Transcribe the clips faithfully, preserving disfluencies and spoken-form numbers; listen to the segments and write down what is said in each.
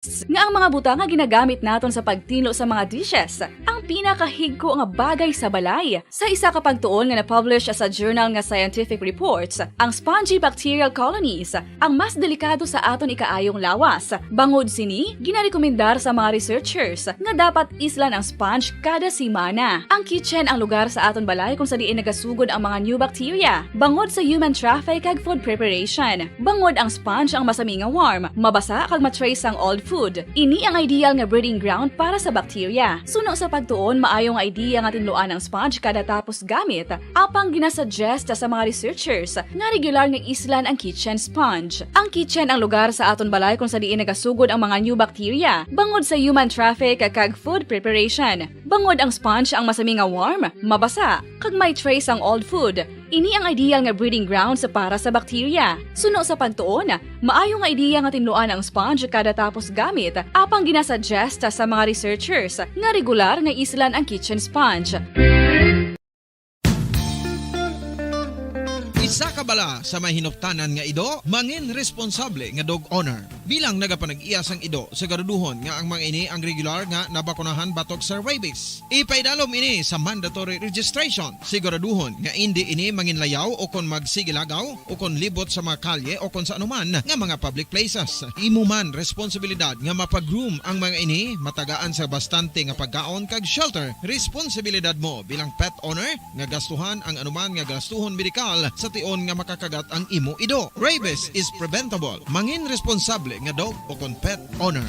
nga ang mga butang nga ginagamit naton sa pagtinlo sa mga dishes ang pinakahigko nga bagay sa balay. Sa isa ka pagtuon nga na-publish sa journal nga Scientific Reports, ang spongy bacterial colonies ang mas delikado sa aton ikaayong lawas. Bangod sini, ginarekomendar sa mga researchers nga dapat islan ang sponge kada semana. Ang kitchen ang lugar sa aton balay kung sa diin nagasugod ang mga new bacteria bangod sa human traffic kag food preparation. Bangod ang sponge ang masami nga warm, mabasa kag ma-trace sang old food. Ini ang ideal nga breeding ground para sa bacteria. Suno sa pagtuon, maayo nga idea nga tinluan ang sponge kada tapos gamit, apang ginasuggest sa mga researchers nga regular nga islan ang kitchen sponge. Ang kitchen ang lugar sa aton balay kung sa diin nagasugod ang mga new bacteria bangod sa human traffic kag food preparation. Bangod ang sponge ang masami nga warm, mabasa, kag may trace ang old food, ini ang ideal nga breeding grounds para sa bacteria. Suno sa pagtuon, maayo nga ideya nga tinluan ang sponge kada tapos gamit, apang ginasuggest sa mga researchers nga regular nga islan ang kitchen sponge. Isa ka bala sa may hinuptanan nga ido, mangin responsable nga dog owner. Bilang nagapanag-iya sang ido, siguraduhon nga ang mga ini ang regular nga nabakunahan batok sa rabies. Ipaidalom ini sa mandatory registration. Siguraduhon nga indi ini manginlayaw o kon magsigilagaw o kon libot sa mga kalye o kon sa anuman nga mga public places. Imo man responsibilidad nga mapa-groom ang mga ini, matagaan sa bastante nga pagkaon kag shelter. Responsibilidad mo bilang pet owner nga gastuhan ang anuman nga gastuhon medikal sa tion nga makakagat ang imo ido. Rabies is preventable. Mangin responsable nga dog o kon pet owner.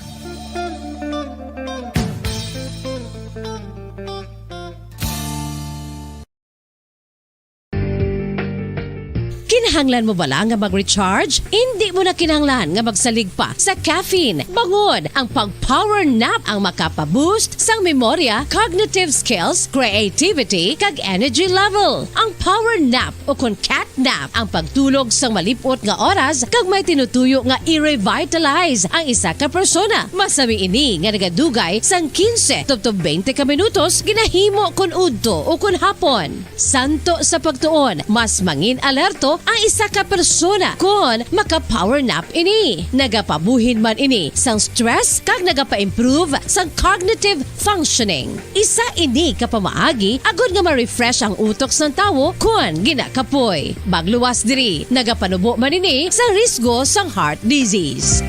Kinahanglan mo bala nga mag-recharge? Indi mo na kinahanglan nga magsalig pa sa caffeine. Bangod ang pag-power nap ang makapa-boost sang memorya, cognitive skills, creativity, kag energy level. Ang power nap o kon cat nap ang pagtulog sang malip-ot nga oras kag may tinutuyo nga i-revitalize ang isa ka persona. Masami ini nga nagadugay sang kinse tubtob twenty ka minutos, ginahimo kon udto o kon hapon. Santo sa pagtuon, mas mangin-alerto ang isa ka persona kon maka-power nap ini. Nagapabuhin man ini sang stress kag nagapa-improve sang cognitive functioning. Isa ini ka pamaagi agod nga ma-refresh ang utok sang tawo kon ginakapoy. Magluwas diri, nagapanubo man ini sa risgo sang heart disease.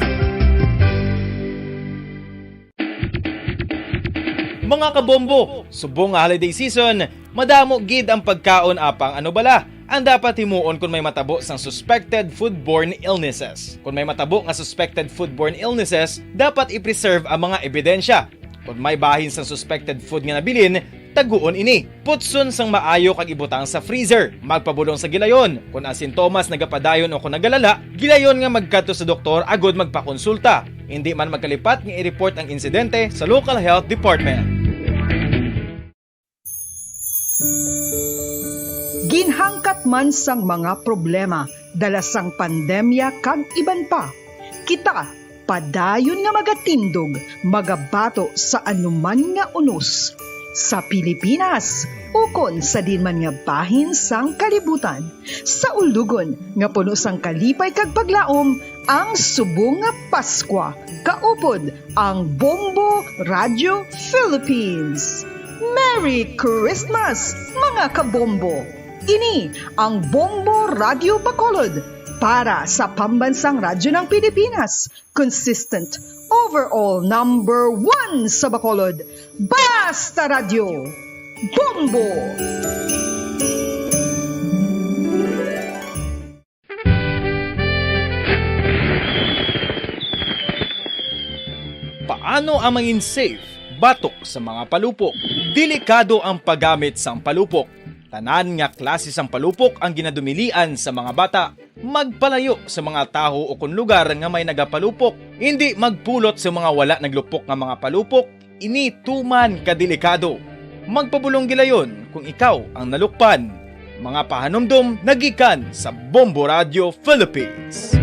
Mga kabombo, subong nga holiday season, madamo gid ang pagkaon apang ano bala ang dapat himuon kon may matabo sang suspected foodborne illnesses. Kon may matabo nga suspected foodborne illnesses, dapat i-preserve ang mga ebidensya. Kon may bahin sang suspected food nga nabilin, taguon ini. Putson sang maayo kag ibutang sa freezer. Magpabulong sa gilayon. Kon ang sintomas nagapadayon o kon nagalala, gilayon nga magkadto sa doktor agod magpakonsulta. Indi man magkalipat nga i-report ang insidente sa local health department. Ginhangkat man sang mga problema dala sang pandemya kag iban pa, kita padayon nga magatindog, magabato sa anuman nga unos, sa Pilipinas ukon sa diin man nga bahin sang kalibutan. Sa ulogon nga puno sang kalipay kag paglaom ang subong nga Paskwa, kaupod ang Bombo Radio Philippines. Merry Christmas, mga kabombo! Ini ang Bombo Radio Bacolod para sa Pambansang Radyo ng Pilipinas, consistent, overall number one sa Bacolod. Basta Radyo! Bombo! Paano ang mangin safe batok sa mga palupok? Delikado ang paggamit sang palupok. Tanan nga klase sang palupok ang ginadumilian sa mga bata. Magpalayo sa mga tawo o kon lugar nga may nagapalupok. Indi magpulot sa mga wala naglupok nga mga palupok. Ini tuman ka delikado. Magpabulong gilayon kung ikaw ang nalukpan. Mga pahanumdom nagikan sa Bombo Radio Philippines.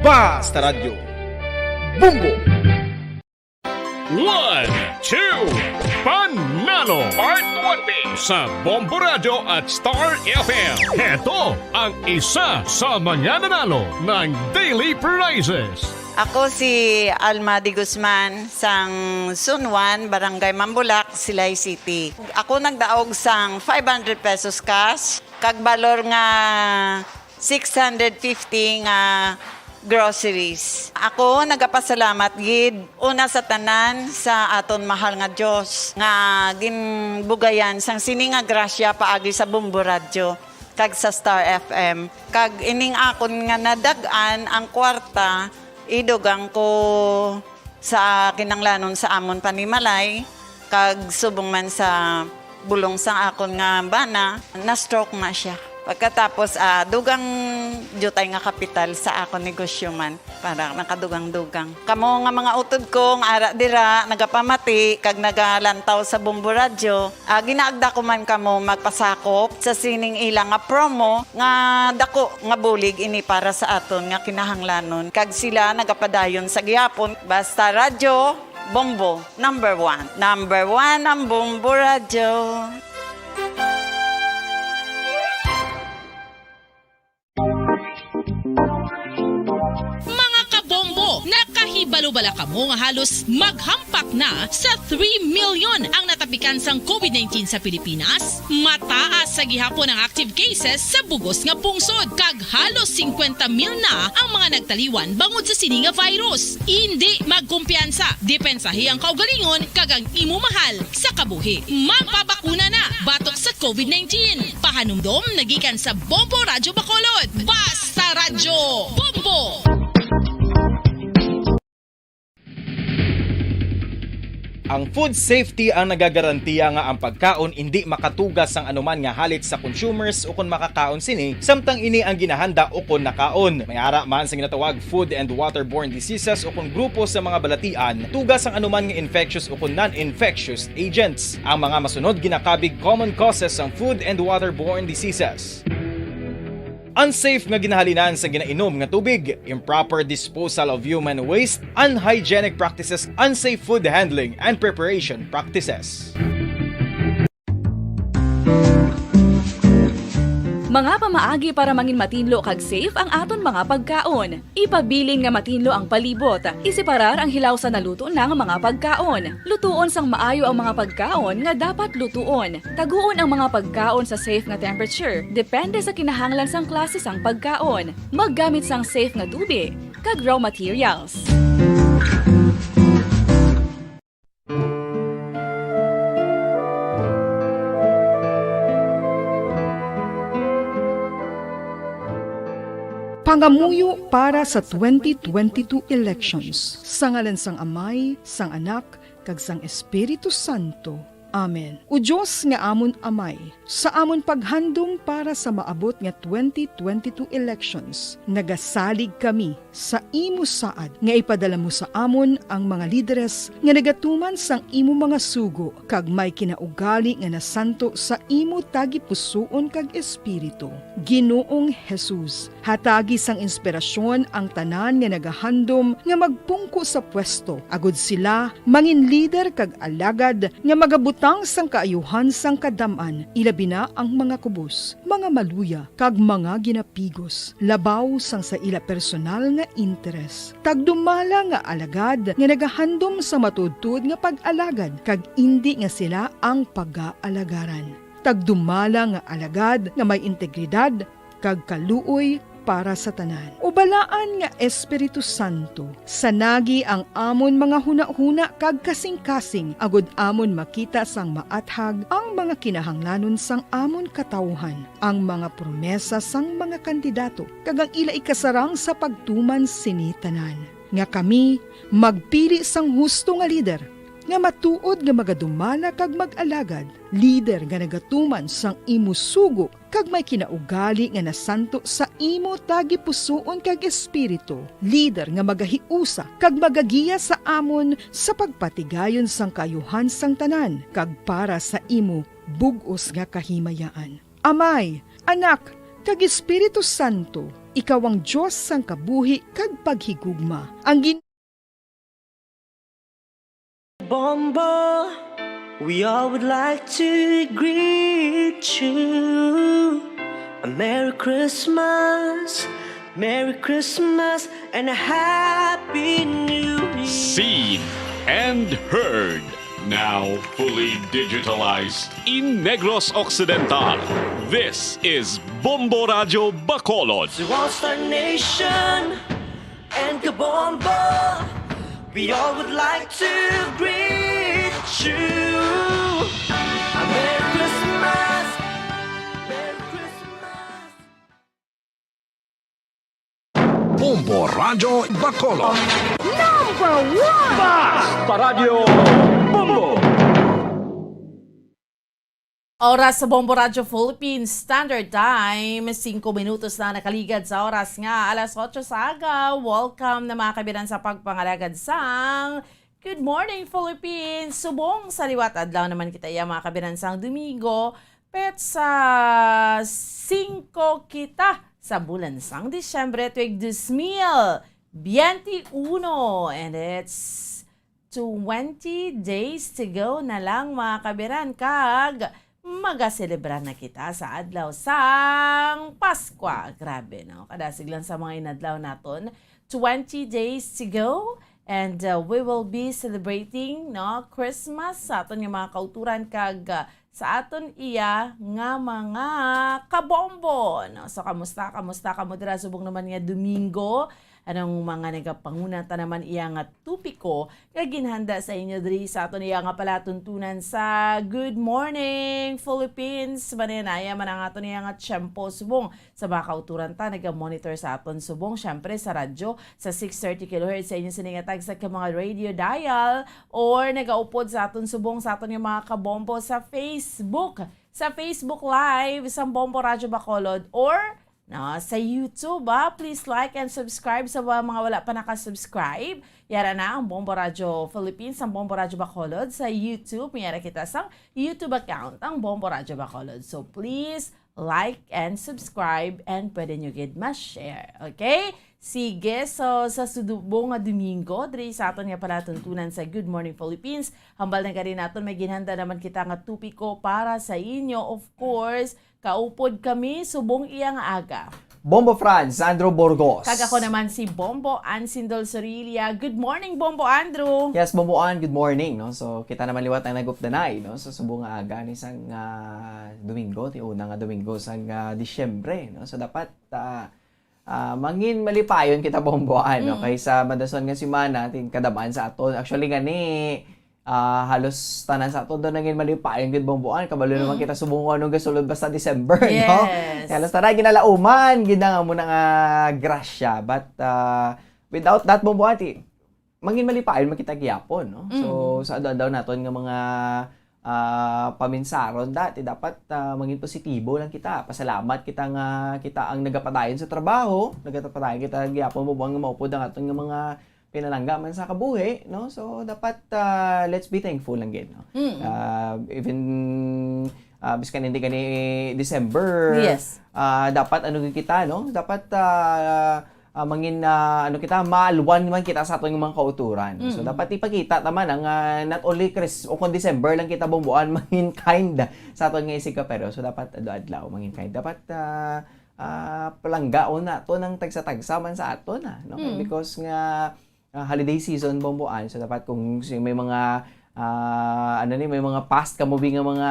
Basta Radyo. Bombo! One, two, Panalo! Part one B sa Bombo Radio at Star F M. Heto ang isa sa mga nanalo ng Daily Prizes. Ako si Alma de Guzman, sang Zone one, Barangay Mambulak, Silay City. Ako nagdaog sang five hundred pesos cash, kag balor nga six hundred fifty nga groceries. Ako nagapasalamat gid una sa tanan sa aton mahal nga Dios nga ginbugayan sang sini nga grasya paagi sa Bombo Radyo kag sa Star F M. Kag ining akon nga nadag-an ang kwarta, idugang ko sa kinanglanon sa amon panimalay, kag subong man sa bulong sang akon nga bana, na-stroke na siya. Pagkatapos, ah, dugang diutay nga kapital sa akon negosyo man, para nakadugang-dugang. Kamo nga mga utod ko nga ara dira, nagapamati kag nagalantaw sa Bombo Radyo, ah, ginaagda ko man kamo magpasakop sa sining ila nga promo nga dako nga bulig ini para sa aton nga kinahanglanon, kag sila nagapadayon sa gihapon. Basta Radyo Bombo, number one. Number one ang Bombo Radyo. Mga kabombo, nakahibalo bala kamo nga halos maghampak na sa three million ang natapikan sang covid nineteen sa Pilipinas? Mataas sa gihapon ang active cases sa bugos nga pungsod, kag halos singkwenta mil na ang mga nagtaliwan bangod sa sini nga virus. Indi magkumpiyansa, depensahi ang kaugalingon kag ang imo mahal sa kabuhi. Magpabakuna na batok sa covid nineteen. Pahanumdom nagikan sa Bombo Radyo Bacolod. Basta Radyo Bombo! Ang food safety ang nagagarantiya nga ang pagkaon indi makatuga sang anuman nga halit sa consumers ukon makakaon sini, samtang ini ang ginahanda ukon nakaon. May ara man sa ginatawag food and waterborne diseases ukon grupo sa mga balatian tuga sang anuman nga infectious ukon non-infectious agents. Ang mga masunod ginakabig common causes sang food and waterborne diseases. Unsafe nga ginahalinan sa ginainom nga tubig, improper disposal of human waste, unhygienic practices, unsafe food handling and preparation practices. Mga pamaagi para mangin matinlo kag safe ang aton mga pagkaon. Ipabilin nga matinlo ang palibot. Iseparar ang hilaw sa naluto na nga mga pagkaon. Lutuon sang maayo ang mga pagkaon nga dapat lutuon. Taguon ang mga pagkaon sa safe nga temperature, depende sa kinahanglan sang klase sang pagkaon. Maggamit sang safe nga tubi kag raw materials. Pangamuyo para sa twenty twenty-two elections. Sa ngalan sang Amay, sang Anak, kag sang Espiritu Santo. Amen. O Dios nga amon Amay, sa amon paghandom para sa maabot nga twenty twenty-two elections, nagasalig kami sa imo saad nga ipadala mo sa amon ang mga lideres nga nagatuman sang imo mga sugo kag may kinaugali nga nasanto sa imo tagipusoon kag espiritu. Ginoong Jesus, hatagi sang inspirasyon ang tanan nga nagahandom nga magpungko sa pwesto, agud sila mangin lider kag alagad nga magabutang sang kaayuhan sang kadam-an, ilabi na ang mga kubos, mga maluya, kag mga ginapigos, labaw sang sa ila personal nga interes. Tagdumala nga alagad nga nagahandom sa matuodtuod nga pag-alagad, kag indi nga sila ang pagaalagaran. Tagdumala nga alagad nga may integridad kag kaluoy para sa tanan. O Balaan nga Espiritu Santo, sanagi ang amon mga hunahuna kag kasingkasing, agud amon makita sang maathag ang mga kinahanglanon sang amon katawuhan, ang mga promesa sang mga kandidato, kag ang ila ikasarang sa pagtuman sini tanan, nga kami magpili sang husto nga lider, nga matuod nga magadumala kag mag-alagad, lider nga nagatuman sang imo sugo kag may kinaugali nga nasanto sa imo tagipusoon kag espiritu, lider nga magahiusa kag magagiya sa amon sa pagpatigayon sang kaayuhan sang tanan kag para sa imo bug-os nga kahimayaan. Amay, Anak, kag Espiritu Santo, ikaw ang Dios sang kabuhi kag paghigugma. Ang gin- Bombo, we all would like to greet you a Merry Christmas, Merry Christmas and a Happy Seen and heard. Now fully digitalized in Negros Occidental. This is Bombo Radyo Bacolod. To all Star Nation and Kabombo, we all would like to greet you. A Merry Christmas, Merry Christmas. Bombo Radyo Bacolod. Number one! Bas! Paradyo Bombo! Oras sa Bombo Radyo Philippines Standard Time, singko minutos na nakaligad sa oras nga alas otso sa aga. Welcome na, mga kabiran, sa pagpangalagad sang Good Morning Philippines. Subong sa liwat adlaw naman kita iya, mga kabiran, sang Domingo, petsa singko kita sa bulan sang Disyembre tuig dos mil biyente uno, and it's twenty days to go na lang, mga kabiran, kag magaselebra na kita sa adlaw sang Paskwa. Grabe, no? Kadasig lang sa mga inadlaw naton. Twenty days to go, and, uh, we will be celebrating, no, Christmas sa aton nga mga kauturan kag, uh, sa aton iya nga mga kabombo, no? So, kamusta? Kamusta kamo dira subong naman nga Domingo? Anong mga nagapanguna ta naman iya nga topiko nga ginhanda sa inyo diri sa aton iya nga palatuntunan sa Good Morning Philippines? Mananaya man ang aton iya nga tiyempo subong sa mga kauturan ta, naga-monitor sa aton subong, syempre, sa radyo, sa six thirty kilohertz sa inyo sini nga tagsa ka mga radio dial, or nagaupod sa aton subong sa aton nga mga kabombo sa Facebook, sa Facebook Live, sa Bombo Radyo Bacolod, or, no, sa YouTube, ah. Please like and subscribe sa wa-, mga wala pa naka-subscribe. Yara na ang Bombo Radyo Philippines, ang Bombo Radyo Bacolod sa YouTube. May yara kita sa YouTube account, ang Bombo Radyo Bacolod. So, please like and subscribe, and pwede nyo gid ma-share. Okay? Sige, so sa subo nga Domingo, diri sa aton nga palatuntunan sa Good Morning Philippines, hambal na gani naton, may ginhanda naman kita nga topiko para sa inyo. Of course, kaupod kami subong iya nga aga. Bombo Franz, Sandro Burgos. Kag ako naman si Bombo Ann Sindol Sorilla. Good morning, Bombo Andrew. Yes, Bombo Ann, good morning, no? So, kita naman liwat ang nagupdanay, no? Sa subong nga aga ni sang, ah, Domingo, ti una nga Domingo sang, ah, Disyembre, no? So, dapat, ah, ah, mangin malipayon kita, Bombo Ann, no? Mm. Kay sa madason nga semana, tin kadam-an sa aton. Actually, gani, ah, halos tanan sa aton daw nangin malipayon gid, Bombo Ann. Kabalo naman Mm. kita subong kung anong gasulod basta December, no? Yes. Kaya halos tanan ginalauman gid ang amo na nga grasya. But, ah, without that, Bombo Ann, ti, mangin malipayon man kita gihapon, no? So, Mm. sa adlaw-adlaw naton nga mga, ah, paminsaron, dati dapat, ah, mangin positibo lang kita. Pasalamat kita nga kita ang nagapadayon sa trabaho, nagapadayon kita gihapon, Bombo Ann, nga maupod ang aton nga mga pinalangga man sa kabuhi, no? So, dapat, ah, let's be thankful lang gid, no? Mm. Ah, even, ah, biskan hindi gani December, Yes. ah, dapat ano gid kita, no? Dapat, ah, ah, mangin, ah, ano kita, maalwan man kita sa aton mga kauturan. So, Mm. dapat ipakita ta man ang, ah, not only Chris-, o kung December lang kita, Bombo Ann, mangin kind sa aton nga isigkapero. So, dapat adlaw-adlaw mangin kind. Dapat, ah, ah, palanggaon naton ang tagsa-tagsa man sa aton, ah, no? Mm. Because nga, ah, holiday season, Bombo Ann, so dapat kung si-, may mga, ah, ano ni, may mga past kamo bi nga mga,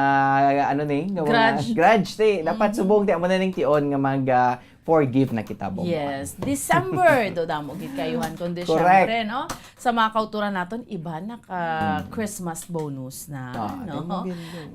ano ni, nga mga Grudge. grudge, ti. Dapat Mm. subong, ti, amo na ning tion nga mag, ah, forgive na kita, Bombo Ann. Yes. December, do damo gid kayuhan kundi Correct. syempre, no? Sa mga kauturan naton, iba naka Mm. Christmas bonus na, Ah, no?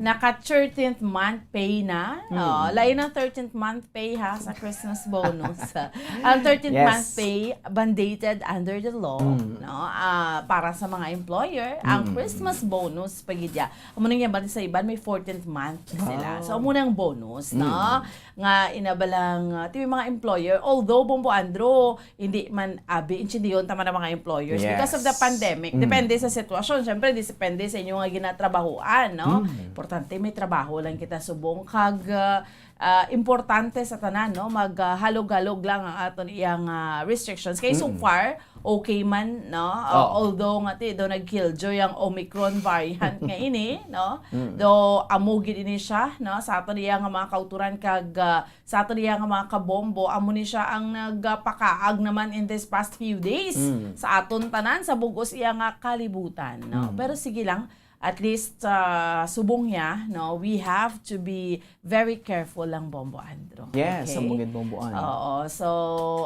Naka thirteenth month pay na. Mm. Oh, lain ang thirteenth month pay, ha, sa Christmas bonus. Ang thirteenth Yes. month pay mandated under the law, Mm. no? Ah, para sa mga employer, ang Mm. Christmas bonus pa gid ya. Amo nang yan, sa iban may fourteenth month na sila. Wow. So, amo nang bonus, no? Mm. Nga inabalang, ah, ti may mga employer, although, Bombo Andrew, hindi man, abi, intindiyon ta man ang mga employers because of the Yes. pandemic. Mm. Depende sa sitwasyon. Siyempre, depende sa inyo nga ginatrabahoan, no? Mm. Importante, may trabaho lang kita subong. Kag, ah, ah, importante sa tanan, no? Mag, ah, halog-halog lang ang aton iyang, ah, restrictions. Kay so Mm. far, okay man, no? Uh, Oo. Although nga ti, do nag-killjoy ang Omicron variant nga ini, no? Mm. Do amo gid ini siya, no? Sa aton iya nga mga kauturan kag, ah, sa aton iya nga mga kabombo, amo ni siya ang nagpakaag naman in this past few days Mm. sa aton tanan, sa bug-os iya nga kalibutan, no? Mm. Pero sige lang, at least, ah, subong niya, no? We have to be very careful lang, Bombo Andrew. Yes, Okay? sa Bukidnon, Bombo Andrew. Oo. So,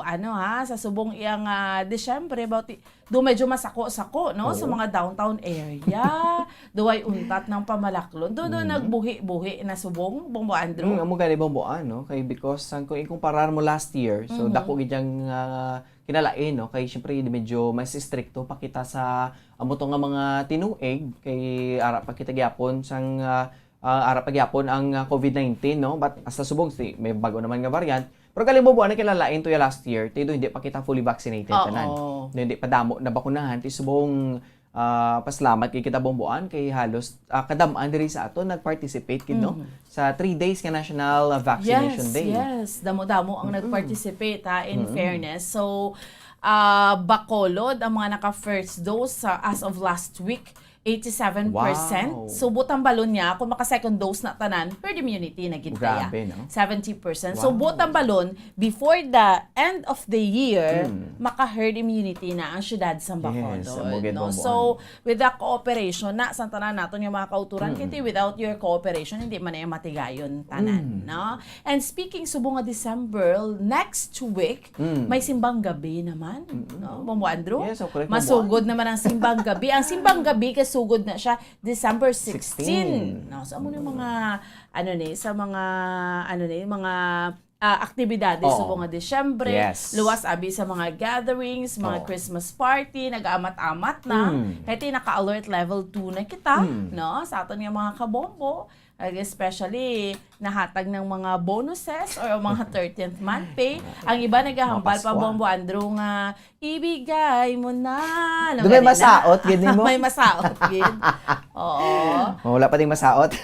ano ha, sa subong iya nga Disyembre, about i-, do medyo masako-sako, no? Sa Oo. mga downtown area. Do ay untat ng pamalaklon. Do, do Mm. nagbuhi-buhi na subong, Bombo Andrew. Mm, amo gani, Bombo Andrew, kay because sang kung ikumparar mo last year, so Mhm. dako gid ang, ah, kinalain, no? Kay syempre medyo mas istrikto pa kita sa amo to nga mga tinuig, kay ara pa kita gyapon sang, ah, ah, ara pa gyapon ang, ah, covid nineteen, no? But hasta subong si, may bago naman nga variant. Pero kalimbubuan na kinalain to ya last year, ti do hindi pa kita fully vaccinated Oo. tanan. Do hindi pa damo nabakunahan, ti subong, ah, pasalamat kay kita, Bombo Andrew, kay halos, ah, kadam-an diri sa ato nag-participate gid, no? Mhm. Sa three days nga National, ah, Vaccination Yes, Day. yes. Damo-damo ang Mm-mm. nag-participate, ha, in Mm-mm. fairness. So, ah, Bacolod ang mga naka-first dose sa, as of last week, eighty-seven percent. Wow. So, buot hambalon niya, kung maka-second dose na tanan, herd immunity na gid kaya. Grabe, no? Seventy percent. So, Wow. buot hambalon, before the end of the year, Mm. maka-herd immunity na ang syudad sa Yes, Bacolod, amo gid, no? Bombo So, Andrew. with the cooperation na sa tanan naton nga mga kauturan, Mm. kay without your cooperation, hindi man na yung matigayon tanan, Mm. no? And speaking subong nga December, next week, Mm. may simbang gabi naman, Mm-mm. no? Bombo Andrew? Yes, so correct, Bombo Masugod Andrew. naman ang simbang gabi. Ang simbang gabi, kasugod na siya December sixteen, Sixteen. no? So, amo na yung mga, ano ni, sa mga, ano ni, mga, ah, aktibidades sa Oo. mga Disyembre, Yes. luwas abi sa mga gatherings, mga Oo. Christmas party, nag-aamat-amat na. Mm. Kaya ti, naka-alert level two na kita, Mm. no? Sa aton nga mga kabombo. Ag-, especially, nahatag ng mga bonuses or ang mga thirteenth month pay. Ang iba nagahambal pa, Mapaskuhan. Bombo Andrew, nga, "Ibigay mo na." No, Doon may gani na. masaot, gid nimo? May masaot, gid. Oo. Oh, wala pa ding masaot.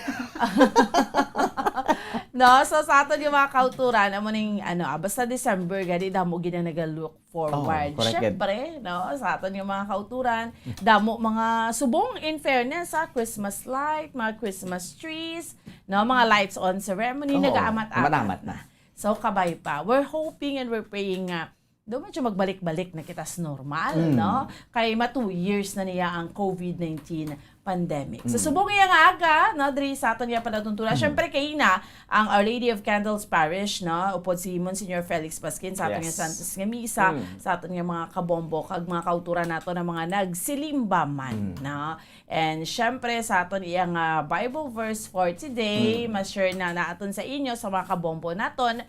No, so sa aton yung mga kauturan, amo ning, ano, ah, basta December, gani, damo gid ang nagalook forward. Oh, correct, gid. Syempre, no, sa aton yung mga kauturan, damo mga subong, in fairness, sa Christmas light, mga Christmas trees, no, mga lights on ceremony, Oo, nagaamat-amat nagaamat-amat na. na. So, kabay pa. We're hoping and we're praying nga do medyo magbalik-balik na kita sa normal, Mm. no? Kay ma two years na niya ang covid nineteen pandemic. So, Mm. subong iya nga aga, no, diri sa aton nga palatuntunan. Mm. Syempre, kay na ang Our Lady of Candles Parish, no, upod si Monsignor Felix Pasquin sa aton nga Yes. Santos nga Misa, Mm. sa aton nga mga kabombo, kag mga kauturan nato na mga nagsilimba man, Mm. no? And syempre, sa aton iya nga Bible verse for today, Mm. ma-share na naton sa inyo, sa mga kabombo naton,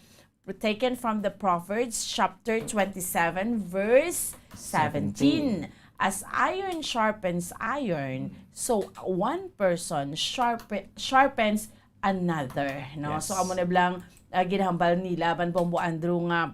taken from the Proverbs chapter twenty-seven, verse seventeen. Seventeen. "As iron sharpens iron, so one person sharpe-, sharpens another," no? Yes. So, amo na blang, ah, ginhambal nila, man, Bombo Andrew, nga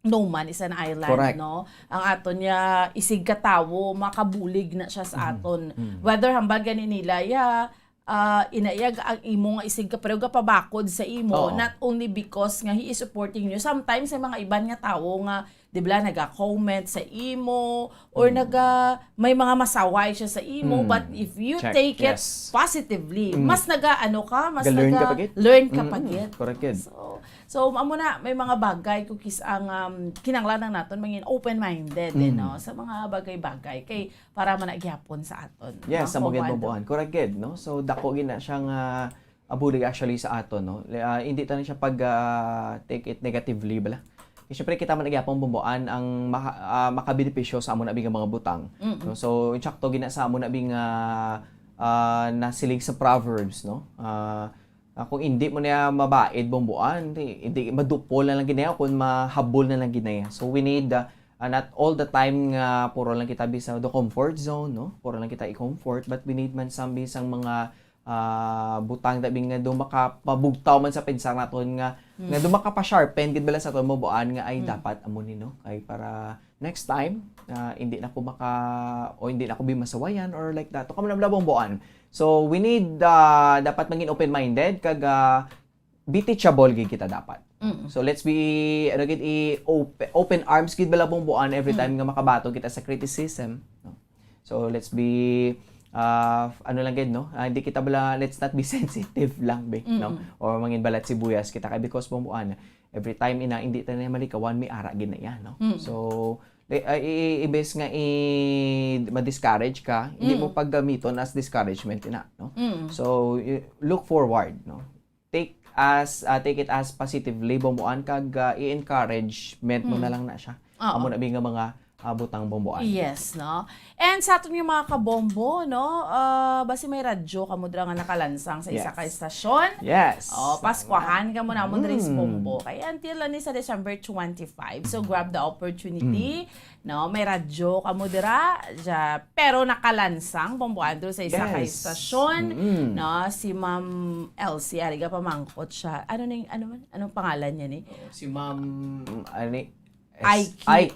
no man is an island, Correct. no? Ang aton niya, isig ka tawo, makabulig na siya sa Mhm. aton. Mhm. Whether hambal gani nila, ya, ah, inayag ang imo nga isig ka, pero gapabakod sa imo, Oo. not only because nga he is supporting you. Sometimes, may mga iban nga tawo nga, di ba, naga-comment sa imo, or Mm. naga-, may mga masaway siya sa imo, Mm. but if you Check, take it yes. positively, Mm. mas naga-, ano ka, mas Ga-learn ka naga-, pa gid. learn ka pa Mm, gid. correct gid. So, so, amo na, may mga bagay, kung kis-, ang, um, kinahanglan lang naton, mangin open-minded, eh, Mm. no? Sa mga bagay-bagay. Kay, para man na gyapon sa aton, Yes, no? sa mga Kuwan. ginbubuhan. Correct gid, no? So, dako gid na siya nga, ah, bulig actually sa aton, no? Le-, ah, hindi tanan siya pag, ah, take it negatively bala. Kay syempre, kita man na gyapon bumbuan ang maka-, ah, makabenepisyo sa amo na bing mga butang, Mm-mm. no? So, insakto gid na sa amo na bing, ah, ah, nasiling sa Proverbs, no? Ah, ah, kung hindi mo niya mabaid bumbuan, di, hindi madupol na lang gid niya kung mahabol na lang gid niya. So, we need, ah, ah, not all the time nga puro lang kita bisa do comfort zone, no? Puro lang kita i-comfort, but we need man some bisang mga, ah, butang dabi nga do makapabugtaw man sa pensar naton nga, Mm. nga do makapa-sharpen gid bala sa aton mabuan nga ay Mm. dapat amo ni, no? Kay para next time, ah, hindi na ko maka-, o hindi na ko bimasawayan or like that. O kamo na bala bumbuan. So, we need, ah, dapat maging open-minded kag, ah, be teachable gid kita dapat. Mm. So let's be, ano gid, i open, open arms gid bala, Bomboan, every Mm. time nga makabato kita sa criticism, no? So let's be, uh, ano lang gid, no? Ah, hindi kita bala, let's not be sensitive lang, be, no? Mm. Or mangin balat sibuyas kita kay, because, Bomboan, every time ina hindi ta na malikawan, may ara gid na iya, no? Mm. So, eh, ah, i- i- imbes nga i ma-discourage ka, hindi mo Mm. paggamiton as discouragement ina, no? Mm. So, y- look forward, no? Take as ah, take it as positively, Bomboan, kag ah, i-encouragement mo Mm. na lang na siya. Oo. Amo na bi nga mga ah, butang, Bomboan. Yes, no? And sa aton nga mga kabombo, no? Ah, basi may radyo kamo dira nga nakalansang sa isa Yes. ka estasyon. Yes. Oh, paskwahan ka mo namon diri sa Mm. Bombo. Kay until lang ni sa December twenty-five. So grab the opportunity. No, may radyo kamo dira, ja, pero nakalansang, Bombo Andrew, sa isa ka Yes. estasyon. Mm-mm. No, si Ma'am Elsie, ari ga pamangkot siya. Ano ning, ano man? Anong pangalan niya ni? Si Ma'am, ani? Aiki. Ay,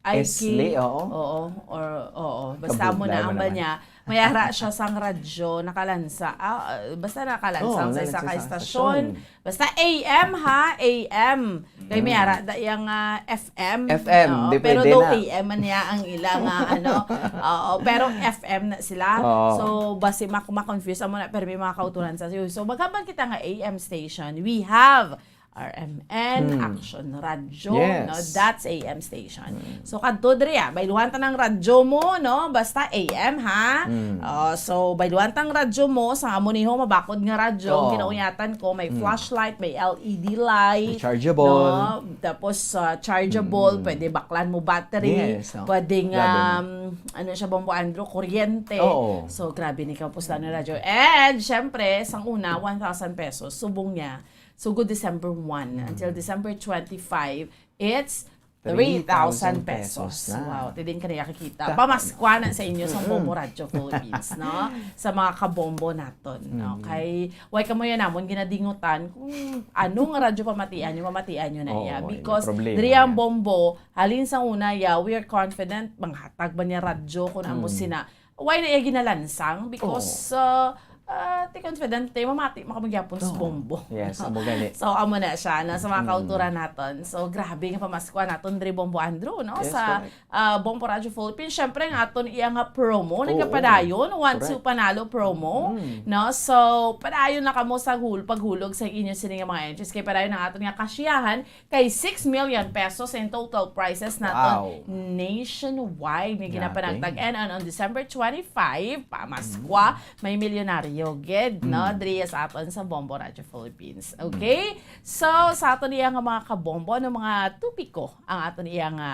Aiki. Esley, oo. Oo, or, oo. Basta mo Kabudlay na mo ang ba naman. niya. May ara siya sang radyo, nakalansa. Ah, ah, basta nakalansa Oo, sa isa nakalansa ka sa estasyon. estasyon. Basta A M ha, A M. Kay may Mm. ara da yang ah, F M. F M, Oo, di pero pwede daw na. A M man niya ang ila nga ano. Oo, pero F M na sila. Oo. So basi mak makon-confuse amo na, pero may mga kauturan sa. So magkaban kita nga A M station, we have R M N, Hmm. Action Radio, Yes. no? That's A M station. Hmm. So kadto diri ah, bayluhan ta ng radyo mo, no? Basta A M ha. Hmm. Oh, so bayluhan tang radyo mo sa amo niho mabakod nga radyo. Oo. Kinaunyatan ko may Hmm. flashlight, may L E D light, Rechargeable. no? Tapos ah, chargeable, Mm. pwede baklan mo battery, Yes, oh. pwedeng Grabe, no? um, ano siya, Bombo Andrew, kuryente. Oo. So grabe ni kapuslan ng radyo. And syempre, sang una, one thousand pesos, subong niya. Sugod December one Mm. until December twenty-five, it's Three three thousand thousand pesos. pesos na. Wow, ti din kaniya kakita. Ta- Pamaskwa na sa inyo sa Mm-mm. Bombo Radyo Philippines, no? Sa mga kabombo naton, no? Mm. Kay, why kamo yan namon ginadingutan kung anong radyo pamatian nyo, pamatian nyo na Oo, iya. may Because, problema diri ang yan. Bombo, halin sa una, ya, we are confident, manghatag ba niya radyo kung amo Mm. sina. Why na iya ginalansang? Because, Oo. uh, uh, ti confident, te, mamati, makamagyapon sa Oo. Bombo. Yes, amo gani. So, amo na siya, no? Sa mga Mm. kauturan naton. So, grabe nga pamaskwa naton, diri Bombo Andrew, no? Yes, Sa correct. ah, Bombo Radyo Philippines, syempre, ang aton iya nga promo, Oo. nagapadayon, once Correct. you panalo promo, Mm. no? So, padayon na kamo sa hul paghulog sa inyo sini nga mga entries. Kay padayon ang aton nga kasiyahan kay six million pesos in total prizes naton Wow. nationwide nga Grabe. ginapanagtag. And on, on December twenty-five, pamaskwa, Mm. may milyonaryo gid, no? Mm. Diri sa aton sa Bombo Radyo Philippines. Okay? So, sa aton iya nga mga kabombo, ano mga topiko ang aton iya nga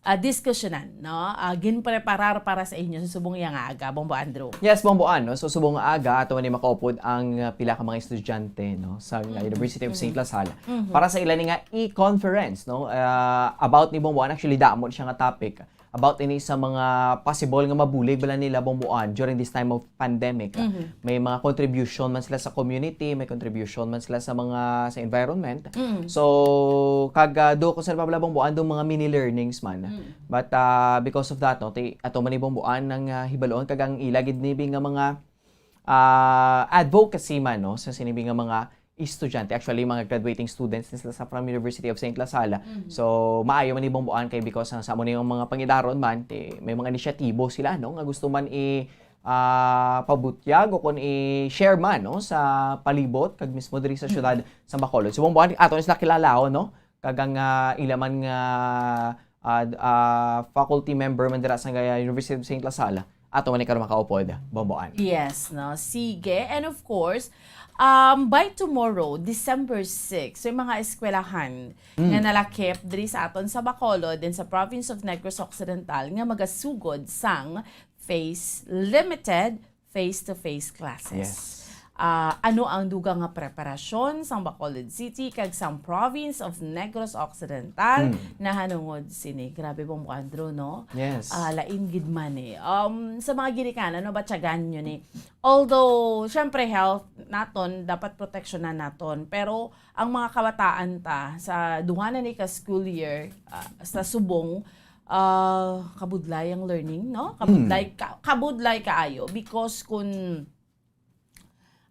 ah, diskusyonan, no? Ah, ginpreparar para sa inyo sa subong iya nga aga, Bombo Andrew. Yes, Bomboan, no? So, subong nga aga, ato man ni makaupod ang ah, pila ka mga estudyante, no, sa Mm, University of mm. Saint Lazaro Mhm. para sa ila ni nga e-conference, no? Ah, about ni Bomboan, actually, damo siya nga topic about ini sa mga possible nga mabulig bala nila, Bomboan, during this time of pandemic. Ah, Mhm. may mga contribution man sila sa community, may contribution man sila sa mga sa environment. Mm. So, kag uh, do ko sa Pabla Bomboan, do mga mini learnings man. Mm. But uh, because of that, no, ti, ato man ni Bomboan ang uh, hibaluon kag ang ila gid ni bi nga mga ah, advocacy man, no, sa sini bi nga mga estudyante, actually mga graduating students ni sila sa from University of Saint La Salle. Mhm. So, maayo man ni Bomboan kay because uh, sa amo ni mga pangidaron man, ti, may mga inisyatibo sila, no, nga gusto man i ah, pabutyag o kung i-share man, no, sa palibot kag mismo diri sa syudad sa Bacolod. So, Bomboan, ato ni sila kilalaon, no, kag ang ah, ila man nga ah, ah, faculty member man dira sa University of Saint La Salle, ato man ni karon makaupod, Bomboan. Yes, no? Sige. And of course, um, by tomorrow, December six, may mga eskwelahan Mm. nga nalakip diri sa aton sa Bacolod and sa province of Negros Occidental nga magasugod sang face limited face-to-face classes. Yes. Ah, ano ang dugang nga preparasyon sang Bacolod City kag sang province of Negros Occidental Mm. nahanungod sini? Grabe, Bombo Andrew, no? Yes. Ah, lain gid man eh. Um, sa mga ginikanan, no, batyagan nyo ni. Although, syempre, health naton, dapat proteksyonan naton. Pero, ang mga kabataan ta, sa duha na ni ka school year, ah, sa subong, ah, kabudlay ang learning, no? Kabudlay, ka, kabudlay kaayo. Because kung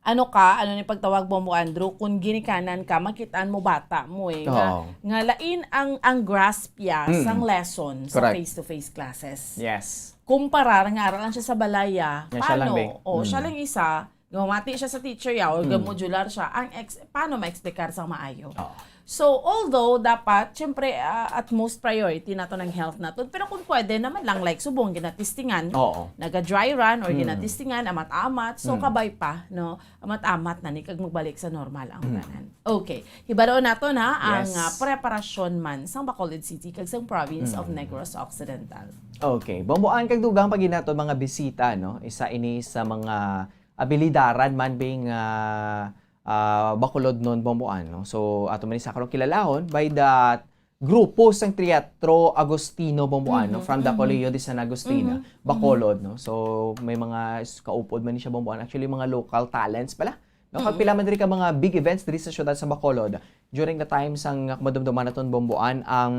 ano ka, ano ni pagtawag, Bombo Andrew, kung ginikanan ka, makitaan mo bata mo eh, nga, Oo. nga lain ang, ang grasp ya Mm. sang lesson sa Correct. Face-to-face classes. Yes. Kumparar nga ara lang siya sa balaya, Nga siya lang, paano? be. O, siya Mm. lang isa, gamati siya sa teacher ya, or Mm. gamodular siya, ang ex-, paano ma-explicar sang maayo? Oo. So, although dapat, syempre, ah, at most priority nato ng health nato, pero kung pwede naman lang, like, subong ginatistingan, Oo. naga-dry run or Mm. ginatistingan, amat-amat, so Mm. kabay pa, no? Amat-amat na ni kag magbalik sa normal ang Mm. tanan. Okay, hibaloon nato na ang, Yes. ah, preparasyon man sang Bacolod City kag sang province of Mm. Negros Occidental. Okay, Bomboan, kag dugang pa gid nato mga bisita, no? Isa ini sa mga abilidaran man bing, ah, ah, Bacolodnon, Bomboan, no? So, ato man ni sa karon kilalahon by the grupo sang Teatro Agustino, Bomboan, no? Mhm, From the mhm. Colegio de San Agustin, Mhm, Bacolod, no? So, may mga s-, kaupod man ni siya, Bomboan. Actually, mga local talents pala, no? Kag Mhm. pila man diri ka mga big events diri sa siyudad sa Bacolod. During the time sang, ah, madumduman naton, Bomboan, ang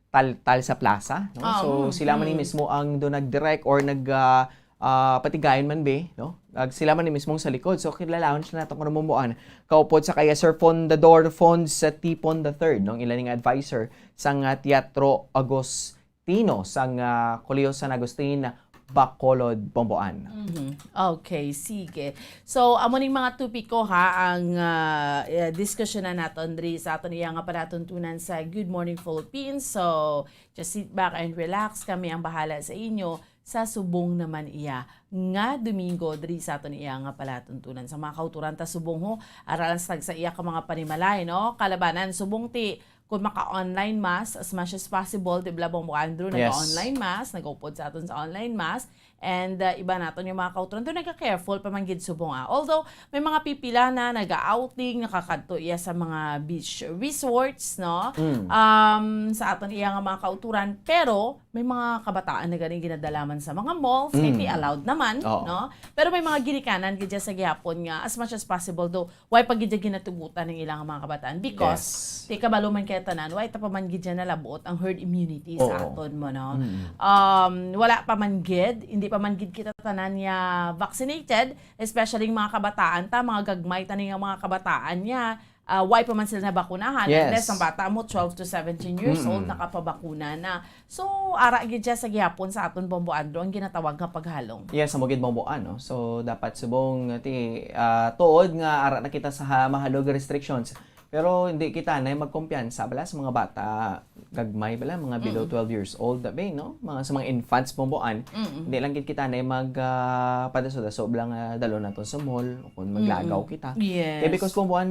Tal-, Talsa Plaza, no? Ah, So, mhm, sila man ni mhm. mismo ang do nag-direct or nag, ah, ah, patigayon man, be, no? Ag sila man ni mismo sa likod. So, kilalahon siya nato karon, Bomboan. Kaupod sa kaya Sir Fundador Fons sa Tipon the third, no? Ang ila ning advisor sang, ah, Teatro Agustino sang, ah, Colegio San Agustin, Bacolod, Bomboan. Mhm. Okay, sige. So, amo ning mga topiko, ha, ang, ah, eh, diskusyonan naton diri sa aton iya nga palatuntunan sa Good Morning Philippines. So, just sit back and relax. Kami ang bahala sa inyo sa subong naman iya nga Domingo diri sa aton iya nga palatuntunan. Sa mga kauturan ta subong, ho, aralan sa tag sa iya ka mga panimalay, no? Kalabanan, subong ti, kung maka-online mass, as much as possible, di ba, Bombo Andrew, Yes. nag-online mass, nag-upod sa aton sa online mass, and, uh, iba naton yung mga kauturan, doon nagka-careful pa man gid subong, ah. Although, may mga pipila na nag-outing, nakakadto iya sa mga beach resorts, no? Mm. Um, sa aton iya nga mga kauturan, pero may mga kabataan na gani ginadala man sa mga malls, kay Mm. ti allowed naman, Oo. no? Pero may mga ginikanan gid sa gihapon nga, as much as possible, do, way pa gid ginatugutan ng ilang mga kabataan because Yes. ti kabalo man kaya tanan, way ta pa man gid nalabot ang herd immunity sa Oo. aton mo, no? Mm. Um, wala pa man gid, hindi pa man gid kita tanan ya vaccinated, especially yung mga kabataan ta, mga gagmay tani nga mga kabataan niya, ah, way pa man sila nabakunahan, Yes. unless ang bata mo twelve to seventeen years old, Mm-mm. nakapabakuna na. So, ara gid siya sa gihapon sa aton, Bombo Andrew, ang ginatawag nga paghalong. Yes, amo gid, Bombo, ano. So, dapat subong, ti, ah, tuod nga ara na kita sa ha-, mahalog restrictions. Pero hindi kita na magkumpiyansa bala sa mga bata, gagmay bala, mga below Mm. twelve years old, abi, no? Mga sa mga infants, Bomboan. Mm. Hindi lang gid kita na mag, ah, padaso-daso bala nga dalo naton sa mall o kung maglagaw Mm. kita. Yes. Kaya because, Bomboan,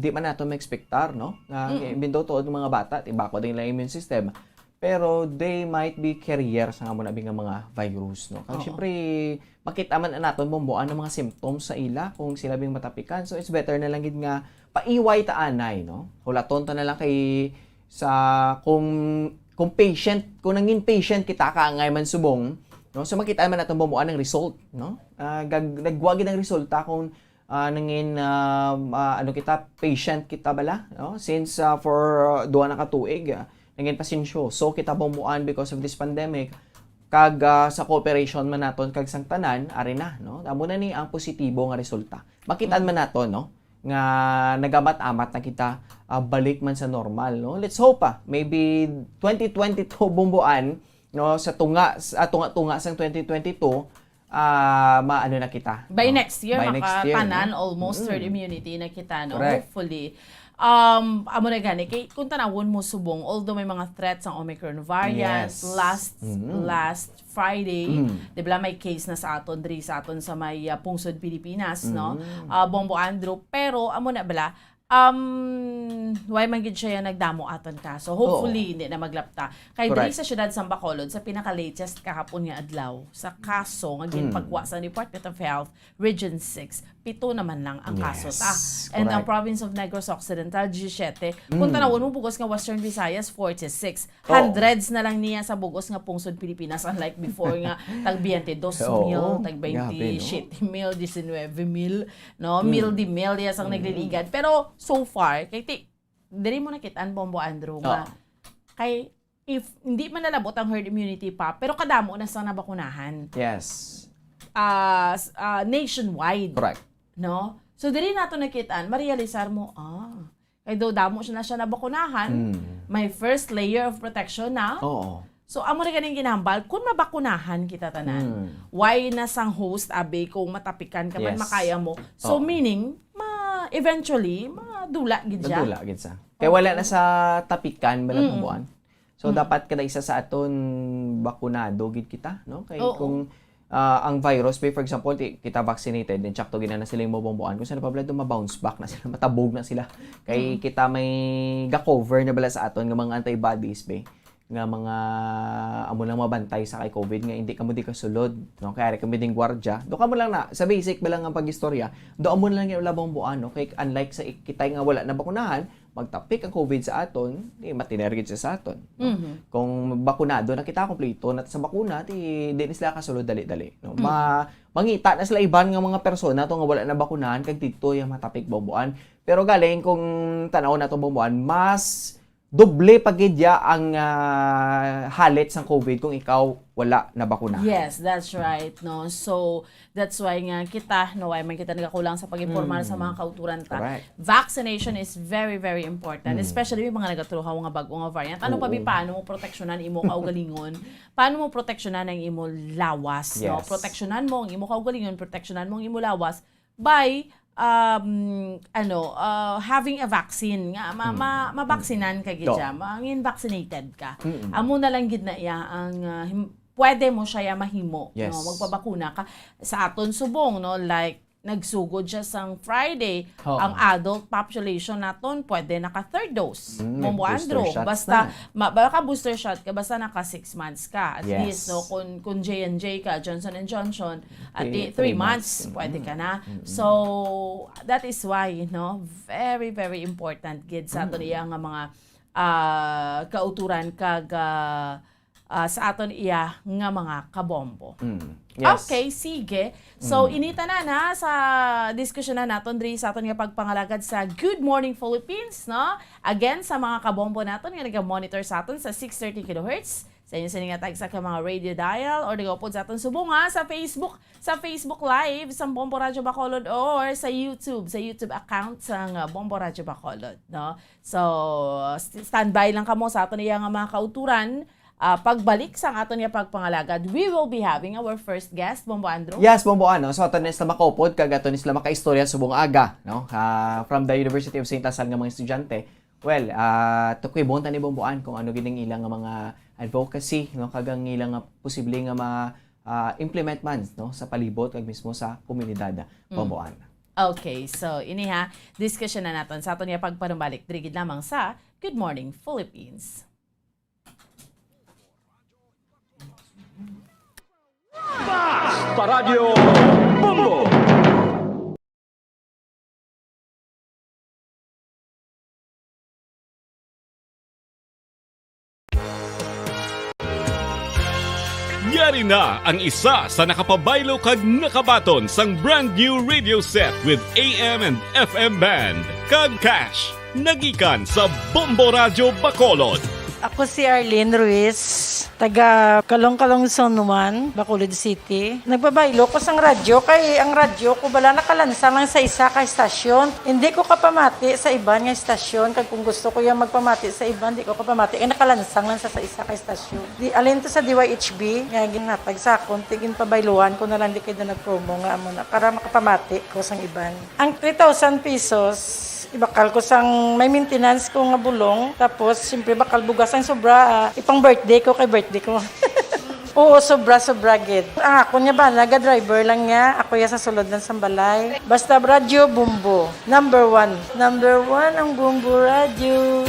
di man nato ma-expectar, no? Nga, Mm. even though tuod nga mga bata, tibako din lang immune system. Pero they might be carrier sa nga muna nga mga virus, no? Kag Oo. syempre, makita man naton, Bomboan, ang mga symptoms sa ila kung sila bing matapikan. So, it's better na lang gid nga paiway ta anay, no? Hulaton ta na lang kay sa kung, kung patient, kung nangin patient kita ka angay man subong, no? So, makita man naton, Bomboan, ang result, no? Ah, gag-, nagwa gid ang resulta kung ah, nangin, ah, ah, ano kita, patient kita bala, no? Since, ah, for, ah, duha na ka tuig, ah, nangin pasensyoso kita, Bomboan, because of this pandemic. Kag, ah, sa cooperation man naton kag sang tanan, ari na, no? Amo na ni ang positibo nga resulta. Makitaan Mm. man naton, no? Nga nagamat-amat na kita, ah, balik man sa normal, no? Let's hope, ah, maybe twenty twenty-two, Bomboan, no? Sa tunga, sa tunga-tunga sang twenty twenty-two, ah, maano na kita, By no? next year, By next year, makatanan, no? almost herd Mm. immunity na kita, no? Correct. Hopefully. Um, amo na gani, kay kung tanawon mo subong, although may mga threats ang Omicron variant, Yes. last, Mm. last Friday, Mm. di ba, may case na sa aton, diri sa aton sa may, ah, pungsod Pilipinas, no? Mm. Ah, Bombo Andrew, pero amo na bala, Um, why man gid siya nagdamo aton kaso? Hopefully, Oo. hindi na maglapta. Kay diri Correct. sa siyudad sa Bacolod, sa pinaka-latest kahapon nga adlaw, sa kaso nga Mm. ginpagwa sa Department of Health, Region six, pito naman lang ang kaso Yes, ta. And ang correct. province of Negros Occidental, diyesiyete. Kung Mm. tanawon mo, bugos nga Western Visayas, forty-six. Oo. Hundreds na lang niya sa bugos nga pungsod Pilipinas, unlike before nga tag biyente dos mil, Oo, tag grabe, no? bente siyete mil, diecinueve mil, no? Mm. Mil di mil, yes, ang Mm. nagliligad. Pero so far, kay ti-, diri mo nakita ang Bombo Andrew nga, Oo. kay if hindi man nalabot ang herd immunity pa, pero kadamo na sa nabakunahan. Yes. Ah, s-, ah, nationwide. Correct. no? So, diri nato nakitaan, marealisar mo, ah, kay daw damo siya na siya nabakunahan, Mm. may first layer of protection na. Oo. So, amo na ganing ginahambal, kung mabakunahan kita tanan, Mm. why na sang host, abi, kung matapikan ka man, Yes. makaya mo. So, Oo. meaning, ma eventually, madula gid siya. Nadula gid sa. Kaya wala na sa tapikan, Mm. malabong buwan. So, Mm. dapat kada isa sa aton bakunado gid kita, no? Kay Oo. kung ah, ang virus, be, for example, ti- kita vaccinated, then tsakto gina na sila yung mabomboan. Kung saan na pabla, mabounce back na sila, matabog na sila. Kay Mm. kita may ga-cover na bala sa aton nga mga antibodies, be, nga mga amo lang mabantay sa kay COVID nga hindi kamo di kasulod, no? Kaya kami ding gwardya. Do kamo lang na, sa basic ba lang ang pag-istorya, do amo lang yung labong buwan, no? Kay unlike sa ik- kita nga wala na bakunahan, magtapik ang COVID sa aton, di matiner gid siya sa aton, no? Mhm. Kung bakunado na kita, kompleto na sa bakuna, di, di na sila kasulod dali-dali, no? Mm. Ma, mangita na sila iban nga mga persona to nga wala na bakunahan, kag dito yung matapik bomboan. Pero galing kung tanaw na to bomboan, mas doble pa gid ya ang ah, halit sang COVID kung ikaw wala na bakuna. Yes, that's right, no? So, that's why nga kita, no, why man kita nagakulang sa pag-impormar sa mga kauturan ta. Correct. Vaccination is very, very important, Mm. especially yung mga nagatruhaw nga bag-o nga variant. Ano pa, Oo. bi, paano mo proteksyonan imo kaugalingon? Paano mo proteksyonan ang imo lawas, no? Yes. Proteksyonan mo ang imo kaugalingon, proteksyonan mo ang imo lawas by um ano uh, having a vaccine nga ma, Mm. ma mabaksinan ka gid Do. siya, mangin vaccinated ka. Mm-mm. Amo na lang gid na iya ang uh, him- pwede mo siya ya mahimo, Yes. no, magpabakuna ka sa aton subong, no, like nagsugod siya sang Friday, Oo. ang adult population naton pwede naka third dose. Mm, Mo mo booster Andrew, shot basta na. ma, baka booster shot ka basta naka six months ka at Yes. least, no, kung kung J and J ka, Johnson and Johnson, at Okay, di, three three months, months. pwede Mm. ka na. Mm. So that is why, no, very, very important gid sa aton Mm. iya nga mga ah, kauturan kag ah, ah, sa aton iya nga mga kabombo. Mm. Yes. Okay, sige. So, Mm. inita na na sa diskusyon na naton diri sa aton nga pagpangalagad sa Good Morning Philippines, no? Again, sa mga kabombo naton nga naga-monitor sa aton sa six thirty kilohertz, sa inyo sini nga tagsa ka mga radio dial or nagaupod sa aton subong, ha, sa Facebook, sa Facebook Live sa Bombo Radyo Bacolod or sa YouTube, sa YouTube account sa nga Bombo Radyo Bacolod, no? So, st- standby lang kamo sa aton iya nga mga kauturan. Ah, pagbalik sa aton nga pagpangalagad, we will be having our first guest, Bombo Andrew. Yes, Bombo, ano? So, ato ni sila makaupod, kag ato ni sila makaistorya subong aga, no? Ah, from the University of Saint Lazaro nga mga estudyante. Well, ah, tukwibon ta ni Bomboan kung ano gid ang ilang nga mga advocacy, no? Kag ang ilang nga posible nga ma, ah, implement man, no? Sa palibot kag mismo sa komunidad, Mm. Bomboan. Okay, so ini ha, diskusyon na naton sa aton nga pagpanumbalik diri gid lamang sa Good Morning Philippines. Paradyo Bombo! Yari na ang isa sa nakapabaylo kag nakabaton sang brand new radio set with A M and F M band, kag cash, nagikan sa Bombo Radyo Bacolod. Ako si Arlene Ruiz, taga Calong-Calong Zone one, Bacolod City. Nagbabaylo ko sang radyo kay ang radyo ko bala nakalansang lang sa isa ka estasyon. Hindi ko kapamati sa iban nga estasyon kag kung gusto ko yang magpamati sa iban, di ko kapamati kay nakalansang lang sa, sa isa ka estasyon. Di alin to sa D Y H B nga ginhatag sa akon, ti ginpabayluhan ko na lang di kay na nag-promo nga amo na para makapamati ko sang iban. Ang three thousand pesos, ibakal ko sang may maintenance ko nga bulong. Tapos, siyempre, bakal bugas ang sobra. Ah, ipang birthday ko kay birthday ko. Oo, sobra, sobra gid. Ang ako niya ba, naga-driver lang niya. Ako ya sa sulod lang sa balay. Basta radyo, Bombo. Number one. Number one ang Bombo Radyo.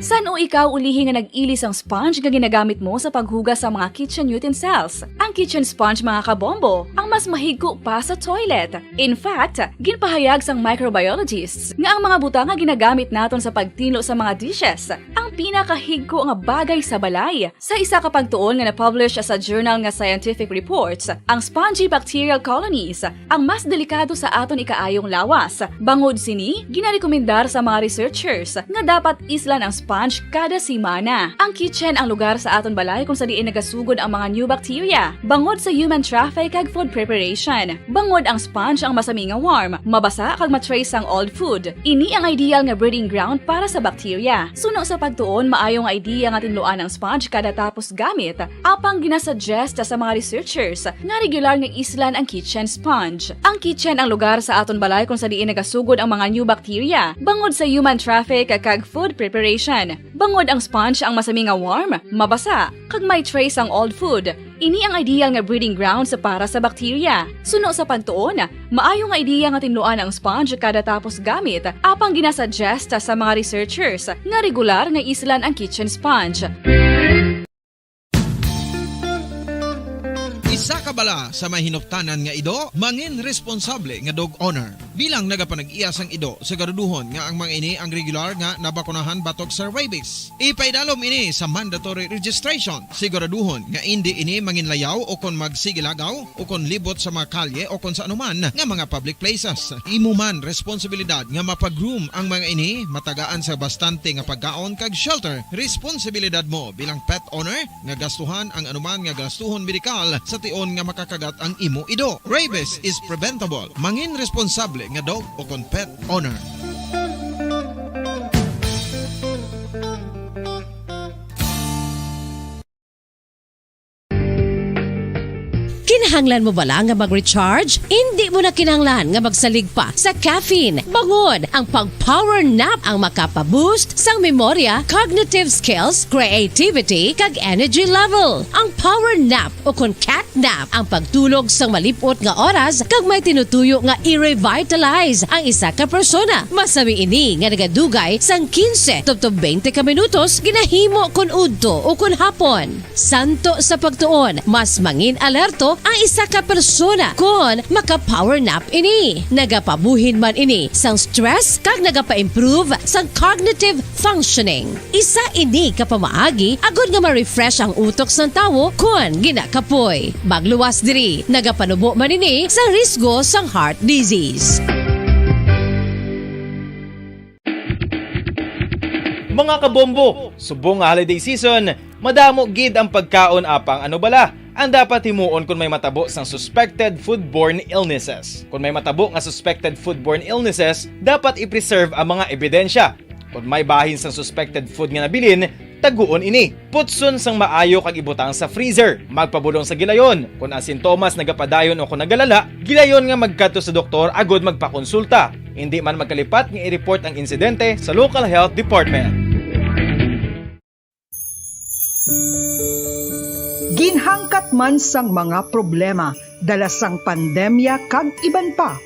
San-o ikaw ulihi nga nag-ili sang sponge nga ginagamit mo sa paghugas sa mga kitchen utensils? Ang kitchen sponge, mga kabombo, ang mas mahigko pa sa toilet. In fact, ginpahayag sang microbiologists nga ang mga butang nga ginagamit naton sa pagtinlo sa mga dishes, ang Pinakahigko nga bagay sa balay. Sa isa ka pagtuon nga na-publish sa journal nga Scientific Reports, ang spongy bacterial colonies ang mas delikado sa aton ikaayong lawas. Bangod sini, ginarekomendar sa mga researchers nga dapat islan ang sponge kada semana. Ang kitchen ang lugar sa aton balay kung sa diin nagasugod ang mga new bacteria, bangod sa human traffic kag food preparation. Bangod ang sponge ang masami nga warm, mabasa kag ma-trace sang old food. Ini ang ideal nga breeding ground para sa bacteria. Suno sa pagtuon, maayo nga idea nga tinluan ang sponge kada tapos gamit, apang ginasuggest sa mga researchers nga regular nga islan ang kitchen sponge. Ang kitchen ang lugar sa aton balay kung sa diin nagasugod ang mga new bacteria, bangod sa human traffic kag food preparation. Bangod ang sponge ang masami nga warm, mabasa, kag may trace ang old food. Ini ang ideal nga breeding grounds para sa bacteria. Suno sa pagtuon, maayo nga ideya nga tinluan ang sponge kada tapos gamit, apang ginasuggest sa mga researchers nga regular nga islan ang kitchen sponge. Isa ka bala sa may hinuptanan nga ido, mangin responsable nga dog owner. Bilang nagapanag-iya sang ido, siguraduhon nga ang mga ini ang regular nga nabakunahan batok sa rabies. Ipaidalom ini sa mandatory registration. Siguraduhon nga indi ini manginlayaw o kon magsigilagaw o kon libot sa mga kalye o kon sa anuman nga mga public places. Imo man responsibilidad nga mapa-groom ang mga ini, matagaan sa bastante nga pagkaon kag shelter. Responsibilidad mo bilang pet owner nga gastuhan ang anuman nga gastuhon medikal sa tion nga makakagat ang imo ido. Rabies is preventable. Mangin responsable nga dog o kon pet owner. Kinahanglan mo bala nga mag-recharge? Indi mo na kinahanglan nga magsalig pa sa caffeine. Bangod ang pag-power nap ang makapa-boost sang memorya, cognitive skills, creativity, kag energy level. Ang power nap o kon cat nap ang pagtulog sang malip-ot nga oras kag may tinutuyo nga i-revitalize ang isa ka persona. Masami ini nga nagadugay sang quince tubtob twenty ka minutos ginahimo kon udto o kon hapon. Santo sa pagtuon, mas mangin alerto ang isa ka persona kon maka-power nap ini. Nagapabuhin man ini sang stress kag nagapa-improve sang cognitive functioning. Isa ini ka pamaagi agod nga ma-refresh ang utok sang tawo kon ginakapoy. Magluwas diri, nagapanubo man ini sa risgo sang heart disease. Mga kabombo, subong nga holiday season, madamo gid ang pagkaon, apang ano bala ang dapat himuon kon may matabo sang suspected foodborne illnesses? Kon may matabo nga suspected foodborne illnesses, dapat i-preserve ang mga ebidensya. Kon may bahin sang suspected food nga nabilin, taguon ini. Putson sang maayo kag ibutang sa freezer. Magpabulong sa gilayon. Kon ang sintomas nagapadayon o kon nagalala, gilayon nga magkadto sa doktor agod magpakonsulta. Indi man magkalipat nga i-report ang insidente sa local health department. Ginhangkat man sang mga problema dala sang pandemya kag iban pa,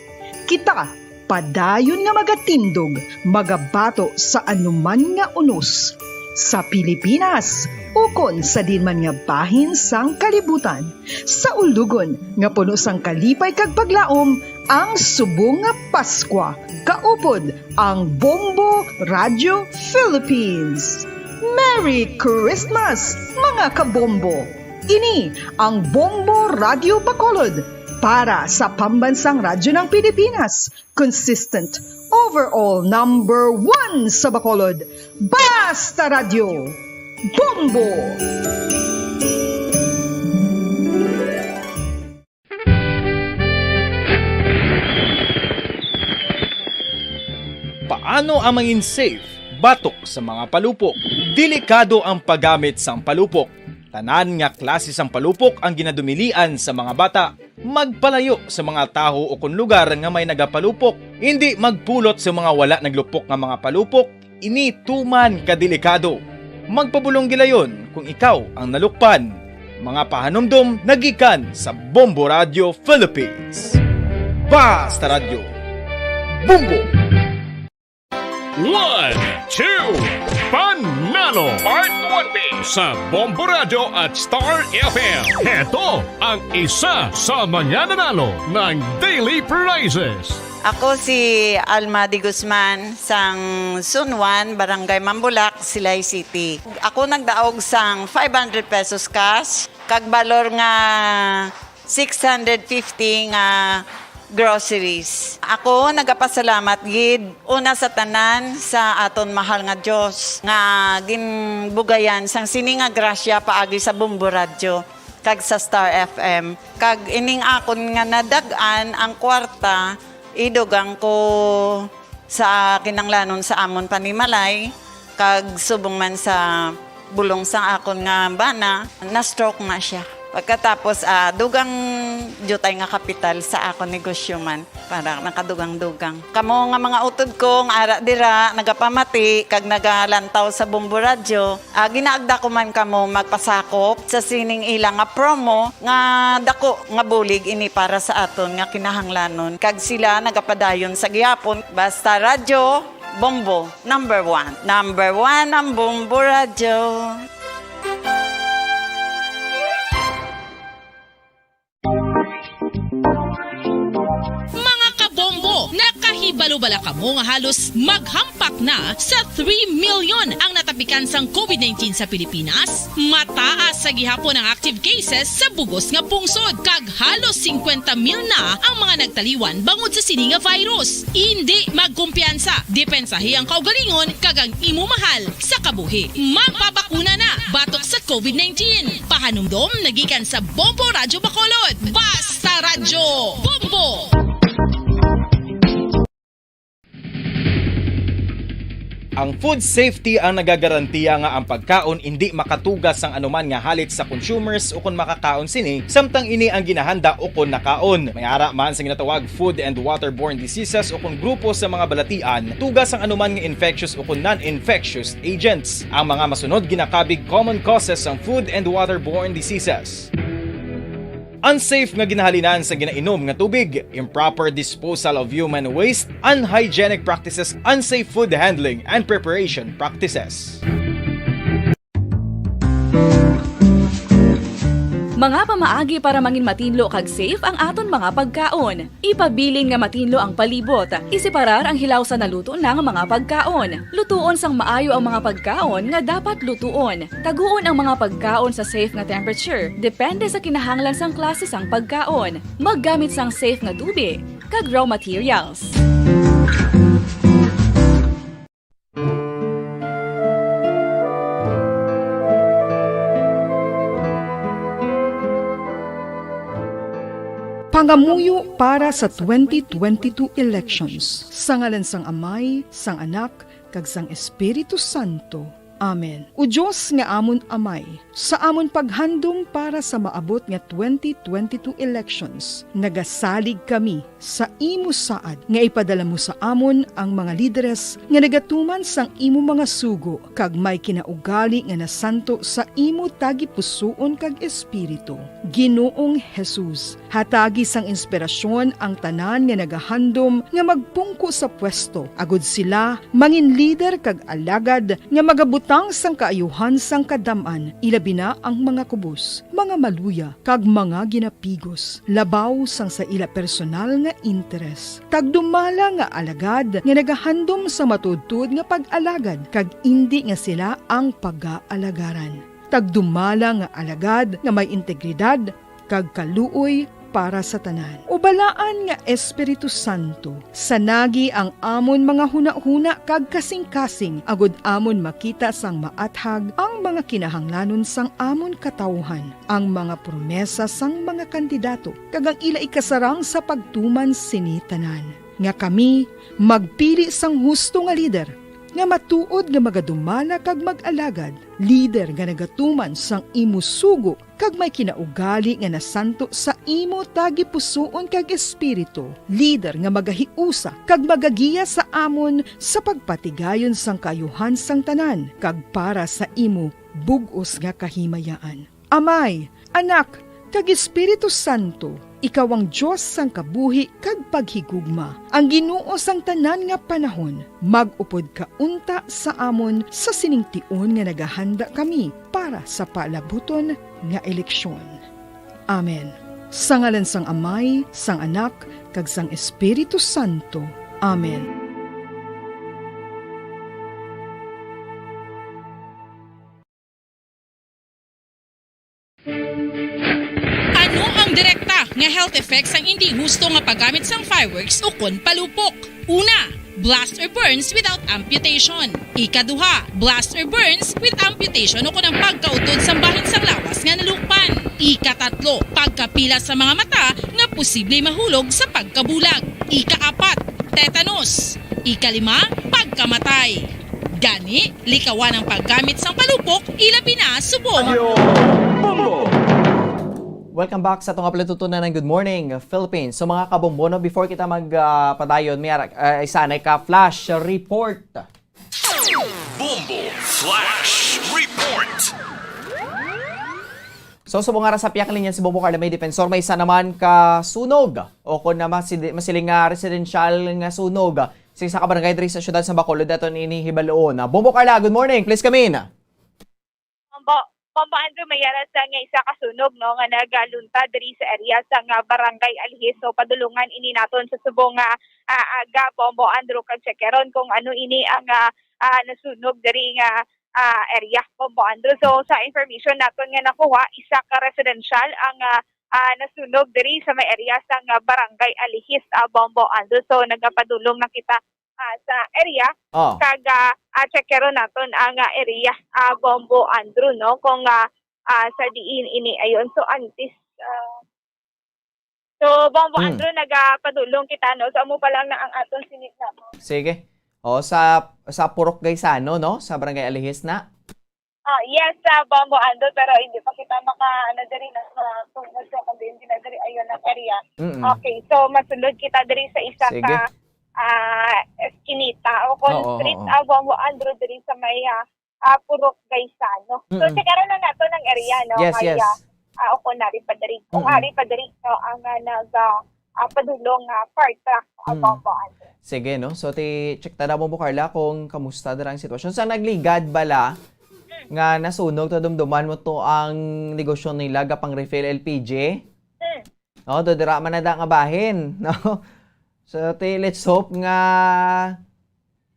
kita padayon nga magatindog, magabato sa anuman nga unos, sa Pilipinas ukon sa diin man nga bahin sang kalibutan, sa ulogon nga puno sang kalipay kag paglaom, ang subong nga Paskwa kaupod ang Bombo Radio Philippines. Merry Christmas, mga kabombo! Ini ang Bombo Radio Bacolod para sa Pambansang Radyo ng Pilipinas, consistent, overall number one sa Bacolod. Basta Radyo, Bombo! Paano ang mangin safe batok sa mga palupok? Delikado ang paggamit sang palupok. Tanan nga klase sang palupok ang ginadumilian sa mga bata. Magpalayo sa mga tawo ukon lugar nga may nagapalupok. Indi magpulot sa mga wala naglupok nga mga palupok. Ini tuman ka delikado. Magpabulong gilayon kung ikaw ang nalukpan. Mga pahanumdom nagikan sa Bombo Radio Philippines. Basta Radyo, Bombo! One, two, Panalo! Part twenty sa Bombo Radio at Star F M. Heto ang isa sa mga nanalo ng daily prizes. Ako si Alma de Guzman, sang Zone one, Barangay Mambulak, Silay City. Ako nagdaog sang five hundred pesos cash, kag balor nga six hundred fifty nga groceries. Ako nagapasalamat gid una sa tanan sa aton mahal nga Dios nga ginbugayan sang sini nga grasya paagi sa Bombo Radyo kag sa Star F M. Kag ining akon nga nadag-an ang kwarta, idugang ko sa kinahanglanon sa amon panimalay, kag subong man sa bulong sang akon nga bana, na-stroke na siya. Pagkatapos, ah, dugang diutay nga kapital sa akon negosyo man, para nakadugang-dugang. Kamo nga mga utod ko nga ara dira, nagapamati kag nagalantaw sa Bombo Radyo, ah, ginaagda ko man kamo magpasakop sa sining ila nga promo nga dako nga bulig ini para sa aton nga kinahanglanon, kag sila nagapadayon sa gihapon. Basta Radyo Bombo, number one. Number one ang Bombo Radyo. Mga kabombo, nakahibalo bala kamo nga halos maghampak na sa three million ang natapikan sang covid nineteen sa Pilipinas? Mataas sa gihapon ang active cases sa bugos nga pungsod, kag halos singkwenta mil na ang mga nagtaliwan bangod sa sini nga virus. Indi magkumpiyansa, depensahi ang kaugalingon kag ang imo mahal sa kabuhi. Magpabakuna na batok sa covid nineteen. Pahanumdom na gikan sa Bombo Radyo Bacolod. Basta Radyo Bombo! Ang food safety ang nagagarantiya nga ang pagkaon indi makatuga sang anuman nga halit sa consumers ukon makakaon sini, samtang ini ang ginahanda ukon nakaon. May ara man sa ginatawag food and waterborne diseases ukon grupo sa mga balatian, tuga sang anuman nga infectious ukon non-infectious agents. Ang mga masunod ginakabig common causes sang food and waterborne diseases. Unsafe nga ginahalinan sa ginainom nga tubig, improper disposal of human waste, unhygienic practices, unsafe food handling and preparation practices. Mga pamaagi para mangin matinlo kag safe ang aton mga pagkaon. Ipabilin nga matinlo ang palibot. Iseparar ang hilaw sa naluto na nga mga pagkaon. Lutuon sang maayo ang mga pagkaon nga dapat lutuon. Taguon ang mga pagkaon sa safe nga temperature, depende sa kinahanglan sang klase sang pagkaon. Maggamit sang safe nga tubi kag raw materials. Pangamuyo para sa twenty twenty-two elections. Sa ngalan sang Amay, sang Anak, kag sang Espiritu Santo. Amen. O Dios nga amon Amay, sa amon paghandom para sa maabot nga twenty twenty-two elections, nagasalig kami sa imo saad nga ipadala mo sa amon ang mga lideres nga nagatuman sang imo mga sugo kag may kinaugali nga nasanto sa imo tagipusoon kag espiritu. Ginoong Jesus, hatagi sang inspirasyon ang tanan nga nagahandom nga magpungko sa pwesto, agod sila mangin lider kag alagad nga magabutang sang kaayuhan sang kadam-an, ilabi na ang mga kubos, mga maluya, kag mga ginapigos, labaw sang sa ila personal nga interes. Tagdumala nga alagad nga nagahandom sa matuodtuod nga pag-alagad, kag indi nga sila ang pagaalagaran. Tagdumala nga alagad nga may integridad kag kaluoy para sa tanan. O Balaan nga Espiritu Santo, sanagi ang amon mga hunahuna kag kasingkasing, agod amon makita sang maathag ang mga kinahanglanon sang amon katawuhan, ang mga promesa sang mga kandidato, kag ang ila ikasarang sa pagtuman sini tanan, nga kami magpili sang husto nga lider, nga matuod nga magadumala kag mag-alagad, lider nga nagatuman sang imo sugo kag may kinaugali nga nasanto sa imo tagipusoon kag espiritu, lider nga magahiusa kag magagiya sa amon sa pagpatigayon sang kaayuhan sang tanan kag para sa imo bug-os nga kahimayaan. Amay, Anak, kag Espiritu Santo, ikaw ang Dios sang kabuhi kag paghigugma, ang Ginoo sang tanan nga panahon. Mag-upod ka unta sa amon sa sining tion nga nagahanda kami para sa palabuton nga eleksyon. Amen. Sa ngalan sang Amay, sang Anak, kag sang Espiritu Santo. Amen. Ano ang direkta nga health effects sang indi husto nga paggamit sang fireworks ukon palupok? Una, blast or burns without amputation. Ikaduha, blast or burns with amputation ukon ang pagkautod sang bahin sang lawas nga nalukpan. Ikatatlo, pagkapila sa mga mata nga posible mahulog sa pagkabulag. Ikaapat, tetanus. Ikalima, pagkamatay. Gani, likawan ang paggamit sang palupok, ilabi na subong. Welcome back sa atong palatuntunan ng Good Morning Philippines. So mga kabombo, no, before kita mag ah, padayon, may ara- ah, isa na ka flash report. Bombo Flash Report. So subong nga ra sa pihak linya si Bombo Carla, may defensor, may isa naman ka sunog o kung na masi- masiling nga residential nga sunog sa isa ka barangay diri sa siyudad sa Bacolod, aton ini hibaluon. Ah, Bombo Carla, good morning. Please come in. Bombo, Bombo Andrew, may ara sa nga isa ka sunog, no, nga nagalunta diri sa area sa nga Barangay Alihis. So padulungan ini naton sa subong nga ah, aga, Bombo Andrew, kag checkeron kung ano ini ang ah, ah, nasunog diri nga ah, area, Bombo Andrew. So sa information naton nga nakuha, isa ka residential ang ah, ah, nasunog diri sa may area sa nga Barangay Alihis, ah, Bombo Andrew. So nagapadulong na kita ah, sa area. Oh. Kag ah, ah, checkeron naton ang ah, area, ah, Bombo Andrew, no? Kung ah, ah, sa diin ini ayon. So antes, ah, so Bombo Hmm. Andrew, nagapadulong kita, no? So amo pa lang na ang aton sinit na, no? Sige. O, sa sa Purok Gaisano, no? Sa Barangay Alihis na. Ah, yes, sa Bombo Andrew, pero hindi pa kita maka, ano, diri na, uh, tungod sa kundi hindi na diri ayon ang area. Mm-mm. Okay, so masulod kita diri sa isa Sige. ka ah, eskinita o kung Oo, street oo. ah, Bombo Andrew diri sa may ah, ah, Purok Gaisano. So, Mm-mm. checkeron na nato ng area, no? Yes, Kaya, yes. ah, o kung nari pa diri, kung Mm-mm. ari pa diri, no, ang ah, nag ah, ah, padulong nga fire truck, ah, Mm. Bombo Andrew. Sige, no? So, ti check ta daw mo, Carla, kung kamusta dira ang sitwasyon. Sa nagligad bala nga nasunog, to dumduman mo to ang negosyo nila, gapang refill L P G? Hmm. No, do dira man na da nga bahin, no? So, ti, let's hope nga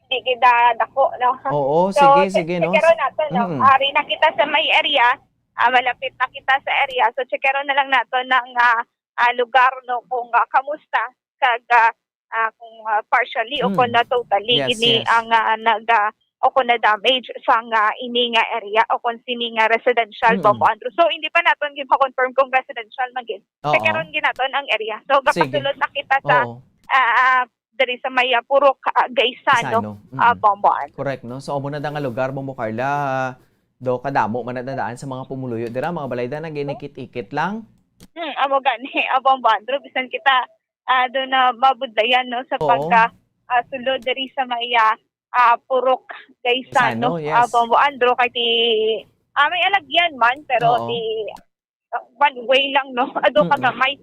Di gid ah, dako, no? Oo, So, sige, che- sige, no? checkeron nato, no? Mm. Ari na kita sa may area, ah, malapit na kita sa area. So, checkeron na lang nato ng ah, ah, lugar, no? Kung ah, kamusta, kag ah, ah, kung ah, partially o Mm. kung na totally Yes, ini yes. ang ah, nag ah, o kung na damage sa nga ini nga area o kung sini nga residential, Mm. Bombo Andrew. So, hindi pa naton gid ma-confirm kung residential man gid. Oo. Checkeron gid naton ang area. So, Sige. gapasulod na kita sa Oo. ah, diri sa may ah, Purok ah, Gaisano, Sano? Mm. ah, Bombo Andrew. Correct, no? So, amo na da nga lugar, Bombo Carla, do kadamo man nadaan sa mga pumuluyo dira, mga balay da nag-inikit-ikit lang. Hmm, amo gani, ah, Bombo Andrew, bisan kita ah, do na mabudlayan, no, sa Oo. pagka ah, sulod diri sa may ah, ah, Purok Gaisano, Gaisano, yes. ah, Bombo Andrew, kay ti ah, may alagyan man, pero Oo. ti ah, one way lang, no? Ado Mm-mm. kagamay.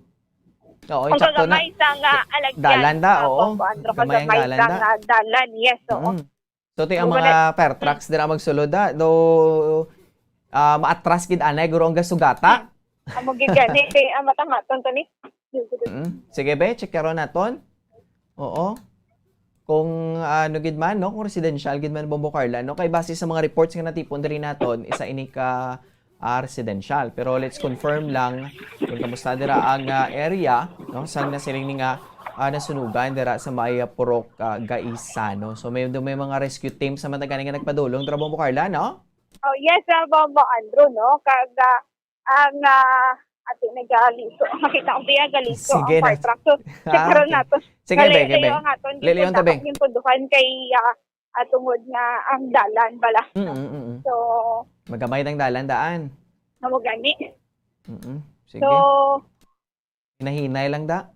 Oo, Kung sakto na. kagamay sa nga alagyan, Dalan da, ah, oo. Bombo Andrew, Gamay ang kagamay dalan sa da. nga dalan, yes, oo. Mm. So, ti ang Wala- mga fire trucks dira magsulod da, do ah, maatras gid anay guro ang gasugata. Amo gid gani kay ah, matamaton to ni. Mm. Sige be, check karon naton. Oo. Kung ano gid man, no, kung residential gid man, Bombo Carla, no, kay base sa mga reports nga natipon diri naton, isa ini ka ah, residential. Pero let's confirm lang kung kamusta dira ang ah, area, no, sang nasiling ni nga ah, nasunugan dira sa may ah, Purok ah, Gaisano. So may may mga rescue teams naman na gani nga nagpadulong dira, Bombo Carla, no? Oh, yes, ah, Bombo Andrew, no? Kag ah, ang ah, ati nagaliso. Makita ko siya galiso Sige ang fire na. Truck. So, Ah, checkeron okay. nato. Sige, be, be. Ang aton Liliyon ta, be. Yung punduhan kay ah, ah, tungod nga ang dalan bala. Mm, mm, mm. So, Magamay ang dalan daan. amo gani. Mm, sige. So, Hinay-hinay lang da.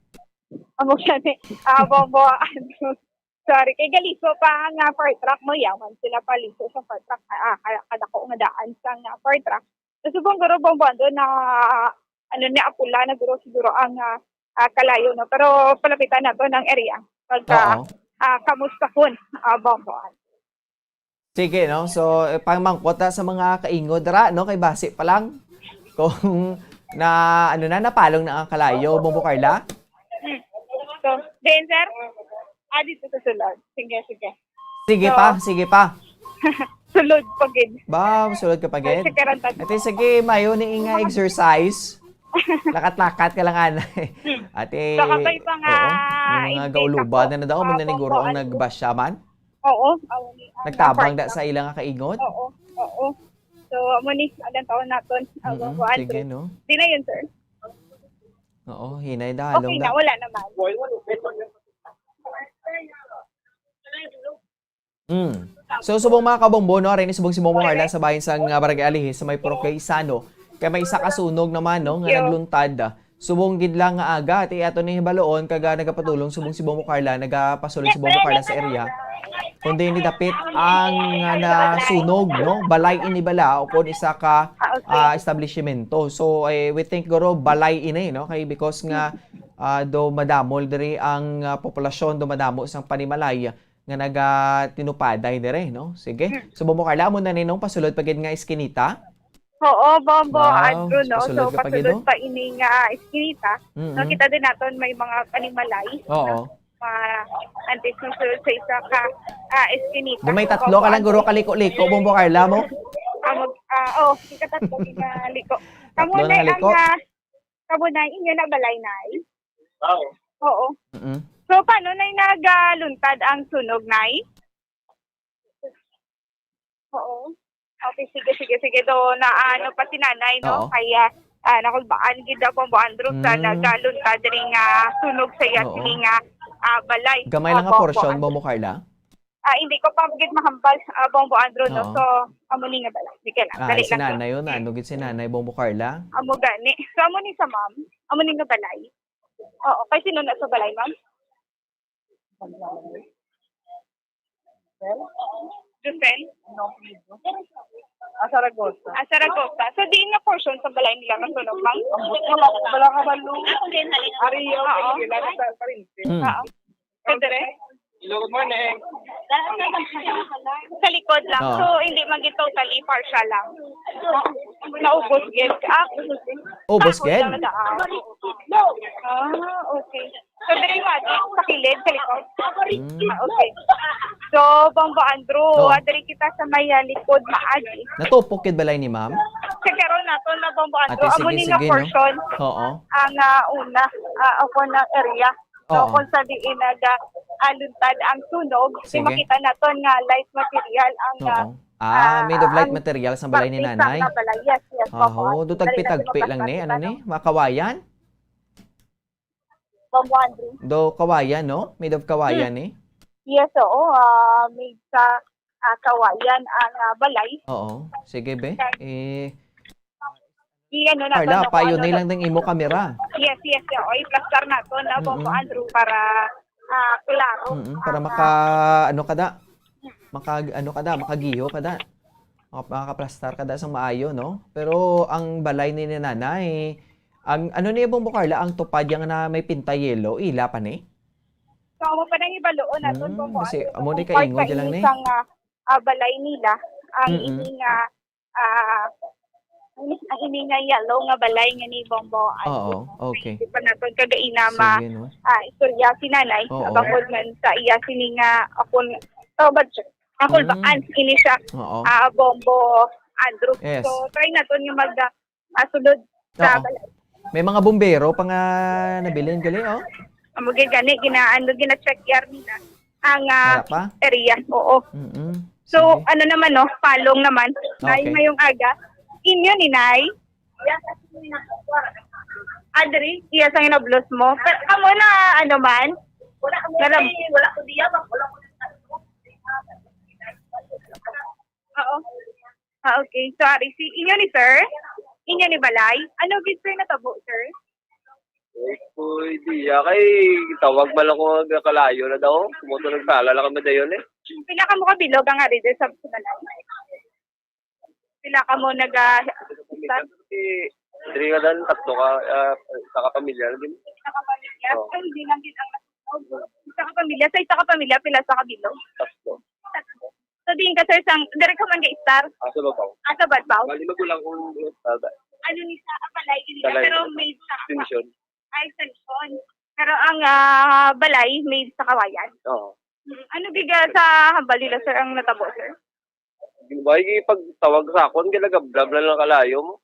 Amo gani. Ah, Bombo Andrew. Sorry, kay galiso pa nga fire truck mo, yaman sila paliso sa fire truck. Ah, kaya kadako nga daan sa nga fire truck. So, subong guro, Bombo Andrew, na ano ni apula na guro siguro ang ah, ah, kalayo, no? Pero palapitan nato ng area. Pagka Oo. ah, kamusta kun, ah, Bombo Andrew? Sige, no? So, eh, pangmangkot ta sa mga kaingod ra, no? Kay basi pa lang. Kung Na, ano na, napalong na ang kalayo, Bombo Carla? Hmm. So, then, sir? Ah, dito sa sulod. Sige, sige. Sige So, pa, sige pa. Sulod pa gid. Ba, sulod ka pa gid? Sa karantad. Ate, sige, mayo ni nga exercise. Lakat-lakat ka lang, anay. Ate, Baka kayo pa nga oo, may mga invite gauluban ako. na na daw, mo na ni Ako, guro ang ano. Nagbasya man? Oo. Ako ni, ah, Nagtabang part da sa ilang kaigot? Oo, oo. So, amo ni, alang taon naton. Ako, Mm-mm, kuan, sige, no? Di na yun, sir. Oo, hinay da, Okay halong na, da. Wala naman. Mm. So, subong mga kabombo, no? Ari ni subong si Bombo Carla sa bahin sang, ah, Barangay Alihis sa may Purok Gaisano. Kay may isa ka sunog naman, no? Nga Yo. Nagluntad. Subong gid lang nga aga, ti ato ni hibaloon, kag, ah, nagapatulong subong si Bombo Carla, nagapasulod si Bombo Carla sa area. Kundi ni dapit ang, ah, nasunog, no? Balay ini bala, o kung isa ka, Ah, okay. ah, establishmento. So, eh, we think, guro, balay ini, no? Kay because nga, ah, do madamol diri ang, ah, populasyon, do madamo sang panimalay nga nagatinupaday dire, no? Sige. Hmm. So, Bombo Carla, amo na ni nung pasulod pa gid nga iskinita? Oo, Bombo, Wow, Andrew, no? pasulod So, ka pa gid, pasulod oh. Pa ini nga iskinita. Mm-mm. Nakita din naton may mga panimalay. Oo. Mga antes masulod sa isa ka ah, iskinita. Do may tatlo ka lang, guro, kaliko-liko, Bombo Carla mo? Ah, mag, ah, oh, ikatatlo ginaliko. Kamo Tatlo na na ang, liko? Ah, kamo na, inyo na balay, Nay? Oo. Mm-mm. So, paano, Nay, nagaluntad ang sunog, Nay? Oo. Okay, sige, sige, sige. Do, na ano pa si nanay, no? Oo. Kaya, ah, nakulbaan gid daw Bombo Andrew sa Mm. nagaluntad diri nga sunog sa iya Oo. sini nga ah, balay. Gamay lang nga Opo, portion, Bombo Bombo Carla? Ah, hindi ko pa gid mahambal, ah, Bombo Andrew, no? Oo. So, amo ni nga balay. Sige lang, Ah, dali si lang. nanay yun, ano gid si nanay, Bombo Carla? Amo gani. So, amo ni sa ma'am. Amo ni nga balay. Oo, kay sino na sa balay, ma'am? Josel? Ah, Saragosa. Ah, Saragosa. So, diin nga portion sa balay nila nasunog, ma'am? Wala, wala ka ba, Lu? Ari, Oo. okay, wala ka pa rin. Mm. Oo. Pwede rin? Hello, good morning. Sa likod lang. Oo. So, hindi man gid totally, partial lang. Naubos gid. Ah, Ubos kahoy gid? lang na, ah. Ah, okay. So, diri nga, sa kilid, sa likod. Mm. Ah, okay. So, Bombo Andrew, Oo. ah, diri kita sa may, ah, likod, maagi. Natupok gid balay ni ma'am? Sa karon nato na, Bombo Andrew, Ate, amo sige, ni nga sige, no? Portion Oo. ang, ah, una, ah, ako ng area. So, Oo. kung sa diin nag, ah, aluntad ang sunog, Sige. Makita naton nga light material ang, ah, Oo. Ah, made of light ang material sa balay ni parte nanay? sa balay. Yes, yes, Ah, opo. oo. Do Dali na tagpi-tagpi lang ni, ano ni? Mga kawayan? Bombo Andrew. Do kawayan, no? Made of kawayan, eh. Yes, oo. Ah, made sa ah, kawayan ang, ah, balay. Oo. Sige, be. Eh, Di ano na Carla, to, payo ano ni na- lang ng imo kamera. Yes, yes, yes. O, i-plastar nato na, Bombo Mm-mm. Andrew, para ah, klaro. Mm, para ang, maka, ano ka da? Maka, ano ka da? Makagiho ka da? Maka, makaplastar ka da sa maayo, no? Pero ang balay ni nanay, ang, ano ni Bombo Carla, ang tupad yang na may pinta yellow, ila pa ni? So, amo pa nang ibaloon naton, Mm, Bombo kasi Andrew, amo ni kung part kaingon pa di lang ini ni. Sang, ah, ah, balay nila, ang Mm-mm. ini nga, ah, ang ini nga yellow nga balay nga ni Bombo Andrew. Oo, okay. Di pa naton kagaina ma Sige, no? ah, istorya si nanay, Oo. bangod man sa iya sini nga akon, oh, budget. Ako Mm. baan ini siya, Oo. ah, Bombo Andrew. Yes. So, try naton nga mag, ah, sulod sa Oo. May mga bumbero pa nga nabilin gali, oh. Amo gid gani, gina, ano, gina-check yar nila ang, ah, Wala pa? area. Oo. Mm-mm. So, Sige. Ano naman, no? Palong naman. Nay, Okay. Ngayong aga. Inyo ni Nay? Adri, iya sa ginablos mo. Pero kamo na, ano man? Wala ko diya, wala ko diya. Oo. Ah, okay. Sorry. Si inyo ni sir? Inyo ni balay? Ano gid, sir, natabo, sir? Uy, diya kay tawag man ako nga kalayo na daw. Kumuto nagsala lang kami dayon eh. Pila ka mo kabilog ang ari sa balay? Pila ka mo naga Kasi, diri nga dan tatlo ka, ah, isa ka pamilya lagi. Isa ka pamilya? Oo. Ay, hindi lang din ang nasunog. Isa ka pamilya, sa isa ka pamilya, pila sa kabilog? Tatlo. So, diin ka, sir, sang, diri ka man ga-istar? Asa ba ba? Asa ba, Pao? Bali magulang kong bata. Ano ni sa, ah, pala? Balay nila, pero made sa extension. Ah, extension. Pero ang, ah, balay made sa kawayan. Oo. Mm, ano gid, ah, sa hambal nila, sir, ang natabo, sir? Way gipagtawag sa akon, kay nagabla-bla lang kalayo mo.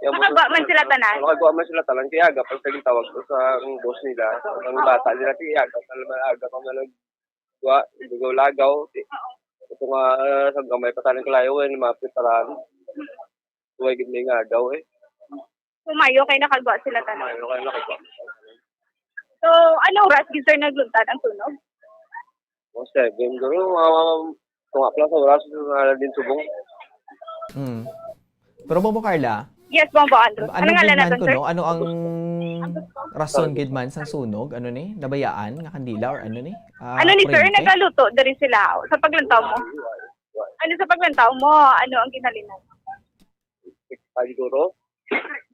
Yan mo, Nakagwa man sila tanan? Nakagwa man sila tanan, kay aga pa sa gitawag ko sa ang boss nila, ang bata nila, kay aga pa naman, aga pa man nagwa, lagaw-lagaw. Ito nga, ah, sa gamay pa tanan kalayo, eh, mapit tanan. Way gid may ngagaw, eh. Humayo kay nakagwa sila tanan. Humayo kay nakagwa. So, ano oras gid, sir, nagluntad ang sunog? Mga seven, guro. Mga, mga tunga pa lang sa oras, na din subong. Mm. Pero, Bombo Carla, Yes, Bombo Andrew. Ano Ano nga gid lang man naton, sir? Kuno? Ano ang rason gid man sang sunog? Ano ni? Nabayaan nga kandila or ano ni? Ah, Ano ni, sir? Kuryente? Nagaluto diri sila sa paglantaw mo? Ano sa paglantaw mo? Ano ang ginhalinan? Siguro.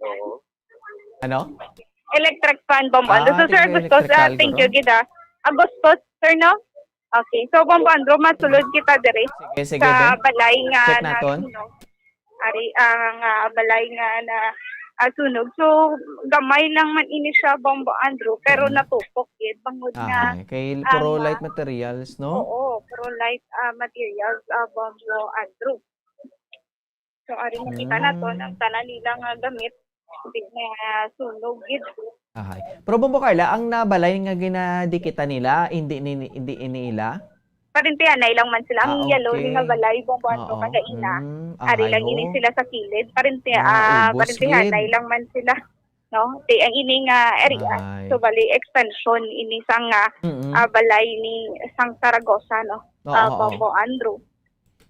Oo. Ano? Electric fan, Bombo Andrew. Ah, So, sir, tingnan, Agustos, ah, electrical, thank you, guro. Gid, ah. Agustos, sir, no? Okay. So, Bombo Andrew, masulod kita diri Sige, sige, sa be. Balay nga Check naton. Nasunog. Ari ang, ah, balay nga na, ah, sunog. So, gamay lang man ini siya, Bombo Andrew, pero Mm. natupok gid bangod nga Ah, kay ang, puro ah, light materials, no? Oo, puro light, ah, materials, ah, Bombo Andrew. So, ari makita naton Mm. ang tanan nila nga gamit, di na sunog gid. Ahay. Pero, Bombo Carla, ang nabalay nga ginadikitan nila, hindi ni, hindi ini ila? Parintihanay lang man sila. Ang Ah, yellow ni nga okay. Balay, Bombo Andrew, Oo. Kada ina. Mm, Ari ahay, lang ini ho. Sila sa kilid. Parinti-, Nga ah, ubos parintihanay gid. Lang man sila. No? Di, ang ini nga area. Ahay. So, bali, extension ini sang, ah, Mm-mm. ah, balay ni sang Saragosa, no? Oo, Ah, oo. Bombo Andrew.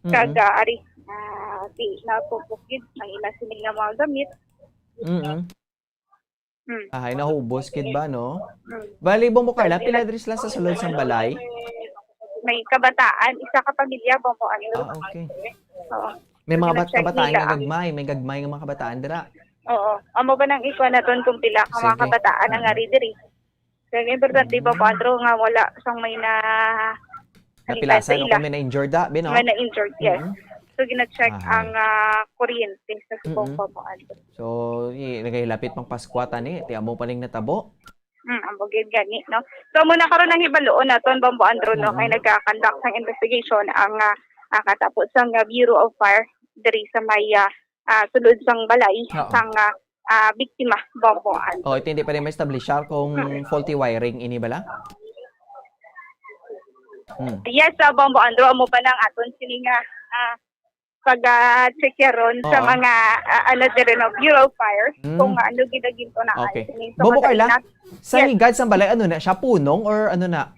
Mm-mm. Kag, ah, ari, ah, di natupok gid ang ila sini nga mga gamit. Mm-mm. Mm. Ahay, nahubos gid ba, no? Mm. Bali, Bombo Carla, pila diri sila sa sulod sang balay? May kabataan, isa ka pamilya, Bombo Andrew. Ah, okay. Oo. May mga bat-, kabataan nga gagmay, may gagmay nga mga kabataan dira. Oo. Amo ba nang ikuha naton kung pila ka mga kabataan ang ari diri? Sige. Mm. Kaya importante, Bombo Andrew, nga wala sang may na Napilasan o kung may na-injured, ah, Bin, oh? May na-injured, yes. Mm-mm. So, gina-check ang, ah, kuryente sa subong, Bombo Andrew. So, i-, nagahilapit pang Paskwa tani, ti amo pa ning natabo. Mm, amo gid gani, no? So, muna karon ang hibaluon naton, Bombo Andrew, no? Kay nagka-conduct sang investigation ang, ah, ah, katapo sang, ah, Bureau of Fire diri sa may, ah, ah, sulod sang balay sang, ah, ah, biktima, Bombo Andrew. Oh, ito hindi pa rin ma-establish kung faulty wiring ini bala? Hmm. Yes, ah, Bombo Andrew, amo pa nang aton sini nga, ah, pag, ah, check yaron sa mga, ah, ano, diri, no, Bureau of Fire, kung ano gid ang gintunaan sini. Okay. Bombo Carla, sa higad sang balay, ano na siya? Punong or ano na?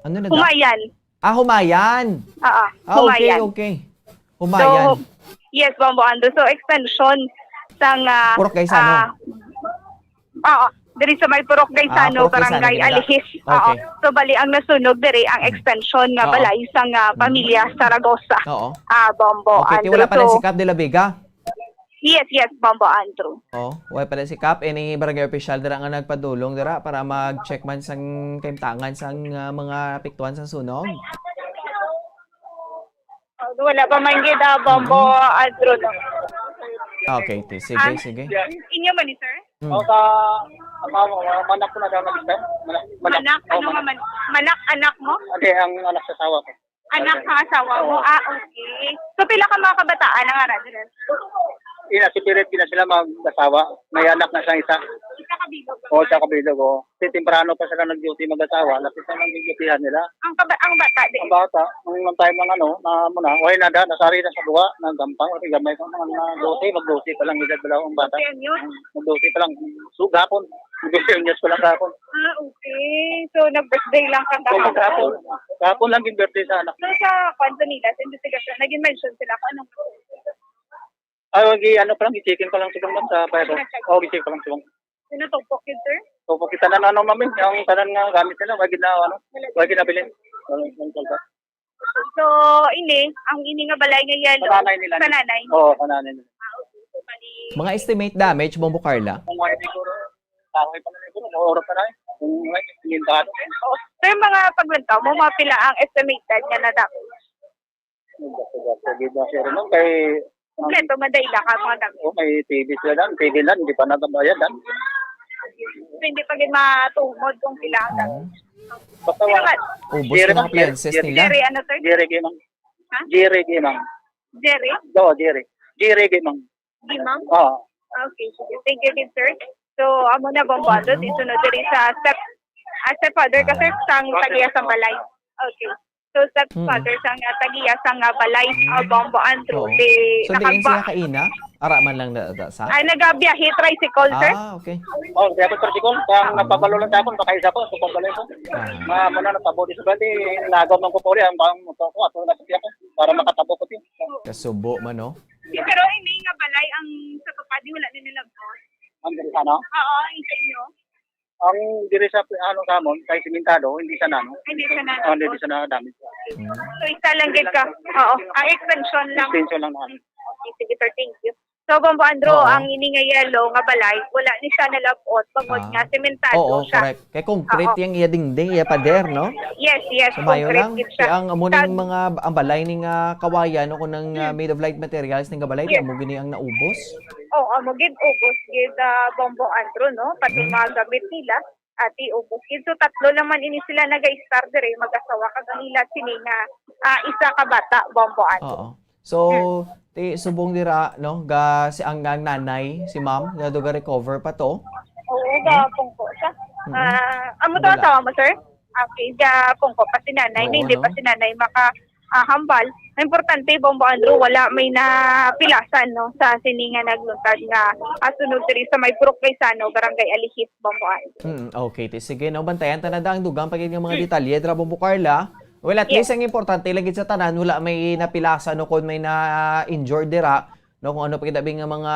Ano na daw? Humayan. Ah, humayan. Oo, ah, okay, humayan. Okay. Humayan. So, yes, Bombo Andrew. So, extension sang, ah, Purok Gaisano. Ah, oo, diri sa may Purok Gaisano, Barangay Alihis. Okay. Oo. So, bali ang nasunog diri ang extension nga balay sang, ah, pamilya Saragosa. Oo. Ah, Bombo Andrew. Okay, wala pa na si Kap de la Vega? Yes, yes, Bombo Andrew. Oh, wala pala si Kap. Any barangay official dira nga nagpadulong dira para mag-check man sang kahimtangan sang, ah, mga apektuhan sang sunog? Wala pa man gid, ah, Bombo Andrew, no? Okay, ti-, sige, sige. Inyo man ni, sir? Hmm. O, sa, sa, sa, manak ko na daw na, sir. Manak, manak. Manak, ano nga man-, manak, anak mo? Hindi, ang anak sa asawa ko. Anak sa asawa mo? Ah, okay. So, pila ka mga kabataan ang ara diri? Ina, si Pirit, gina sila mag-asawa. May anak na siyang isa. Isa ka bilog? Oo, isa ka bilog, oo. Kasi temprano pa sila nag-duty mag-asawa. Lapit na lang yung duty-han nila. Ang kaba-, ang bata, di? Ang bata, nung, nung time ng ano, na muna, okay na da, nasari na sa duwa, nang gampang, okay, gamay pa, mga, mga doce, mag-doce pa lang, edad pa lang ang bata. Doce anyos? Mag-doce pa lang, so, gapon. Mag-doce anyos pa lang gapon. Ah, okay. So, nag-birthday lang ka kahapon? Kahapon. Kahapon lang yung birthday sa anak. So, sa kwan sa nila, sa investigasyon, naging mention sila kung anong Ah, wagi, ano pa lang, i-checking pa lang siguro, ma'am, sa fire. Oh, i-check pa lang siguro. Sino to? Pocket, sir? Opo, kita na, ano, ma'am, eh, yung tanan nga gamit nila, wagi na, ano, wagi na bilhin. Ano, yung kalba. So, ini, ang ini nga balay nga yellow, sa nanay nila. Sa nanay? Oo, sa nanay nila. Ah, okay. So, bali, mga estimate damage, Bombo Carla? Kung wala siguro, kahoy pa na siguro, maurot pa na eh. Kung wala, hindi ba? So, yung mga paglantaw mo, mga pila ang estimated nga na damage? Gasto-gasto gid na, sir, ma'am, kay Kompleto man dahil ka mga gamit. Oh, may T V sila dan, T V lang, hindi pa natabayad dan. So, hindi pa gid matungod kung pila ang gamit. Mm. Basta Pero wa- nga, Ubos Jerry yung mga lang, appliances Jerry. nila. Jerry, ano, sir? Jerry Gimang. Ha? Jerry Gimang. Jerry? Oo, Jerry. Jerry Gimang. Gimang? Oo. Okay, sige. Thank you, good sir. So, amo na, Bombo Andrew, isunod diri sa step, ah, stepfather ka, sir, sang tagiya sang balay. Okay. So, stepfather sang, ah, tagiya sang, ah, balay, ah, Bombo Andrew, Oo. di So, di nakagba- sila kaina? Ara man lang na, na sa? Ay, nagabiyahe, tricycle, sir. Ah, okay. Oh, kaya ko tricycle, kaya ang napabalo lang sa akon, baka isa ko, sa pabalo ko. Ah. Ma, mo na, napabuli sa bali, nagaw man ko puli, ang bang mo ko, ato na siya ko, para makatabo ko siya. Kasubo man, no? Pero ini nga balay ang sa tupad, wala na nila boss. Ang diri sa ano? Oo, ang sa inyo. Ang diri sa ano sa amon, kay simentado, hindi sa nano. Hindi sa nano. Oh, hindi sa nano damage. Mm. So, isa lang gid ka. Oo, ang extension lang. Extension lang na. Okay, sige, sir, thank you. So, Bombo Andrew, Oo. ang ini nga yellow nga balay, wala ni siya nalabot, bangod Ah. nga simentado Oo, siya. correct. Kay concrete Oo. yung iya dingding, iya pader, no? Yes, yes, So, mayo concrete lang. gid siya. Kaya ang amo ning Tag- mga, ang balay ni nga kawayan, no, kung nang, ah, Hmm. made of light materials, ning nga balay, Yes. amo gini ang naubos. Oo, amo gid, ubos gid, ah, Bombo Andrew, no? Pati Mm. mga gamit nila, ati ubos gid. So, tatlo lang man ini sila naga-stay diri, mag-asawa, kag ang ila sini nga, ah, isa ka bata, Bombo Andrew. Oo. So, Hmm. ti subong dira, no, ga si ang, ang nanay, si ma'am, nga do ga recover pa to. Oo, Hmm? ga pungko siya. Mm. Ah, amo to Wala. asawa mo, sir? Okay, ga pungko pa si nanay, Oo, hindi no? pa si nanay maka, ah, hambal. Ang importante, Bombo Andrew, wala may napilasan, no, sa sini nga nagluntad nga, ah, sunog diri sa may Purok Gaisano, Barangay Alihis, Bombo Andrew. Mm, okay, ti sige, no, bantayan ta na da ang dugang pa gid nga mga Hmm. detalye dira, Bombo Carla. Well, at Yes. least ang importante lang gid sa tanan, wala may napilasan o kung may na-injured dira, no, kung ano pa gid abi nga mga,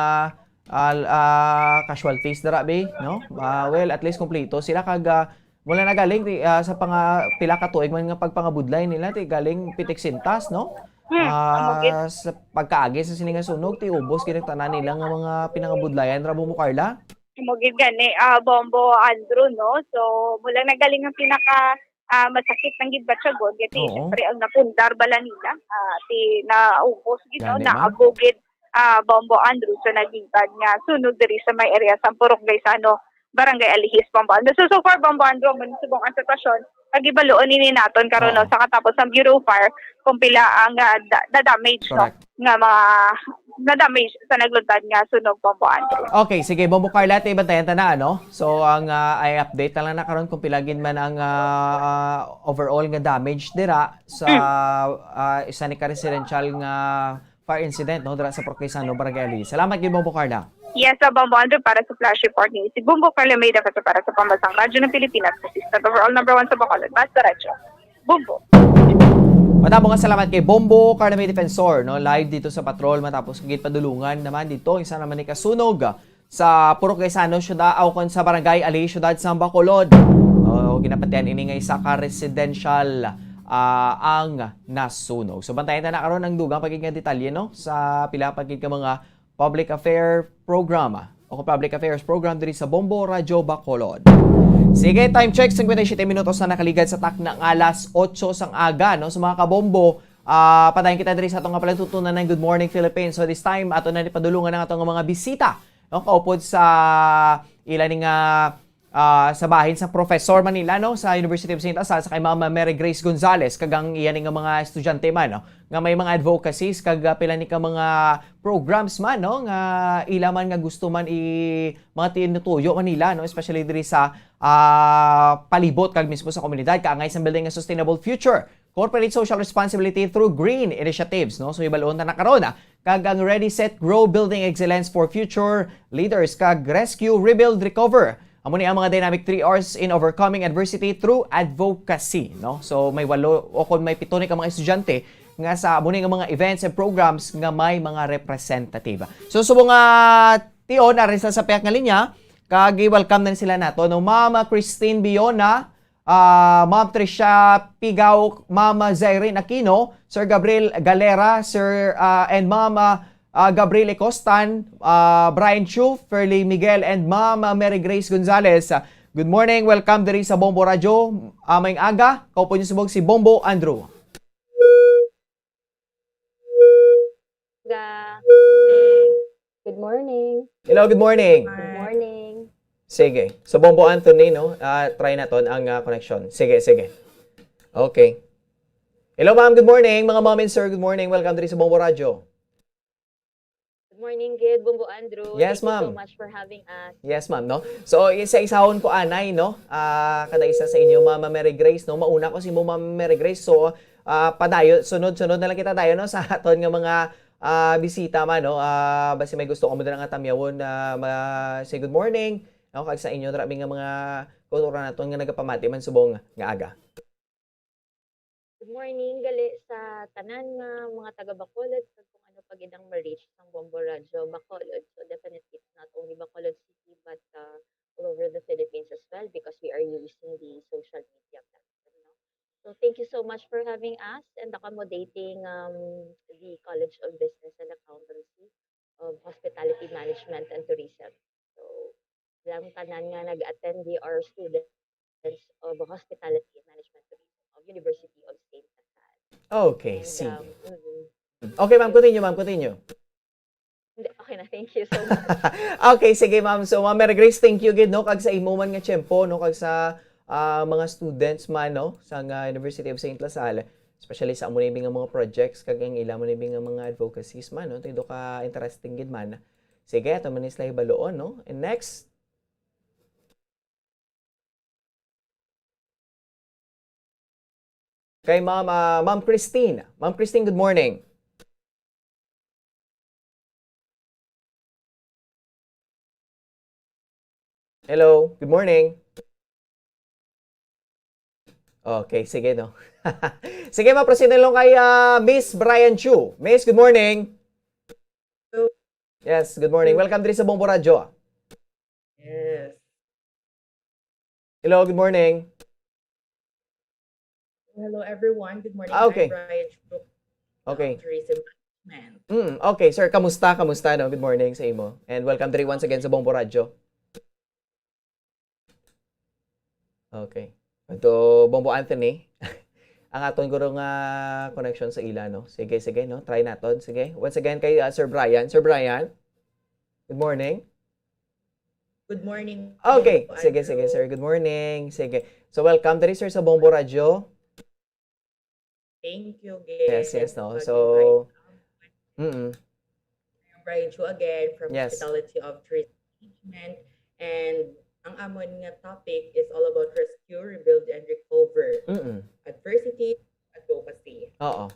ah, ah, casualties dira, bi, no? Ah, well, at least kompleto sila kag, ah, mula na galing, ti-, ah, sa panga-, pila ka tuig man nga pagpangabudlay nila, ti galing pitik sintas, no? Hmm, Ah, amo gid. sa pagkaagi sa sini nga sunog, ti ubos gid ang tanan nila nga mga pinangabudlayan ra, Bombo Carla? Amo gid gani, ah, Bombo Andrew, no? So, mula na galing ang pinaka, ah, masakit ng gid batyagon, gani, Oo. syempre, ang napundar bala nila, ah, ti naubos gid, no? Gani, ma'am. Naabo gid, ah, Bombo Andrew, sa naging bad nga sunog diri sa may area sa Purok Gaisano, Barangay Alihis, Bombo Andrew. So, so far, Bombo Andrew, amo ni subong ang sitwasyon. Pagibaloon ini naton karon, no, Oo. sa katapos sang Bureau of Fire kung pila ang, ah, da-, da-, damage, no, Correct. nga mga na-damage sa nagluntad nga sunog, Bombo Andrew. Okay, sige, Bombo Carla, ti bantayan ta na, ano? So, ang, ah, i-update na lang na karon kung pila gid man ang, ah, ah, overall nga damage dira sa, Mm. ah, isa ni ka residential nga fire incident, no, dira sa Purok Gaisano, Barangay Alihis. Salamat gid, Bombo Carla. Yes, sa Bombo Andrew para sa flash report ni si Bombo Carla Mayda, para sa Pambansang Radyo ng Pilipinas, consistent overall number one sa Bacolod. Basta Radyo. Bombo. Madamo nga salamat kay Bombo Carla May Defensor, no, live dito sa patrol matapos gid padulungan naman dito isa naman ni kasunog sa Purok Gaisano, syudad, aw kon sa Barangay Ali, syudad sa Bacolod. O, ginapatian ini nga isa ka residential, ah, ang nasunog. So, bantayan ta na karon ang dugang pa gid nga detalye, no, sa pila pa gid ka mga public affair program o public affairs program diri sa Bombo Radyo Bacolod. Sige, time check, singkwenta y siyete minutos na nakaligad sa takna nga alas otso sang aga, no? So, mga kabombo, ah, padayon kita diri sa atong nga palatuntunan ng Good Morning Philippines. So, this time, ato na ni padulungan ang atong mga bisita, no? Kaupod sa ila ni nga, ah, sa bahin sa professor man nila, no, sa University of Saint Anselm, sa kay Ma'am Mary Grace Gonzalez, kag ang iya ni nga mga estudyante man, no, nga may mga advocacies kag, ah, pila ni ka mga programs man, no, nga ila man nga gusto man i-, mga tinutuyo man nila, no, especially diri sa, ah, palibot kag mismo sa komunidad, kaangay sa building a sustainable future, corporate social responsibility through green initiatives, no? So, hibaluon ta na karon, ah, kag ang Ready, Set, Grow, Building Excellence for Future Leaders kag Rescue, Rebuild, Recover. Amo ni ang mga dynamic three R's in overcoming adversity through advocacy, no? So, may walo o kon may pito ni ka mga estudyante nga sa amo ni nga mga events and programs nga may mga representative. So, subong nga tion, ari sa, sa pihak nga linya, kag i-welcome na sila nato, no? Ma'am Christine Biona, ah, Ma'am Tricia Pigaw, Ma'am Zairine Aquino, Sir Gabriel Galera, Sir, ah, and Ma'am, ah, ah, Gabriel Ecostan, ah, Brian Chu, Ferlie Miguel, and Ma'am, ah, Mary Grace Gonzalez. Ah, good morning, welcome diri sa Bombo Radyo. Ah, maayong aga, kaupo niyo subong si Bombo Andrew. Ga- Good morning. Hello, good morning. Good morning. Sige. So, Bombo Anthony, no? Ah, try naton ang ah, connection. Sige, sige. Okay. Hello, ma'am. Good morning. Mga ma'am and sir, good morning. Welcome diri sa Bombo Radyo. Good morning, Gid, Bombo Andrew. Yes, Thank you so ma'am. much for having us. Yes, ma'am, no? So, isa-isahon ko anay, no? Ah, kada isa sa inyo, Mama Mary Grace, no? Mauna ko si mo, Mama Mary Grace. So, ah, padayo, sunod-sunod na lang kita dayon, no? Sa aton nga mga ah, bisita man, no? Ah, basi may gusto kamo dira nga tamyawon na ma- say good morning, no? Kag sa inyo, dira nga mga kultura naton nga nagapamati man subong nga aga. Good morning, gali sa tanan nga mga taga Bacolod, kag kung ano pa gid ang ma-reach sang Bombo Radyo Bacolod. So definitely it's not only Bacolod City but uh, all over the Philippines as well because we are using the social media platform. No? So thank you so much for having us and accommodating um, the College of Business and Accountancy of Hospitality Management and Tourism. So, lang tanan nga nag-attend di are students of Hospitality and Management Tourism of University of Saint Lazare. Okay, And, sige. Um, mm-mm. Okay, ma'am, continue, ma'am, continue. Hindi, okay na, thank you so much. Okay, sige, ma'am. So, Ma'am Mary Grace, thank you gid, no, kag sa imo man nga tiyempo, no, kag sa ah, mga students man, no, sa nga University of Saint Lazare, especially sa amo ni nga mga projects kag ang ila mo ni nga mga advocacies man, no, tido ka interesting gid man. Sige, ato man ni sila hibaluon, no? And next. Kay Ma'am, ah, Ma'am Christine. Ma'am Christine, good morning. Hello, good morning. Okay, sige, no. Sige, ma-proceed na lang kay ah, Miss Brian Chu. Miss, good morning. Hello. Yes, good morning. Welcome diri sa Bombo Radyo. Yes. Hello, good morning. Hello, everyone. Good morning. Ah, okay. I'm Brian Chu, Okay. Tourism Management. Mm, okay, sir. Kamusta? Kamusta, no? Good morning sa imo. And welcome diri once again sa Bombo Radyo. Okay. Ito, Bombo Anthony. Ang aton guro nga connection sa ila, no? Sige, sige, no? Try naton. Sige. Once again, kay ah, Sir Brian. Sir Brian, good morning. Good morning. Okay. Hello, Sige, Andrew. Sige, sir. Good morning. Sige. So, welcome diri, sir, sa Bombo Radyo. Thank you, Gid. Yes, yes, no? Pag-invite So, namin. Mm-mm. I'm Brian Chu again from Yes. Hospitality of Tourism Management. And ang amon nga topic is all about rescue, rebuild, and recover. Mm-mm. Adversity, advocacy. Oo.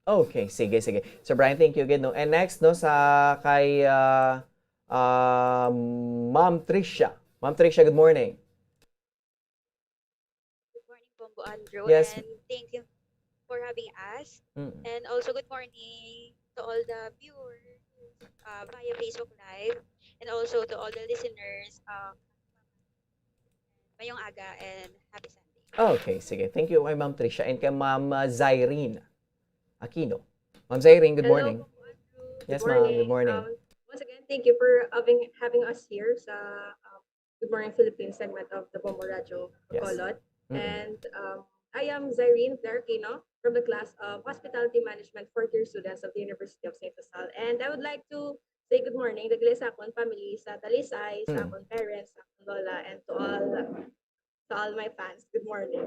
Okay, sige, sige. So, Brian, thank you again, no? And next, no, sa kay ah, ah, Ma'am Tricia. Ma'am Tricia, good morning. Good morning, Bombo Andrew, Yes. And thank you for having us. Mm. And also, good morning to all the viewers uh, via Facebook Live and also to all the listeners. Uh, mayong aga and happy Sunday. Okay, sige. Thank you kay Ma'am Tricia and kay Ma'am ah, Zyrene Aquino. Ma'am Zyrene, good Hello, morning. Bombo Andrew. Yes, ma'am. Good morning. Um, once again, thank you for having having us here sa um, Good Morning Philippines segment of the Bombo Radyo Yes. Bacolod. Mm-mm. And um, I am Zyrene Claire Aquino from the class of Hospitality Management fourth year students of the University of Saint Lazare. And I would like to say good morning dagli sa akon family sa Talisay, sa Mm. akon parents, sa akon lola, and to all to all my fans. Good morning.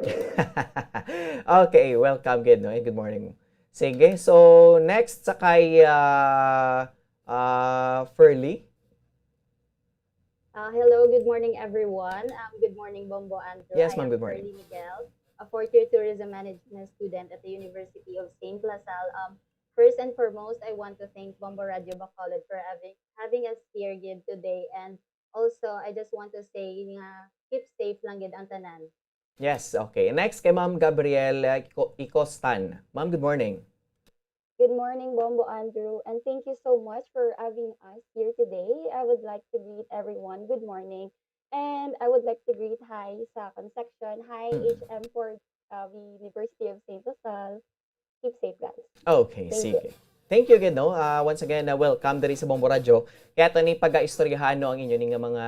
Okay, welcome gid, no? And good morning. Sige, so next sa kay ah, ah, Furly. Uh, hello, good morning, everyone. Um, good morning, Bombo Andrew. Yes, I ma'am, am good morning. Furly Miguel, a fourth year tourism management student at the University of Saint Lazare. Um, first and foremost, I want to thank Bombo Radyo Bacolod for having having us here gid today. And also, I just want to say nga keep safe lang gid ang tanan. Yes, okay. Next kay Ma'am Gabrielle ah, Ico- Icostan. Ma'am, good morning. Good morning, Bombo Andrew, and thank you so much for having us here today. I would like to greet everyone good morning, and I would like to greet hi sa akon section. Hi, Mm. H M for uh, the University of Saint Lazare. Keep safe, guys. Okay, Thank sige. Thank you gid, no? Ah, once again, ah, welcome diri sa Bombo Radyo. Kaya to ni pag-istoryahan, no, ang inyo ni nga mga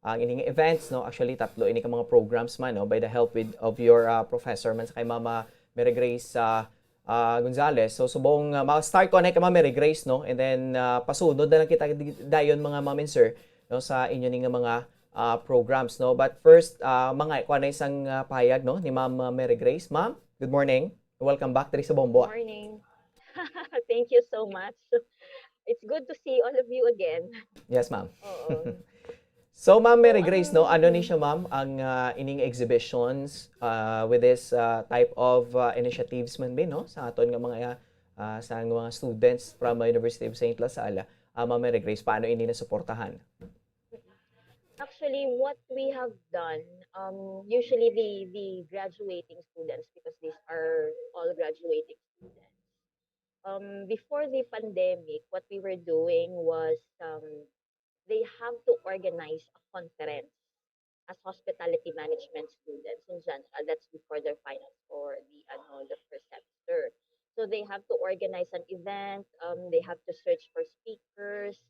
ang ining events, no? Actually, tatlo ini ka mga programs man, no? By the help with of your ah, professor man sa kay Mama Mary Grace ah, ah, Gonzales. So, subong, ah, ma-start ko na kay Ma'am Mary Grace, no? And then, ah, pasunod na lang kita di-, dayon, mga ma'am and sir, no, sa inyo ni nga mga, ah, programs, no? But first, ah, mga kuha na isang, ah, pahayag, no, ni Ma'am, ah, Mary Grace. Ma'am, good morning. Welcome back diri sa Bombo. Morning. Thank you so much. It's good to see all of you again. Yes, ma'am. Oo. So, Ma'am Mary Grace, no, ano ni siya, ma'am, ang, ah, ining exhibitions, ah, with this, ah, type of, ah, initiatives man din, no, sa aton nga mga, ah, sa mga students from, ah, University of Saint La Salle? Ah, Ma'am Mary Grace, paano ini nasuportahan? Actually, what we have done, um, usually the, the graduating students, because these are all graduating students. Um, before the pandemic, what we were doing was, um, they have to organize a conference as hospitality management students in general. That's before their finals or the, ano, the first semester. So they have to organize an event, um, they have to search for speakers,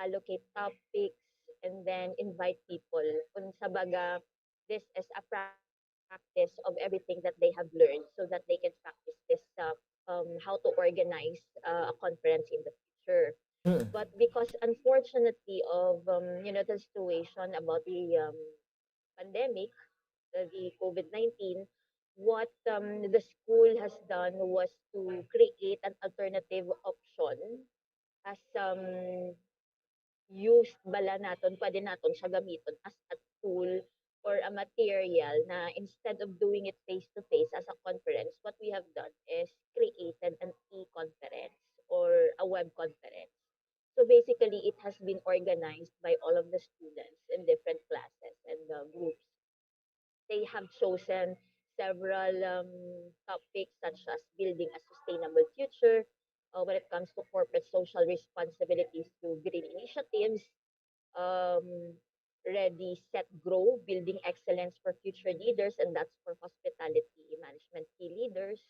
allocate topics, and then invite people. Kung sa baga, this is a practice of everything that they have learned so that they can practice this, uh, um, how to organize, uh, a conference in the future. Mm. But because, unfortunately, of, um, you know, the situation about the, um, pandemic, uh, the COVID nineteen, what, um, the school has done was to create an alternative option as, um, used bala naton, pwede naton siya gamiton as a tool or a material na, instead of doing it face-to-face as a conference, what we have done is created an e-conference or a web conference. So basically, it has been organized by all of the students in different classes and, uh, groups. They have chosen several, um, topics such as building a sustainable future, uh, when it comes to corporate social responsibilities through green initiatives, um, ready, set, grow, building excellence for future leaders, and that's for hospitality management key leaders.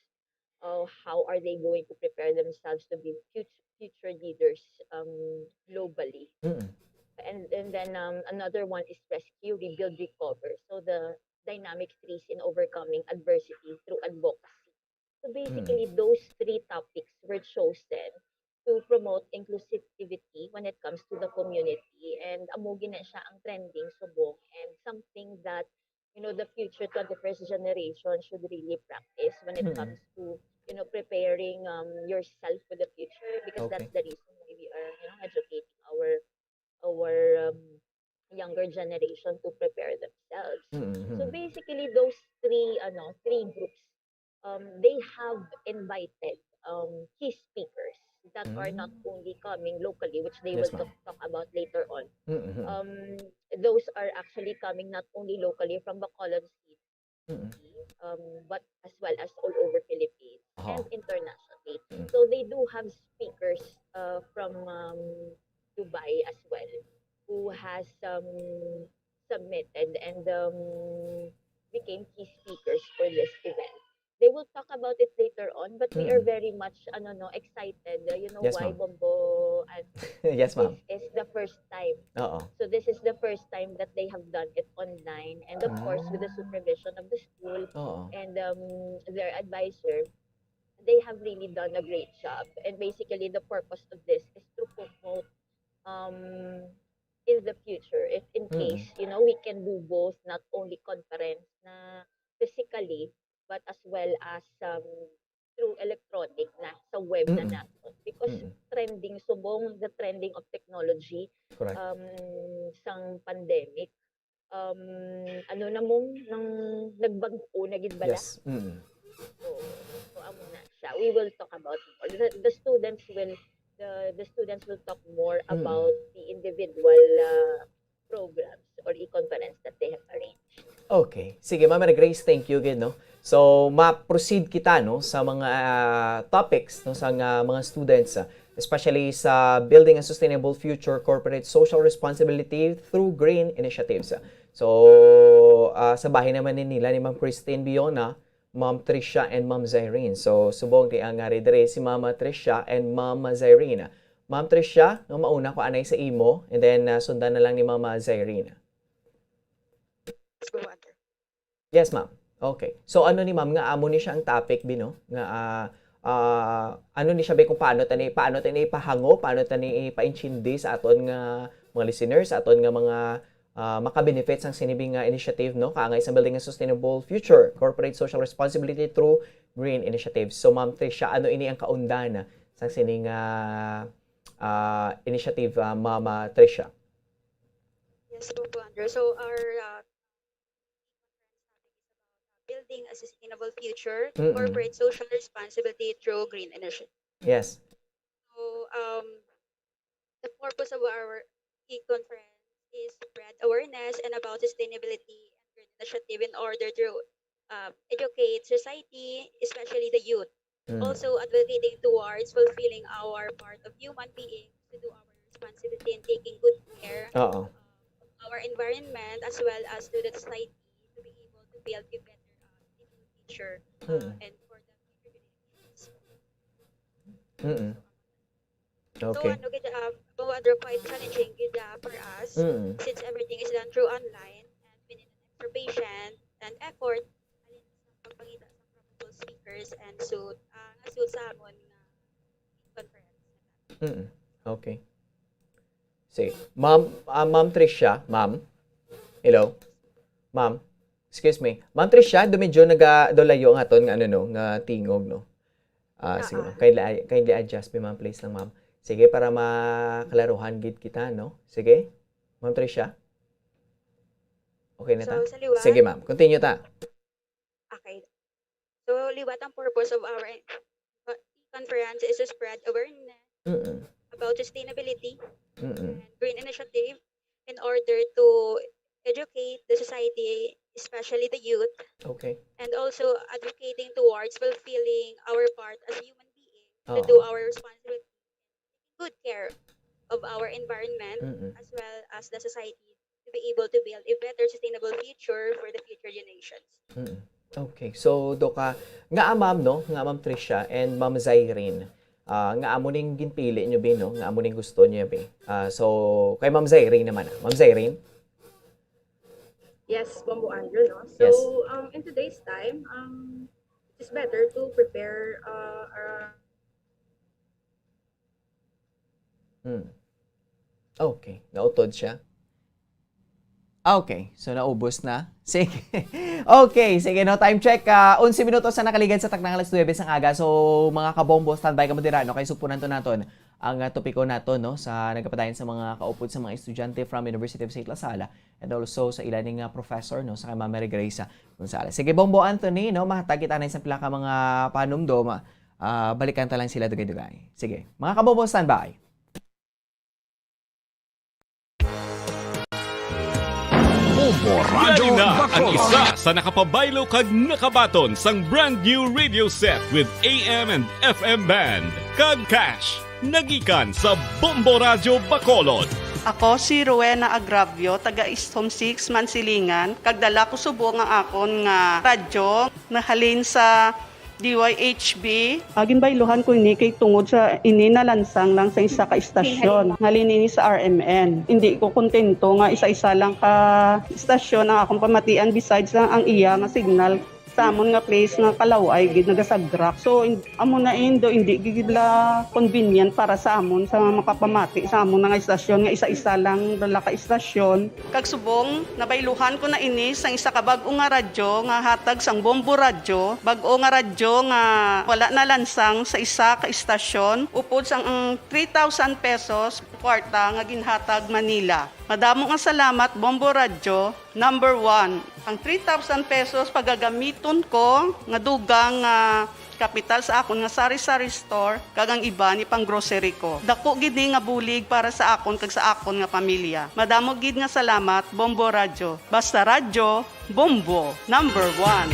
Uh, how are they going to prepare themselves to be future, future leaders, um, globally? Mm. And, and then, um, another one is rescue, rebuild, recover. So the dynamic threes in overcoming adversity through advocacy. So basically, those three topics were chosen to promote inclusivity when it comes to the community. And amo gina siya ang trending subong and something that, you know, the future twenty-first generation should really practice when it Mm. comes to, you know, preparing, um, yourself for the future, because Okay. that's the reason why we are, you know, educating our our, um, younger generation to prepare themselves. So Mm-hmm. basically, those three, ano, three groups, um, they have invited, um, key speakers that are not Mm. only coming locally, which they Yes, will talk, ma'am. talk about later on. Mm-hmm. Um, those are actually coming not only locally from Bacolod City, Mm. um, but as well as all over Philippines Aha. and internationally. Mm. So they do have speakers, uh, from, um, Dubai as well, who has, um, submitted and, um, became key speakers for this event. They will talk about it later on, but we are Mm. very much, ano, no, excited. Uh, you know Yes, why, ma'am. Bombo? And Yes, this ma'am. is the first time. Oo. So this is the first time that they have done it online, and of course, with the Mm. supervision of the school Oo. and, um, their advisor, they have really done a great job. And basically, the purpose of this is to promote, um, in the future, if in Mm. case, you know, we can do both, not only conference na physically, but as well as, um, through electronic na, sa web na Mm. naton. Because Mm. trending, subong the trending of technology, Correct. um, sang pandemic, um, ano na mo, nang nagbag-o na gid bala. Yes. Mm. Oo. So, amo na siya. We will talk about more. The, the students will, the, the students will talk more Mm. about the individual, uh, programs or e-conference that they have arranged. Okay. Sige, Ma'am Mary Grace, thank you gid, no? So, ma-proceed kita, no, sa mga, ah, topics, no, sa nga mga students, ah, especially sa Building a Sustainable Future Corporate Social Responsibility through Green Initiatives. So, ah, sa bahin naman ni nila ni Ma'am Christine Biona, Ma'am Trisha and Ma'am Zyrene. So, subong kay ang ari diri si Mama Trisha and Mama Zyrene. Ma'am Trisha, no, mauna ko anay sa imo, and then, ah, sundan na lang ni Mama Zyrene. Let's go, Mother. Yes, ma'am. Okay. So, ano ni ma'am nga amo ni siya ang topic, bi, no? Nga, ah, ah, ano ni siya, be, kung paano tani, paano tani ipahango, paano tani ipaintindi sa aton nga mga listeners, sa aton nga mga, ah, makabenefit sang sini, be, nga initiative, no? Kaangay sa building a sustainable future, corporate social responsibility through green initiatives. So, Ma'am Trisha, ano ini ang kaundan sang sini nga, ah, initiative, ah, Ma'am, ah, Trisha? Yes po, Andrew. So, our, uh, building a sustainable future, Mm-mm. corporate social responsibility through green initiative. Yes. So, um, the purpose of our e-conference is spread awareness and about sustainability and green initiative in order to, uh, educate society, especially the youth. Mm. Also advocating towards fulfilling our part of human beings to do our responsibility and taking good care Oo. of our environment as well as to the society to be able to build a better, uh, future, uh, Mm. and for the future generations. Mm-mm. So, Okay. ano gid, uh, so, other quite challenging gid, uh, for us Mm. since everything is done through online and we need an extra patient and effort. Alin sa pagpangita sa proper speakers and suit, ah, nga suit sa amon nga conference. Mm. Okay. Sige. Ma'am, ah, Ma'am Trisha, ma'am. Hello? Ma'am, excuse me. Ma'am Trisha, do medyo naga-, do layo ang aton nga, ano, no, nga tingog, no? Ah, sige, Ah, ma'am. ah. Kindly, kindly adjust me, ma'am, please lang, ma'am. Sige, para makalaruhan gid kita, no? Sige. Ma'am Trisha? Okay na ta? So, sa liwat? Sige, ma'am. Continue ta. Okay. So, liwat ang purpose of our, uh, conference is to spread awareness Mm-mm. about sustainability Mm-mm. and green initiative in order to educate the society, especially the youth, Okay. and also advocating towards fulfilling our part as human beings to do Oo. our responsibility, good care of our environment, Mm-mm. as well as the society, to be able to build a better sustainable future for the future generations. Mm. Okay. So, do ka, nga, ah, ma'am, no? Nga, Ma'am Trisha and Ma'am Zyrene. Ah, nga amo ning ginpili nyo, be, no? Nga amo ning gusto nyo, be. Ah, so, kay Ma'am Zyrene naman, ah. Ma'am Zyrene? Yes, Bombo Andrew, no? So, Yes. um, in today's time, um, it's better to prepare, uh, uh, Hmm. Okay, nautod siya. Ah, okay, so naubos na. Sige. Okay, sige, no, time check. Ah, onse minutos na nakaligad sa taknang alas nuwebe sang aga. So, mga kabombo, standby kamo dira, no, kay supunan to naton ang, ah, topiko naton, no, sa nagapadayon sa mga kaupod sa mga estudyante from University of Saint La Salle and also sa ila ning, ah, professor, no, sa kay Ma'am Mary Grace, ah, Gonzalez. Sige, Bombo Anthony, no, mahatag kita na sa pila ka mga panumdom, ah, balikan ta lang sila dugay-dugay. Sige, mga kabombo, standby. Bombo Radyo Yari na ang Bacolod. Isa sa nakapabaylo kag nakabaton sang brand new radio set with A M and F M band kag cash. Nagikan sa Bombo Radyo Bacolod. Ako si Rowena Agravio, taga East Home Six, Mansilingan, kag dala ko subong ang akon nga radyo nahalin sa D Y H B. Ah, ginbayluhan ko ini kay tungod sa ini nalansang lang sa isa ka istasyon. Halin ini sa R M N. Hindi ko kontento nga isa-isa lang ka istasyon ang akong pamatian besides lang ang iya nga signal sa amon nga place nga kalaw-ay gid nagasagrak. So, in-, amo na indo, hindi gid la convenient para sa amon sa makapamati sa amon nga istasyon nga isa-isa lang dala ka istasyon. Kag subong, nabayluhan ko na ini sang isa ka bag-o nga radyo nga hatag sang Bombo Radyo, bag-o nga radyo nga wala nalansang sa isa ka istasyon, upod sang ang three thousand pesos kwarta nga ginhatag Manila. Madamo nga salamat, Bombo Radyo, number one. Ang three thousand pesos pagagamiton ko nga dugang nga kapital sa akon nga sari-sari store kag ang iban ipang-grocery ko. Dako gid ni nga bulig para sa akon kag sa akon nga pamilya. Madamo gid nga salamat, Bombo Radyo. Basta radyo, Bombo, number one.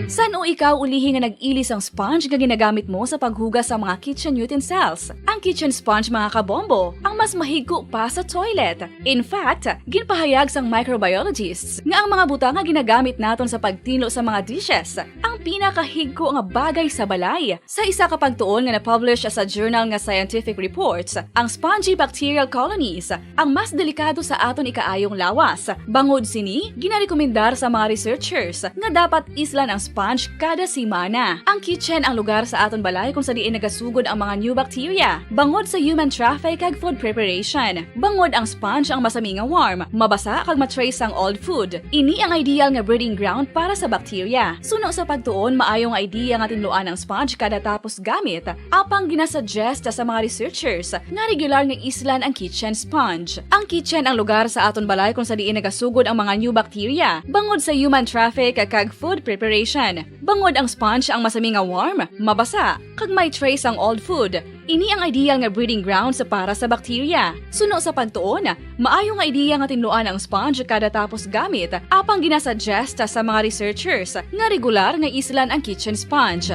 San-o ikaw ulihi nga nag-ili sang sponge nga ginagamit mo sa paghugas sa mga kitchen utensils? Ang kitchen sponge, mga kabombo, ang mas mahigko pa sa toilet. In fact, ginpahayag sang microbiologists nga ang mga butang nga ginagamit naton sa pagtinlo sa mga dishes, ang pinakahigko nga bagay sa balay. Sa isa ka pagtuon nga na-publish sa journal nga Scientific Reports, ang spongy bacterial colonies ang mas delikado sa aton ikaayong lawas. Bangod sini, ginarekomendar sa mga researchers nga dapat islan ang sponge kada semana. Ang kitchen ang lugar sa aton balay kung sa diin nagasugod ang mga new bacteria. Bangod sa human traffic kag food preparation, bangod ang sponge ang masami nga warm, mabasa kag ma-trace ang old food. Ini ang ideal nga breeding ground para sa bacteria. Suno sa pagtuon, maayo nga idea nga tinluan ang sponge kada tapos gamit, apang ginasuggest sa mga researchers nga regular nga islan ang kitchen sponge. Ang kitchen ang lugar sa aton balay kung sa diin nagasugod ang mga new bacteria, bangod sa human traffic kag food preparation. Bangod ang sponge ang masami nga warm, mabasa, kag may trace ang old food. Ini ang ideal nga breeding grounds para sa bacteria. Suno sa pagtuon, maayo nga ideya nga tinluan ang sponge kada tapos gamit, apang ginasuggest sa mga researchers nga regular nga islan ang kitchen sponge.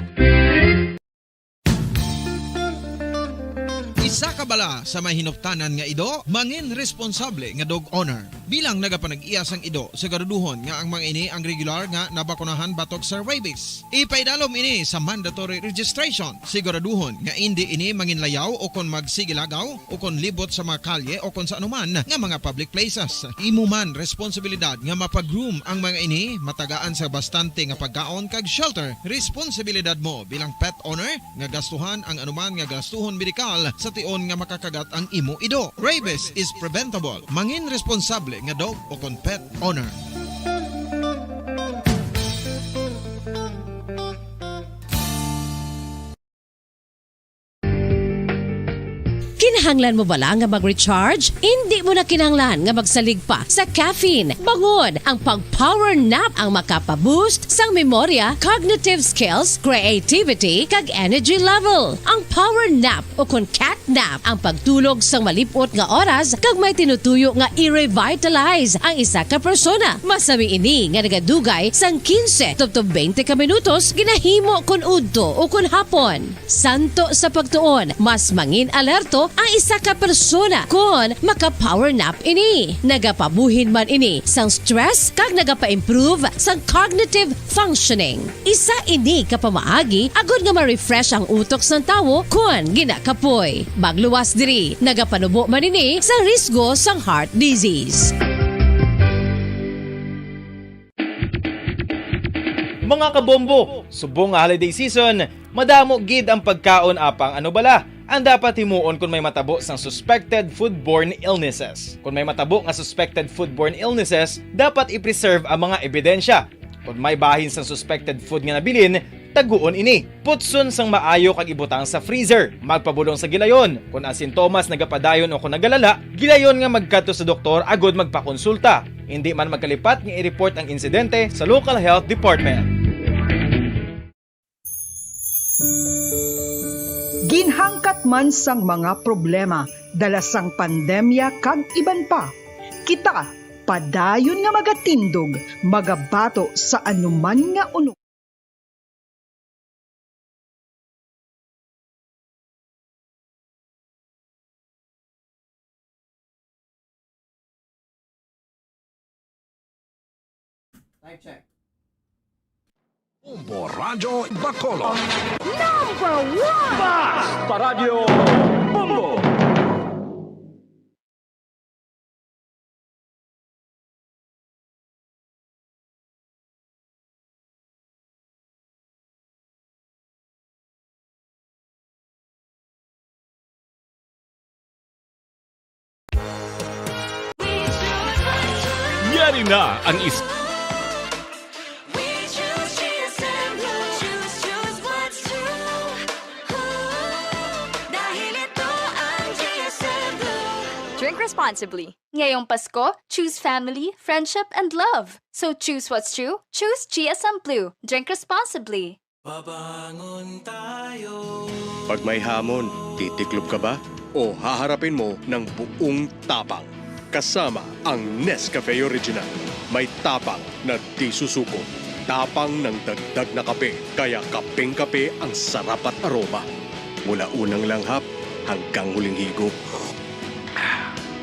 Isa ka bala sa may hinuptanan nga ido, mangin responsable nga dog owner. Bilang nagapanag-iya sang ido, siguraduhon nga ang mga ini ang regular nga nabakunahan batok sa rabies. Ipaidalom ini sa mandatory registration. Siguraduhon nga indi ini manginlayaw o kon magsigilagaw o kon libot sa mga kalye o kon sa anuman nga mga public places. Imo man responsibilidad nga mapag-groom ang mga ini, matagaan sa bastante nga pagkaon kag shelter. Responsibilidad mo bilang pet owner nga gastuhan ang anuman nga gastuhon medikal sa tion nga makakagat ang imo ido. Rabies is preventable. Mangin responsable nga dog o kon pet owner. Kinahanglan mo bala nga mag-recharge? Indi mo na kinahanglan nga magsalig pa sa caffeine. Bangod ang pag-power nap ang makapa-boost sang memorya, cognitive skills, creativity, kag energy level. Ang power nap o kon cat nap ang pagtulog sang malip-ot nga oras kag may tinutuyo nga i-revitalize ang isa ka persona. Masami ini nga nagadugay sang quince tubtob twenty ka minutos ginahimo kon udto o kon hapon. Santo sa pagtuon, mas mangin alerto ang isa ka persona kon maka-power nap ini. Nagapabuhin man ini sang stress kag nagapa-improve sang cognitive functioning. Isa ini ka pamaagi agod nga ma-refresh ang utok sang tawo kon ginakapoy. Magluwas diri, nagapanubo man ini sa risgo sang heart disease. Mga kabombo, subong nga holiday season, madamo gid ang pagkaon apang ano bala ang dapat himuon kon may matabo sang suspected foodborne illnesses. Kon may matabo nga suspected foodborne illnesses, dapat i-preserve ang mga ebidensya. Kon may bahin sang suspected food nga nabilin, taguon ini. Putson sang maayo kag ibutang sa freezer. Magpabulong sa gilayon. Kon ang sintomas nagapadayon o kon nagalala, gilayon nga magkadto sa doktor agod magpakonsulta. Indi man magkalipat nga i-report ang insidente sa local health department. Ginhangkat man sang mga problema dala sang pandemya kag iban pa, kita padayon nga magatindog, magabato sa anuman nga unong. Bombo Radyo Bacolod. Number one! Basta Radyo Bombo! Yari na ang is- Drink responsibly. Ngayong Pasko, choose family, friendship, and love. So choose what's true. Choose G S M Blue. Drink responsibly. Babangon tayo. Pag may hamon, titiklob ka ba? O haharapin mo ng buong tapang? Kasama ang Nescafe Original. May tapang na di susuko. Tapang ng dagdag na kape, kaya kapeng-kape ang sarap at aroma. Mula unang langhap hanggang huling higop.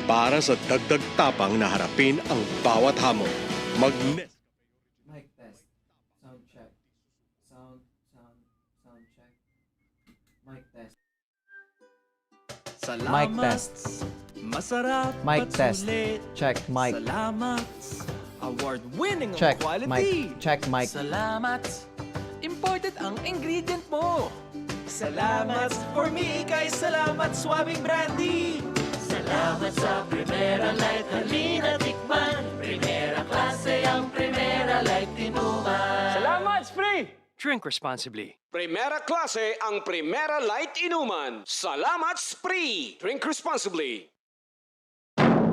Para sa dagdag tapang na harapin ang bawat hamon, mag-Nescafe Original. Mic test. Masarap Mic at test. Check, mic. Salamat. Award-winning ang Check, quality. Mic. Check, mic. Salamat. Imported ang ingredient mo. Salamat for me kay salamat suabing brandy. Salamat sa Primera Light, halina tikman. Primera klase ang Primera Light inuman. Salamat, Spree! Drink responsibly. Primera klase ang Primera Light inuman. Salamat, Spree! Drink responsibly.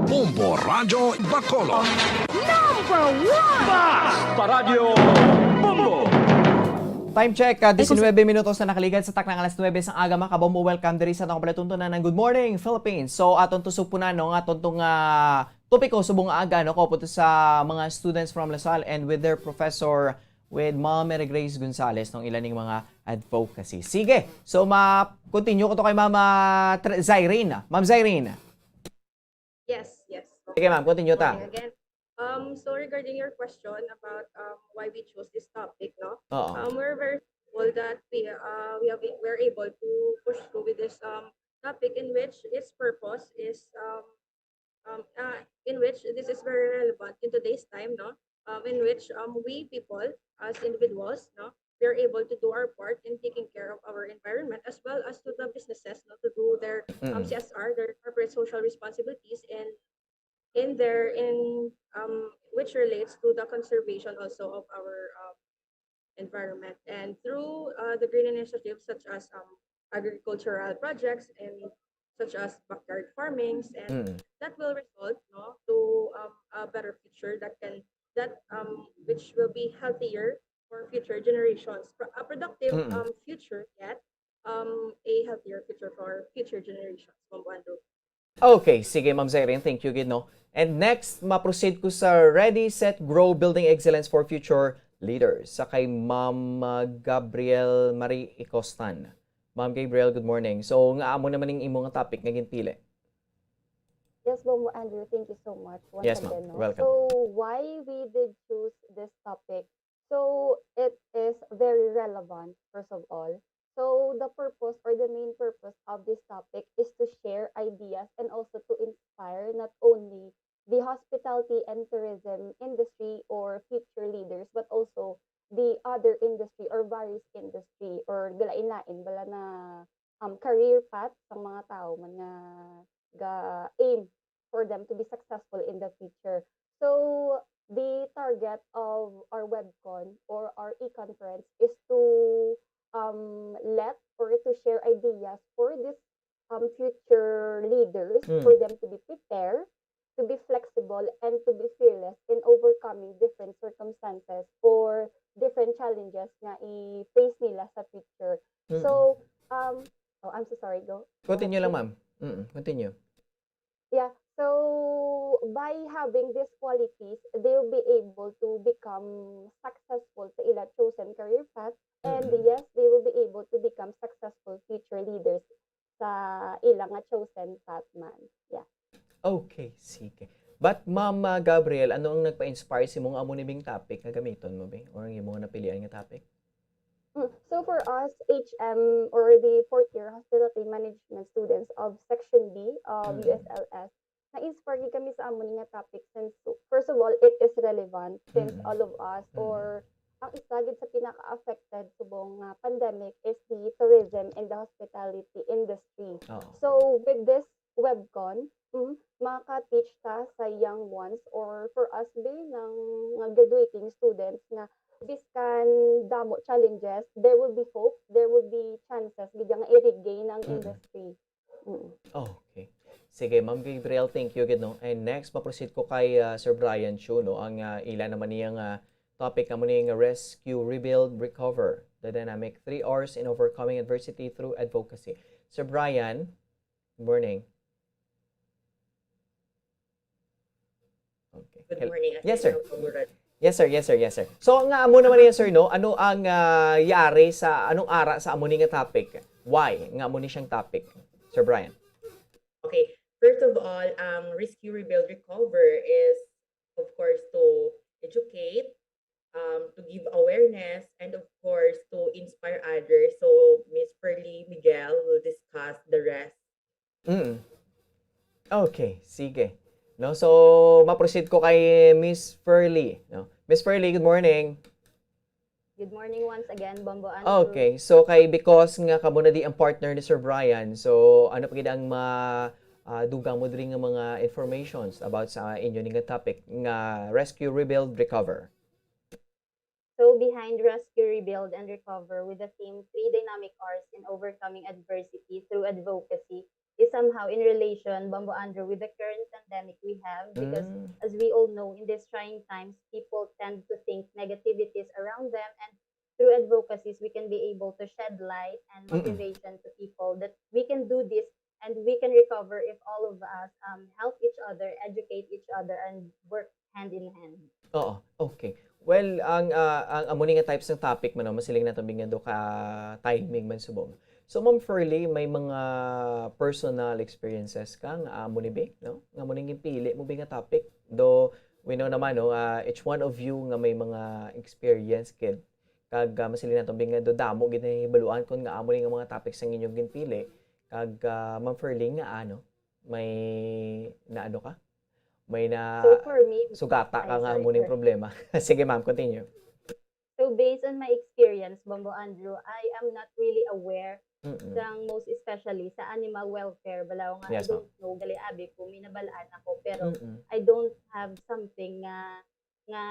Bombo Radyo Bacolod. Number one! Mas Paradyo Bombo! Time check, ah, diecinuebe minutos na nakaligad sa taknang alas nuebe sang aga, mga kabombo. Welcome diri sa atong palatuntunan ng Good Morning Philippines. So, aton to supunan, no, nga aton tong, ah, topiko subong nga aga, no, kaupo to sa mga students from La Salle and with their professor, with Ma'am Mary Grace Gonzalez, nung ila ning mga advocacy. Sige, so ma-continue ko to kay Ma'am, ah, Tr-, Zyrene. Ma'am Zyrene. Yes, yes. Sige, ma'am, continue ta. Morning again. Um, so regarding your question about, um, why we chose this topic, no? Oo. Um, we're very thankful that we, uh, we have, we're able to push through with this, um, topic in which its purpose is, um, um, uh, in which this is very relevant in today's time, no? Um, in which, um, we people, as individuals, no, we are able to do our part in taking care of our environment as well as to the businesses, no, to do their, um, Mm-mm. C S R, their corporate social responsibilities, and in their, in, um, which relates to the conservation also of our, um, environment. And through, uh, the green initiatives such as, um, agricultural projects and such as backyard farmings, and Mm. that will result, no, to, um, a better future that can, that, um, which will be healthier for future generations. Pro-, a productive, Mm. um, future yet, um, a healthier future for future generations. Bombo Andrew. Okay, sige, Ma'am Zyrene, thank you gid, no. And next, ma-proceed ko sa Ready, Set, Grow, Building Excellence for Future Leaders, sa kay Ma'am, uh, Gabriel Marie Icostan. Ma'am Gabriel, good morning. So, nga amo naman ning imo nga topic nga ginpili? Yes, Bombo Andrew, thank you so much once Yes, ma'am. again, no? Welcome. So, why we did choose this topic? So, it is very relevant, first of all. So, the purpose or the main purpose of this topic is to share ideas and also to inspire not only the hospitality and tourism industry or future leaders, but also the other industry or various industry or gilain-lain bala na, um, career path sang mga tao man nga ga-aim for them to be successful in the future. So, the target of our webcon or our e-conference is to, um, let or to share ideas for this, um, future leaders Mm. for them to be prepared, to be flexible, and to be fearless in overcoming different circumstances or different challenges nga i-face nila sa future. Mm. So, um, oh, I'm so sorry, go. Continue lang, ma'am. Mm, continue. Yeah. So, by having these qualities, they'll be able to become successful sa ila chosen career path. And Mm-mm. yes, they will be able to become successful future leaders sa ila nga chosen path man. Yeah. Okay, sige. But, Ma'am, ah, Gabriel, ano ang nagpa-inspire sa imo nga amo ni bing topic nga gamiton mo, be? Or ang imo nga napilian nga topic? Mm. So for us, H M or the fourth year hospitality management students of Section B of Mm. U S L S, na-inspire gid kami sa amo ni nga topic since, first of all, it is relevant since Mm. all of us Mm. or ang isa gid sa pinaka-affected subong nga pandemic is the tourism and the hospitality industry. Oo. So with this webcon, mm, maka-teach ta sa young ones or for us, be, nang, nga graduating students nga biskan damo challenges, there will be hope, there will be chances gid nga i-regain ang Mm. industry. Mm. Okay. Sige, Ma'am Gabriel, thank you gid, no. And next, ma-proceed ko kay, ah, Sir Brian Chu, no. Ang, ah, ila naman niya nga topic amo ni nga Rescue, Rebuild, Recover, the dynamic three R's in overcoming adversity through advocacy. Sir Brian, good morning. Okay. Good Hel-, morning, yes, sir. Attorney Comrade. Yes, sir. Yes, sir. Yes, sir. So, nga amo naman niya, sir, no? Ano ang, ah, yari sa, anong ara sa amo ni nga topic? Why nga amo ni siyang topic, Sir Brian? Okay. First of all, ang Rescue, Rebuild, Recover is, of course, to educate, um, to give awareness, and of course, to inspire others. So, Miss Pearly Miguel, Mm. Okay, sige. No, so ma-proceed ko kay Miss Furley, no? Miss Furley, good morning. Good morning once again, Bombo Andrew. Okay, so kay, because nga kamo na di ang partner ni Sir Brian, so ano pa gid ang ma ah, dugang mo diri nga mga informations about sa inyo ni nga topic nga Rescue, Rebuild, Recover? So behind Rescue, Rebuild, and Recover, with the theme Three Dynamic R's in Overcoming Adversity Through Advocacy, is somehow in relation, Bombo Andrew, with the current pandemic we have, because Mm. as we all know, in these trying times, people tend to think negativities around them, and through advocacies, we can be able to shed light and Mm-mm. motivation to people that we can do this and we can recover if all of us um, help each other, educate each other, and work hand in hand. Oo, okay. Well, ang ah, ang amo ni nga types ng topic man, no, masiling nato nga do ka timing man subong. So, Ma'am Furley, may mga personal experiences ka nga amo ni, be, no? Nga amo ni ginpili mo, be, nga topic. Though we know naman, no, ah, each one of you nga may mga experience gid. Kag ah, masiling nato, be, nga do damo gid nahibaluan kon nga amo ni nga mga topics ang inyong ginpili. Kag ah, Ma'am Furley, nga ano, may naano ka? May na So for me, sugata ka Ay, nga sorry, amo ning sorry. Problema. Sige, ma'am, continue. So based on my experience, Bombo Andrew, I am not really aware Mm-mm. sang most especially sa animal welfare, balaw nga I Yes, ma'am. don't know, gali abi ko, may nabalaan ako, pero Mm-mm. I don't have something nga nga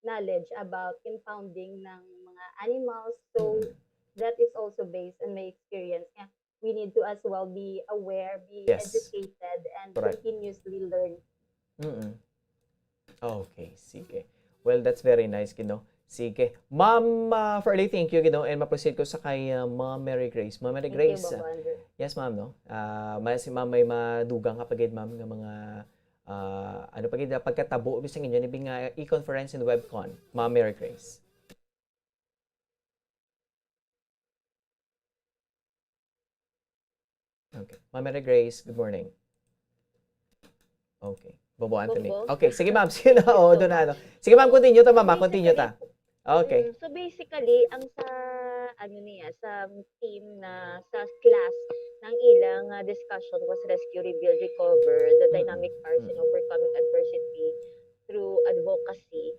knowledge about impounding ng mga animals. So Mm-mm. that is also based on my experience nga we need to as well be aware, be Yes. educated, and Correct. Continuously learn. Mm-mm. Okay, sige. Well, that's very nice, gid, no? Sige. Ma'am ah, Furley, thank you, gid, no? And ma-proceed ko sa kay ah, Ma'am Mary Grace. Ma'am Mary Thank you, Grace, ah, Bombo Andrew. Yes, ma'am, no? Ah, ma-, si ma'am may madugang ka pa gid, ma'am, nga mga ah, ano pa gid, ah, pagkatabo bisag inyo ni bing ah, e-conference and webcon, Ma'am Mary Grace. Okay. Ma'am Mary Grace, good morning. Okay. Bobo Anthony. Bobo? Okay, sige, ma'am. Sige na, oo, So, doon na, ano. Sige, ma'am, continue ta, ma'am, ah, continue ta. basically, Okay. Mm, so basically, ang sa, ano niya, sa theme na, sa class, ng ilang ah, discussion was Rescue, Rebuild, Recover, the Mm-mm. Dynamic R's in Mm-mm. Overcoming Adversity through Advocacy.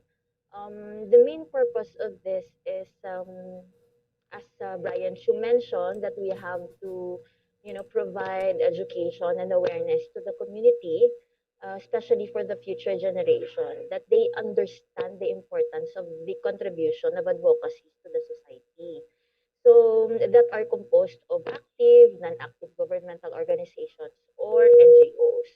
Um, the main purpose of this is, um, as uh, Brian Chu mentioned, that we have to, you know, provide education and awareness to the community, uh, especially for the future generation, that they understand the importance of the contribution of advocacies to the society. So, that are composed of active, non-active governmental organizations, or N G Os.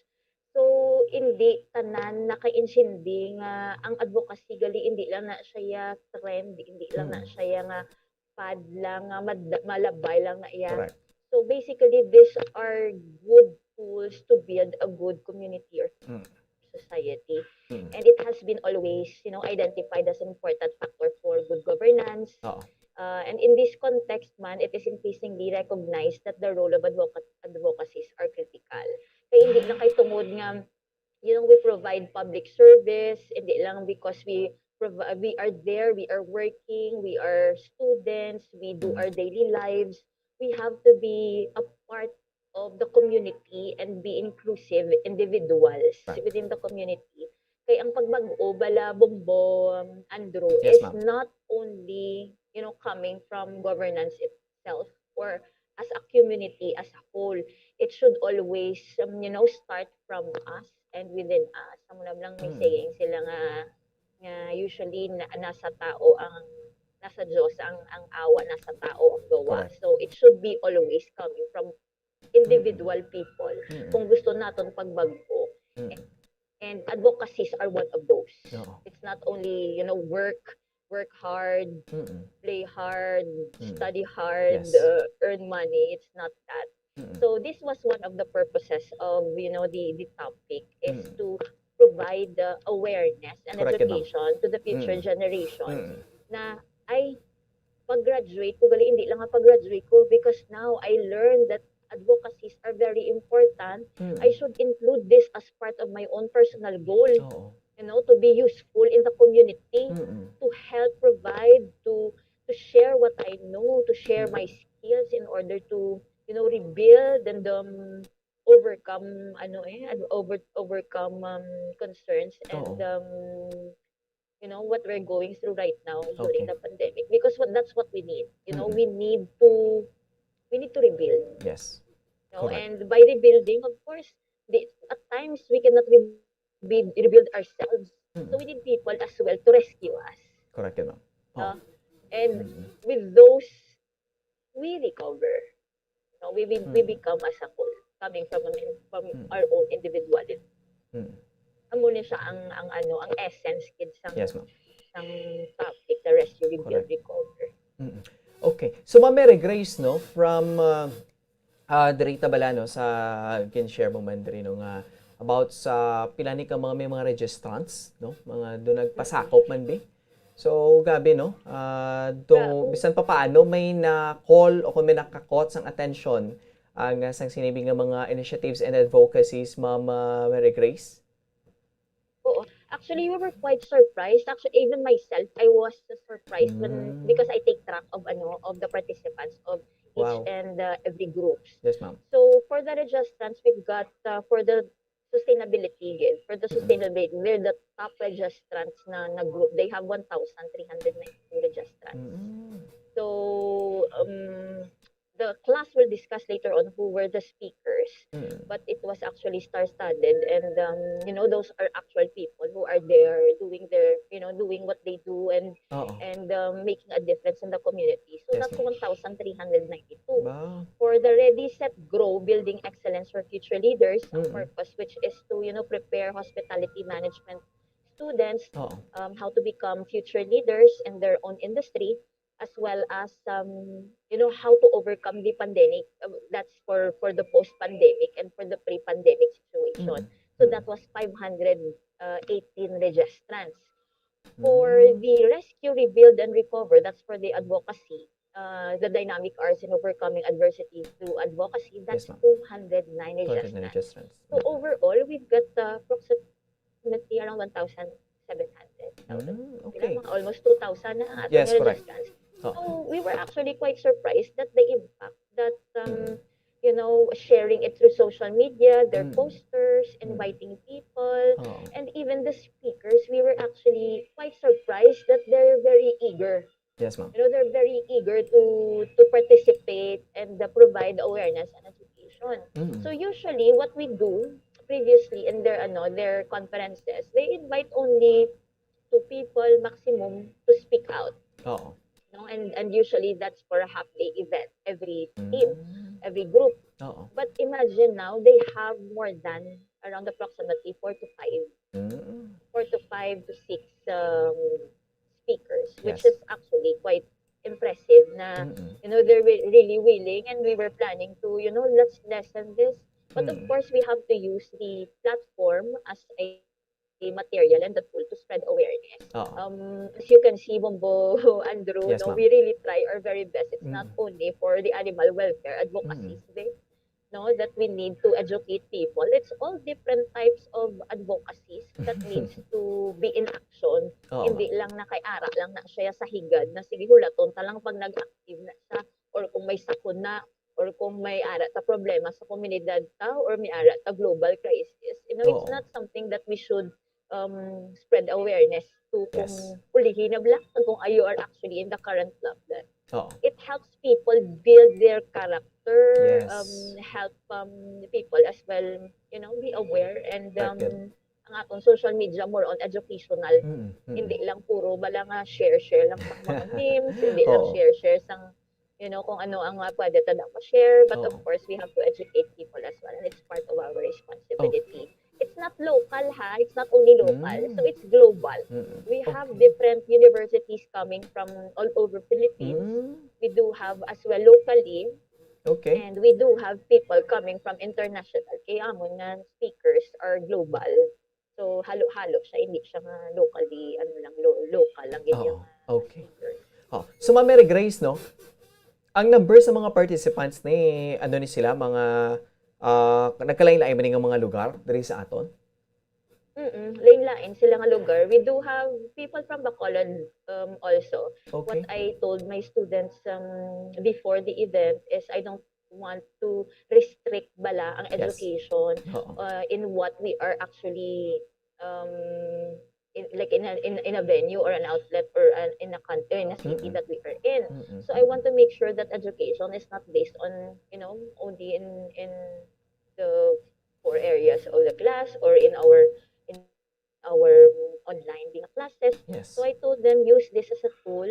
So, hindi tanan nakaintindi nga ang advocacy gali, hindi lang na siya trend, hindi lang na Mm. siya nga fad lang, nga mad-, malabay lang na iya. Correct. So, basically, these are good tools to build a good community or Mm. society. Mm. And it has been always, you know, identified as an important factor for good governance. Oo. Uh, and in this context man, it is increasingly recognized that the role of advoca- advocacies are critical. Kaya hindi lang kay tungod nga, you know, we provide public service, hindi lang because we provi- we are there, we are working, we are students, we do Mm. our daily lives. We have to be a part of the community and be inclusive individuals Right. within the community. Kay ang pagbag-o bala, Bombo, um, Andrew, Yes, is ma'am. Not only, you know, coming from governance itself or as a community as a whole. It should always, um, you know, start from us and within us. Amo na lang may Mm. saying sila nga, nga usually na, nasa tao ang, nasa Diyos ang, ang awa, nasa tao ang gawa. Correct. So it should be always coming from individual people Mm. kung gusto naton pagbag-o. Mm. And advocacies are one of those. Oo. It's not only, you know, work, work hard, Mm. play hard, Mm. study hard, Yes. uh, earn money. It's not that. Mm. So this was one of the purposes of, you know, the, the topic is Mm. to provide the awareness and Correct, ma'am. education to the future Mm. generations Mm. na ay pag-graduate ko, gali, hindi lang nga pag-graduate ko, because now I learned that advocacies are very important. Mm. I should include this as part of my own personal goal, Oo. you know, to be useful in the community, Mm. to help provide, to to share what I know, to share Mm. my skills in order to, you know, rebuild and um, overcome, ano eh, ano, over overcome, um, concerns and, Oo. um, you know, what we're going through right now during Okay. the pandemic, because what that's what we need. You know, Mm-mm. we need to we need to rebuild. Yes. No? Correct. And by rebuilding, of course, the, at times we cannot rebuild, rebuild ourselves. So Mm-mm. we need people as well to rescue us. Correct yun, ma'am. No? Oh. And Mm-mm. with those, we recover. No? We, we, we Mm. become as a whole, coming from, an, from Mm. our own individuality. Mm. Amo ni siya ang, ang ano, ang essence gid sang, Yes, ma'am. sang topic, the rescue, rebuild, Correct. recover. Mm-mm. Okay. So, Ma'am Mary Grace, no, from uh, uh, diri ta bala, no, sa gin-share mo man diri, no, nga about sa pila ni ka mga, may mga registrants, no, mga do nagpasakop man bi. So, grabe, no? Ah, do, Grabe. Bisan pa paano may na-call o kung may nakakot sang atensyon ang, ah, sang sinibi nga mga initiatives and advocacies, Ma'am, ah, Mary Grace? Oo. Actually, we were quite surprised. Actually, even myself, I was surprised when, Mm. because I take track of, ano, of the participants of each Wow. and, uh, every groups. Yes, ma'am. So for the registrants, we've got, uh, for the sustainability gid, for the Mm-mm. sustainability, we're the top registrants na, na group. They have one thousand three hundred ninety-two registrants. Mm. So, um, the class will discuss later on who were the speakers. Mm. But it was actually star-studded, and, um, you know, those are actual people who are there doing their, you know, doing what they do and Oo. and, um, making a difference in the community. So Yes, that's ma'am. one thousand three hundred ninety-two. Ba? For the Ready, Set, Grow, Building Excellence for Future Leaders, ang Mm-mm. purpose which is to, you know, prepare hospitality management students, Oo. um, how to become future leaders in their own industry, as well as, um, you know, how to overcome the pandemic. Uh, that's for, for the post-pandemic and for the pre-pandemic situation. Mm. So Mm. that was five hundred eighteen registrants. For Mm. the rescue, rebuild, and recover, that's for the advocacy, uh, the dynamic arts in overcoming adversity through advocacy, Yes, that's ma'am. two hundred nine Two hundred na registrants. registrants. So overall, we've got, uh, approximately around one thousand seven hundred. Mm, Diba? okay. Mga almost two thousand na ang aton Yes, correct. registrants. Oh. So we were actually quite surprised that the impact that, um, Mm. you know, sharing it through social media, their Mm. posters, Mm. inviting people, Oo. and even the speakers, we were actually quite surprised that they're very eager. Yes, ma'am. You know, they're very eager to to participate and, uh, provide awareness and education. Mm. So usually, what we do previously in their, ano, their conferences, they invite only two people maximum to speak out. Oo. No? And and usually that's for a half day event every team, Mm. every group. Oo. But imagine now, they have more than around approximately four to five, Mm. four to five to six, um, speakers, which Yes. is actually quite impressive na, Mm-mm. you know, they're re-, really willing, and we were planning to, you know, let's lessen this. But of Mm. course, we have to use the platform as a, a material and the tool to spread awareness. Oo. Um, as you can see, Bombo, Andrew, Yes, no, ma'am. we really try our very best. It's not Mm. only for the animal welfare advocacy, Mm. no, that we need to educate people. It's all different types of advocacies that needs to be in action. Oo, Hindi ma'am. lang na kay ara lang na siya sa higad na sige, hulaton ta lang pag nag-active na siya, or kung may sakuna, or kung may ara ta problema sa komunidad ta, or may ara ta global crisis. You know, it's Oo. not something that we should, um, spread awareness to kung Yes. ulihi na bala, kung you are actually in the current problem. Oo. It helps people build their character, Yes. um, help, um, people as well, you know, be aware, and, Correct yun. um, ang atong social media more on educational. Mm, mm. Hindi lang puro bala nga share-share lang sang mga memes, hindi lang Oo. share-share sang, you know, kung ano ang, ah, pwede ta daw ma-share, but of Oo. course, we have to educate people as well, and it's part of our responsibility. Okay. It's not local, ha? It's not only local. Mm. So, it's global. Mm. We have Okay. different universities coming from all over Philippines. Mm. We do have as well locally, Okay. and we do have people coming from international. Kaya amo nga speakers are global. So, halo-halo siya. Hindi siya nga locally, ano lang, lo-, local lang gid Oo. yung, ah, Okay. speakers. Oh. So, Ma'am Mary Grace, no? Ang number sa mga participants ni, ano ni sila, mga, ah, nagkalain-lain man nga mga lugar diri sa aton? Mm-mm. Lain-lain sila nga lugar. We do have people from Bacolod, um, also. Okay. What I told my students, um, before the event is I don't want to restrict bala ang Yes. education Oo. uh, in what we are actually um, in, like in a, in, in a venue or an outlet or an, in a country, in a city Mm-mm. that we are in. Mm-mm. So I want to make sure that education is not based on, you know, only in in the four areas of the class or in our in our online being classes. Yes. So I told them, use this as a tool.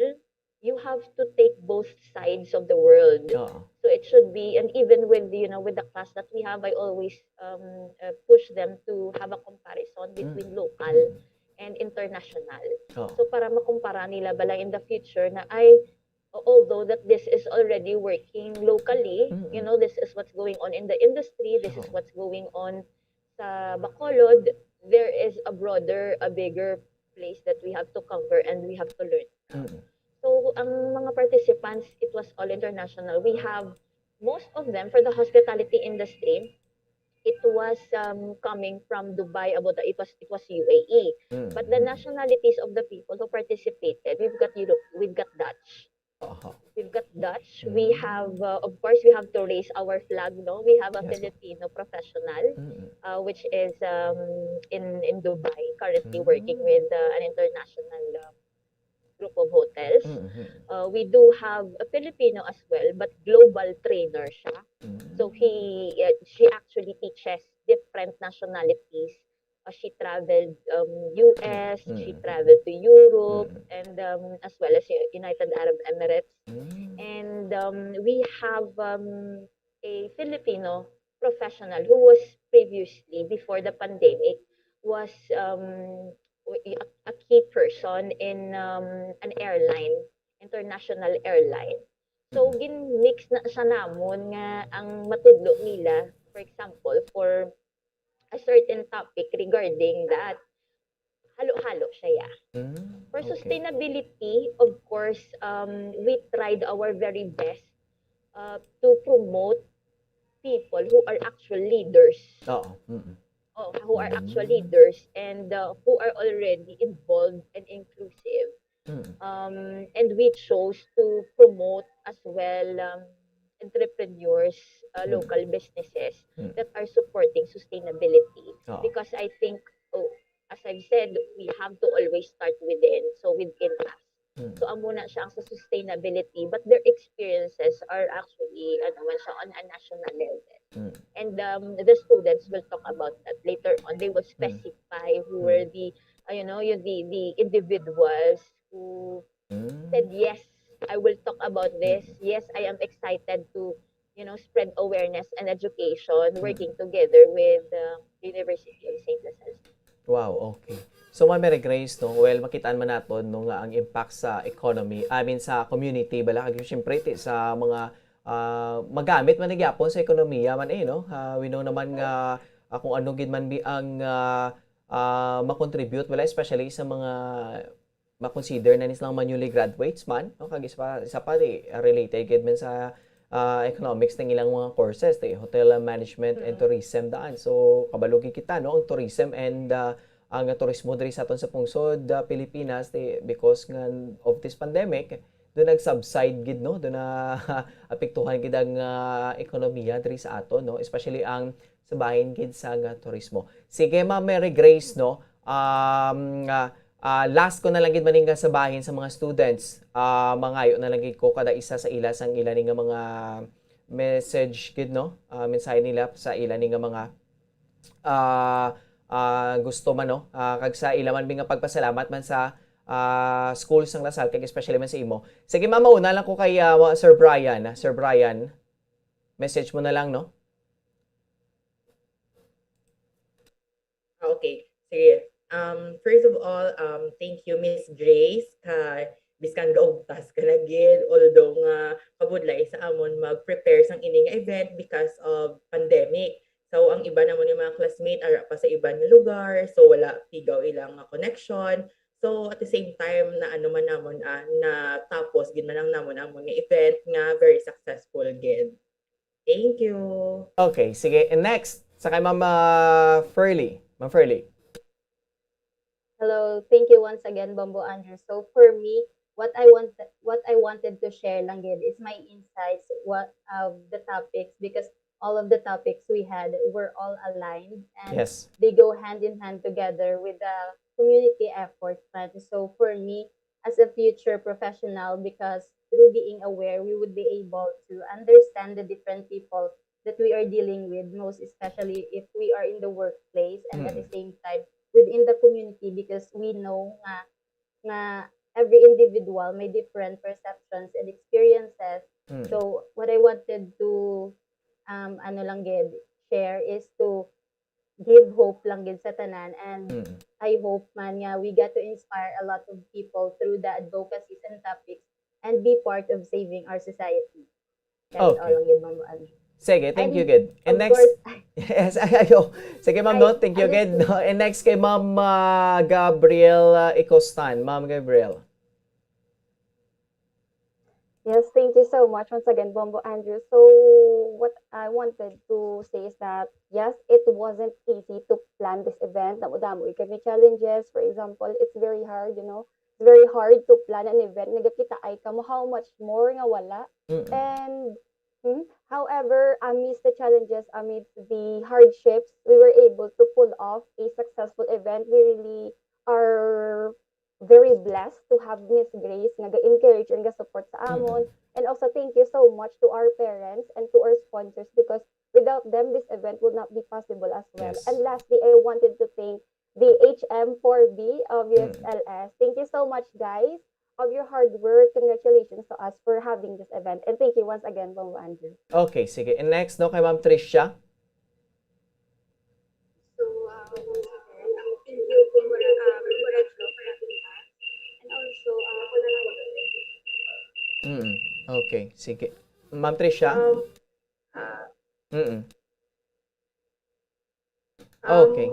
You have to take both sides of the world. Oo. So it should be, and even with, you know, with the class that we have, I always um, uh, push them to have a comparison between Mm. local Mm. and international. Oo. So para makumpara nila bala in the future na ay, although that this is already working locally, Mm-mm. you know, this is what's going on in the industry, this is Oo. what's going on sa Bacolod, there is a broader, a bigger place that we have to cover and we have to learn. Mm-mm. So ang mga participants, it was all international. We have most of them for the hospitality industry. It was um, coming from Dubai, Abu Dhabi. It was it was U A E. Mm. But the nationalities of the people who participated, we've got Europe, we've got Dutch. Aha. We've got Dutch. We Mm. have, uh, of course, we have to raise our flag, no? We have a Yes. Filipino professional, Mm-mm. uh, which is um, in in Dubai, currently working Mm. with uh, an international um, group of hotels. Mm-hmm. Uh, we do have a Filipino as well, but global trainer siya. So Mm. he, uh, she actually teaches different nationalities. Uh, she traveled um, U S, she Mm. traveled to Europe, Mm. and um, as well as U- United Arab Emirates. Mm. And um, we have um, a Filipino professional who was previously, before the pandemic, was um, a, a key person in um, an airline, international airline. So, Mm. gin-mix na siya namon nga ang matudlo nila, for example, for a certain topic regarding that, halo-halo siya. Mm, For okay. Sustainability, of course, um, we tried our very best uh, to promote people who are actual leaders. Oo. Mm-mm. Oh, who are actual Mm. leaders and uh, who are already involved and inclusive. Mm. Um, and we chose to promote as well um, entrepreneurs, uh, Mm. local businesses Mm. that are supporting sustainability. Oo. Because I think, oh, as I've said, we have to always start within. So within us. Mm. So amo na siya ang sa sustainability, but their experiences are actually ano man siya on a national level. Mm. And um, the students will talk about that later on. They will Mm. specify who were Mm. the uh, you know, yung the the individuals who Mm. said, "Yes, I will talk about this. Mm. Yes, I am excited to, you know, spread awareness and education Mm. working together with uh, the University of Saint La Salle." Wow, okay. So, Ma'am Mary Grace, no, well, makitaan man naton, no, nga ang impact sa economy, I mean, sa community, bala, kag syempre, ti, sa mga ah, magamit man na gyapon sa ekonomiya man, eh, no? Ah, we know naman nga ah, kung ano gid man bi ang ah, ah, makontribute, bala, especially sa mga makonsider na ni silang mga newly graduates man, no? Kag isa pa, isa pa, di, related gid man sa ah, economics ng ilang mga courses, di, hotel management and Mm. tourism daan. So, kabalo gid kita, no, ang tourism and ah, ang turismo diri sa aton sa pungsod, ah, Pilipinas, di, because nga of this pandemic, do nag-subside gid, no, do na apektuhan gid ang ah, ekonomiya diri sa aton, no, especially ang sa bahin gid sa nga turismo. Sige, Ma'am Mary Grace, no, um, ah, ah, last ko na lang gid maning nga sa bahin sa mga students. Ah, mangayo na lang gid ko kada isa sa ila sang ila ni nga mga message gid, no? Ah, mensahe nila sa ila ni nga mga ah, ah, gusto man, no? Ah, kag sa ila man mi nga pagpasalamat man sa ah, school sang La Salle, kag especially man sa imo. Sige, ma'am, mauna lang ko kay ah, Sir Brian. Ah. Sir Brian, message mo na lang, no? Ah, okay. Sige. Um, first of all, um, thank you, Miss Grace, kay biskan gaugtas ka na gid, although nga kabudlay sa amon mag-prepare sang ini nga event because of pandemic. So, ang iban namon nga mga classmate ara pa sa iban nga lugar, so wala pigaw ilang nga connection. So, at the same time, naano man namon, ah, natapos gid man ang namon amon nga event nga very successful gid. Thank you. Okay, sige. And next, sa kay Ma'am ah, Furley. Ma'am Furley. Hello, thank you once again, Bombo Andrew. So for me, what I want, what I wanted to share lang gid is my insights, what, of the topics, because all of the topics we had were all aligned and Yes. they go hand in hand together with the community effort plan. So for me, as a future professional, because through being aware, we would be able to understand the different people that we are dealing with, most especially if we are in the workplace and at the Mm. same time within the community, because we know nga, nga every individual may different perceptions and experiences. Mm. So what I wanted to, um, ano lang gid, share is to give hope lang gid sa tanan, and Mm. I hope man nga we get to inspire a lot of people through the advocacies and topics and be part of saving our society. That's all Okay. lang gid, Ma'am Angie. Sige, thank you And gid. And of next, course, yes, ayo. Sige, ma'am, ay, no? Thank you ano gid. si No? And next kay Ma'am ah, Gabriel ah, Icostan. Ma'am Gabriel. Yes, thank you so much once again, Bombo Andrew. So, what I wanted to say is that, yes, it wasn't easy to plan this event. Damo-damo kami challenges. For example, it's very hard, you know, it's very hard to plan an event. Nagakita ay kamo how much more nga wala. Mm. And, mm, however, amidst the challenges, amidst the hardships, we were able to pull off a successful event. We really are very blessed to have Miss Grace nga ga-encourage and ga-support sa amon. Mm. And also, thank you so much to our parents and to our sponsors, because without them, this event would not be possible as well. Yes. And lastly, I wanted to thank the H M four B of Mm. U S L S. Thank you so much, guys, of your hard work. Congratulations to us for having this event. And thank you once again, Bombo Andrew. Okay, sige. And next, no, kay Ma'am Tricia. So, uh, once again, um, thank you, Bombo Ra-, uh, Bombo Radyo, for having us. And also, uh, ako na lang. Mm. Okay, sige. Ma'am Tricia? Um, uh, Mm. um, Okay.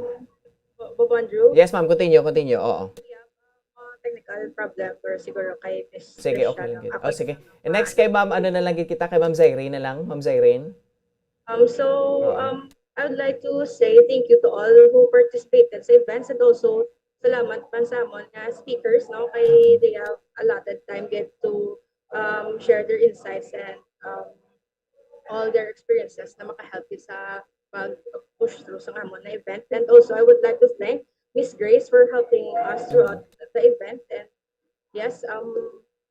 Bo- Bombo Andrew? Yes, ma'am. Continue, continue. Oo. We have, uh, technical problem, pero siguro kay Miss Sige, Tricia okay lang lang. gid. Ako Oh, na sige. lang. And next kay ma'am, ano na lang gid kita, kay Ma'am Zairine na lang. Ma'am Zairine? Um, so, Oo. um, I would like to say thank you to all who participated sa events, and also salamat man sa amon nga speakers, no, kay they have allotted time gid to, um, share their insights and, um, all their experiences na makahelp gid sa pag-push through sa amon na event. And also, I would like to thank Miss Grace for helping us throughout the event. And yes, um,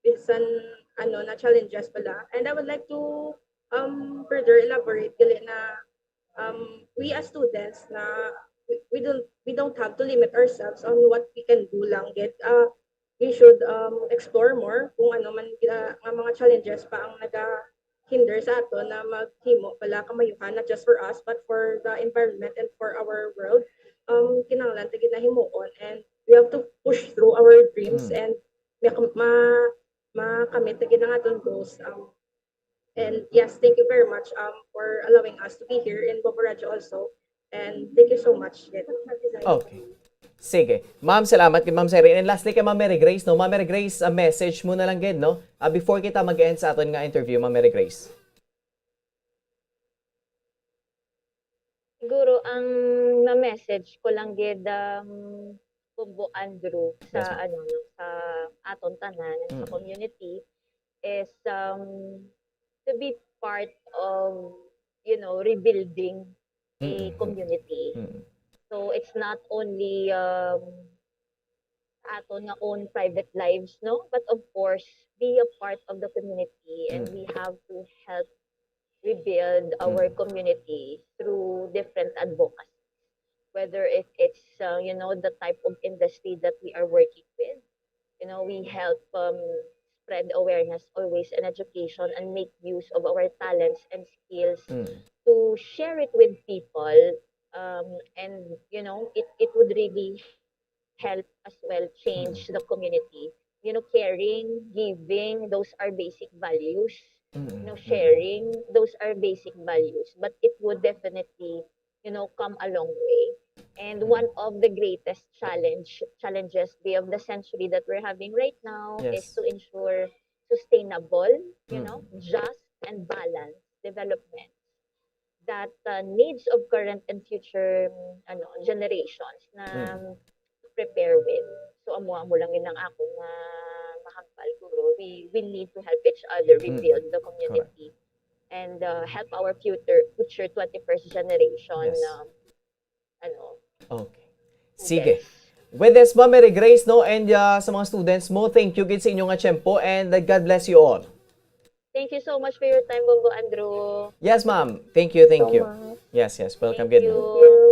bisan ano na challenges pala. And I would like to, um, further elaborate gali na, um, we as students na we, we don't we don't have to limit ourselves on what we can do lang gid. Uh, we should, um, explore more kung ano man gina-, nga mga challenges pa ang naga-hinder sa aton na maghimo pala kamayuhan, not just for us but for the environment and for our world. Um, kinahanglan ta gid na himuon, and we have to push through our dreams Mm. and ma-, ma-, makamit ta gid ang aton goals. Um, and yes, thank you very much, um, for allowing us to be here in Bombo Radyo also. And thank you so much. Okay. Sige. Ma'am, salamat kay Ma'am Zairine. And lastly, kay Ma'am Mary Grace, no? Ma'am Mary Grace, a message mo na lang gid, no? Ah, before kita mag-end sa aton nga interview, Ma'am Mary Grace. Siguro ang ma-message ko lang gid, um, Bombo Andrew, sa Yes, ma'am. ano, no, sa aton tanan, sa Mm. community, is, um, to be part of, you know, rebuilding a Mm-mm. community. Mm. So it's not only, um, aton nga own private lives, no, but of course be a part of the community, and Mm. we have to help rebuild our Mm. community through different advocacy, whether if it's, uh, you know, the type of industry that we are working with. You know, we help, um, spread awareness always and education and make use of our talents and skills Mm. to share it with people, um, and, you know, it, it would really help as well change the community. You know, caring, giving, those are basic values. You know, Mm-mm. sharing, those are basic values. But it would definitely, you know, come a long way. And one of the greatest challenge challenges of the century that we're having right now is Yes. to ensure sustainable, you know, Mm. just and balanced development that, uh, needs of current and future, mm, ano, generations na Mm. prepare with. So, amo, amo lang yun ang akong, ah, mahambal. Alcuro, we, we need to help each other Mm. rebuild the community and, uh, help our future, future twenty-first generation, Yes. um, ano. Okay. Sige. Yes. With this, Ma'am Mary Grace, no, and, uh, sa mga students mo, thank you gid sa inyo nga tiyempo, and, uh, God bless you all. Thank you so much for your time, Bombo Andrew. Yes, ma'am. Thank you, thank So you. much. Yes, yes. Welcome Thank gid. you.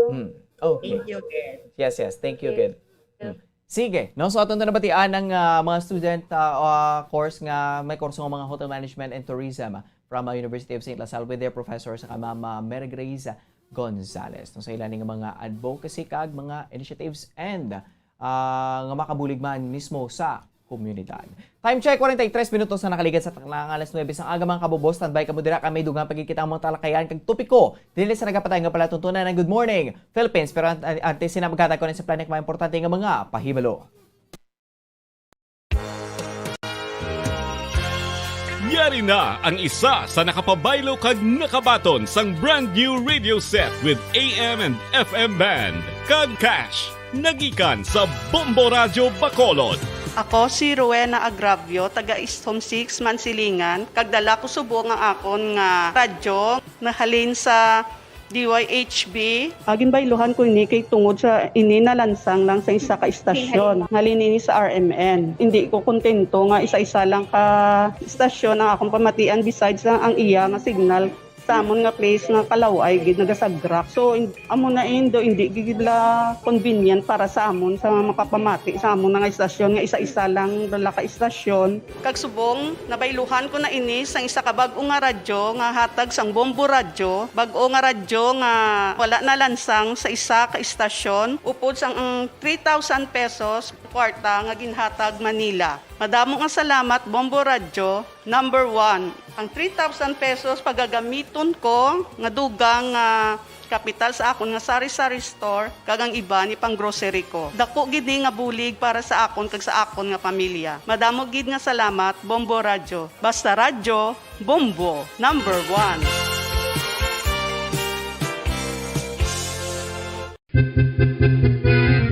Hmm. Okay. Thank you, Ken. Yes, yes. Thank you, Thank gid. you. Hmm. Sige, no? So, aton na nabatian ang, ah, mga student, ah, ah, course nga may kurso nga mga hotel management and tourism from, ah, University of Saint La Salle with their professor sa Ma'am, ah, Mary Grace Gonzalez. No, sa ila ning mga advocacy kag mga initiatives and, ah, nga makabulig man mismo sa komunidad. Time check, forty-three minutos na nakaligad sa takna nga alas nuebe sang aga, mga kabubo. Standby kamo dira kay may dugang pa gid kita ang mga talakayan kag topiko diri sa nagapadayon nga palatuntunan ng Good Morning Philippines. Pero an-, an-, antes sina, maghatag ko na sa planik mga importante nga mga pahibalo. Yari na ang isa sa nakapabaylo kag nakabaton sang brand new radio set with A M and F M band kag cash. Nagikan sa Bombo Radyo Bacolod. Ako si Rowena Agravio, taga East Home Six, Mansilingan, kag dala ko subong ang akon nga radyo nahalin sa D Y H B. Ah, ginbayluhan ko ini kay tungod sa ini nalansang lang sa isa ka istasyon. Halin ini sa R M N. Hindi ko kontento nga isa-isa lang ka istasyon ang akong pamatian besides lang ang iya nga signal. Sa amon nga place nga kalaw-ay gid nagasagrak. So, in-, amo na indo, hindi gid la convenient para sa amon sa makapamati sa amon nga istasyon nga isa-isa lang dala ka istasyon. Kag subong, nabayluhan ko na ini sang isa ka bag-o nga radyo nga hatag sang Bombo Radyo, bag-o nga radyo nga wala nalansang sa isa ka istasyon, upod sang ang three thousand pesos kwarta nga ginhatag Manila. Madamo nga salamat, Bombo Radyo, number one. Ang three thousand pesos pagagamiton ko nga dugang nga kapital sa akon nga sari-sari store kag ang iban ipang-grocery ko. Dako gid ni nga bulig para sa akon kag sa akon nga pamilya. Madamo gid nga salamat, Bombo Radyo. Basta radyo, Bombo, number one.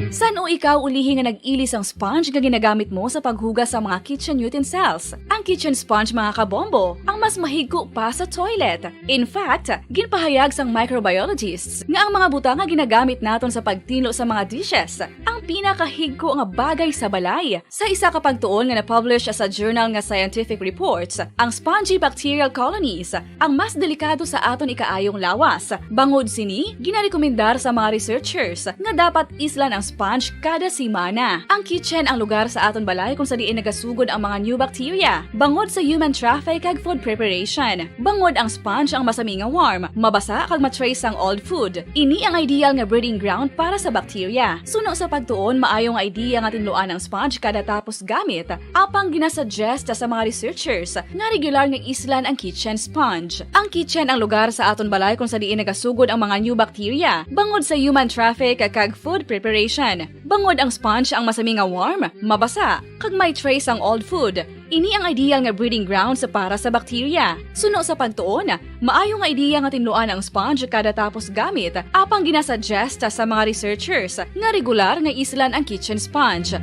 San-o ikaw ulihi nga nag-ili sang sponge nga ginagamit mo sa paghugas sa mga kitchen utensils? Ang kitchen sponge, mga kabombo, ang mas mahigko pa sa toilet. In fact, ginpahayag sang microbiologists nga ang mga butang nga ginagamit naton sa pagtinlo sa mga dishes ang pinakahigko nga bagay sa balay. Sa isa ka pagtuon nga na-publish sa journal nga Scientific Reports, ang spongy bacterial colonies ang mas delikado sa aton ikaayong lawas. Bangod sini, ginarekomendar sa mga researchers nga dapat islan ang sponge kada semana. Ang kitchen ang lugar sa aton balay kung sa diin nagasugod ang mga new bacteria, bangod sa human traffic kag food preparation. Bangod ang sponge ang masami nga warm, mabasa kag ma-trace sang old food. Ini ang ideal nga breeding ground para sa bacteria. Suno sa pagtuon, maayo nga idea nga tinluan ang sponge kada tapos gamit, apang ginasuggest sa mga researchers nga regular nga islan ang kitchen sponge. Ang kitchen ang lugar sa aton balay kung sa diin nagasugod ang mga new bacteria, bangod sa human traffic kag food preparation. Bangod ang sponge ang masami nga warm, mabasa, kag may trace ang old food. Ini ang ideal nga breeding grounds para sa bacteria. Suno sa pagtuon, maayo nga ideya nga tinluan ang sponge kada tapos gamit, apang ginasuggest sa mga researchers nga regular nga islan ang kitchen sponge.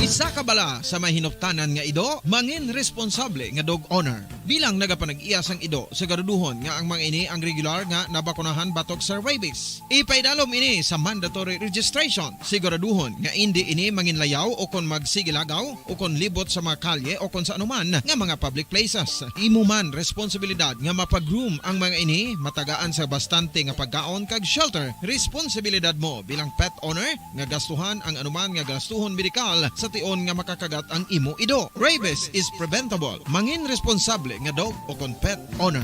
Isa ka bala sa may hinuptanan nga ido, mangin responsable nga dog owner. Bilang nagapanag-iya sang ido, siguraduhon nga ang mga ini ang regular nga nabakunahan batok sa rabies. Ipaidalom ini sa mandatory registration. Siguraduhon nga indi ini manginlayaw o kon magsigilagaw o kon libot sa mga kalye o kon sa anuman nga mga public places. Imo man responsibilidad nga mapag-groom ang mga ini, matagaan sa bastante nga pagkaon kag shelter. Responsibilidad mo bilang pet owner nga gastuhan ang anuman nga gastuhon medikal sa tion nga makakagat ang imo ido. Rabies is preventable. Mangin responsable nga dog o kon pet owner.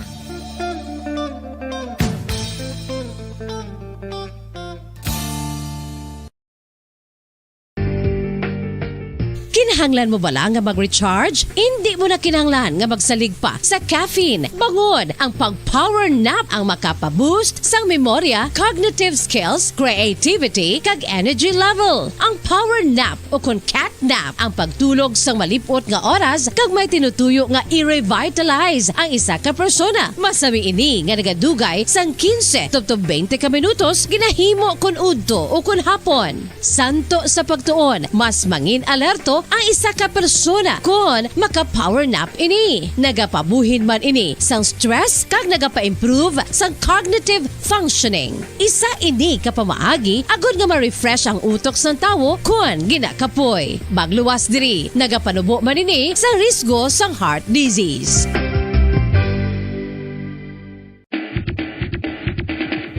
Kinahanglan mo bala nga mag-recharge? Indi mo na kinahanglan nga magsalig pa sa caffeine. Bangod ang pag-power nap ang makapa-boost sang memorya, cognitive skills, creativity, kag energy level. Ang power nap, o kon cat nap, ang pagtulog sang malip-ot nga oras kag may tinutuyo nga i-revitalize ang isa ka persona. Masami ini nga nagadugay sang quince tubtob twenty ka minutos, ginahimo kon udto o kon hapon. Santo sa pagtuon, mas mangin alerto ang isa ka persona kon maka-power nap ini. Nagapabuhin man ini sang stress kag nagapa-improve sang cognitive functioning. Isa ini ka pamaagi agod nga ma-refresh ang utok sang tawo kon ginakapoy. Magluwas diri, nagapanubo man ini sa risgo sang heart disease.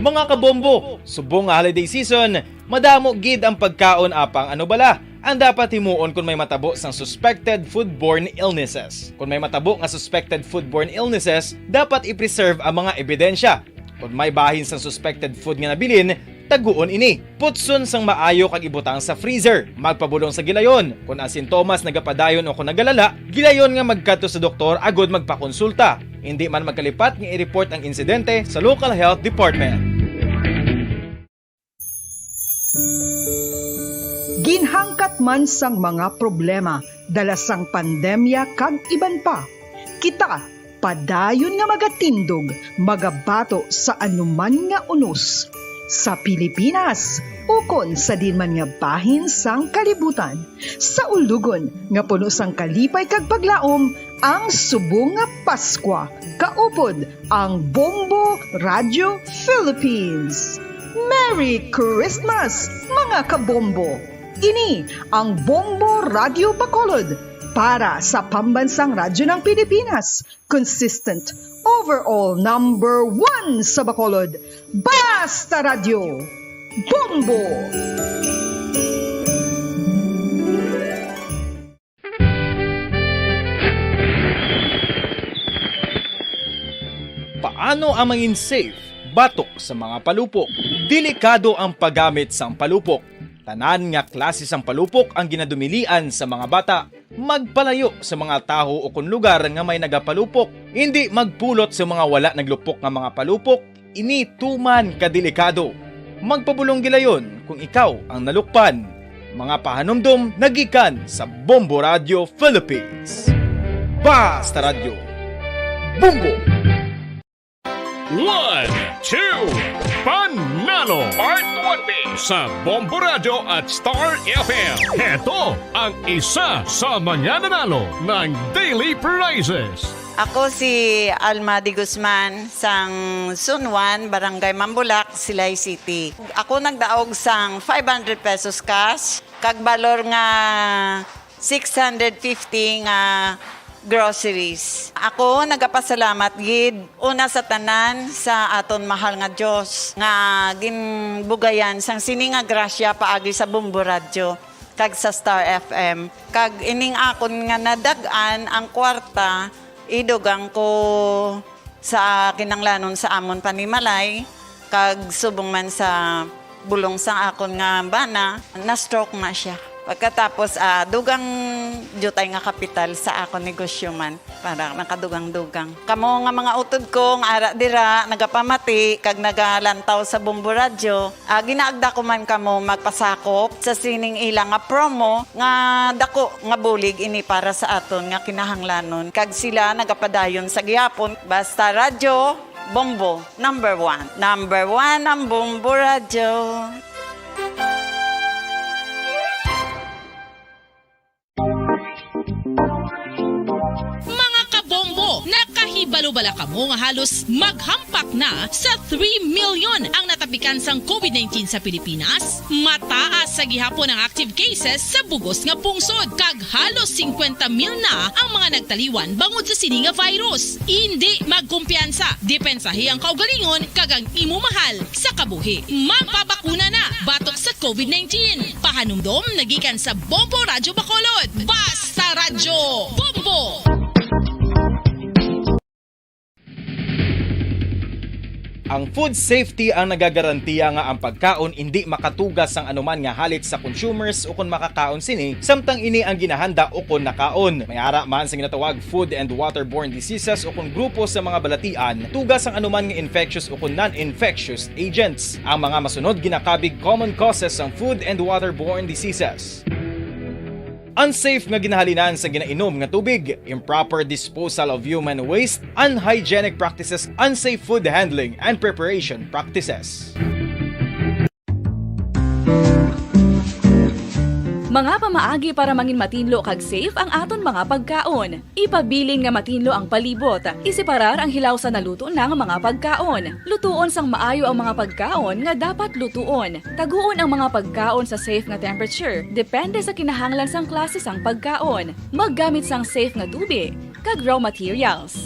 Mga kabombo, subong nga holiday season, madamo gid ang pagkaon, apang ano bala ang dapat himuon kon may matabo sang suspected foodborne illnesses? Kon may matabo nga suspected foodborne illnesses, dapat i-preserve ang mga ebidensya. Kon may bahin sang suspected food nga nabilin, taguon ini. Putson sang maayo kag ibutang sa freezer. Magpabulong sa gilayon. Kon ang sintomas nagapadayon o kon nagalala, gilayon nga magkadto sa doktor agod magpakonsulta. Indi man magkalipat nga i-report ang insidente sa local health department. Ginhangkat man sang mga problema dala sang pandemya kag iban pa, kita padayon nga magatindog, magabato sa anuman nga unos, sa Pilipinas ukon sa diin man nga bahin sang kalibutan, sa ulugon nga puno sang kalipay kag paglaom ang subong nga Paskwa kaupod ang Bombo Radio Philippines. Merry Christmas, mga kabombo! Ini ang Bombo Radio Bacolod para sa Pambansang Radyo ng Pilipinas, consistent, overall number one sa Bacolod. Basta Radyo! Bombo! Paano ang mangin safe batok sa mga palupok? Delikado ang paggamit sang palupok. Tanan nga klase sang palupok ang ginadumilian sa mga bata. Magpalayo sa mga tawo ukon lugar nga may nagapalupok. Indi magpulot sa mga wala naglupok nga mga palupok. Ini tuman ka delikado. Magpabulong gilayon kung ikaw ang nalukpan. Mga pahanumdom nagikan sa Bombo Radio Philippines. Basta Radyo. Bombo! One, two, Panalo! Part one B sa Bombo Radyo at Star F M. Heto ang isa sa mga nanalo ng Daily Prizes. Ako si Alma de Guzman, sang Sunwan, Barangay Mambulak, Silay City. Ako nagdaog sang five hundred pesos cash, kag balor nga six hundred fifty nga groceries. Ako nagapasalamat gid una sa tanan sa aton mahal nga Dios nga ginbugayan sang sini nga grasya paagi sa Bombo Radyo kag sa Star F M. Kag ining akon nga nadag-an ang kwarta, idugang ko sa kinanglanon sa amon panimalay, kag subong man sa bulong sang akon nga bana, na-stroke na sia. Pagkatapos, ah, dugang diutay nga kapital sa akon negosyo man, para nakadugang-dugang. Kamo nga mga utod ko nga ara dira, nagapamati kag nagalantaw sa Bombo Radyo, Ah, ginaagda ko man kamo magpasakop sa sining ila nga promo nga dako nga bulig ini para sa aton nga kinahanglanon, kag sila nagapadayon sa gihapon. Basta Radyo Bombo, number one. Number one ang Bombo Radyo. Mga kabombo, nakahibalo bala kamo nga halos maghampak na sa three million ang natapikan sang COVID nineteen sa Pilipinas? Mataas sa gihapon ang active cases sa bugos nga pungsod, kag halos singkwenta mil na ang mga nagtaliwan bangod sa sini nga virus. Indi magkumpiyansa, depensahi ang kaugalingon kag ang imo mahal sa kabuhi. Magpabakuna na batok sa COVID nineteen. Pahanumdom nagikan sa Bombo Radyo Bacolod. Basta Radyo, Bombo! Ang food safety ang nagagarantiya nga ang pagkaon indi makatuga sang anuman nga halit sa consumers ukon makakaon sini, samtang ini ang ginahanda ukon nakaon. May ara man sa ginatawag food and waterborne diseases ukon grupo sa mga balatian, tuga sang anuman nga infectious ukon non-infectious agents. Ang mga masunod ginakabig common causes sang food and waterborne diseases. Unsafe nga ginahalinan sa ginainom nga tubig, improper disposal of human waste, unhygienic practices, unsafe food handling, and preparation practices. Mga pamaagi para mangin matinlo kag safe ang aton mga pagkaon. Ipabilin nga matinlo ang palibot. Iseparar ang hilaw sa naluto na nga mga pagkaon. Lutuon sang maayo ang mga pagkaon nga dapat lutuon. Taguon ang mga pagkaon sa safe nga temperature, depende sa kinahanglan sang klase sang pagkaon. Maggamit sang safe nga tubi kag raw materials.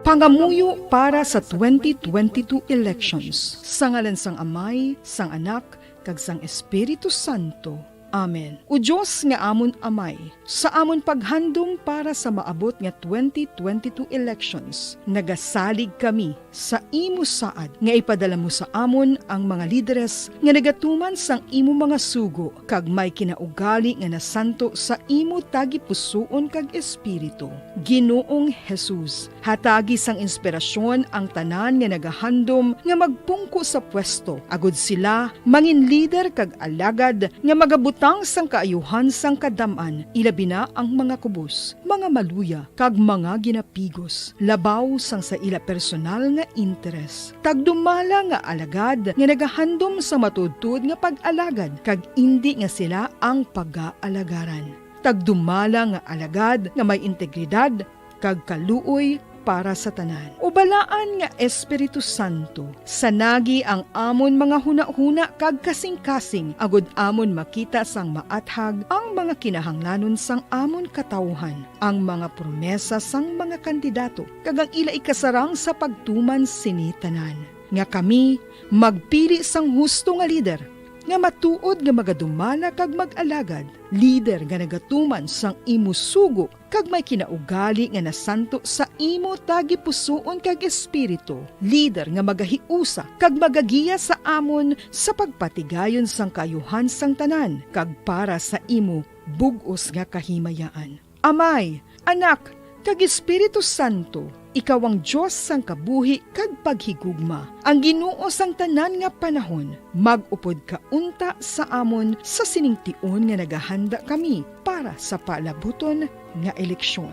Pangamuyo para sa twenty twenty-two elections. Sa ngalan sang Amay, sang Anak, kag sang Espiritu Santo. Amen. O Dios nga amon Amay, sa amon paghandom para sa maabot nga twenty twenty-two elections, nagasalig kami sa imo saad nga ipadala mo sa amon ang mga lideres nga nagatuman sang imo mga sugo kag may kinaugali nga nasanto sa imo tagipusoon kag espiritu. Ginoong Jesus, hatagi sang inspirasyon ang tanan nga nagahandom nga magpungko sa pwesto, agud sila mangin lider kag alagad nga magabutang sang kaayuhan sang kadam-an, ilabi na ang mga kubos, mga maluya, kag mga ginapigos, labaw sang sa ila personal nga interes. Tagdumala nga alagad nga nagahandom sa matuodtuod nga pag-alagad, kag indi nga sila ang pagaalagaran. Tagdumala nga alagad nga may integridad kag kaluoy para sa tanan. O balaan nga Espiritu Santo, sanagi ang amon mga hunahuna kag kasingkasing, agud amon makita sang maathag ang mga kinahanglanon sang amon katawuhan, ang mga promesa sang mga kandidato, kag ang ila ikasarang sa pagtuman sini tanan, nga kami magpili sang husto nga lider nga matuod nga magadumala kag mag-alagad, lider nga nagatuman sang imo sugo kag may kinaugali nga nasanto sa imo tagipusoon kag espiritu, lider nga magahiusa kag magagiya sa amon sa pagpatigayon sang kaayuhan sang tanan kag para sa imo bug-os nga kahimayaan. Amay, Anak, kag Espiritu Santo, ikaw ang Dios sang kabuhi kag paghigugma, ang Ginoo sang tanan nga panahon. Mag-upod ka unta sa amon sa sining tion nga nagahanda kami para sa palabuton nga eleksyon.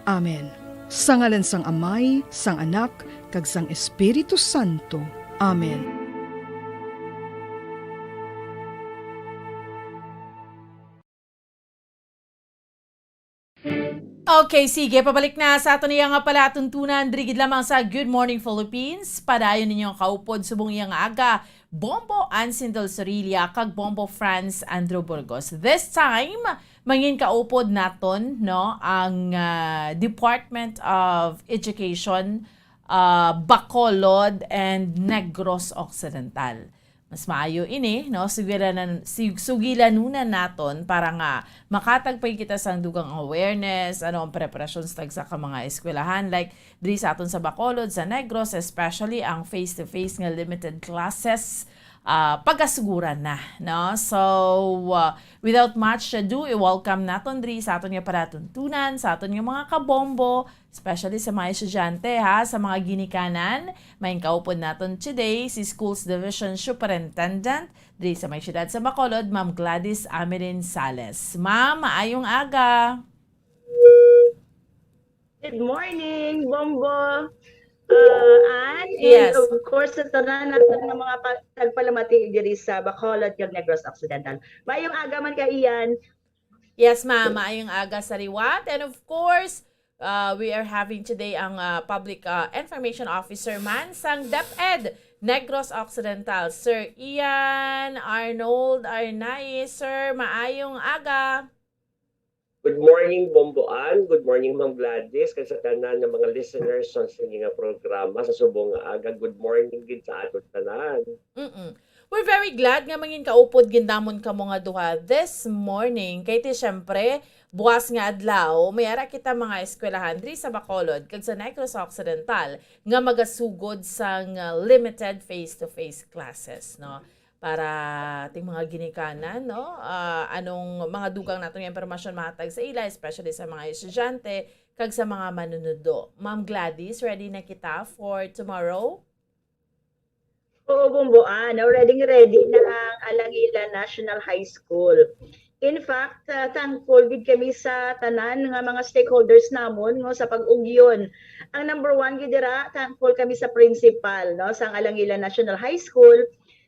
Amen. Sa ngalan sang Amay, sang Anak, kag sang Espiritu Santo. Amen. Okay, sige, pabalik na sa aton iya nga palatuntunan diri gid lamang sa Good Morning Philippines. Padayon ninyo ang kaupod subong iya nga aga, Bombo Ansin del Sorilla kag Bombo Franz Andrew Burgos. This time, mangin kaupod naton, no, ang ah, Department of Education, ah, Bacolod and Negros Occidental. Mas maayo ini, no? Sugilanan, sig- sugilanunan naton para nga makatag pa kita sang dugang awareness, ano ang preparasyon sa tagsa ka mga eskwelahan, like diri sa aton sa Bacolod, sa Negros, especially ang face-to-face nga limited classes, ah, pagasuguran na, no? So, ah, without much ado, i-welcome naton diri sa aton nga palatuntunan, sa aton nga mga kabombo, especially sa mga estudyante, ha, sa mga ginikanan. May kaupod naton today si Schools Division Superintendent diri sa may siyudad sa Bacolod, Ma'am Gladys Amelin Sales. Ma'am, maayong aga. Good morning, Bombo. Uh, Ann, and Yes. Of course, sa tanan natin ng mga pa- nagpalamati diri sa Bacolod kag Negros Occidental. Mayong aga man ka, Ian. Yes, ma'am. Maayong aga sa liwat. And of course, uh, we are having today ang uh, Public uh, Information Officer man sang DepEd Negros Occidental, Sir Ian Arnold Arnaiz. Sir, maayong aga. Good morning, Bomboan. Good morning, Ma'am Gladys, kag sa tanan nga mga listeners sa sige nga programa sa subong nga aga. Good morning gid sa aton tanan. Mm-mm. We're very glad nga mangin kaupod gindamon kamo nga duha this morning. Kay ti, syempre, buwas nga adlaw, may ara kita mga eskwelahan diri sa Bacolod kag sa Negros Occidental nga magasugod sang, uh, limited face-to-face classes, no? Para ting mga ginikanan, no? Ah, anong mga dugang naton nga impormasyon mahatag sa ila, especially sa mga estudyante kag sa mga manunudo. Ma'am Gladys, ready na kita for tomorrow? Oo, Bomboan. Already ready na ang Alangila National High School. In fact, ah, thankful gid kami sa tanan nga mga stakeholders namon, no, sa pag-ugyon. Ang number one gid dira, thankful kami sa principal, no, sang Alangila National High School,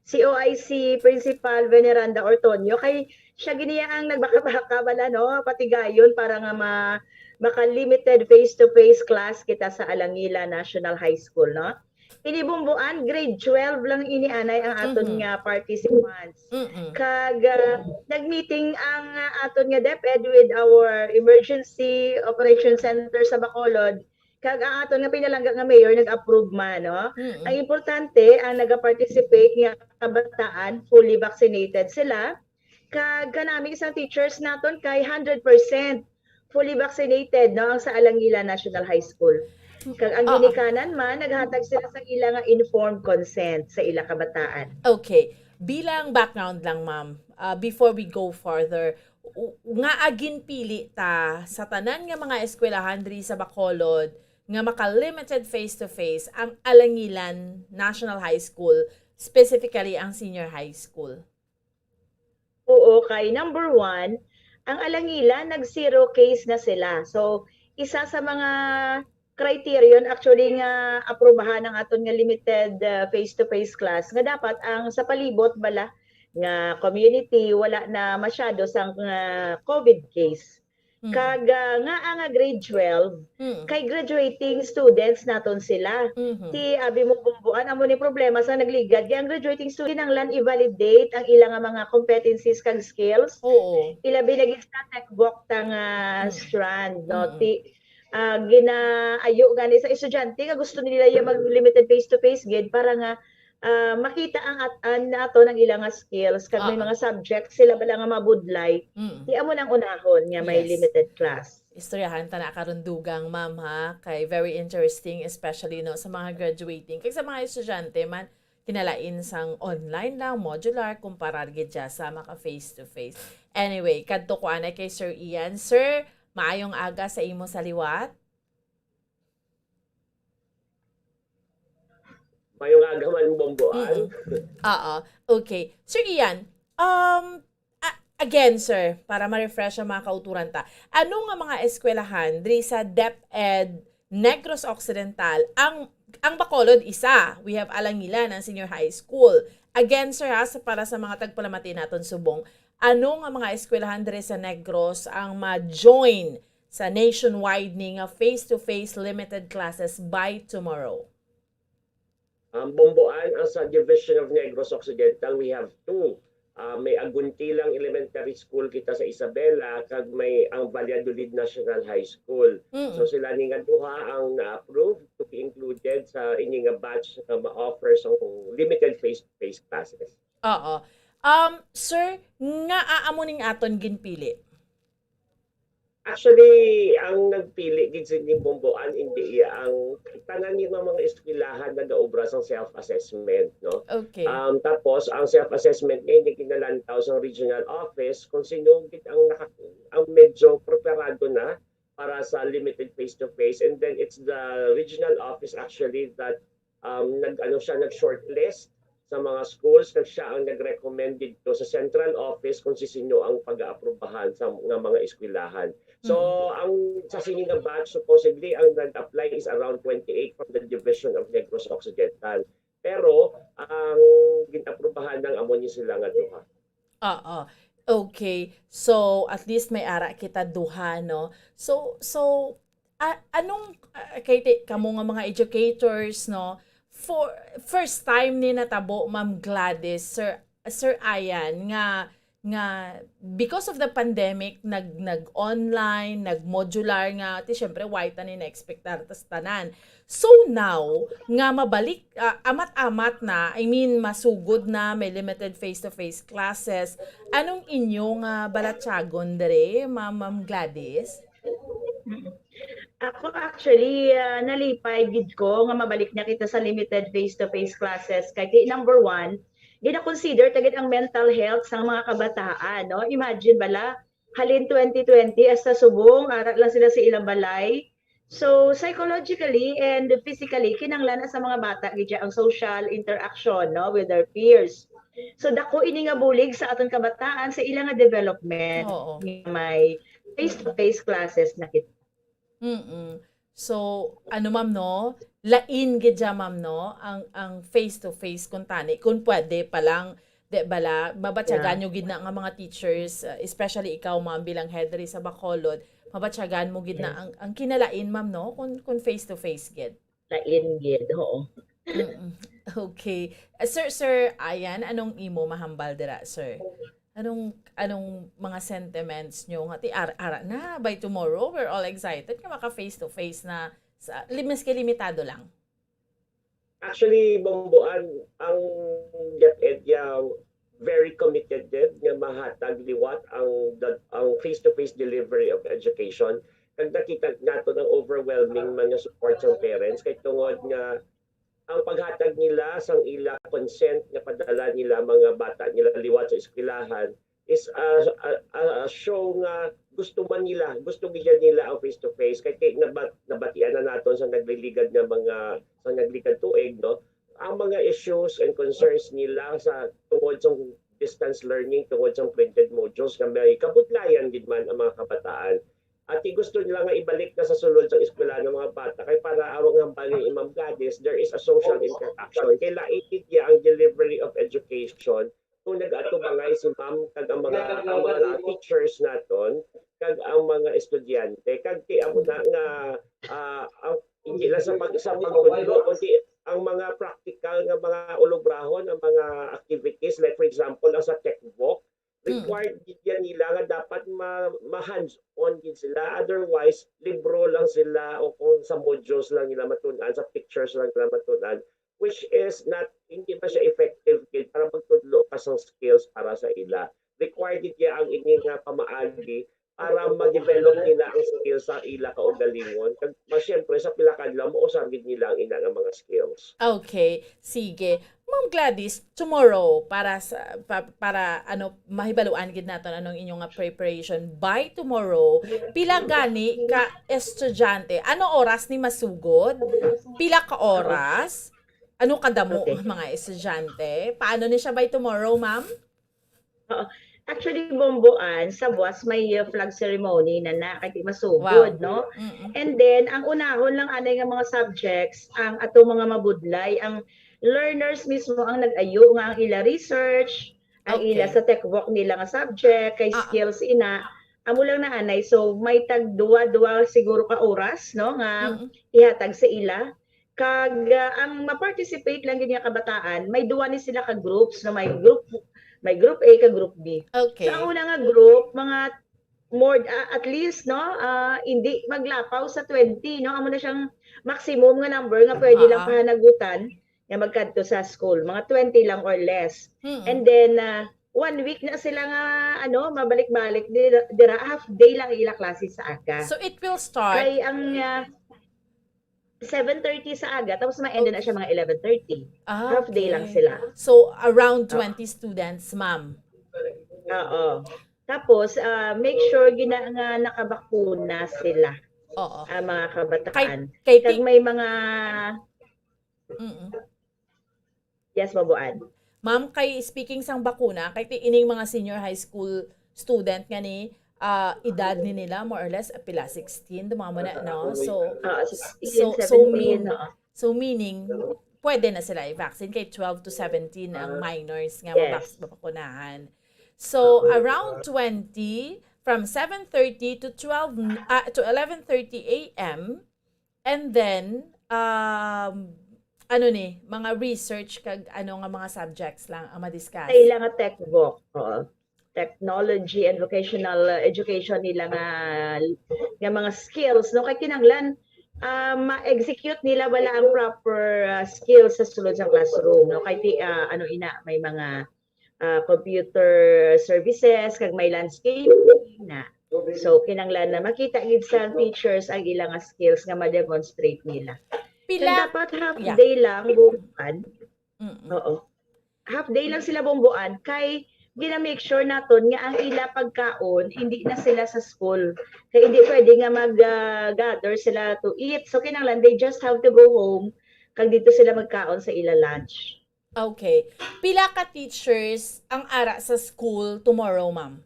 C O I C Principal Veneranda Ortonio, kay siya gid niya ang nagbakabaka bala, no, patigayon para nga ma-, maka-limited face-to-face class kita sa Alangila National High School, no? Ini, Bomboan, grade twelve lang ini, anay, ang aton Mhm. nga participants. Mm-mm. Kag, ah, nag-meeting ang, ah, aton nga DepEd with our Emergency Operation Center sa Bacolod, kag ang aton nga pinalangga nga mayor nag-approve man, no? Mm-mm. Ang importante, ang nagaparticipate nga kabataan, fully vaccinated sila. Kag kanami sang teachers naton kay hundred percent fully vaccinated, no, ang sa Alangila National High School. Kag ang Oo. ginikanan man, naghatag sila sa ila nga informed consent sa ila kabataan. Okay. Bilang background lang, ma'am, ah, before we go further, u-, nga aginpili ta sa tanan nga mga eskwelahan diri sa Bacolod nga maka-limited face-to-face ang Alangilan National High School, specifically ang senior high school? Oo, kay number one, ang Alangila nag-zero case na sila. So, isa sa mga criterion actually nga aprubahan ang aton nga limited, uh, face-to-face class nga dapat ang sa palibot bala nga community wala na masyado sang, uh, COVID case. Mm. Kag, ah, nga, ah, nga grade twelve, Mm. kay graduating students naton sila. Mhm. Ti abi mo, Bomboan, amo ni problema sa nagligad. Kay ang graduating student, kinahanglan i-validate ang ila nga mga competencies kag skills. Oo. Ilabi na gid sa techbook ta nga Mm. strand, no? Mm. Ti, ah, ginaayo gani sa estudyante nga gusto nila yung mag-limited face-to-face gid para nga ah, makita ang at-, an-, naton ang ila nga skills kag may Oo. mga subject sila bala nga mabudlay, Mm. di amo nang unahon nga may Yes. limited class. Istoryahan ta na karon dugang, ma'am, ha? Kay very interesting, especially, no, sa mga graduating. Kag sa mga estudyante man, kinalain sang online lang, modular, kumparar gid siya sa maka face to face. Anyway, kadto ko anay kay Sir Ian. Sir, maayong aga sa imo sa liwat. Mayong aga man, Bomboan. Mm-mm. Oo. Okay. Sir Ian, um, a-, again, sir, para ma-refresh ang mga kauturan ta, ano nga mga eskwelahan diri sa DepEd Negros Occidental? Ang, ang Bacolod, isa. We have Alangilan, ang senior high school. Again, sir, ha, sa, para sa mga tagpalamati naton subong, ano nga mga eskwelahan diri sa Negros ang ma-join sa nationwide ni nga face-to-face limited classes by tomorrow? Um, Bomboan, ang sa Division of Negros Occidental, we have two. Ah, may Aguntilang Elementary School kita sa Isabela, kag may ang Valladolid National High School. Mm. So, sila ni nga duha ang na-approve to be included sa ini nga batch nga ma-offer sa limited face-to-face classes. Oo. Um, sir, ngaa amo ning aton ginpili? Actually, ang nagpili gid sini, Bomboan, indi iya ang tanan nga mga eskwelahan nagaobra sang self-assessment, no? Okay. Um, tapos, ang self-assessment nga ini ginalantaw sa regional office kung sino gid ang naka-, ang medyo preparado na para sa limited face-to-face. And then, it's the regional office actually that um, nag-, ano siya, nag-shortlist sa mga schools, kag siya ang nag-recommend dito sa central office kung si sino ang pag-aaprubahan sa, nga mga eskwelahan. So, Mm. ang sa sini nga batch, supposedly, ang nag-apply is around twenty-eight from the Division of Negros Occidental. Pero, ang gin-aprubahan lang amo ni sila nga duha. Oo. Okay. So, at least may ara kita duha, no? So, so, a-, anong, a-, kay ti-, kamo nga mga educators, no? For, first time ni natabo, Ma'am Gladys, Sir, Sir Ian, nga nga because of the pandemic, nag-, nag-online, nag-modular nga, ti syempre, why ta ni na-expectar tas tanan. So now, nga mabalik, ah, amat-amat na, I mean, masugod na, may limited face-to-face classes, anong inyo nga balatyagon dere, Ma'am, Ma'am Gladys? Ako, actually, ah, nalipay gid ko nga mabalik na kita sa limited face-to-face classes. Kay, ti-, number one, gina-consider ta gid ang mental health sang mga kabataan, no? Imagine bala, halin twenty twenty, hasta subong, ara lang sila sa ilang balay. So, psychologically and physically, kinahanglan na sa mga bata gid ang social interaction, no, with their peers. So, dako ini nga bulig sa aton kabataan sa ila nga development. Oo. Nga may face-to-face classes na kita. Mm-mm. So, ano, ma'am, no? Lain gid siya, ma'am, no? Ang, ang face-to-face, kung tani, kung pwede pa lang, di bala, mabatyagan Yeah. nyo gid na nga mga teachers, uh, especially ikaw, ma'am, bilang head diri sa Bacolod, mabatyagan mo gid na Yes. ang, ang kinalain, ma'am, no? Kung, kung face-to-face gid. Lain gid, oo. Mm-mm. Okay. Uh, Sir, Sir Ian, anong imo mahambal dira, sir? Anong, anong mga sentiments nyo nga ti-, ar-, ara na, by tomorrow, we're all excited nga maka face-to-face na sa, li-, maski limitado lang? Actually, Bomboan, ang DepEd ya very committed gid nga mahatag liwat ang, ang face-to-face delivery of education. Kag nakita naton ang overwhelming man nga support sa parents, kay tungod nga ang paghatag nila sang ila consent nga padala nila mga bata nila liwat sa eskwelahan is a, a, a, a show nga gusto man nila, gusto gid nila ang face-to-face. Kay, kay nabat-, nabatian na naton sa nagliligad nga mga, sa nagligad tuig, no? Ang mga issues and concerns nila sa tungod sa distance learning, tungod sa printed modules, nga may kabudlayan gid man ang mga kabataan. At gusto nila nga ibalik na sa sulod sa eskwela ng mga bata. Kay para awang hambal ni Ma'am Gladys, there is a social interaction. Kay lain gid ya ang delivery of education kung nag-atubangay si ma'am kag ang mga, ang mga teachers naton kag ang mga estudyante. Kag ti amo na nga, ah, ang, hindi lang sa pag-, sa pagtudlo, kundi ang mga practical nga mga ulubrahon, ang mga activities, like, for example, ang sa Tech Walk, Mm. Required gid yan nila nga dapat ma-, ma-hands-on gid sila. Otherwise, libro lang sila o kung sa modules lang nila matun-an, sa pictures lang nila matun-an, which is not, hindi pa siya effective gid para magtudlo ka sang skills para sa ila. Required gid kaya ang ini nga pamaagi para ma-develop nila ang skills sa ila kaugalingon. Kag, ma-, siyempre, sa pila ka adlaw, mausab gid nila ang ina nga mga skills. Okay, sige. Ma'am Gladys, tomorrow, para sa, pa-, para, ano, mahibaluan gid naton anong inyo nga preparation. By tomorrow, pila gani ka estudyante? Ano oras ni masugod? Pila ka oras? Ano kadamo Okay. ang mga estudyante? Paano ni siya by tomorrow, ma'am? Oo. Actually, Bomboan, sa buwas may, uh, flag ceremony na na, kay di masugod, Wow. no? Mm-mm. And then, ang unahon lang anay nga mga subjects, ang atong mga mabudlay, ang learners mismo ang nag-ayo nga ang ila research, ang ila Okay. sa tech walk nila nga subject, kay Ah. skills ina, amo lang na anay. So, may tag duwa-duwa siguro ka oras, no, nga Mm-mm. ihatag sa ila. Kag, ah, ang ma-participate lang gid nga kabataan, may duwa ni sila ka groups, no, may group, may group A kag group B. Okay. So, ang una nga group, mga more, ah, at least, no, ah, hindi maglapaw sa twenty, no? Amo na siyang maximum nga number nga pwede lang Ah, ah. pahanagutan nga magkadto sa school, mga twenty lang or less. Mm-mm. And then, ah, one week na sila nga, ano, mabalik-balik dira, dira, half day lang ila klase sa aga. So, it will start Kay ang, ah, seven thirty sa aga, tapos ma-end na Okay. siya mga eleven thirty. Ah, Half day lang okay. sila. So, around Oo. twenty students, ma'am? Oo. Tapos, ah, make sure gina-, nga nakabakuna sila, Oo. ang mga kabataan. Kay, kay Kag ti- may mga Mm-mm. Yes, Bomboan. Ma'am, kay speaking sang bakuna, kay ti-, ining mga senior high school student nga ni, ah, edad ni nila, more or less, pila, sixteen, dumamo na, no? So, Ah, so, sixteen, so, so seventeen, mean-, oo. so meaning, pwede na sila i-vaccine kay twelve to seventeen ang Ah. minors nga Yes. mabak-, mabakunahan. So, around twenty, from seven thirty to twelve, ah, to eleven thirty A M, And then, um, ano ni, mga research kag ano nga mga subjects lang ang ma-discuss? Sa ila nga tech walk, oo. technology and vocational, uh, education nila nga, nga mga skills, no? Kay kinahanglan, ah, ma-execute nila bala ang proper, ah, skills sa sulod sa classroom, no? Kay ti-, ah, ano ina, may mga, ah, computer services, kag may landscaping na. So, kinahanglan na makita gid sa teachers ang ilang skills nga ma-demonstrate nila. Pila? Kag dapat half day lang, buwan. Mm-mm. Oo. Half day lang sila bumbuan kay gina-make sure naton nga ang ila pagkaon hindi na sila sa school. Kay hindi pwede nga mag, ah, gather sila to eat. So, kinahanglan they just have to go home kag dito sila magkaon sa ila lunch. Okay. Pila ka teachers ang ara sa school tomorrow, ma'am?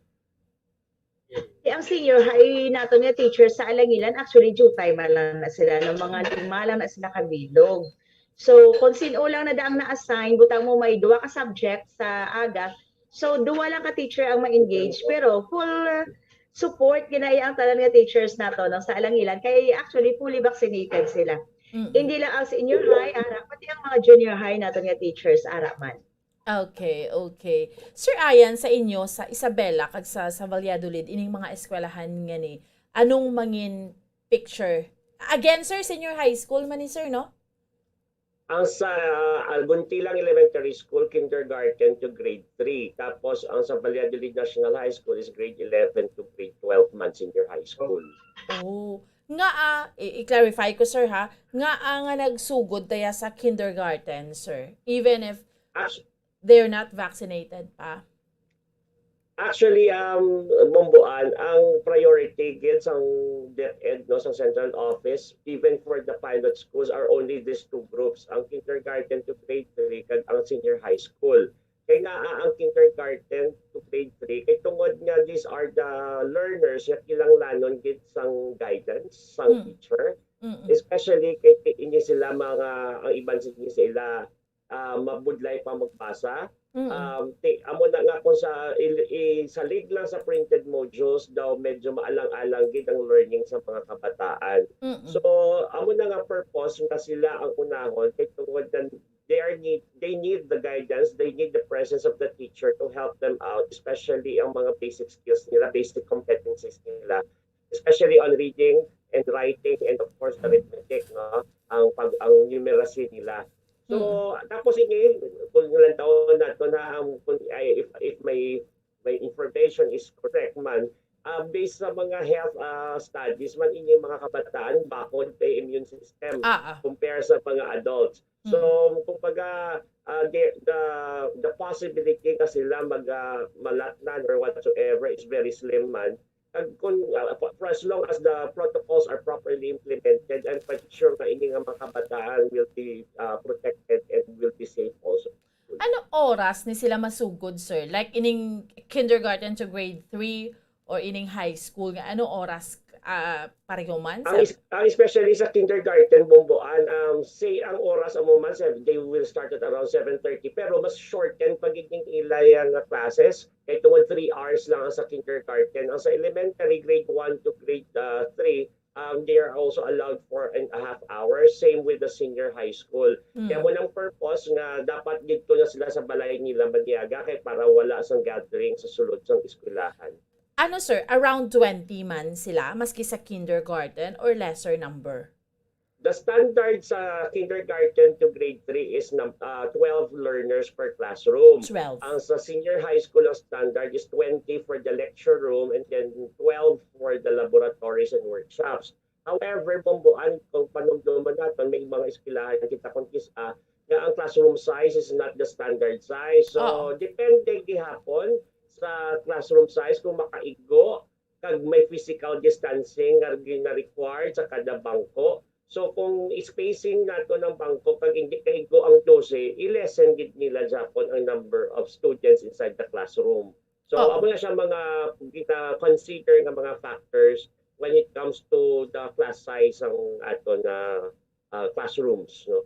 Eh, ang senior high naton nga teacher sa Alangilan, actually, jutay man lang na sila, no? Mga lima lang na sila kabilog. So, kung sin-o lang na daang na-assign, butang mo may duha ka subject sa aga, so, duha lang ka teacher ang ma-engage, pero full, uh, support ginaya ang tanan nga teachers nato, no, sa Alangilan, kay actually fully vaccinated sila. Mm-mm. Hindi lang ang senior high, ara, pati ang mga junior high naton nga teachers, ara man. Okay, okay. Sir Ian, sa inyo, sa Isabela kag sa, sa Valladolid, ining mga eskwelahan nga ni, anong mangin picture? Again, sir, senior high school man ni, sir, no? Ang sa, ah, Albuntilang Elementary School, kindergarten to grade three. Tapos, ang sa Valladolid National High School is grade eleven to grade twelve man, senior high school. Oh. Nga, ah, i-, i-clarify ko, sir, ha? Nga, ah, nga nagsugod taya sa kindergarten, sir. Even if Actu- they're not vaccinated pa. Actually, um, Bomboan, ang priority gid sang DepEd, no, sa central office, even for the pilot schools, are only these two groups, ang kindergarten to grade three kag ang senior high school. Kay nga, ah, ang kindergarten to grade three, kay tungod nga these are the learners nga kinahanglanon gid sang guidance sang Mm. teacher, Mm-mm. especially kay, kay ini sila mga, ang iban sa ini sila, ah, mabudlay pa magbasa. Mm-mm. Um, ti-, amo na nga kung sa il-, isalig lang sa printed modules daw, medyo maalang-alang gid ang learning sa mga kabataan. Mm-mm. So, amo na nga purpose nga sila ang unahon, kay tungod na they are need, they need the guidance, they need the presence of the teacher to help them out, especially ang mga basic skills nila, basic competencies nila, especially on reading and writing and, of course, arithmetic, no? Ang pag-, ang numeracy nila. So, Mm. tapos ini, kung lantawon naton, ha, ang, kung, ay, if, if may, may information is correct man, ah, based sa mga health, ah, studies man, ini mga kabataan, bakod pa immune system Ah, ah. compare sa mga adults. So, Mm. kumbaga, ah, the, the, the possibility nga sila mag, ah, malatnan or whatsoever is very slim man. Kag kung, ah, for, for as long as the protocols are properly implemented, I'm quite sure nga ini nga mga kabataan will be, ah, protected and will be safe also. Ano oras ni sila masugod, sir? Like, ining kindergarten to grade three or ining high school nga, ano oras, ah, pareho man? Ang Sa is-, ang especially sa kindergarten, Bomboan, um, say, ang oras amo man, sir, they will start at around seven thirty, pero mas shorten pa gid ning ila nga classes. Kay tungod three hours lang ang sa kindergarten. Ang sa elementary, grade one to grade, ah, three, um, they are also allowed four and a half hours. Same with the senior high school. Mm. Kaya mo nang purpose nga dapat didto na sila sa balay nila maniaga kay para wala sang gathering sa sulod sang eskwelahan. Ano, sir, around twenty man sila, maski sa kindergarten, or lesser number? The standard sa kindergarten to grade three is num-, ah, twelve learners per classroom. Twelve. Ang sa senior high school, ang standard is twenty for the lecture room and then twelve for the laboratories and workshops. However, Bomboan, kung panumduman naton, may mga eskwelahan kita kung kis-, ah, nga ang classroom size is not the standard size. So, Oo. depende gihapon sa classroom size kung makaigo kag may physical distancing nga gina-required sa kada bangko. So, kung spacing nato ng bangko kag hindi kaigo ang dose, i-lessen gid nila gyapon ang number of students inside the classroom. So, Oo. amo na siya mga gina-consider nga mga factors when it comes to the class size ang ato na, ah, classrooms, no?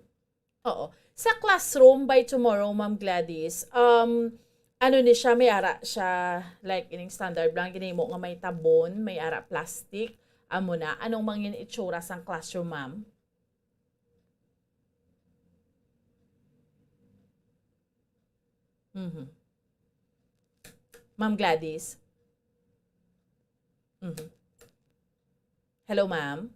Oo. Sa classroom by tomorrow, Ma'am Gladys, um, ano ni siya, may ara siya, like, ining standard lang, ginimo nga may tabon, may ara plastic, amo na. Anong mangin itsura sang classroom, ma'am? Mhm. Ma'am Gladys? Mhm. Hello, ma'am?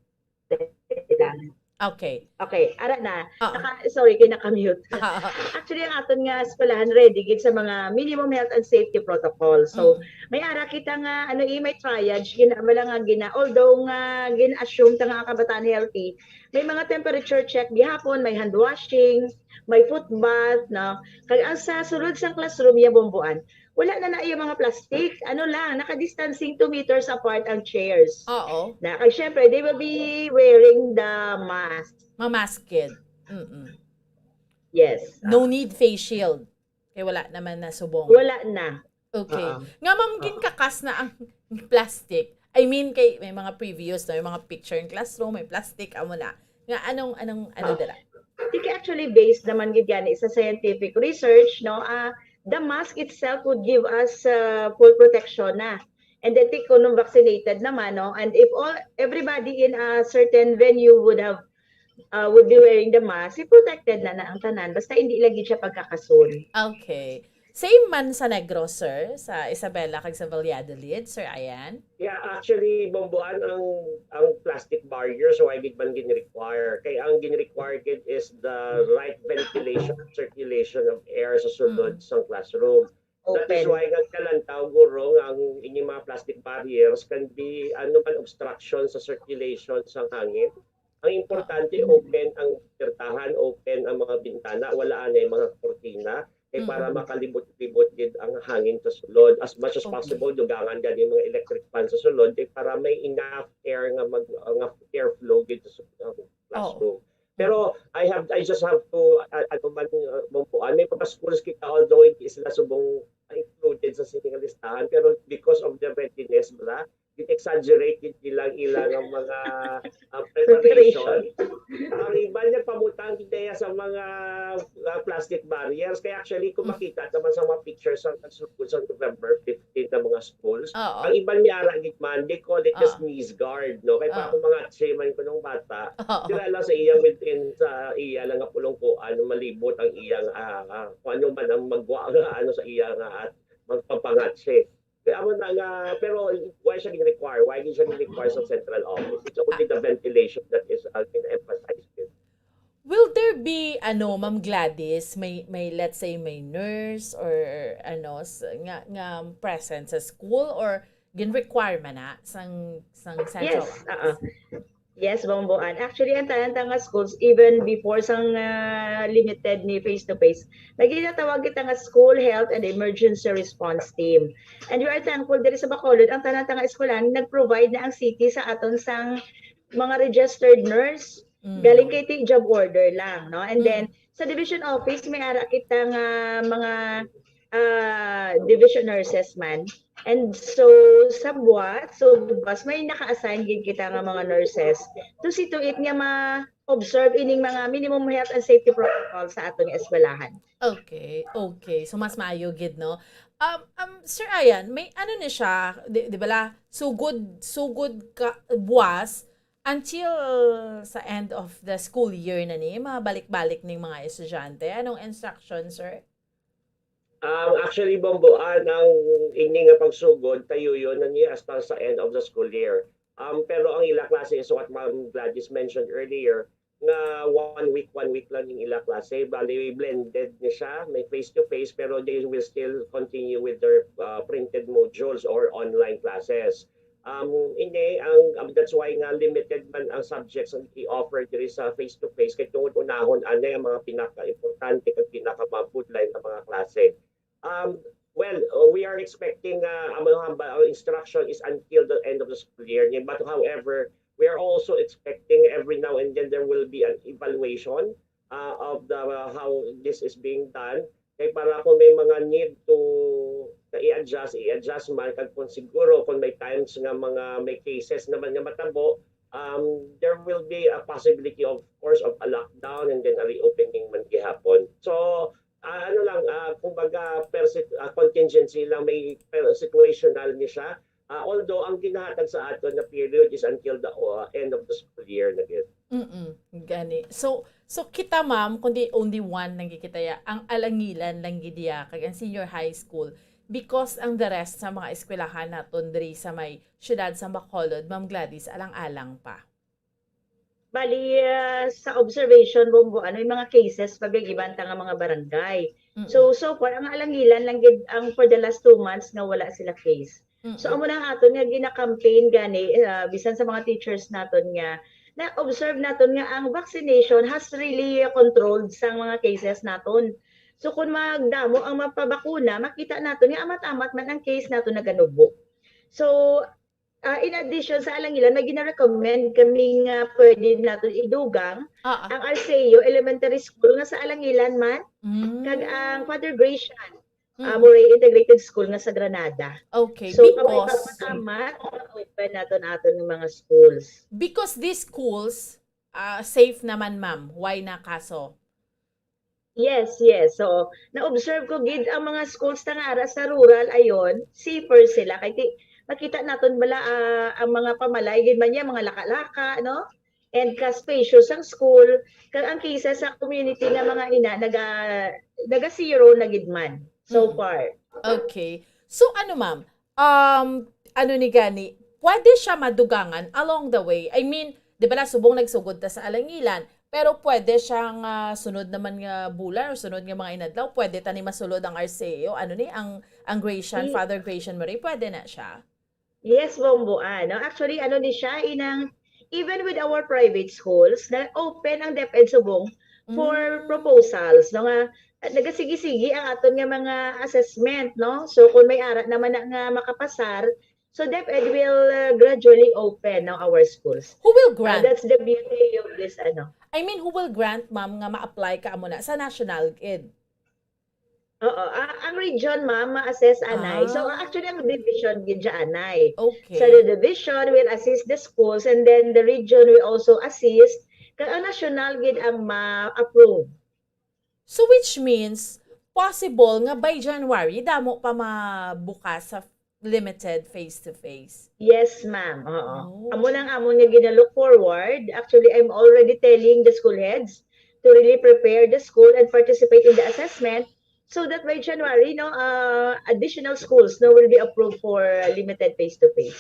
Okay. Okay, ara na. Ah. Naka, sorry, kay naka-mute. Ah. Actually, ang aton nga eskwelahan ready gid sa mga minimum health and safety protocol. So, mm, may ara kita nga, ano, eh, may triage, gina, wala nga gina, although nga gin-assume ta nga ang kabataan healthy, may mga temperature check gihapon, may hand washing, may foot bath, no? Kag ang sa sulod sang classroom, ya bomboan, wala na na iya mga plastic. Ano lang, naka-distancing two meters apart ang chairs. Oo. Na, kag syempre, they will be wearing the mask. Mamasked. Mm-mm. Yes. No need face shield. Kay wala naman na subong. Wala na. Okay. Nga, ma'am, ginkakas na ang plastic. I mean, kay may mga previous na, may mga picture in classroom, may plastic, amo na. Nga, anong, anong, ano dira? Di kay actually based naman gid gani sa scientific research, no? Ah, the mask itself would give us uh, full protection na. And then, think kung vaccinated naman, no? And if all everybody in a certain venue would have uh, would be wearing the mask, eh, protected na na ang tanan. Basta hindi lagi siya pagkakasun. Okay. Same man sa Negros, sir, sa Isabela kag sa Valladolid, Sir Ayan? Yeah, actually, Bomboan, ang ang plastic barrier, so why gid man gin-require? Kay ang gin-require gid is the right ventilation and circulation of air sa sulod mm, sang classroom. That is open. Why nga kalantaw, guro, nga ang inyong mga plastic barriers can be ano man, obstruction sa circulation sa hangin. Ang importante, ah, open ang pirtahan, open ang mga bintana, wala anay mga kurtina, kay para mm, makalibot-libot gid ang hangin sa sulod. As much as okay, possible, dugangan gani mga electric fan sa sulod, kay para may enough air nga mag, nga airflow gid sa su-, uh, classroom. Oo. Pero I have, I just have to, uh, ano man, uh, Bomboan, may mga schools kita, although hindi sila subong included sa sini nga listahan, pero because of their readiness, bala, gin-exaggerate gid nila ang ilang mga, ah, preparation. Preparation. Ang iban nagpabutang gid kaya sa mga, ah, plastic barriers. Kaya actually, kung mm, makita naman sa mga pictures sa, sa, sa November fifteen na mga schools, oo, ang iban may ara gid man, they call it the, oo, sneeze guard, no? Kay para, oo, kung mangatse man ko nung bata, oo, dira lang sa iya within, sa iya lang nga pulong kuan, malibot ang iyang, ah, ah, kung ano man ang magwa nga ano sa iya nga at magpapangatse. Kaya amo na nga, pero why siya gin-require? Why di siya gin-require sa central office? It's only the ventilation that is, uh, gin-emphasize din. Will there be, ano, Ma'am Gladys, may, may, let's say, may nurse or, ano, s-, nga, nga present sa school or gin-require man na sang, sang central office? Yes, oo. Yes, Bomboan. Actually, ang tanan ta nga schools, even before sang, ah, limited ni face-to-face, may ginatawag kita nga School Health and Emergency Response Team. And we are thankful, diri sa Bacolod, ang tanan ta nga eskwelahan, nag-provide na ang city sa aton sang mga registered nurse. Mm. Galing kay ti-, job order lang, no? And, mm, then, sa division office, may ara kita nga mga, ah, division nurses man. And so, sa buwas, so buwas, may naka-assign gid kita nga mga nurses to see to it nga ma-observe ining mga minimum health and safety protocol sa aton nga eskwelahan. Okay, okay. So, mas maayo gid, no? Um, um, Sir Ayan, may ano ni siya, di, di bala, sugod, sugod ka, buwas, until sa end of the school year na ni, mabalik-balik ning mga estudyante. Anong instruction, sir? Um, actually, Bomboan, ang ini nga pagsugod, tayuyon na niya hasta sa end of the school year. Um, pero ang ila klase is what Ma'am Gladys mentioned earlier, nga one week, one week lang yung ila klase. Bali, blended ni siya, may face-to-face, pero they will still continue with their, uh, printed modules or online classes. Um, hindi, ang, um, that's why nga limited man ang subjects ang i-offer diri sa face-to-face, kay tungod unahon, anay ang mga pinaka-importante kag pinaka-mabudlay nga mga klase. Um, well, uh, we are expecting, uh, ang mga hamba-, ang instruction is until the end of the school year. But however, we are also expecting every now and then there will be an evaluation, uh, of the, uh, how this is being done. Kay para kung may mga need to na i-adjust, i-adjust man, kag kung siguro kung may times nga mga may cases naman nga matabo, um, there will be a possibility, of course, of a lockdown and then a reopening man gihapon. So, ah, ano lang, ah, kumbaga, per sit-, ah, contingency lang, may per situational ni siya. Ah, although ang ginahatag sa aton na period is until the, uh, end of the school year na gid. Mm-mm, gani. So, so kita, ma'am, kundi only one lang gid kita ya, ang Alangilan lang gid ya, kag ang senior high school. Because ang the rest sa mga eskwelahan naton diri sa may siyudad sa Bacolod, Ma'am Gladys, alang-alang pa. Bali, ah, sa observation, Bombo, ano, yung mga cases pa big iban ta nga mga barangay. Mm-mm. So, so far, ang Alangilan lang gid ang for the last two months nga wala sila case. So, Mm-mm. amo na ang aton nga gina-campaign gani, ah, bisan sa mga teachers naton nga na-observe naton nga ang vaccination has really controlled sang mga cases naton. So, kung magdamo ang mapabakuna, makita naton nga amat-amat man ang case naton naganubo. So, ah, in addition, sa Alangilan, may gina-recommend kami nga pwede naton idugang Ah, ah. ang Arceo Elementary School nga sa Alangilan man, kag ang Mm. Father Gracian, ah, Mm. Moray Integrated School nga sa Granada. Okay, So, kami because amat-amat, open naton aton nga mga schools. Because these schools, ah, safe naman, ma'am. Why na kaso? Yes, yes. So, na-observe ko gid ang mga schools ta nga ara sa rural ayon, safer sila. Kay ti, makita naton bala, ah, ang mga pamalay gid man niya, mga laka-laka, no? And ka spacious ang school, kag ang cases sa community nga mga ina, naga, naga zero na gid man so Mm. far. Okay. So, ano, ma'am? Um, ano ni gani? Pwede siya madugangan along the way. I mean, di ba la, subong nagsugod ta sa Alangilan, pero pwede siyang, ah, sunod naman nga bulan or sunod nga mga inadlaw, pwede ta ni masulod ang Arceo. Ano ni, ang, ang Gracian, Ye- Father Gracian Murray, pwede na siya? Yes, Bombo, ah, no? Actually, ano ni siya, inang, even with our private schools, na open ang DepEd subong for Mm. proposals, no, nga, ah, nagasigi-sigi ang aton nga mga assessment, no? So, kung may ara naman na nga makapasar, so DepEd will, uh, gradually open, no, our schools. Who will Uh, grant? That's the beauty of this, ano. I mean, who will grant, ma'am, nga ma-apply ka amo na sa national gid? Oo, ah, ang region, ma'am, ma-assess anay. So, Ah. actually, ang division gid siya anay. Okay. So, the division will assist the schools and then the region will also assist. Kag ang national gid ang ma-approve. So, which means, possible nga by January, damo pa mabukas sa limited face-to-face. Yes, ma'am. Oo. Oh. Amo lang amon nga gina-look forward. Actually, I'm already telling the school heads to really prepare the school and participate in the assessment so that by January, no, uh, additional schools, no, will be approved for limited face-to-face.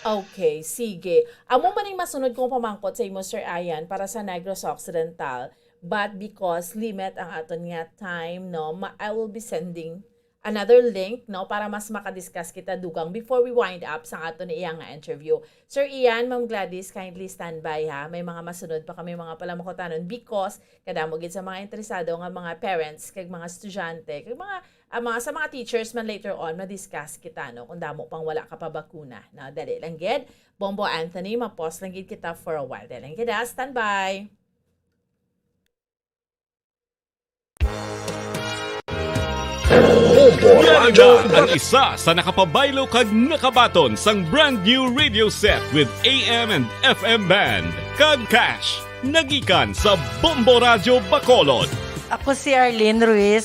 Okay, sige. Amo man ang masunod kong pamangkot sa imo, Sir Ian, para sa Negros Occidental. But because limit ang aton nga time, no, ma-, I will be sending another link, no, para mas makadiscuss kita dugang before we wind up sa aton iya nga interview. Sir Ian, Ma'am Gladys, kindly stand by, ha. May mga masunod pa kami mga palamukutanon because kadamo gid sa mga interesado nga mga parents, kag mga estudyante, kag mga, ah, mga, sa mga teachers man later on, ma-discuss kita, no, kung damo pang wala ka pa bakuna, no. Dali lang gid. Bombo Anthony, ma-pause lang gid kita for a while. Dali lang gid, ha. Stand by. Bombo Yan Radio na ang Bacolod. Isa sa nakapabaylo kag nakabaton sang brand new radio set with A M and F M band kag cash. Nagikan sa Bombo Radio Bacolod. Ako si Arlene Ruiz,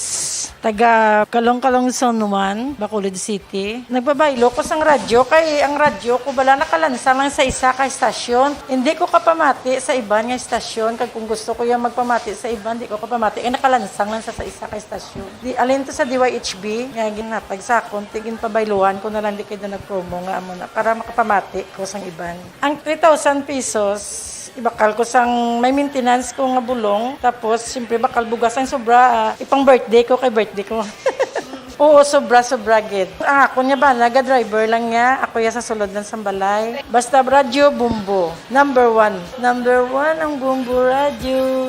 taga Calong-Calong Zone one, Bacolod City. Nagpabaylo ko sang radyo kay ang radyo ko bala nakalansang lang sa isa ka estasyon. Hindi ko kapamati sa iban nga estasyon, kag kung gusto ko yung magpamati sa iban, di ko kapamati kay nakalansang lang sa, sa isa ka estasyon. Di, alin to sa D Y H B nga ginhatag sa akon, ti ginpabayluhan ko na lang, di kay na nag-promo nga amo na para makapamati ko sang iban. Ang three thousand pesos, ibakal ko sang may maintenance ko nga bulong. Tapos, siyempre, bakal bugas ang sobra, ah, ipang birthday ko kay birthday ko. Oo, sobra, sobra gid. Ang akon nga bana, ga-driver lang niya. Ako ya sa sulod lang sang balay. Basta radyo, Bombo. Number one. Number one ang Bombo Radyo.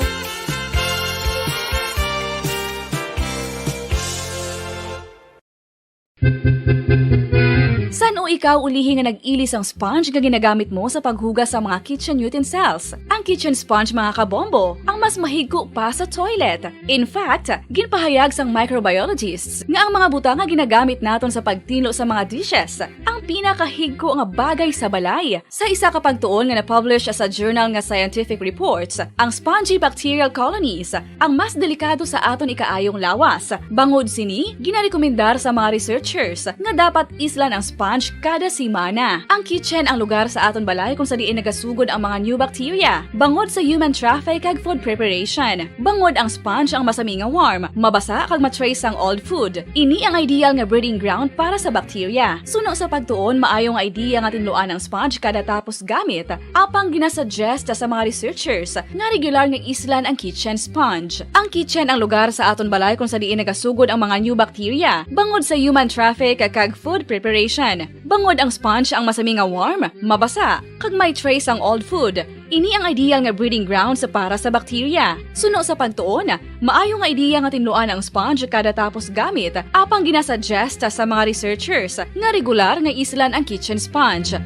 San-o ikaw ulihi nga nag-ili sang sponge nga ginagamit mo sa paghugas sa mga kitchen utensils? Ang kitchen sponge, mga kabombo, ang mas mahigko pa sa toilet. In fact, ginpahayag sang microbiologists nga ang mga butang nga ginagamit naton sa pagtinlo sa mga dishes, ang Pinakahigko nga bagay sa balay. Sa isa ka pagtuon nga na-publish sa journal nga Scientific Reports, ang spongy bacterial colonies ang mas delikado sa aton ikaayong lawas. Bangod sini, ginarekomendar sa mga researchers nga dapat islan ang sponge kada semana. Ang kitchen ang lugar sa aton balay kung sa diin nagasugod ang mga new bacteria, bangod sa human traffic kag food preparation. Bangod ang sponge ang masami nga warm, mabasa kag ma-trace ang old food. Ini ang ideal nga breeding ground para sa bacteria. Suno sa pagtuon, maayo nga idea nga tinluan ang sponge kada tapos gamit, apang ginasuggest sa mga researchers nga regular nga islan ang kitchen sponge. Ang kitchen ang lugar sa aton balay kung sa diin nagasugod ang mga new bacteria, bangod sa human traffic kag food preparation. Bangod ang sponge ang masami nga warm, mabasa, kag may trace ang old food. Ini ang ideal nga breeding grounds para sa bacteria. Suno sa pagtuon, maayo nga ideya nga tinluan ang sponge kada tapos gamit, apang ginasuggest sa mga researchers nga regular nga islan ang kitchen sponge.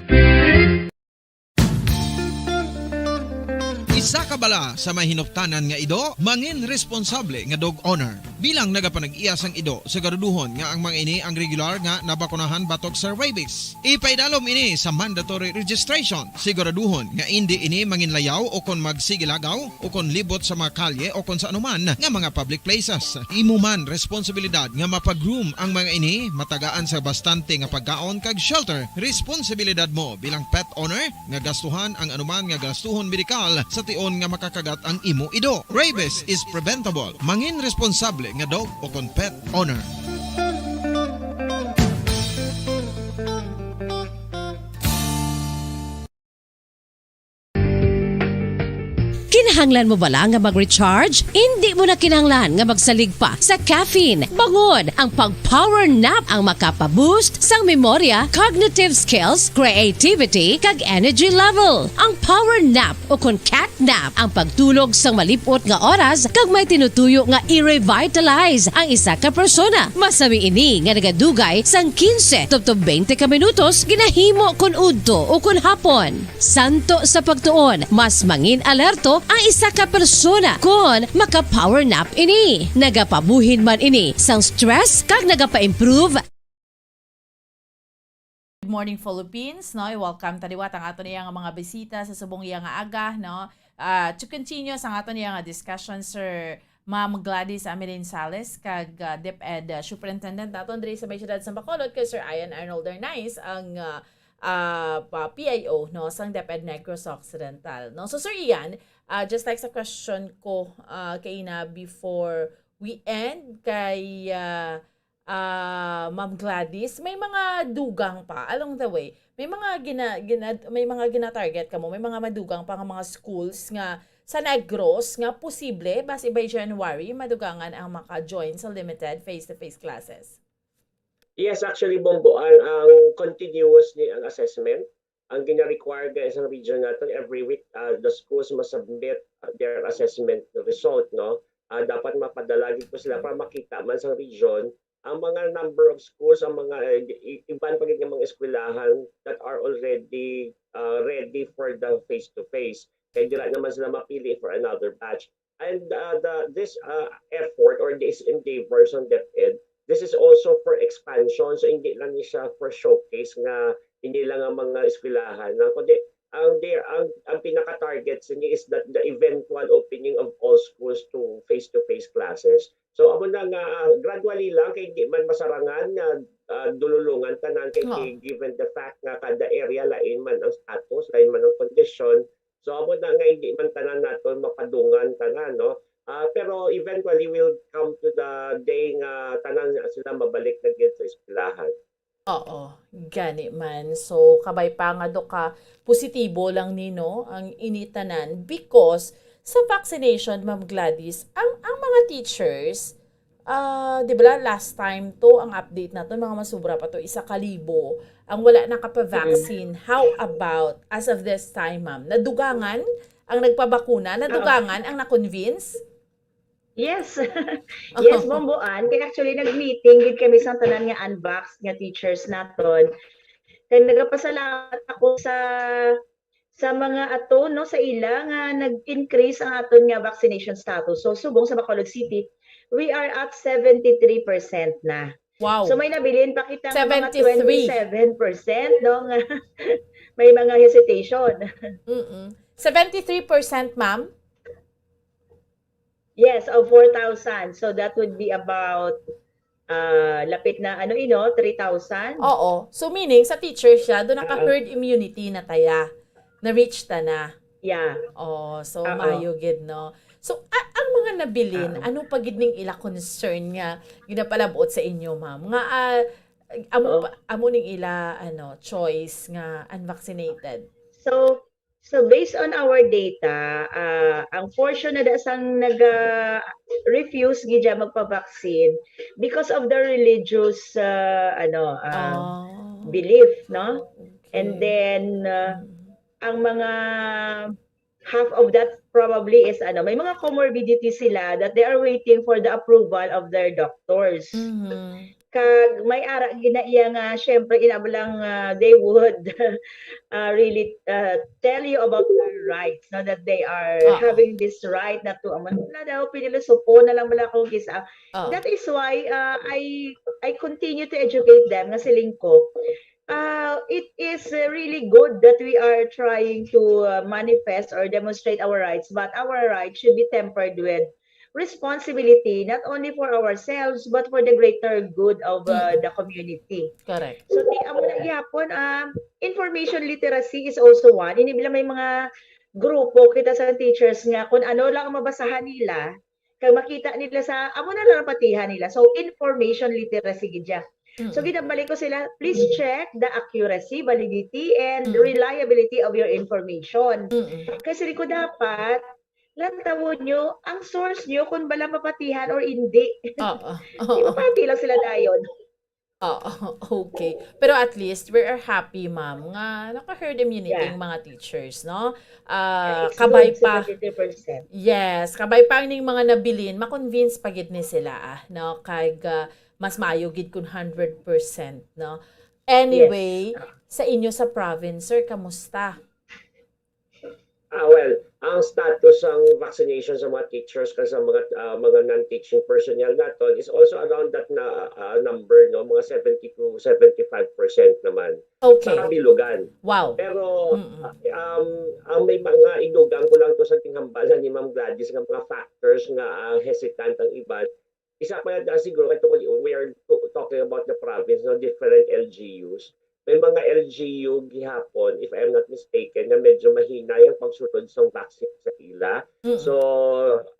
Isa ka bala sa mahinuptanan nga ido, mangin responsable nga dog owner. Bilang nagapanag-iya sang ido, siguraduhon nga ang mga ini ang regular nga nabakunahan batok sa rabies. Ipaidalom ini sa mandatory registration. Siguraduhon nga indi ini manginlayaw o kon magsigilagaw o kon libot sa mga kalye o kon sa anuman nga mga public places. Imo man responsibilidad nga mapa-groom ang mga ini, matagaan sa bastante nga pagkaon kag shelter. Responsibilidad mo bilang pet owner nga gastuhan ang anuman nga gastuhon medikal sa tion nga makakagat ang imo ido. Rabies is preventable. Mangin responsable nga dog o kon pet owner. Kinahanglan mo bala nga mag-recharge? Indi mo na kinahanglan nga magsalig pa sa caffeine. Bangod ang pag-power nap ang makapa-boost sang memorya, cognitive skills, creativity, kag energy level. Ang power nap o kon cat nap ang pagtulog sang malip-ot nga oras kag may tinutuyo nga i-revitalize ang isa ka persona. Masami ini nga nagadugay sang quince tubtob twenty ka minutos ginahimo kon udto o kon hapon. Santo sa pagtuon, mas mangin alerto ang isa ka persona kon maka-power nap ini. Nagapabuhin man ini sang stress kag nagapa-improve. Good morning, Philippines, no? I-welcome ta liwat ang aton iya nga mga bisita sa subong iya nga aga, no? Ah, to continue sa aton iya nga discussion, Sir Ma'am Gladys Amelin Sales kag ah, DepEd ah, Superintendent naton diri sa may siyudad sa Bacolod, kay Sir Ian Arnold Arnaiz, ang ah, ah, pa- P I O, no, sang DepEd Negros Occidental, no? So, Sir Ian, ah, just like sa question ko ah, kaina before we end, kay ah, ah, Ma'am Gladys, may mga dugang pa along the way. May mga gina, gina, may mga gina-target kamo, may mga madugang pa nga mga schools nga sa Negros nga posible basi by January madugangan ang maka-join sa limited face-to-face classes. Yes, actually, Bombo, ang, ang continuous ni ang assessment, ang gina-require nga isang region naton every week, ah, the schools must submit ah, their assessment result, no? Ah, dapat mapadala gid ko sila para makita man sa region ang mga number of schools, ang mga eh, i- iban pa gid nga mga eskwelahan that are already ah, ready for the face-to-face. Kay dira naman sila mapili for another batch. And uh, the this uh, effort or this endeavor sa DepEd, this is also for expansion. So hindi lang ni siya for showcase nga hindi lang ang mga eskwelahan lang, kundi ang there ang ang pinaka-target sa niya is that the eventual opening of all schools to face-to-face classes. So amo na nga ah, gradually lang kay hindi man masarangan nga ah, dululungan tanan kay, Oo. kay given the fact nga kada area lain man ang status, lain man ang kondisyon. So amo na nga hindi man tanan naton mapadungan tanan, no? Ah, pero eventually we'll come to the day nga tanan na sila mabalik na gyud sa eskwelahan. Oo, gani man. So, kabay pa nga do ka positibo lang ni, no, ang ini tanan because sa vaccination, Ma'am Gladys, ang ang mga teachers, ah, di ba last time to, ang update naton, mga masubra pa to, isa ka libo ang wala nakapa-vaccine. How about as of this time, ma'am? Nadugangan ang nagpabakuna? Nadugangan ang na-convince? Yes. Yes, Bomboan. Kay actually, nag-meeting gid kami sa tanan nga unvaxxed nga teachers naton. Kay nagapasalamat ako sa sa mga ato, no, sa ila nga nag-increase ang aton nga vaccination status. So, subong sa Bacolod City, we are at seventy-three percent na. Wow. So may nabilin pa kita nga mga Seventy-three. twenty-seven percent, no, nga may mga hesitation. Mm-mm. Seventy-three percent, ma'am? Yes, of four thousand. So that would be about uh, lapit na ano ino, three thousand. Oo. So meaning sa teacher siya, doon naka Ah. herd immunity na taya. Na-reach ta na. Yeah. Oh, so Oo. Maayo gid, no? So a- ang mga nabilin, Oo. ano pa gid ning ila concern nga ginapalabot sa inyo, ma'am? Nga ah, amo Oo. pa, amo ning ila ano, choice nga unvaccinated. So so based on our data, uh, ang portion na da sang naga refuse gid magpa-vaccine because of the religious uh, ano uh, Oh. belief, no? Okay. And then uh, Mm. ang mga half of that probably is ano, may mga comorbidity sila that they are waiting for the approval of their doctors. Mhm. Kag may ara gina iya nga syempre inablang uh, they would uh, really uh, tell you about their rights, no, that they are Oo. having this right na to amo wala daw pinilusupo na lang bala kung kisa. Oo. That is why uh, I I continue to educate them nga siling ko uh, it is uh, really good that we are trying to uh, manifest or demonstrate our rights, but our rights should be tempered with responsibility not only for ourselves but for the greater good of uh, Mm. the community. Correct. So ti amo na gyapon um, information literacy is also one. Ini bila may mga grupo kita sa teachers nga kung ano lang ang mabasahan nila, kag makita nila sa amo na lang ang patihan nila. So information literacy gid siya. So Mm. ginabalik ko sila, please check the accuracy, validity, and Mm. reliability of your information. Mm. Kasi ko dapat lantawon nyo ang source nyo kung bala mapatihan or hindi. Oo. Di mapati lang sila dayon. Oo, okay. Pero at least we are happy, ma'am, nga naka-herd immunity Yeah. Ang mga teachers, no? Ah, It's kabay good, pa. seventy-three percent. Yes, kabay pa ning mga nabilin, ma-convince pa gid ni sila, ah, no? Kag ah, mas maayo gid kun hundred percent, no? Anyway, Yes. sa inyo sa province, sir, kamusta? Ah, well, ang status sang vaccination sa mga teachers kag sa mga ah, mga non-teaching personnel naton is also around that na ah, number, no, mga seventy to seventy-five percent naman sa Okay. kabilugan. Wow. Pero Mm-mm. um, ang may mga idugang ko lang to sa ginhambalan ni Ma'am Gladys nga mga factors nga ah, hesitant ang iban. Isa pa yan ah, siguro kay tungod we are to- talking about the province, no, different L G Us. May mga L G U gihapon, if I'm not mistaken, nga medyo mahinay ang pagsulod sang vaccine sa ila. Mm-mm. So,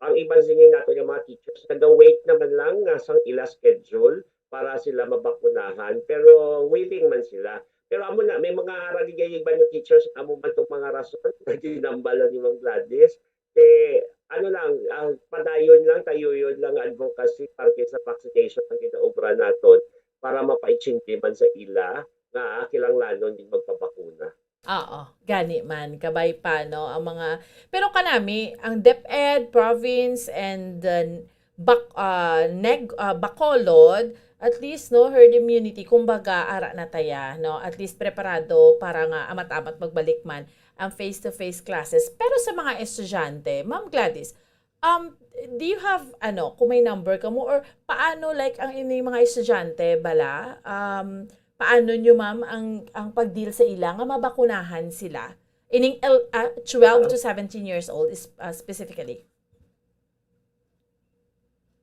ang iban sini nato nga mga teachers, naga-wait naman lang nga sang ila schedule para sila mabakunahan. Pero willing man sila. Pero amo na, may mga aragigay iban nga teachers, amo man tong mga rason nga ginhambalan ni Ma'am Gladys. Eh, ano lang, ah, padayon lang, tayuyon lang nga advocacy para kay sa vaccination ang ginaobra naton para mapaitsindi man sa ila nga ah, kinahanglanon din magpabakuna. Oo, gani man, kabay pa, no, ang mga, pero kanami, ang DepEd, province, and uh, Bac, ah, Neg, ah, Bacolod, at least, no, herd immunity, kumbaga, ara na taya, no, at least preparado para nga amat-amat magbalik man ang face-to-face classes. Pero sa mga estudyante, Ma'am Gladys, um, do you have, ano, kung may number ka mo, or paano, like, ang ining mga estudyante, bala, um, paano nyo, ma'am, ang, ang pag-deal sa ila nga mabakunahan sila? Ining el, ah, twelve to seventeen years old is, ah, specifically.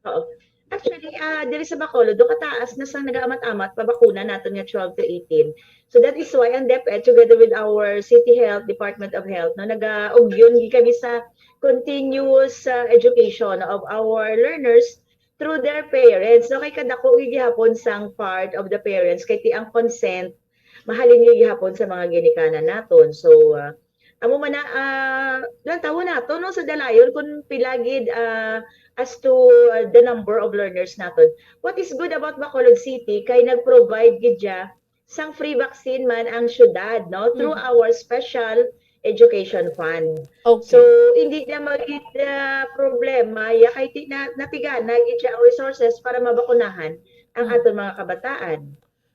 Oo. Actually, ah, diri sa Bacolod, do kataas na sang nagaamat-amat pabakuna naton nga twelve to eighteen. So that is why ang DepEd, together with our City Health, Department of Health, no, nagaugyon gid kami sa continuous ah, education of our learners through their parents. No, kay kadako gid gihapon sang part of the parents kay ti ang consent mahalin gid gihapon sa mga ginikanan naton. So ah, amo man na ah, lantawon nato, no, sa dalayon kung pila gid ah, as to ah, the number of learners naton. What is good about Bacolod City kay nag-provide gid siya sang free vaccine man ang syudad, no, through Mm. our special education fund. So, Okay. hindi na magid ah, problema ya kay ti na natigana gid siya ang resources para mabakunahan ang Mm. aton mga kabataan.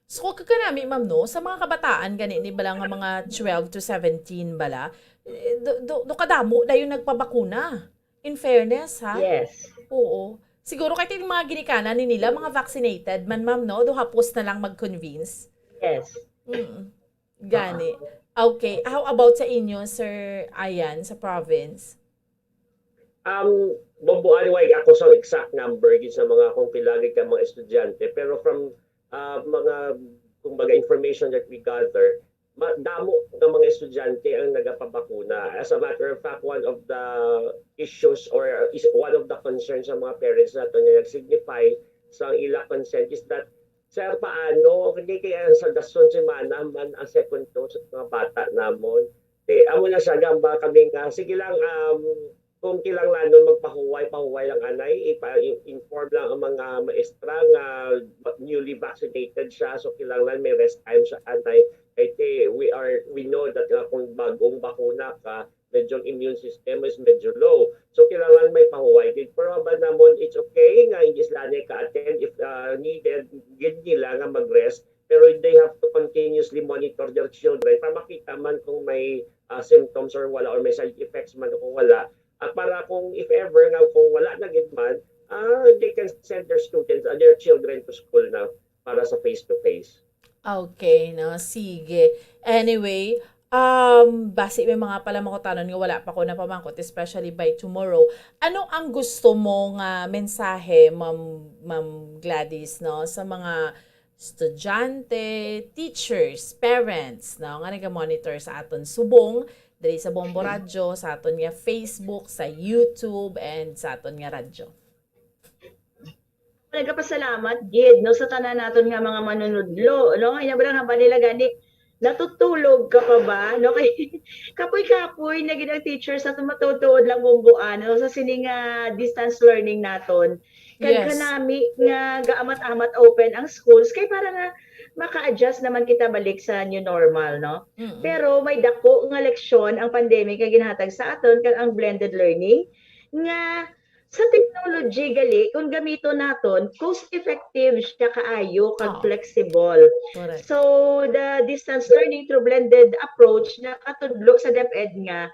So, kung kanami, ma'am, no, sa mga kabataan gani ni bala nga mga twelve to seventeen bala, eh, do, do, do kadamo dayon nagpabakuna. In fairness, ha? Yes. Oo. Siguro kay kay mga ginikanan ni nila, mga vaccinated man, ma'am, no? Do hapos na lang mag-convince. Yes. Mm. Gani. Okay. How about sa inyo, Sir Ayan, sa province? Um, Bombo, anyway, ako sa exact number gid sa mga kung pila gid ka mga estudyante, pero from ah, mga kumbaga information that we gather, ma- damo nga mga estudyante ang nagapabakuna. As a matter of fact, one of the issues or is one of the concerns sa mga parents nato nga nag-signify sa ila consent is that, "Sir, paano? Hindi kaya sa dason semana man ang second dose sa mga bata namon?" Di, amo na siya, gamba kami nga, sige lang, um, kung kinahanglanon, magpahuway, pahuway lang anay, ipa-, i-, inform lang ang mga maestra nga newly vaccinated siya, so kinahanglan may rest time siya anay. Kay ti-, we are, we know that nga kung bagong bakuna ka, medyo ang immune system is medyo low. So kinahanglan may pahuway gid. Pero haba namon, it's okay nga hindi sila ni ka-attend if uh, needed gid nila nga mag-rest. Pero they have to continuously monitor their children para makita man kung may uh, symptoms or wala or may side effects man o kung wala. At para kung if ever nga kung wala na gid man, uh, they can send their students and their children to school na para sa face-to-face. Okay, no? Sige. Anyway, um, basi may mga pala makutanon nga wala pa ko napamangkot, especially by tomorrow. Ano ang gusto mo nga mensahe, Ma'am, Ma'am Gladys, no, sa mga estudyante, teachers, parents, no, nga naga-monitor sa aton subong diri sa Bombo Radyo, sa aton nga Facebook, sa YouTube, and sa aton nga radyo? Nagapasalamat gid, no, sa tanan naton nga mga manunudlo, no? Inabra nga ba nila gani natutulog ka pa ba, no? Kay kapoy-kapoy na gid ang teacher sa tumatutuod lang, Bombo, ano, sa sini nga distance learning naton. Kag Yes. Kanami nga gaamat-amat open ang schools kay para nga maka-adjust naman kita balik sa new normal, no? Mm-mm. Pero may dako nga leksyon ang pandemic nga ginhatag sa aton kag ang blended learning nga sa technology gali kung gamiton naton, cost effective siya kaayo kag Oo. Flexible. Correct. So the distance learning through blended approach nakatudlo sa DepEd nga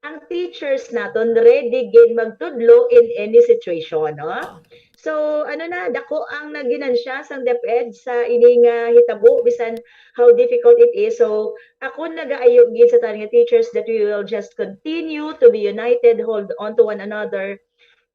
ang teachers naton ready gid magtudlo in any situation, no? Oo. So, ano na, dako ang naginansya sang DepEd sa ini nga hitabo, bisan how difficult it is. So, ako nagaayo gid sa tanan nga teachers that we will just continue to be united, hold on to one another,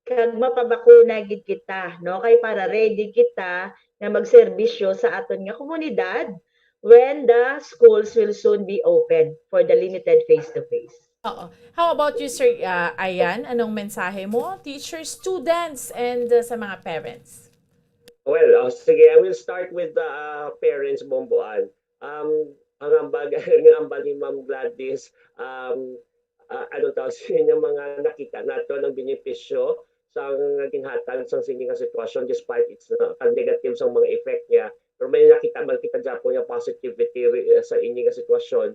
kag mapabakuna gid kita, no? Kay para ready kita nga magserbisyo sa aton nga komunidad when the schools will soon be open for the limited face-to-face. Oo. How about you, Sir, ah, Ayan? Anong mensahe mo? Teachers, students, and uh, sa mga parents. Well, oh, sige, I will start with the uh, parents, Bomboan. Um, ang ambag, ang ambag ni Ma'am Gladys, um, uh, ano tawag sa inyo, mga nakita nato ng benepisyo sa ginhatag sa sini nga sitwasyon despite it's uh, ang negative sa mga effect niya. Pero may nakita man kita dyan po yung positivity uh, sa ini nga sitwasyon.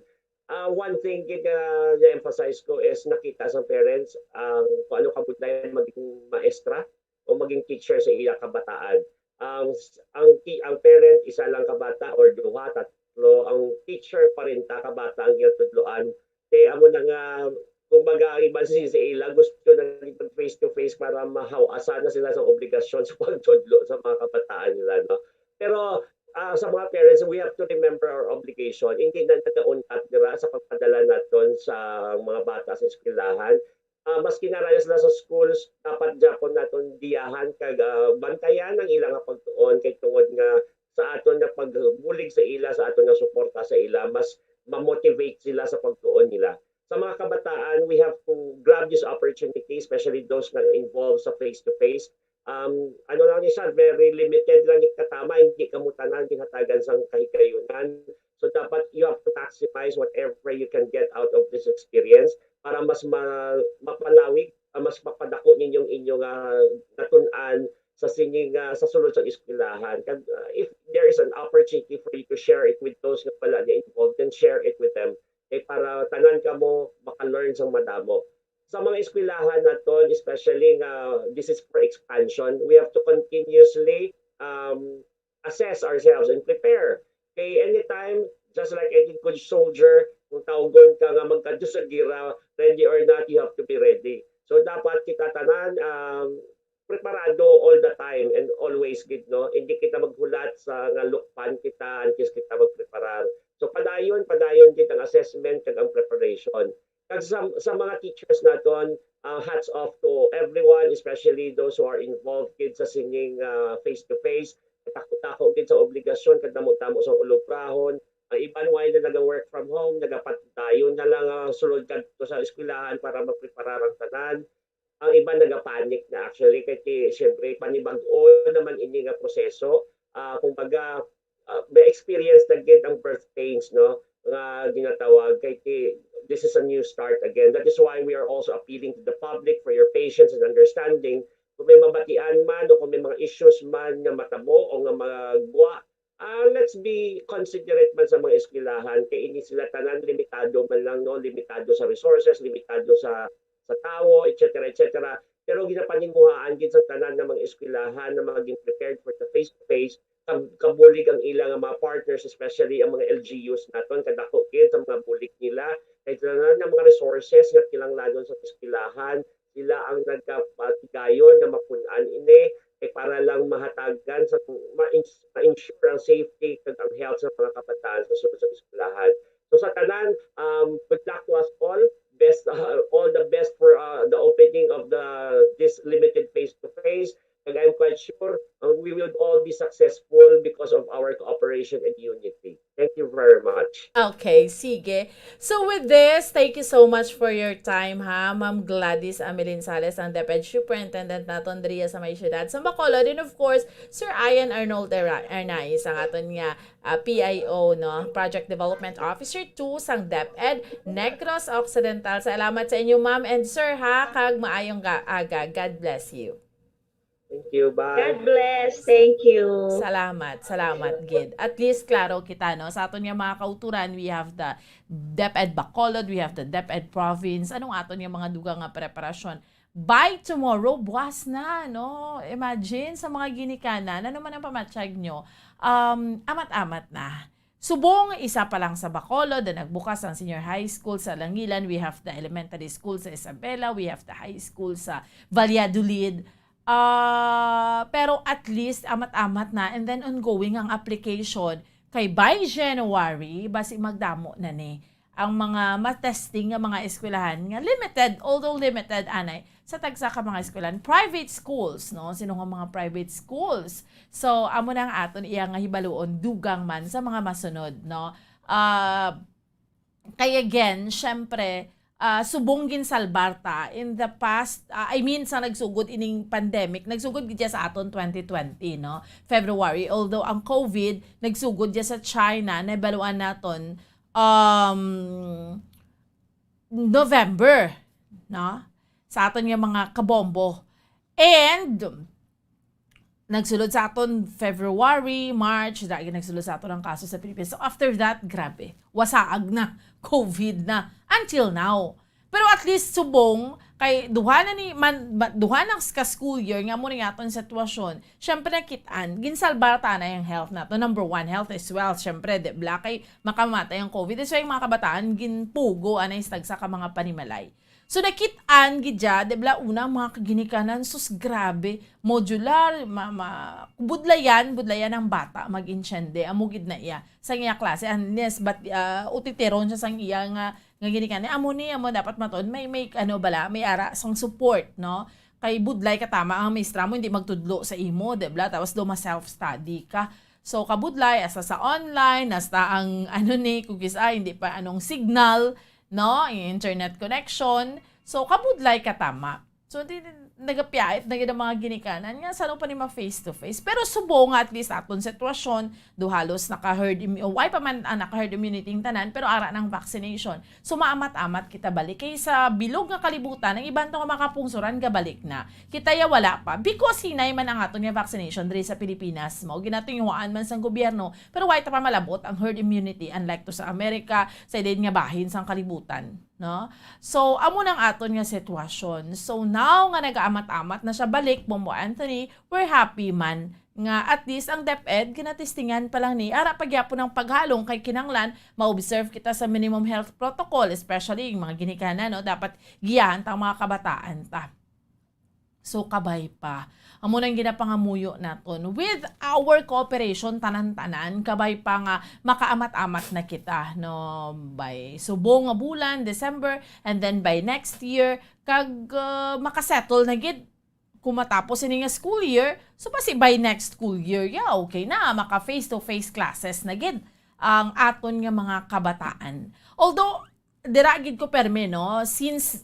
Uh, one thing gid nga na-emphasize ko is nakita sa parents ang kung ano kabudlay maging maestra o maging teacher sa iyang kabataan. Ang ang ti- ang parent isa lang ka bata or duha, tatlo, ang teacher parinta ka bata ang ginatudloan. Kay amo na nga kumbaga ang iban sa sa ila gusto na gid mag face to face para mahaw-asan na sila sa obligasyon sa pagtudlo sa mga kabataan nila, no? Pero ah, sa mga parents, we have to remember our obligation. Hindi na nagauntat dira sa pagpadala naton sa mga bata sa eskwelahan. Ah, maski na raya sila sa schools, dapat gyapon naton diyahan kag ah, bantayan ang ila nga pagtuon kay tungod nga sa aton nga pagbulig sa ila, sa aton nga suporta sa ila, mas ma-motivate sila sa pagtuon nila. Sa mga kabataan, we have to grab this opportunity, especially those na involved sa face-to-face. Um, ano lang ni siya, very limited lang yung katama, hindi kamo tanan ginhatagan sang kahigayunan. So dapat you have to maximize whatever you can get out of this experience para mas ma- mapalawig, ah, mas mapadako ninyong inyong uh, natun-an sa singing uh, sa sulod sa eskwelahan. Kag uh, if there is an opportunity for you to share it with those nga wala na involved, then share it with them. Kay para tanan kamo maka-learn sang madamo. Sa mga eskwelahan naton, especially nga this is for expansion, we have to continuously um, assess ourselves and prepare. Kay anytime, just like any good soldier, kung tawgon ka nga magkadto sa gira, ready or not, you have to be ready. So dapat kita tanan um, preparado all the time and always gid, no? Hindi kita maghulat sa nga lukpan kita antes kita magpreparar. So padayon, padayon gid ang assessment kag ang preparation. Kag sa, sa mga teachers naton, uh, hats off to everyone, especially those who are involved gid sa sining uh, face-to-face. Tako-tako gid sa obligasyon kag damo-damo sa ulobrahon. Ang iban way na naga-work from home, nagapadayon na lang uh, sulod kadto sa eskwelahan para magpreparar ang tanan. Ang iban nagapanic na actually kay ti, siyempre panibag-o naman ini nga proseso. Uh, kumbaga, uh, may experience na gid ang birth pains, no, nga ginatawag kay ti, this is a new start again. That is why we are also appealing to the public for your patience and understanding. Kung may mabatian man o kung may mga issues man nga matabo o nga magwa, uh, let's be considerate man sa mga eskwelahan kay ini sila tanan limitado man lang, no, limitado sa resources, limitado sa sa tawo, et cetera, et cetera. Pero ginapaninguhaan gid sa tanan nga mga eskwelahan na mga gin prepared for the face-to-face, kab-, kabulig ang ila nga mga partners, especially ang mga L G Us naton, kadako gid sa mga bulig nila. Kay tanan nga mga resources nga kinahanglanon sa eskwelahan, sila ang nagkapatigayon nga mapun-an ini, kay para lang mahatagan sa ma-, ma-ensure ang safety kag ang health sa mga kabataan sa sulod sa eskwelahan. So sa tanan, um, good luck to us all. Best, uh, all the best for uh, the opening of the this limited face to face. And I'm quite sure uh, we will all be successful because of our cooperation and unity. Thank you very much. Okay, sige. So with this, thank you so much for your time, ha, Ma'am Gladys Amelin Sales, ang DepEd Superintendent naton diriya sa may siyudad sa Bacolod, and of course, Sir Ian Arnold Ara- Arnaiz, ang aton nga ah, P I O, no, Project Development Officer two sang DepEd Negros Occidental. Salamat sa inyo, ma'am and sir, ha, kag maayong ga- aga. God bless you. Thank you. Bye. God bless. Thank you. Salamat, salamat gid. At least klaro kita, no. Sa aton nga mga kauturan, we have the DepEd Bacolod, we have the DepEd Province. Anong aton nga mga dugang nga preparasyon? By tomorrow, buwas na, no? Imagine, sa mga ginikanan, ano man ang pamatyag nyo, um, amat-amat na. Subong, isa pa lang sa Bacolod na nagbukas ang senior high school sa Langilan. We have the elementary school sa Isabela. We have the high school sa Valladolid. Ah, pero at least, amat-amat na. And then, ongoing ang application. Kay by January, basi magdamo na ni ang mga matesting nga mga eskwelahan nga limited, although limited, anay, sa tagsa ka mga eskwelahan. Private schools, no? Sino nga mga private schools? So, amo na ang aton iya nga hibaluon dugang man sa mga masunod, no? Ah, kay again, syempre, ah, subong ginsalbar ta in the past, ah, I mean, sa nagsugod ining pandemic, nagsugod gid siya sa aton twenty twenty, no? February. Although ang COVID nagsugod siya sa China, nahibaluan naton, um, November, no? Sa aton nga mga kabombo. And nagsulod sa aton February, March, dagi nagsulod sa aton ang kaso sa Pilipinas. So after that, grabe, wasaag na, COVID na, until now. Pero at least subong kay duha na ni man, ma- duha na ka school year nga mo ni aton sitwasyon. Syempre nakit-an, ginsalbar ta na yung health nato. Number one, health is wealth. Syempre, di ba? Kay makamatay ang COVID. That's why yung mga kabataan ginpugo anay sa tagsa ka mga panimalay. So nakit-an gid dya, di ba, una ang mga kaginikanan, sus, grabe, modular, ma, ma, budlayan, budlayan ang bata mag-insyende, amo gid na iya sa iya klase, unless but uh, utiteron siya sang iya nga nga ginikanan, amo ni, amo dapat maton, may may ano bala, may ara sang support, no? Kay budlay katama ang maestra mo, hindi magtudlo sa imo, di ba? Tapos do ma self study ka. So kabudlay, asa sa online, hasta ang ano ni, kugis ay hindi pa anong signal, no? Ang internet connection. So, kabudlay ka tama. So, di, nagapiyait na gid ang mga ginikanan nga sa pa ni ma face to face. Pero subo nga at least aton sitwasyon, do halos naka-herd immu- way pa man ang naka-herd immunity ang tanan, pero ara ng vaccination. So, maamat-amat kita balik. Kay sa bilog nga kalibutan, ang iban to nga makapungsuran gabalik na. Kita ya wala pa. Because hinay man ang aton nga vaccination diri sa Pilipinas mo. Ginatinguhaan man sang gobyerno, pero way ta pa malabot ang herd immunity unlike to sa Amerika, sa idin nga bahin sang kalibutan, no? So, amo nang aton nga sitwasyon. So, now nga nagaamat-amat na siya balik, Bombo Anthony, we're happy man nga at least ang DepEd ginatistingan pa lang ni ara pa gyapon ang paghalong kay kinanglan ma-observe kita sa minimum health protocol, especially yung mga ginikanan, no? Dapat giyahan ta ang mga kabataan ta. So, kabay pa. Amo nang ginapangamuyo naton. With our cooperation, tanan-tanan, kabay pa nga makaamat-amat na kita, no? By subong nga bulan, December, and then by next year, kag, uh, makasettle na gid kung matapos ini nga school year, so basi by next school year, yeah, okay na, maka face-to-face classes na gid ang aton nga mga kabataan. Although, dira gid ko permi, no, since,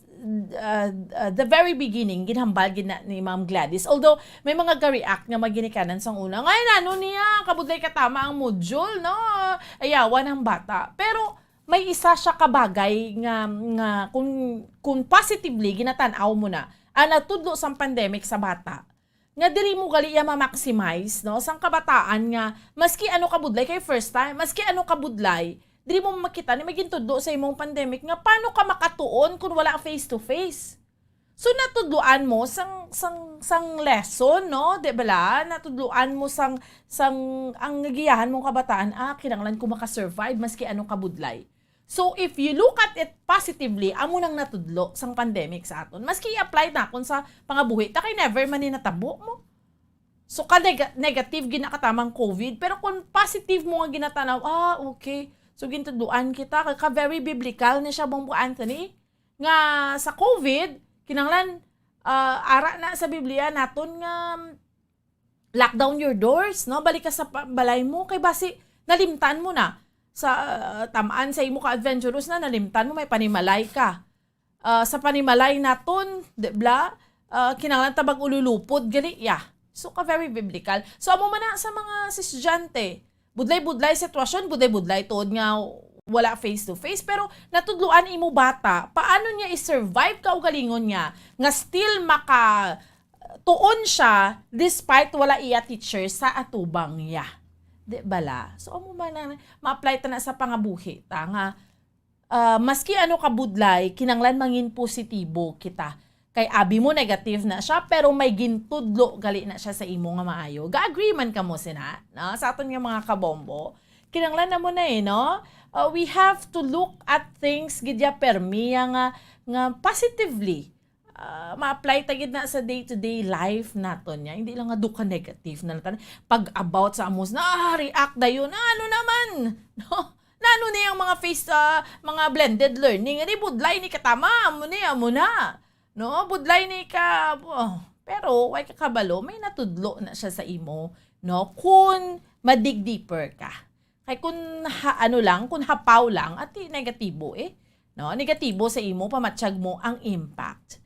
uh, uh, the very beginning, ginhambal gid na ni Ma'am Gladys. Although, may mga ga-react nga maginikanan sang una, "Ngay, nano niya, kabudlay katama ang module, no? Ayawan ang bata." Pero, may isa siya ka bagay nga, nga kung, kung positively ginatan-aw mo na, ang natudlo sang pandemic sa bata, nga diri mo gali iya ma-maximize, no? Sang kabataan nga, maski ano ka budlay, kay first time, maski ano ka budlay, diri mo makita ni may gintudlo sa imong pandemic nga paano ka makatuon kung wala face to face. So, natudloan mo sang, sang, sang lesson, no? Di ba la? Natudloan mo sang, sang, ang nagiyahan mong kabataan, "Ah, kinahanglan ko makasurvive maski ano ka budlay." So, if you look at it positively, amo nang natudlo sang pandemic sa aton. Maski i-apply naton sa pangabuhi, ta kay never man ni natabo mo. So, ka neg-, negative gid na katamang COVID, pero kung positive mo nga ginatanaw, ah, okay. So, gintudloan kita, ka, ka very biblical ni siya, Bongbo Anthony, nga sa COVID, kinahanglan, ah, ara na sa Biblia naton nga lock down your doors, no? Balik ka sa pa-, balay mo, kay basi nalimtan mo na. Sa, ah, tamaan sa imo ka adventurous na, nalimtan mo, may panimalay ka. Ah, sa panimalay naton, di bla, ah, kinahanglan ta mag-ululupod gali, yeah. So, ka very biblical. So, amo man na sa mga estudyante, budlay-budlay sitwasyon, budlay-budlay tuod nga wala face to face, pero natudloan imo bata, paano niya i-survive kaugalingon niya nga still maka tuon siya despite wala iya teacher sa atubang niya. Di bala? So, amo man na, ma-apply ta na sa pangabuhi ta nga, ah, maski ano ka budlay, kinanglan mangin positibo kita. Kay abi mo negative na siya, pero may gintudlo gali na siya sa imo nga maayo. Ga-agree man kamo sina, no? Sa aton nga mga kabombo, kinanglan na mo na eh, no? Uh, we have to look at things gid ya permi ya nga, nga positively. Ah, ma-apply ta gid na sa day-to-day life naton niya. Hindi lang nga duka negative na lang. Pag about sa amos na, ah, react dayon. Ah, ano naman? No? Na ano ni ang mga face, ah, mga blended learning? Di budlay ni katama, amo ni, amo na. No? Budlay ni ka, oh, pero way ka kabalo, may natudlo na siya sa imo, no? Kung ma-dig deeper ka. Kay kung ha-, ano lang, kung hapaw lang, ati negatibo eh. No? Negatibo sa imo, pamatyag mo ang impact.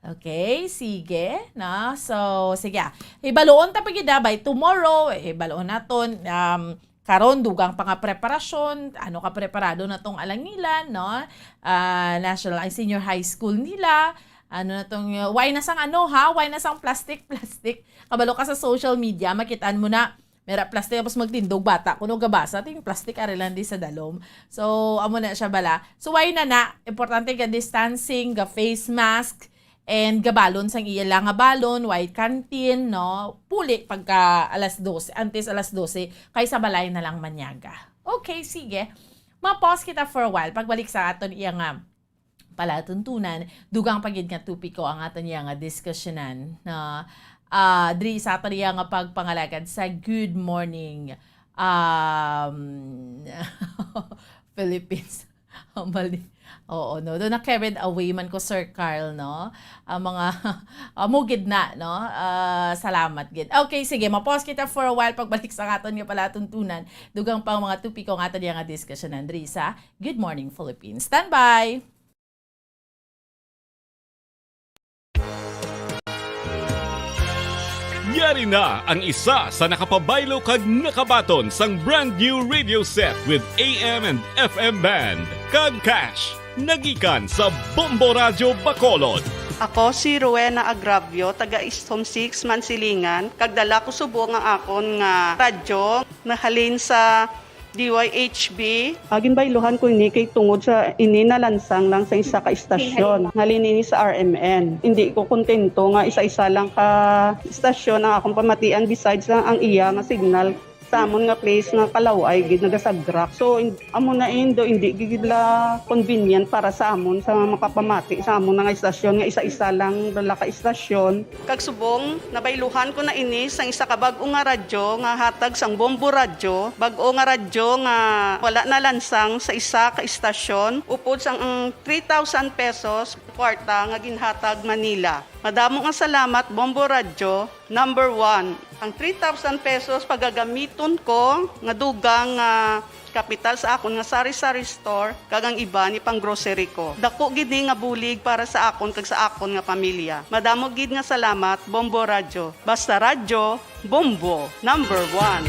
Okay, sige, no? So, sige, ah. Hibaluon ta pa gid, ah, by tomorrow, eh, hibaluon naton, um, karon, dugang pa nga preparasyon, ano ka preparado na tong alangilan, no? Ah, national, ang senior high school nila, ano na tong, uh, why na sang ano, ha? Why na sang plastic, plastic? Kabalo ka sa social media, makitaan mo na, mera plastic, tapos magtindog bata. Kuno gabasa, ting plastic, ari lang di sa dalom. So, amo na siya bala. So, why na na? Importante ga distancing, ga face mask, and gabalon sang iya lang nga balon, white canteen, no? Puli pagka alas dose, antes alas dose, kay sa balay na lang manyaga. Okay, sige. Ma-pause kita for a while. Pagbalik sa aton iya nga palatuntunan, dugang pa gid nga topiko ang aton iya nga diskusyonan, no? Ah, diri sa aton iya nga pagpangalagad sa Good Morning, um, Philippines. Ang mali. Oo, no? Doon na carried away man ko, Sir Carl, no? Ang mga, amo gid na, no? Ah, salamat gid. Okay, sige, ma-pause kita for a while. Pagbalik sa aton nga palatuntunan, dugang pa ang mga topiko nga aton iya nga diskusyonan diri sa Good Morning Philippines. Standby! Yari na ang isa sa nakapabaylo kag nakabaton sang brand new radio set with A M and F M band kag cash. Nagikan sa Bombo Radyo Bacolod. Ako si Rowena Agravio, taga East Home Six, Mansilingan, kag dala ko subong ang akon nga radyo nahalin sa D Y H B. Ah, ginbayluhan ko ini kay tungod sa ini nalansang lang sa isa ka istasyon. Halin ini sa R M N. Hindi ko kontento nga isa-isa lang ka istasyon ang akong pamatian besides lang ang iya nga signal. Sa amon nga place nga kalaway gid nagasagrak. So, in-, amo na indo, hindi gid la convenient para sa amon, sa makapamati sa amon nga istasyon nga isa-isa lang dala ka istasyon. Kag subong, nabayluhan ko na ini sang isa ka bag-o nga radyo nga hatag sang Bombo Radyo, bag-o nga radyo nga wala nalansang sa isa ka istasyon, upod sang ang three thousand pesos kwarta nga ginhatag manila. Madamo nga salamat, Bombo Radyo. Number one, ang three thousand pesos pagagamiton ko nga dugang nga kapital sa akon nga sari-sari store kag ang iba ni pang-grocery ko. Dako gid ni nga bulig para sa akon kag sa akon nga pamilya. Madamo gid nga salamat, Bombo Radyo. Basta radyo, Bombo, number one.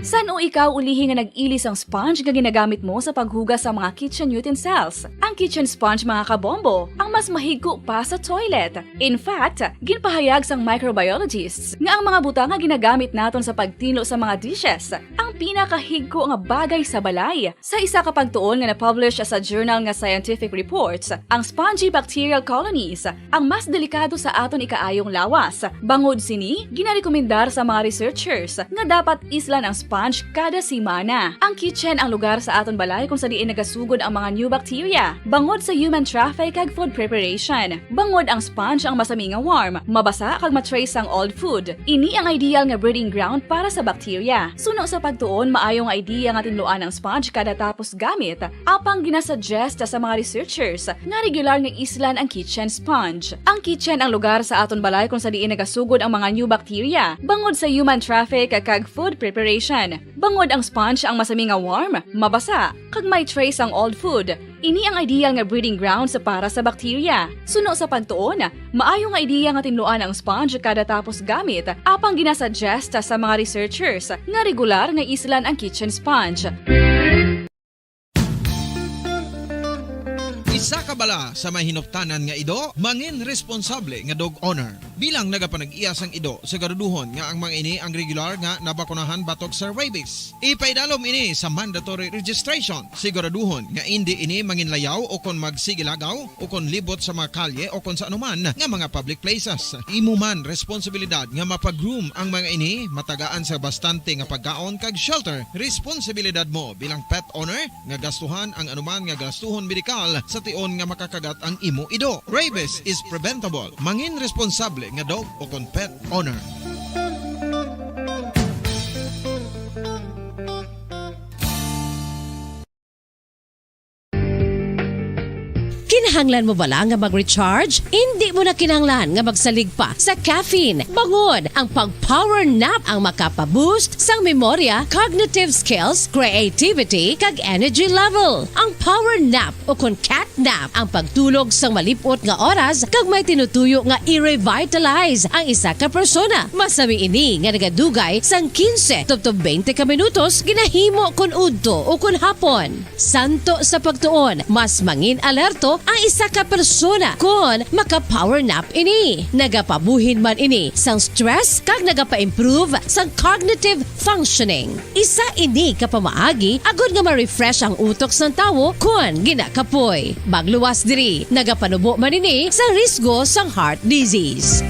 San-o ikaw ulihi nga nag-ili sang sponge nga ginagamit mo sa paghugas sa mga kitchen utensils? Ang kitchen sponge, mga kabombo, ang mas mahigko pa sa toilet. In fact, ginpahayag sang microbiologists nga ang mga butang nga ginagamit naton sa pagtinlo sa mga dishes ang pinakahigko nga bagay sa balay. Sa isa ka pagtuon nga na-publish sa journal nga Scientific Reports, ang spongy bacterial colonies ang mas delikado sa aton ikaayong lawas. Bangod sini, ginarekomendar sa mga researchers nga dapat islan ang sponge kada semana. Ang kitchen ang lugar sa aton balay kung sa diin nagasugod ang mga new bacteria, bangod sa human traffic kag food preparation. Bangod ang sponge ang masami nga warm, mabasa kag ma-trace ang old food. Ini ang ideal nga breeding ground para sa bacteria. Suno sa pagtuon, maayo nga idea nga tinluan ang sponge kada tapos gamit, apang ginasuggest sa mga researchers nga regular nga islan ang kitchen sponge. Ang kitchen ang lugar sa aton balay kung sa diin nagasugod ang mga new bacteria, bangod sa human traffic kag food preparation. Bangod ang sponge ang masami nga warm, mabasa, kag may trace ang old food. Ini ang ideal nga breeding grounds para sa bacteria. Suno sa pagtuon, maayo nga idea nga tinluan ang sponge kada tapos gamit, apang ginasuggest sa mga researchers nga regular nga islan ang kitchen sponge. Isa ka bala sa may hinuptanan nga ido, mangin responsable nga dog owner. Bilang nagapanag-iya sang ido, siguraduhon nga ang mga ini ang regular nga nabakunahan batok sa rabies. Ipaidalom ini sa mandatory registration. Siguraduhon nga indi ini manginlayaw o kon magsigilagaw o kon libot sa mga kalye o kon sa anuman nga mga public places. Imo man responsibilidad nga mapa-groom ang mga ini, matagaan sa bastante nga pagkaon kag shelter. Responsibilidad mo bilang pet owner nga gastuhan ang anuman nga gastuhon medikal sa tion nga makakagat ang imo ido. Rabies is preventable. Mangin responsable nga dog o kon pet owner. Kinahanglan mo bala nga mag-recharge? Indi mo na kinahanglan nga magsalig pa sa caffeine. Bangod ang pag-power nap ang makapa-boost sang memorya, cognitive skills, creativity, kag energy level. Ang power nap, o kon cat nap, ang pagtulog sang malip-ot nga oras kag may tinutuyo nga i-revitalize ang isa ka persona. Masami ini nga nagadugay sang quince tubtob twenty ka minutos, ginahimo kon udto o kon hapon. Suno sa pagtuon, mas mangin alerto ang isa ka persona kon maka-power nap ini. Nagapabuhin man ini sang stress kag nagapa-improve sang cognitive functioning. Isa ini ka pamaagi agod nga ma-refresh ang utok sang tawo kon ginakapoy. Magluwas diri, nagapanubo man ini sa risgo sang heart disease.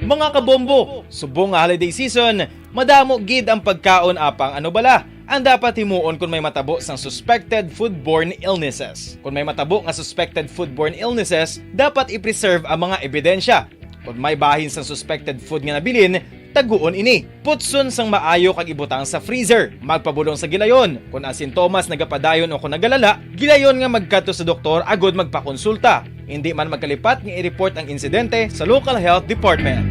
Mga kabombo, subong nga holiday season, madamo gid ang pagkaon apang ano bala ang dapat himuon kon may matabo sang suspected foodborne illnesses. Kon may matabo nga suspected foodborne illnesses, dapat i-preserve ang mga ebidensya. Kon may bahin sang suspected food nga nabilin, taguon ini. Putson sang maayo kag ibutang sa freezer. Magpabulong sa gilayon. Kon ang sintomas nagapadayon o kon nagalala, gilayon nga magkadto sa doktor agod magpakonsulta. Indi man magkalipat nga i-report ang insidente sa local health department.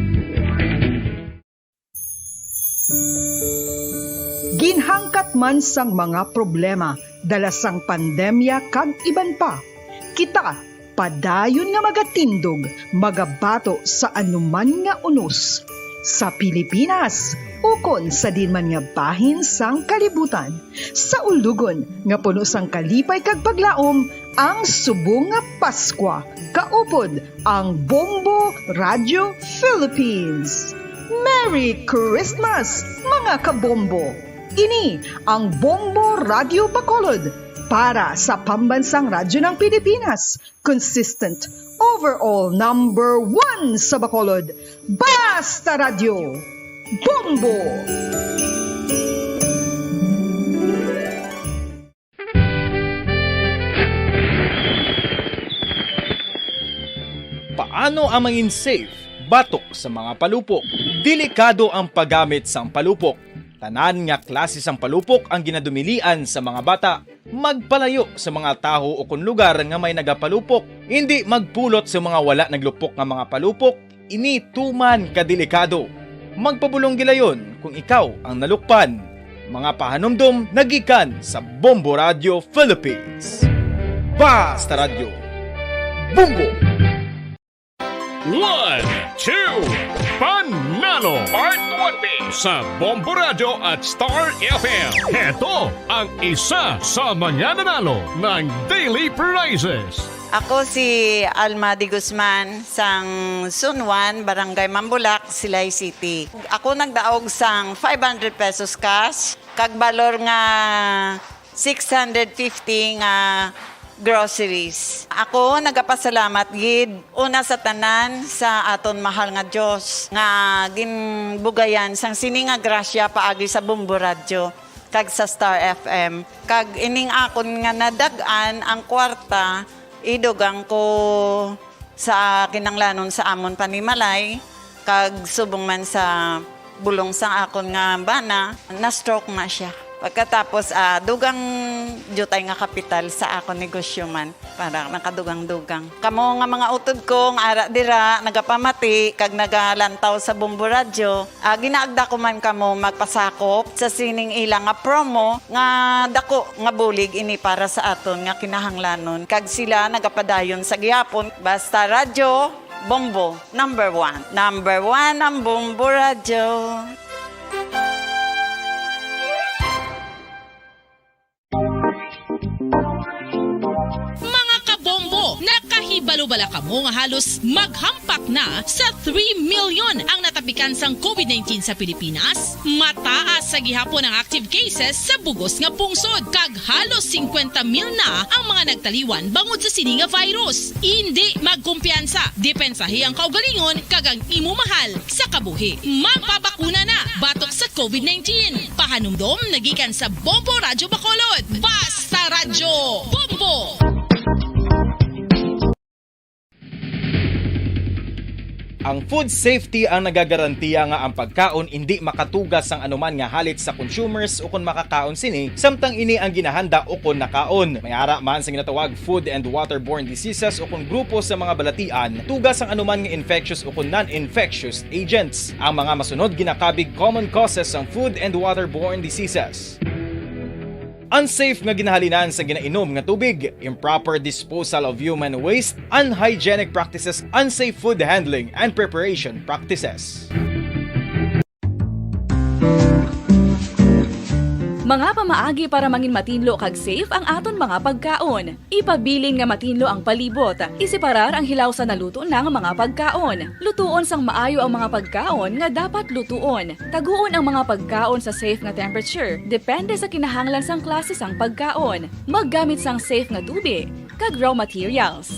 Ginhangkat man sang mga problema dala sang pandemya kag iban pa, kita padayon nga magatindog, magabato sa anuman nga unos, sa Pilipinas ukon sa diin man nga bahin sang kalibutan. Sa ulugon nga puno sang kalipay kag paglaom, ang subong nga Paskwa, kaupod ang Bombo Radio Philippines. Merry Christmas, mga kabombo! Ini ang Bombo Radio Bacolod, Para sa Pambansang Radyo ng Pilipinas, consistent, overall number one sa Bacolod, Basta Radyo, Bombo! Paano ang mangin safe batok sa mga palupok? Delikado ang paggamit sang palupok. Tanan nga klase sang palupok ang ginadumilian sa mga bata. Magpalayo sa mga tawo ukon lugar nga may nagapalupok. Indi magpulot sa mga wala naglupok nga mga palupok. Ini tuman ka delikado. Magpabulong gilayon kung ikaw ang nalukpan. Mga pahanumdom nagikan sa Bombo Radio Philippines. Basta Radyo. Bombo! One, two, Panalo! Part twenty sa Bombo Radyo at Star F M. Heto ang isa sa mga nanalo ng daily prizes. Ako si Alma de Guzman, sang Sunwan, Barangay Mambulak, Silay City. Ako nagdaog sang five hundred pesos cash, kag balor nga six hundred fifty nga groceries. Ako nagapasalamat gid una sa tanan sa aton mahal nga Dios nga ginbugayan sang sini nga grasya paagi sa Bombo Radyo kag sa Star F M. Kag ining akon nga nadag-an ang kwarta, idugang ko sa kinahanglanon sa amon panimalay, kag subong man sa bulong sang akon nga bana, na-stroke na sia. Pagkatapos, ah, dugang diutay nga kapital sa akon negosyo man, para nakadugang-dugang. Kamo nga mga utod ko nga ara dira, nagapamati kag nagalantaw sa Bombo Radyo, ah, ginaagda ko man kamo magpasakop sa sining ila nga promo nga dako nga bulig ini para sa aton nga kinahanglanon, kag sila nagapadayon sa gihapon. Basta Radyo, Bombo, number one. Number one ang Bombo Radyo. Mga kabombo, nakahibalo bala kamo nga halos maghampak na sa three million ang natapikan sang covid nineteen sa Pilipinas? Mataas sa gihapon ang active cases sa bugos nga pungsod, kag halos singkwenta mil na ang mga nagtaliwan bangod sa sini nga virus. Indi magkumpiyansa, depensahi ang kaugalingon kag ang imo mahal sa kabuhi. Magpabakuna na batok sa covid nineteen. Pahanumdom nagikan sa Bombo Radyo Bacolod. Basta Radyo, Bombo! Ang food safety ang nagagarantiya nga ang pagkaon indi makatuga sang anuman nga halit sa consumers ukon makakaon sini, samtang ini ang ginahanda ukon nakaon. May ara man sang ginatawag food and waterborne diseases ukon grupo sa mga balatian, tuga sang anuman nga infectious ukon non-infectious agents. Ang mga masunod ginakabig common causes sang food and waterborne diseases. Unsafe nga ginahalinan sa ginainom nga tubig, improper disposal of human waste, unhygienic practices, unsafe food handling and preparation practices. Mga pamaagi para mangin matinlo kag safe ang aton mga pagkaon. Ipabilin nga matinlo ang palibot. Iseparar ang hilaw sa naluto na nga mga pagkaon. Lutuon sang maayo ang mga pagkaon nga dapat lutuon. Taguon ang mga pagkaon sa safe nga temperature, depende sa kinahanglan sang klase sang pagkaon. Maggamit sang safe nga tubig kag raw materials.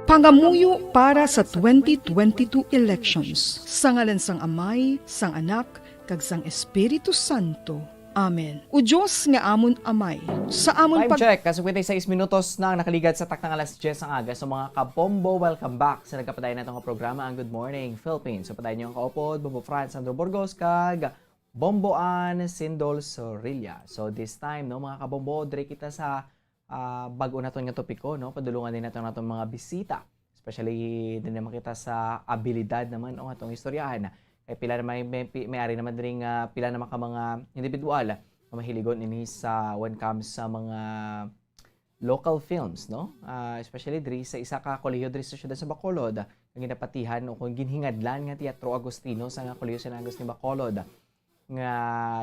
Pangamuyo para sa twenty twenty-two elections. Sa ngalan sang Amay, sang Anak, kag sang Espiritu Santo. Amen. O Dios nga amon Amay, sa amon Time pag- check, kasugwit na sais minutos na ang nakaligat sa taknang alas diyes ang aga. So, mga kabombo, welcome back sa nagkapadayon nato nga programa, ang Good Morning Philippines. So, padayon niyo ang kaupod, Bombo Franz Sandro Burgos, kag Bombo Ann Sindol Sorilla. So, this time, no, mga kabombo, diri kita sa, ah, bag-o naton nga topiko, no? Padulungan din naton naton mga bisita. Especially, din naman kita sa abilidad naman o atong istoryahan. Kay pila na may, may, pi-, may ari naman diri nga pila naman ka mga individual nga mahiligon ini sa when comes sa mga local films, no? Ah, especially diri sa isa ka kolehiyo diri sa siyudad sa Bacolod, nga ginapatihan o kung ginhingadlan nga Teatro Agustino sa nga Kolehiyo San Agustin Bacolod, nga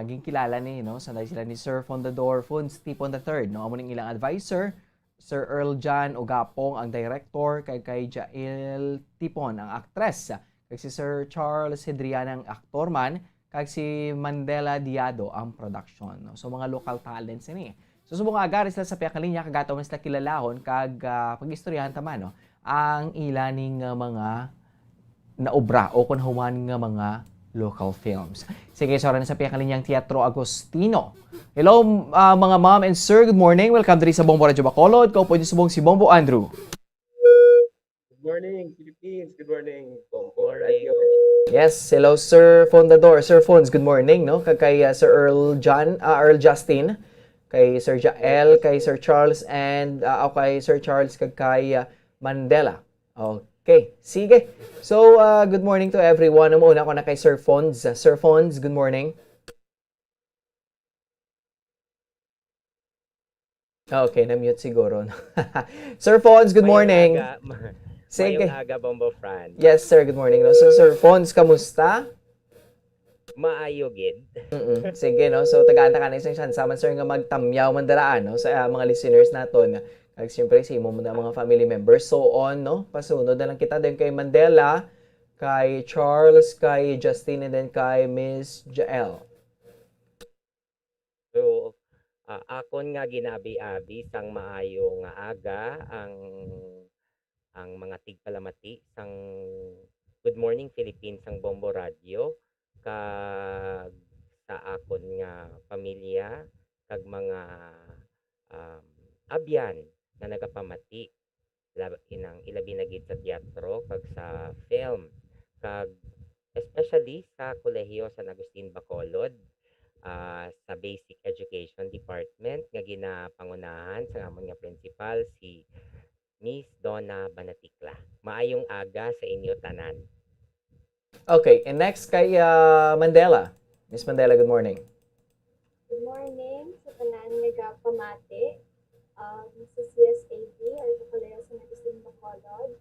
ginkilala ni, no, sanday sila ni Sir Fundador Funs Tipon the third, no? Amo ning ilang adviser, Sir Earl John Ogapong ang director, kag kay Jael Tipon ang aktres, kag si Sir Charles Hedriana ang aktor man, kag si Mandela Diado ang production, no? So, mga local talents ini. So, subong nga agari sila sa pihak nga linya, kag ato man sila kilalahon, kag, ah, pag-istoryahan ta man, no, ang ila ning, ah, mga naobra o kon human nga mga local films. Sige, so, ara na sa pihak nga linya ang Teatro Agustino. Hello, ah, mga ma'am and sir, good morning. Welcome diri sa Bombo Radyo Bacolod. Kaupo niyo subong si Bombo Andrew. Good morning, Philippines. Good morning, Bombo Radyo. Yes, hello, Sir Fondador. Sir Fons, good morning, no? Kag kay, ah, Sir Earl John, ah, Earl Justin, kay Sir Jael, kay Sir Charles, and, ah, oh, kay Sir Charles, kag kay, ah, Mandela. Okay, sige. So, ah, good morning to everyone. Amo una ko na kay Sir Fons. Sir Fons, good morning. Okay, na-mute siguro, no? Sir Fons, good Mayong morning. Aga. Ma-, Sige. Mayong aga, Bombo Fran. Yes, sir. Good morning, no? So, Sir Fons, kamusta? Maayo gid. Mm-mm. Sige, no? So, tagaan ta ka na isang chance man, sir, nga magtamyaw man dira, no? Sa, ah, mga listeners naton. Kag siyempre, sa imo man mga family members. So on, no? Pasunod na lang kita din kay Mandela, kay Charles, kay Justin, and then kay Miss Jael. So, ah, akon nga ginabi-abi sang maayo nga aga ang, ang mga tigpalamati sang Good Morning Philippines sang Bombo Radio, kag sa akon nga pamilya kag mga, um, abyan nga nagapamati lab-, inang, ilabi na gid sa teatro kag sa film, kag especially sa Kolehiyo San Agustin Bacolod, ah, sa Basic Education Department nga ginapangunahan sang amon nga principal, si Miss Donna Banatikla. Maayong aga sa inyo tanan. Okay, and next kay, ah, Mandela. Miss Mandela, good morning. Good morning sa tanan nga nagapamati, um, sa C S A B or sa Kolehiyo San Agustin Bacolod,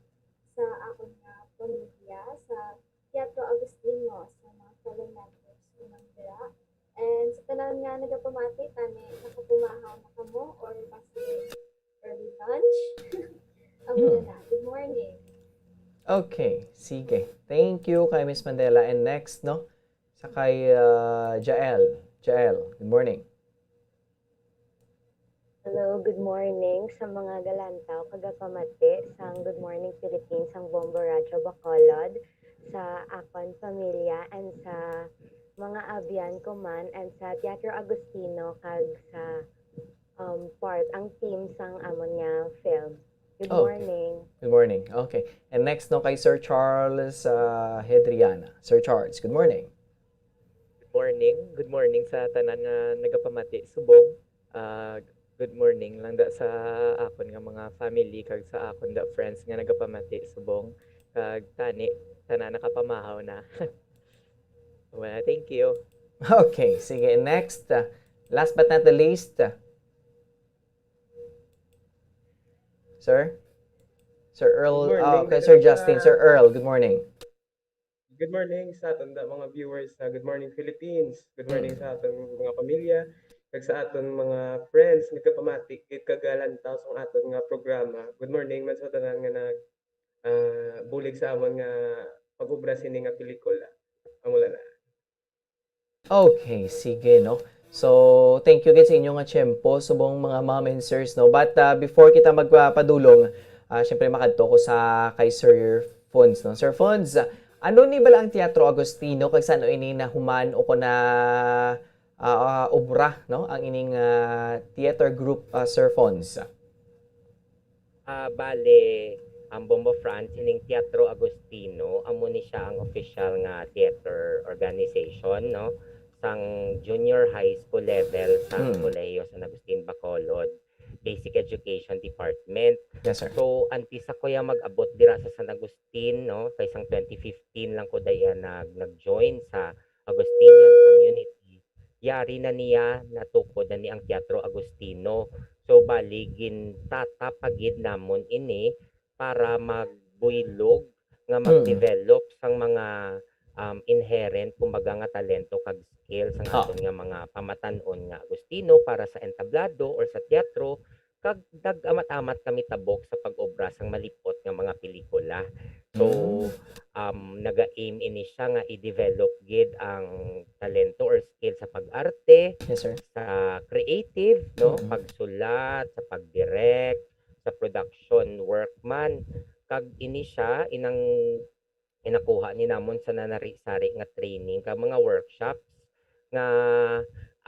sa akon nga pamilya, sa Teatro Agustino, sa mga fellow members ko man dira, and sa tanan nga nagapamati, tani nakapumahaw na kamo or basi early lunch. Amo na Hmm. na. Good morning. Okay, sige. Thank you kay Miss Mandela. And next, no? Sa kay, ah, Jael. Jael, good morning. Hello, good morning sa mga galantaw kag gapamati sang Good Morning Philippines, sang Bombo Radyo Bacolod, sa akon pamilya, and sa mga abyan ko man, and sa Teatro Agustino, kag sa, um, part, ang team sang amon nga film. Good Okay. morning. Good morning. Okay. And next, no, kay Sir Charles, ah, Hedriana. Sir Charles, good morning. Good morning. Good morning sa tanan nga nagapamati subong. Ah, good morning lang da sa akon nga mga family kag sa akon da friends nga nagapamati subong. Kag tani, tanan nakapamahaw na. Well, thank you. Okay, sige. Next, ah, last but not the least, ah, Sir? Sir Earl, Good morning, ah, kay Sir Sir Justin. Sir Earl, good morning. Good morning sa aton da mga viewers sa Good Morning Philippines. Good morning Mm. sa aton mga pamilya, kag sa aton mga friends, nagapamati gid kag galantaw sang aton nga programa. Good morning man sa tanan nga nag, ah, bulig sa amon nga pag-obra sini nga pelikula. Amo lang na. Okay, sige, no? So, thank you gid sa inyo nga tiyempo, subong mga ma'am and sirs, no? But, ah, before kita magpadulong, ah, syempre, makadto ko sa kay Sir Fons, no? Sir Fons, ano ni bala ang Teatro Agustino, kag saan ini nahuman o kon na, ah, ah, obra, no? Ang ining, ah, theater group, ah, Sir Fons? Ah, bale, ang Bombo Fran, ining Teatro Agustino, amo ni siya ang official nga theater organization, no? Sang junior high school level sa Mm. Kolehiyo San Agustin Bacolod, Basic Education Department. Yes, sir. So, antes ako ya mag-abot dira sa San Agustin, no? Kay sang twenty fifteen lang ko daya nag-, nag-join sa Agustinian community. Yari na niya, natukod na ni ang Teatro Agustino. So, bali, gintatapagid namon ini para magbuylog nga Mm. mag-develop sang mga, um, inherent, kumbaga, nga talento kag skills sang Ha. aton nga mga pamatan-on nga Agustino para sa entablado or sa teatro, kag nag-amat-amat kami tabok sa pag-obra sang malip-ot nga mga pelikula. So, Mm. um, naga-aim ini siya nga i-develop gid ang talento or skill sa pag-arte, Yes, sir. sa creative, no? Mm. Pagsulat, sa pag-direct, sa production work man. Kag ini siya, inang inakuha ni namon sa nanari-sari nga training kag mga workshops nga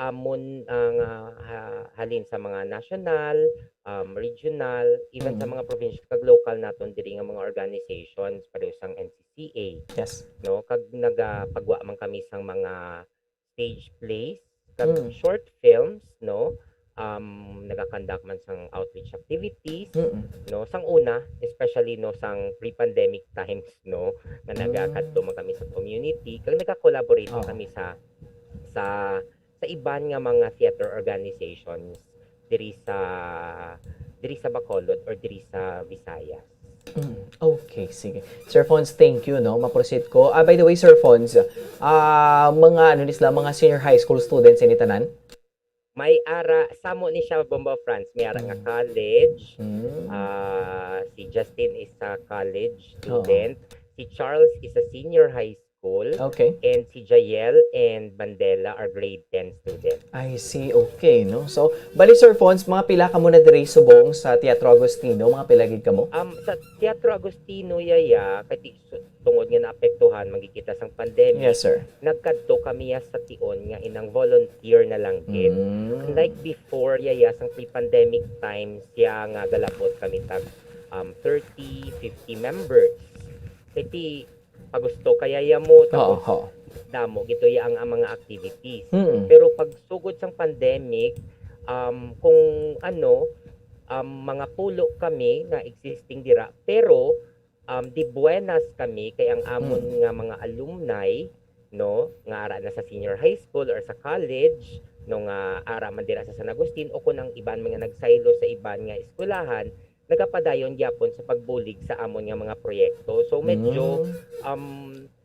amon, ah, nga ha-, halin sa mga national, um, regional, even sa Mm. mga provincial kag local naton diri nga mga organizations, pareho sang N C C A, Yes. no? Kag nagapagwa man kami sang mga stage plays, kag Mm. short films, no? Um, nagakandak man sang outreach activities, Mm. no? Sang una, especially, no, sang pre-pandemic times, no, nga Mm. nagakadto man kami sa community, kag nagka-collaborate man Oh. kami sa, sa, sa iban nga mga theater organizations diri sa, diri sa Bacolod or diri sa Visayas. Mm, okay, sige. Sir Fons, thank you, no? Ma-proceed ko. Ah, by the way, Sir Fons, ah, mga ano ni sila, mga senior high school students ini tanan? May ara, samo ni siya, Bombo Franz. May ara nga Mm. college. Mm. Ah, si Justin is a college Oo. student. Si Charles is a senior high school. Okay. And si Jael and Mandela are grade ten student. I see. Okay, no? So, bali, Sir Fons, mga pila kamo na diri subong sa Teatro Agustino? Mga pila gid kamo? Um, sa Teatro Agustino, yaya, kay ti-, su-, tungod nga naapektuhan, man gid kita sang pandemic, Yes, sir. nagkadto kami ya sa tion nga inang volunteer na lang gid. Mm. Unlike before, yaya, sang pre-pandemic times, ya nga galabot kami tag, um, thirty, fifty members. Kay ti-, pagusto kaya ya mo, Oo, tapos oo. damo gid to ya ang, ang mga activities. Mm. Pero pag sugod sang pandemic, um, kung ano, um, mga pulo kami nga existing dira, pero, um, di buenas kami kay ang amon Mm. nga mga alumni, no, nga ara na sa senior high school or sa college, no, nga ara man dira sa San Agustin, o kung ang iban mga nagsaylo sa iban nga eskwelahan, nagapadayon gyapon sa pagbulig sa amon nga mga proyekto. So, medyo, Mm. um,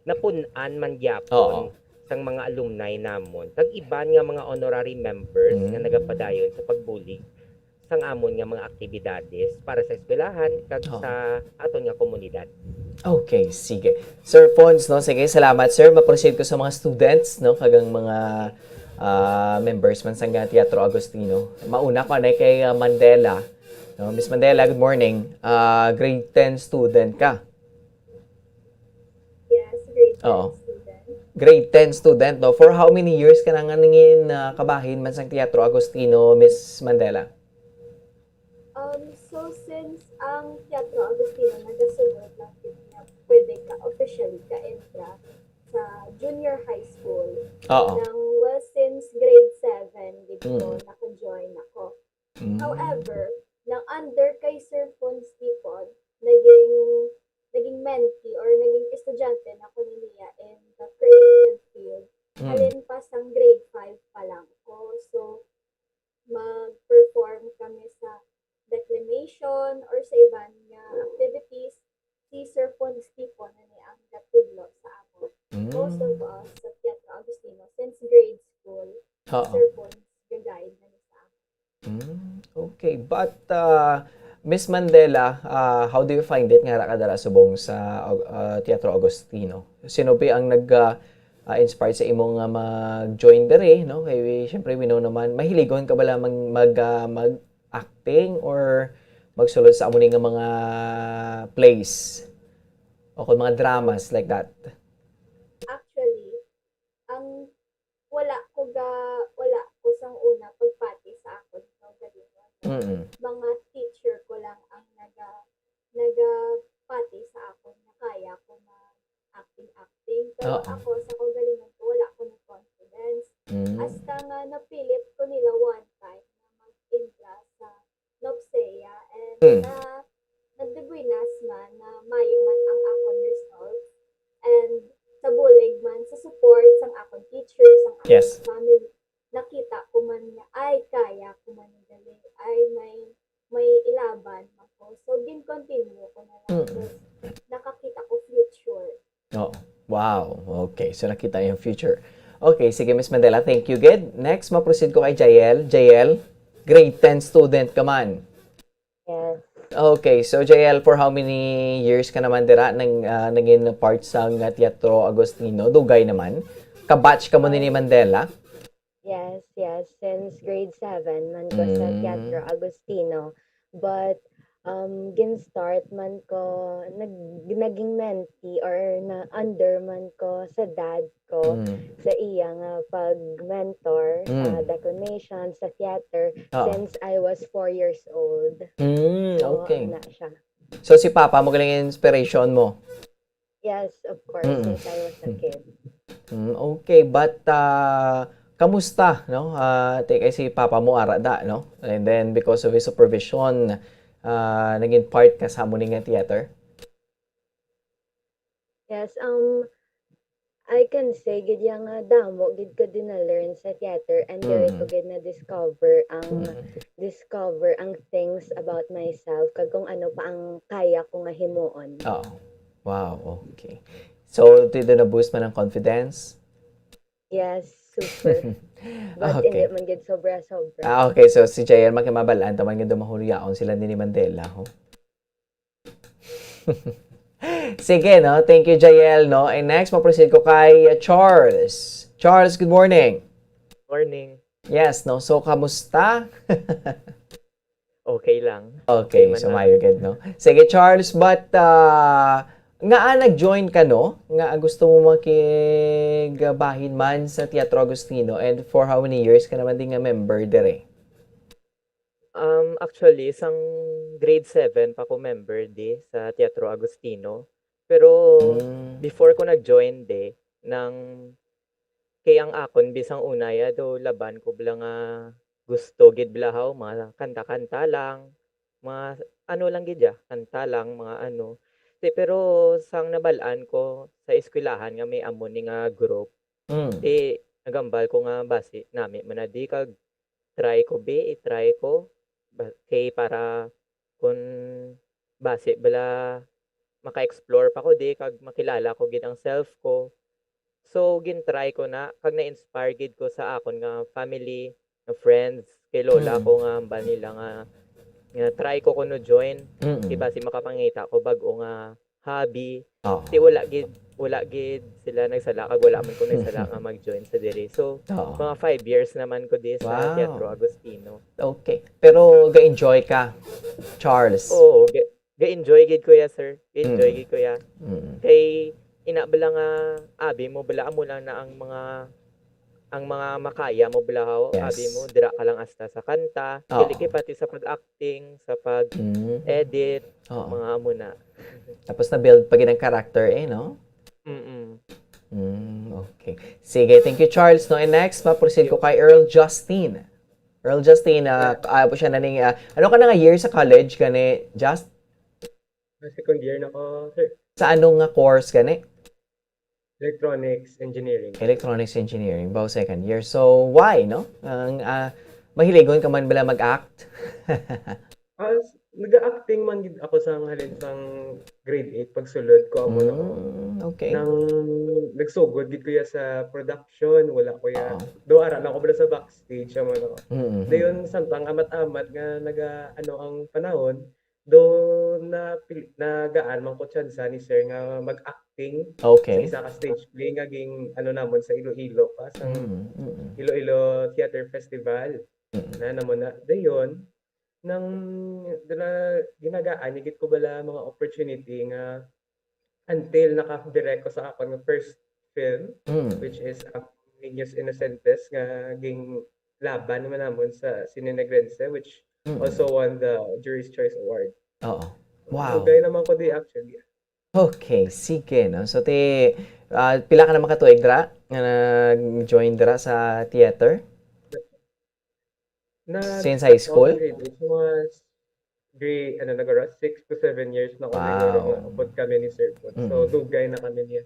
napun-an man gyapon Oo. sang mga alumni namon, kag iban nga mga honorary members nga Mm. nagapadayon sa pagbulig sang amon nga mga aktibidades para sa eskwelahan kag Oo. sa aton nga komunidad. Okay, sige. Sir Fons, no? Sige, salamat, sir. Ma-proceed ko sa mga students, no? Kag ang mga, ah, members man sang Teatro Agustino. Mauna ko anay kay, ah, Mandela. No? Miss Mandela, good morning. Ah, grade ten student ka? Yes, grade ten Oo. student. Grade ten student, no? For how many years ka na nga nangin, ah, kabahin man sang Teatro Agustino, Miss Mandela? Um, so, since ang Teatro Agustino nagasugod lang gid nga pwede ka officially ka-entra sa junior high school, Oo. nang, well, since grade seven gid ko, Mm. naka-join ako. Mm. However, nang under kay Sir Fons Tipon, naging, naging mentee or naging estudyante na ko ni niya in the creative field. Mm. Halin pa sang grade five pa lang ko. So, mag-perform kami sa declamation or sa iban nga activities. Si Sir Fons Tipon na ni ang gatudlo sa amon. Mm. Most of us sa Teatro Agustino, since grade school, Oo. Sir Fons ga-guide na ni sa amon. Mm, okay. But, uh, Miss Mandela, uh, how do you find it nga ara ka dala subong sa, uh, Teatro Agustino? Sino ba ang nag, uh, uh, inspire sa imo nga mag-join diri, no? Kay we, syempre, we know naman, mahiligon ka bala mag, mag, uh, mag-acting or magsulod sa amo ni nga mga plays o kung mga dramas like that? Actually, ang wala ko ga-, wala ko sang una pagpati sa akon kaugalingon. Mm. Mga teacher ko lang ang naga-, nagapati sa akon nga kaya ko mag-acting-acting. Pero Oo. ako, sa kaugalingon ko, wala ko ni confidence. Mm. Hasta nga napilit ko nila one time na mag-entra sa NOPSEA, and Hmm. na, nagdabuinas man na maayo man ang akon results, and sa bulig man sa support sang akon teachers, sang akon Yes. family, nakita ko man nga, ay, kaya ko man ni dali, ay, may, may ilaban man ko. So, gin-continue ko na lang, Mm. 'cause nakakita ko future. Oh, wow. Okay, so nakita yung future. Okay, sige, Miss Mandela, thank you gid. Next, ma-proceed ko kay Jael. Jael, grade ten student ka man. Okay, so J L, for how many years ka naman dira nang, ah, naging part sang, ah, Teatro Agustino? Dugay naman. Ka-batch ka mo ni, ni Mandela? Yes, yes. Since grade seven man ko sa Teatro Mm. Agustino. But, um, gin-start man ko, nag-, naging mentee or na under man ko sa dad ko Mm. sa iya nga pag-mentor sa Mm. declamation, sa theater, Oo. since I was four years old. Mm, So, okay. Ana siya. So, si Papa mo galing inspiration mo? Yes, of course, Mm. since I was a kid. Mm, okay, but, ah, kamusta, no? Ah, ti-, kay si Papa mo ara da, no? And then, because of his supervision, ah, naging part ka sa amo ni nga theater? Yes, um, I can say gid ya nga damo gid ko din na-learn sa theater, and diri ko Mm. gid na-discover ang, Mm. discover ang things about myself kag kung ano pa ang kaya ko nga himuon. Oo. Wow, okay. So, did na-boost man ang confidence? Yes, super. But hindi Okay. man gid sobra-sobra. Ah, okay. So, si J L, makimabal-an ta man nga dumahulyaon sila ni, ni Mandela, ho? Sige, no? Thank you, J L, no? And next, ma-proceed ko kay, uh, Charles. Charles, good morning. Morning. Yes, no? So, kamusta? Okay lang. Okay, man so lang. Maayo gid, no? Sige, Charles, but, ah, ngaa nag-join ka, no? Nga gusto mo makigbahin man sa Teatro Agustino, and for how many years ka naman din nga member dire? Um, actually, sang grade seven pa ko member di sa Teatro Agustino. Pero Mm. before ko nag-join di, nang kay ang akon, bisang una ya daw laban ko bala nga gusto gid bala haw, mga kanta-kanta lang, mga ano lang gid ya, kanta lang, mga ano. Ti, pero sang nabal-an ko sa eskwelahan nga may amo ni nga group, Mm. ti, nagambal ko nga basi nami man na di kag try ko bi, i-try ko. Ba-, kay para kun basi bala maka-explore pa ko di kag makilala ko gid ang self ko. So, gin-try ko na kag na-inspire gid ko sa akon nga family, nga friends, kay lola Mm. ko nga hambal nila nga, nga try ko kuno join. Kay Mm. basi makapangita ko bag-o nga hobby. Oo. Ti wala gid, wala gid sila nagsala kag wala man ko nagsala nga mag-join sa diri. So, Oo. mga five years naman ko di sa Teatro Wow. Agustino. Okay. Pero ga-enjoy ka, Charles? Oo, ga-, ga-enjoy gid ko ya, sir. Ga-enjoy Mm. gid ko ya. Mm. Kay ina bala nga abi mo bala amo lang na ang mga, ang mga makaya mo bala haw, abi mo Yes. dira ka lang hasta sa kanta, Oo. dili kay pati sa pag-acting, sa Mm. pag-edit, Oo. mga amo na. Tapos na-build pa gid ang character eh, no? Mm-mm. Mm, okay. Sige, thank you, Charles, no? And next, ma-proceed ko kay Earl Justin. Earl Justin, ah, Yeah. ah, po siya na ning, ah, ano ka na nga year sa college gani, Just? Ah, second year na ko, sir. Sa ano nga course gani? Electronics engineering. Electronics engineering, bao second year. So, why, no? Ang, ah, mahiligon ka man bala mag-act? Ah, s-, nag-acting man gid ako sa halin sang grade eight, pagsulod ko amo na ko. Mm, okay. Nang nagsugod gid ko ya sa production, wala ko ya. Oo. Do ara na ko bala sa backstage, amo na ko. Mm-hmm. Dayon, samtang amat-amat nga naga, ano, ang panahon, do na pil-, nagaan man ko tsansa ni sir nga mag-acting sa Okay. isa ka stage play nga ging, ano, namon sa Iloilo pa, sa Mm, mm, Iloilo Theater Festival. mm. Na namon na, dayon, nang, do na, ginagaan ni gid ko bala mga opportunity nga until naka-direct ko sa akon nga first film, Mm. which is ang Niños Inocentes nga ging laban naman namon sa Cine Negrense, which Mm. also won the Jury's Choice Award. Oo. Wow. Dugay naman ko di actually. Okay, sige, no? So, ti, ah, pila ka naman ka tuig dira nga nag-join dira sa theater? Na, Since high school? Mga grade eight, mga s-, grade, ano, nagara, six to seven years na ko siguro Wow. nga abot kami ni Sir Pons. So, Mm. dugay na kami niya.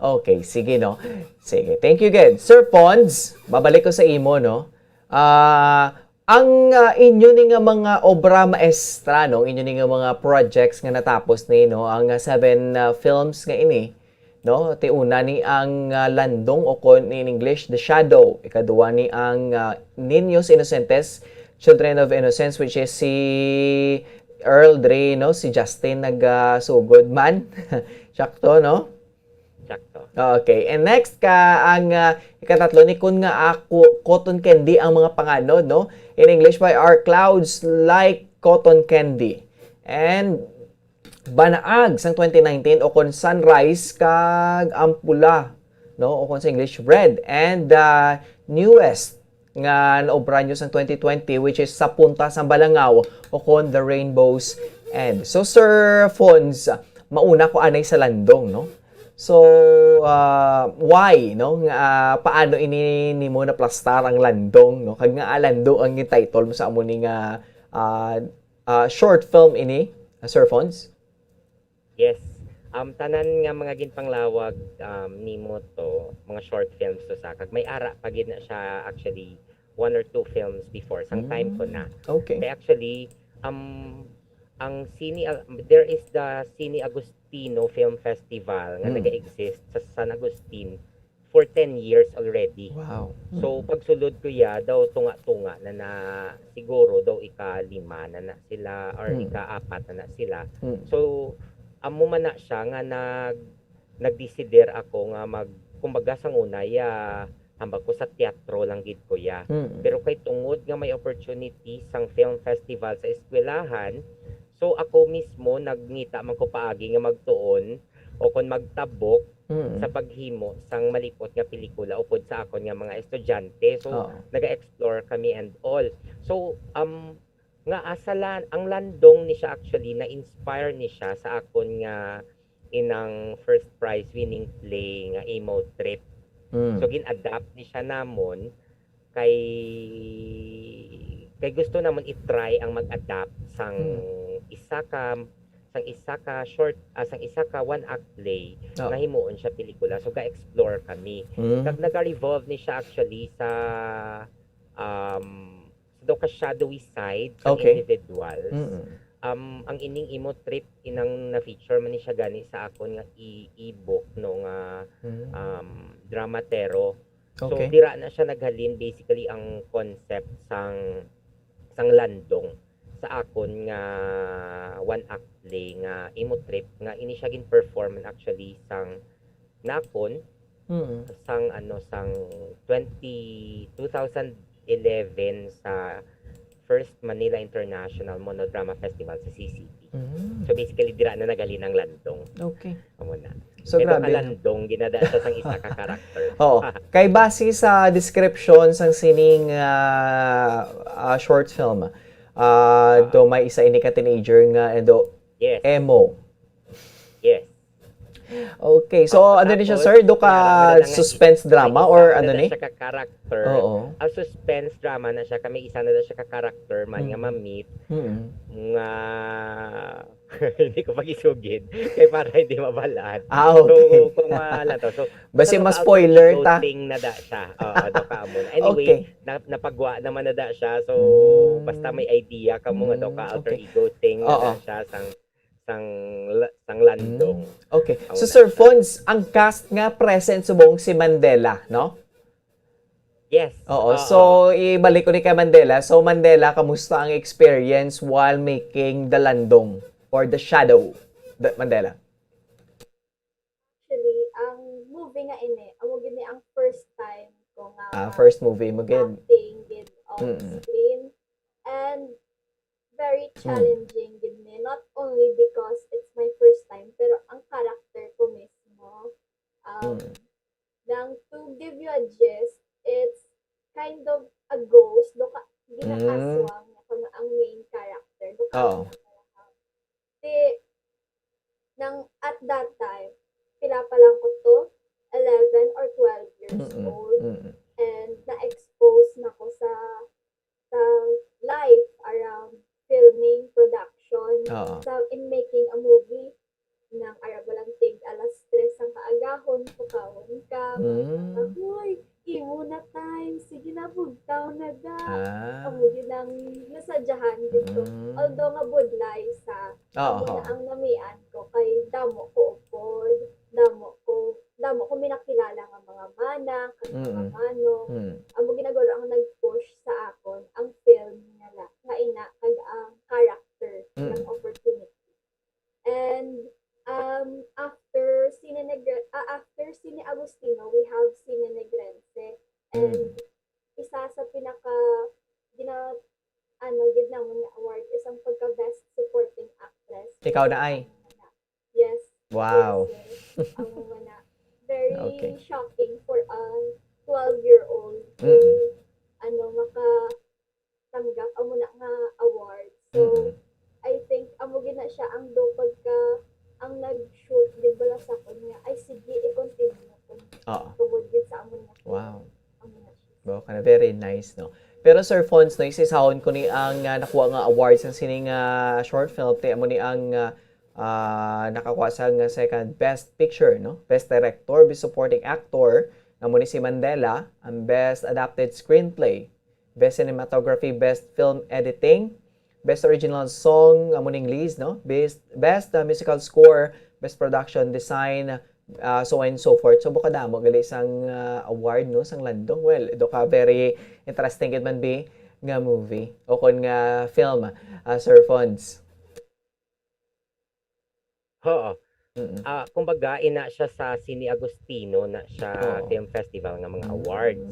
Okay, sige, no? Sige, thank you again. Sir Pons, babalik ko sa imo, no? Ah, ang, ah, inyo ni nga mga obra maestra, no? Inyo ni nga mga projects nga natapos ni, no? Ang, ah, seven, ah, films nga ini, no? Ti una ni ang, ah, Landong, o kon in English, The Shadow. Ikaduha ni ang, ah, Niños Inocentes, Children of Innocence, which is si, Earl Dre, no? Si Justin nagasugod man. Sakto, no? Sakto. Okay. And next ka, ang ah, ikatatlo ni kun nga ako, cotton candy ang mga panganod, no? In English, why are clouds like cotton candy? And Banaag sang twenty nineteen o kon Sunrise kag ang pula, no? O kon sa English, Red. And the newest nga naobra nyo sang twenty twenty, which is Sa Punta sang Balangaw o kon The Rainbow's End. So, Sir Fons, mauna ko anay sa landong, no? So, ah, why, no? Nga, ah, paano ini nimo naplastar ang landong, no? Kag nga, ah, landong ang title mo sa amo ni nga ah, ah, short film ini, ah, Sir Fons? Yes. Um, tanan nga mga ginpanglawag um, nimo to, mga short films to sa, kag may ara pa gid na siya actually one or two films before, sang time ko na. Okay. Kaya actually, um, ang Cine, Al- there is the Cine Agustino Film Festival nga Mm. nag-exist sa San Agustin for ten years already. Wow. So, pagsulod ko ya, daw tunga-tunga na na, siguro daw ika-lima na na sila or Hmm. ika-apat na na sila. Mm. So, amo man na siya nga nag nagdesider ako nga mag, kumbaga, sang una ya, hambal ko sa teatro lang gid ko ya. Mm. Pero kay tungod nga may opportunity sang film festival sa eskwelahan, so ako mismo nagngita man ko paagi nga magtuon o kon magtabok Mm. sa paghimo sang malipot nga pelikula upod sa akon nga mga estudyante. So, Oo. naga-explore kami and all. So, um, nga asa lan, ang landong ni siya actually, na-inspire ni siya sa akon nga inang first prize winning play nga Emo Trip. Mm. So, gin-adapt ni siya namon kay kay gusto namon i-try ang mag-adapt sang Hmm. isa ka sang isa ka short, ah, sang isa ka one act play Oo. nga himuon siya pelikula. So, ga-explore kami. Mm. Kag naga-revolve ni siya actually sa um sa daw ka shadowy side sa Okay. individuals. Mm. Um, ang ining Emo Trip, inang na-feature man ni siya gani sa akon nga e- ebook, no, nga Mm. um, Dramatero. So, Okay. dira na siya naghalin basically ang concept sang sang landong sa akon nga one act play nga Emo Trip, nga ini siya gin-perform actually sang nakon Mm. sang ano sang twenty, two thousand eleven sa First Manila International Monodrama Festival sa C C P. Mm. So basically, dira na naghalin ang landong. Okay. Amo na. So, Pero grabe, no? Kalandong, ginadaan siya sang isa ka character. Oo. Kay base sa description sang sining ah, ah, short film, ah, do may isa ini ka teenager nga do Yes. emo. Yes. Okay. So, ano ni siya, Tapos, sir? Do ka may ara-, may ara na nga suspense isa, drama may or isa ano na ni? Siya ka character. Oo. Ang suspense drama na siya, kami isa na siya ka character man nga Mm. ma-meet Mm. nga hindi ko pag-isugid kay para hindi mabalaan. Ah, So, okay. kung wala to. So, Basi sa mas mga spoiler ego ta. Thing na da siya. Oo, do ka amo. Anyway, Okay. na, napagwa naman na da siya. So, Mm. basta may idea ka mo nga do Mm, ka alter okay. ego thing na Oo. da siya sang sang la- sang landong. Okay. Ang So, una. Sir Fons, ang cast nga present subong si Mandela, no? Yes. Oo. Oo. So, ibalik ko ni kay Mandela. So, Mandela, kamusta ang experience while making The Landong or The Shadow? The, Mandela. Actually, ang movie nga ini, amo gid ni ang first time ko nga Ah, first movie mo gid. Acting gid on Mm-mm. screen. And very Mm. challenging gid ni. Not only because it's my first time, pero ang character ko mismo, um, Mm. lang to give you a gist, it's kind of a ghost, do ka, Mm. ginakaswang na kung ang main character, do ka, Oo. Di, nang at that time, pila pa lang ko to, eleven or twelve years Mm-mm. old. Mm-mm. And na-expose na ko sa, sa life around filming, production, Oo. sa in making a movie. Nang ara ba lang tig alas tres ang kaagahon, pukawon ka, Mm. "Hoy, imo na time. Sige na, bugtaw na da." Ah. Amo gid ang nasadyahan dito. Mm. Although nga budlay sa Oo. amo na ang namian ko kay damo ko upod, damo ko, damo ko minakilala nga mga mana, kag mga Mm. manong. Mm. Amo ginaguro ang nag-push sa akon ang film nga la, nga ina kag ang character Mm. lang of Mm. Isa sa pinaka gina-, ano, gid namon nga award is ang pagka-best supporting actress. Ikaw na ay? Yes. Wow. Yes, sir. Amo man na. Very Okay. shocking for a twelve-year-old to, Mm-mm. ano, makatanggap amo na nga award. So, Mm-mm. I think amo gid na siya ang do pagka ang nag-shoot gid bala sa akon nga, ay, sige, i-continue ko. Oo. Tungod gid sa amo na. Wow. Amo na siya. Wow, kana very nice, no? Pero Sir Fons, no, isisahon ko ni ang ah, nakuha nga awards sa sining ah, short film, te, amo ni ang ah, ah, nakakuha sa nga second best picture, no? Best director, best supporting actor, amo ni si Mandela, ang best adapted screenplay, best cinematography, best film editing, best original song, amo ning Liz, no? Best best ah, musical score, best production design, ah, so on and so forth. So bukadamo gali sang ah, award, no, sang landong. Well, do ka very interesting gid man bi nga movie o kon nga film, ah, Sir Fons. Oo. Mm-mm. Ah, kumbaga, ina siya sa Cine Agustino na siya Oo. Film Festival nga mga Mm. awards.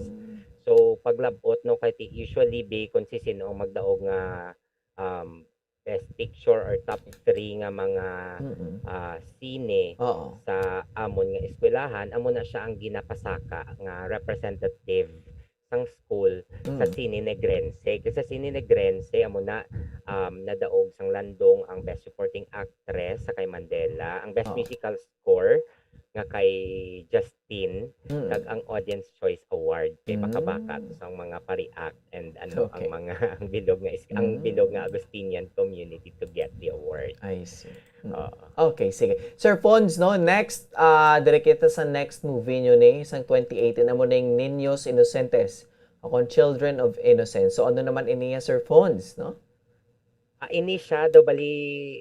So, paglabot, no, kay ti-, usually, be, kung si sino ang magdaog nga um, best picture or top three nga mga Mm-mm. ah, sine Oo. sa amon nga eskwelahan, amo na siya ang ginapasaka nga representative sang school sa Mm. Cine Negrense. Kay sa Cine Negrense, amo na, um, nadaog sang landong ang Best Supporting Actress sa kay Mandela, ang Best Oo. Musical Score nga kay Justin, Mm. kag ang Audience Choice Award kay Mm. makabakat sang mga pari-act and ano ang Okay. mga ang bilog nga is, ang Mm. bilog nga Agustinian community to get the award. I see. Mm. Oo. Okay, sige. Sir Fons, no, next, ah, diri kita sa next movie nyo ni, sang twenty eighteen, amo ning Niños Inocentes, o kon Children of Innocence. So, ano naman ini, Sir Fons, no? Ah, ini siya daw bali,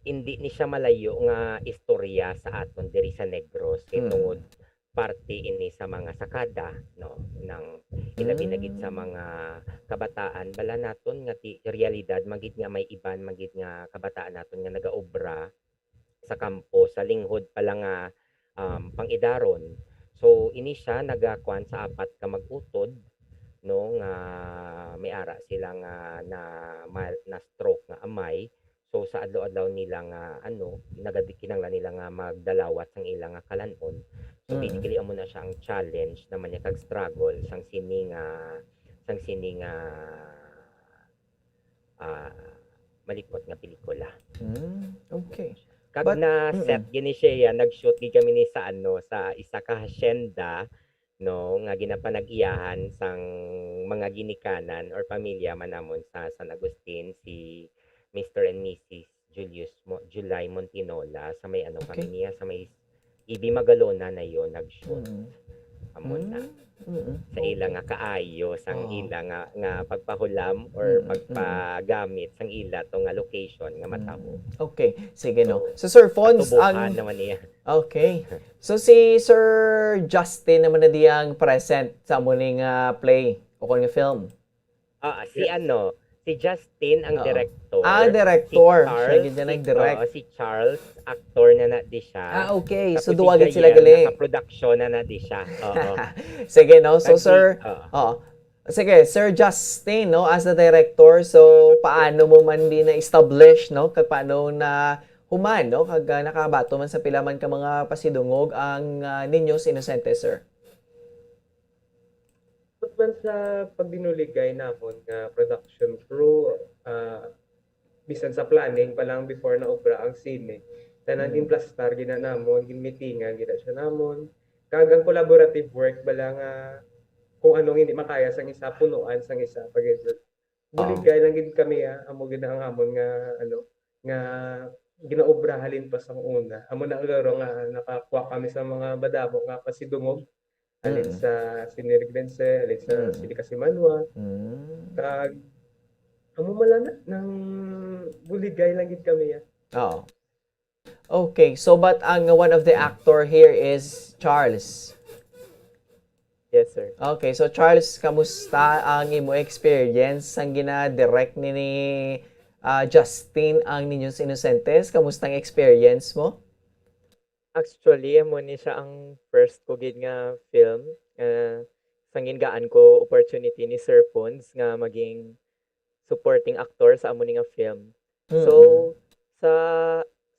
hindi ni siya malayo nga istorya sa aton diri sa Negros. Kay Mm. tungod parte ini sa mga sakada, no, nang ilabi na gid sa Mm. mga kabataan bala naton nga ti realidad man gid nga may iban man gid nga kabataan naton nga nagaobra sa kampo sa linghod pa lang nga, um, pang-idaron. So, ini siya nagakuan sa apat ka mag-utod, no, nga may ara sila nga na, ma-, na-stroke nga amay. So, sa adlaw-adlaw nila nga, ano, nagadi-, kinahanglan nila nga magdalawat sang ila nga kalan-on. So, Mm. basically, amo na siya ang challenge naman niya kag struggle sang sini nga, sang sini nga, ah, malikot nga pelikula. Mm, okay. Kag But, na-set mm-mm. gini siya, nag-shoot gid kami ni sa, ano, sa isa ka hacienda, no, nga ginapanag-iyahan sang mga ginikanan or pamilya man namon sa San Agustin, si Mister and Missus Julius Mo-, July Montinola, sa may, ano, Okay. kami niya, sa may E B Magalona na yon nag-shoot. Mm. Amo na. Mm, mm-mm. Sa ila Okay. nga kaayo, sang Oo. ila nga, nga pagpahulam or Mm, mm. pagpagamit sang ila to nga location nga matawo. Mm. Okay. Sige, no. So, Sir Fons, Katubuhan ang naman niya. Okay. So, si Sir Justin naman na diyang present sa amo ning, ah, play o kon nga film. Ah, si Yeah. ano, si Justin ang Oo. director. Ah, director. Si Siya Charles, gid na si, nag-direct. Oo, si Charles, actor na na di siya. Ah, okay. So, Tapos duwa si gid sila Jael, gali. Naka-production na na di siya. Oo. Sige, no? So, Kag si, Sir, oo. Oh. Sige, Sir Justin, no, as the director, so paano mo man din na-establish, no, kag paano na human, no, kag ah, nakabato man sa pila man ka mga pasidungog ang ah, Niños Inocentes, sir? Bukod man sa pagdinuligay namon nga production crew, ah, bisan sa planning pa lang before na obra ang sine, tanan Mm. implastar gina namon, ginmitingan gina siya namon. Kag ang collaborative work bala nga kung anong hindi makaya sang isa, punuan sang isa. Pag Oo. buligay lang gid kami, ah, amo gid ang amon nga, ano, nga ginaobra halin pa sang una. Amo na ang laro nga nakakuha kami sa mga madamo nga pasidungog. Halin Mm. sa Cine Negrense, halin sa Mm. Cine Kasimanwa. Mm. Kag, amo mala na, nang buligay lang gid kami, ah. Oo. Okay, so but ang one of the actor here is Charles. Yes, sir. Okay, so Charles, kamusta ang imo experience sang gina-direct ni, ni ah, Justin ang Niños Inocentes? Kamusta ang experience mo? Actually, amo ni siya ang first ko gid nga film. Ah, sang gingaan ko opportunity ni Sir Pons nga maging supporting actor sa amo ni nga film. So, Mm. sa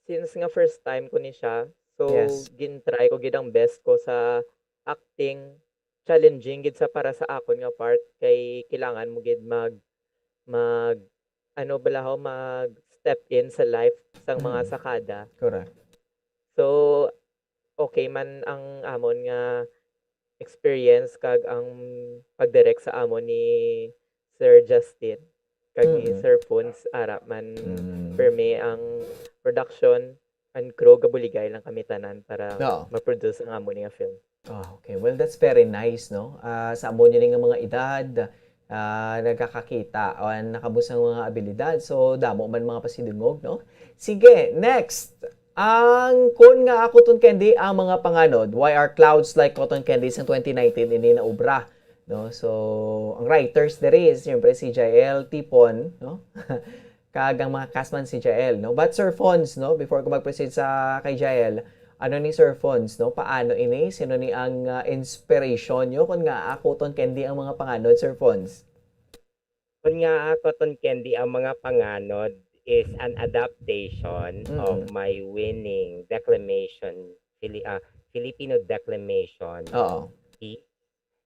since nga first time ko ni siya, so Yes. gin-try ko gid ang best ko sa acting. Challenging gid sa para sa akon nga part kay kailangan mo gid mag mag ano bala ho, mag step in sa life sang mga Mm. sakada. Correct. So, okay man ang amon nga experience kag ang pag-direct sa amon ni Sir Justin kag ni Mm. Sir Pons ara man Mm. permi ang production and crew gabuligay lang kami tanan para Oo. ma-produce ang amo ni nga film. Ah, okay. Well, that's very nice, no? Ah, sa amo niya nga mga edad, ah, nagkakakita o nakabusang mga abilidad. So, damo man mga pasidungog, no? Sige, next. Ang kun nga ako ton candy ang mga panganod, why are clouds like cotton candy sang twenty nineteen ini naubra, no? So, ang writers diri, siyempre si Jael Tipon, no? Kag ang mga cast man si Jael, no? But Sir Fons, no, before ko mag-proceed sa kay Jael, ano ni Sir Fons, no? Paano ini? Sino ni ang ah, inspiration nyo? Kung nga ako ton candy ang mga panganod, Sir Fons. Kung nga ako ton candy ang mga panganod is an adaptation Mm. of my winning declamation, Fili- ah, Filipino declamation Oo. piece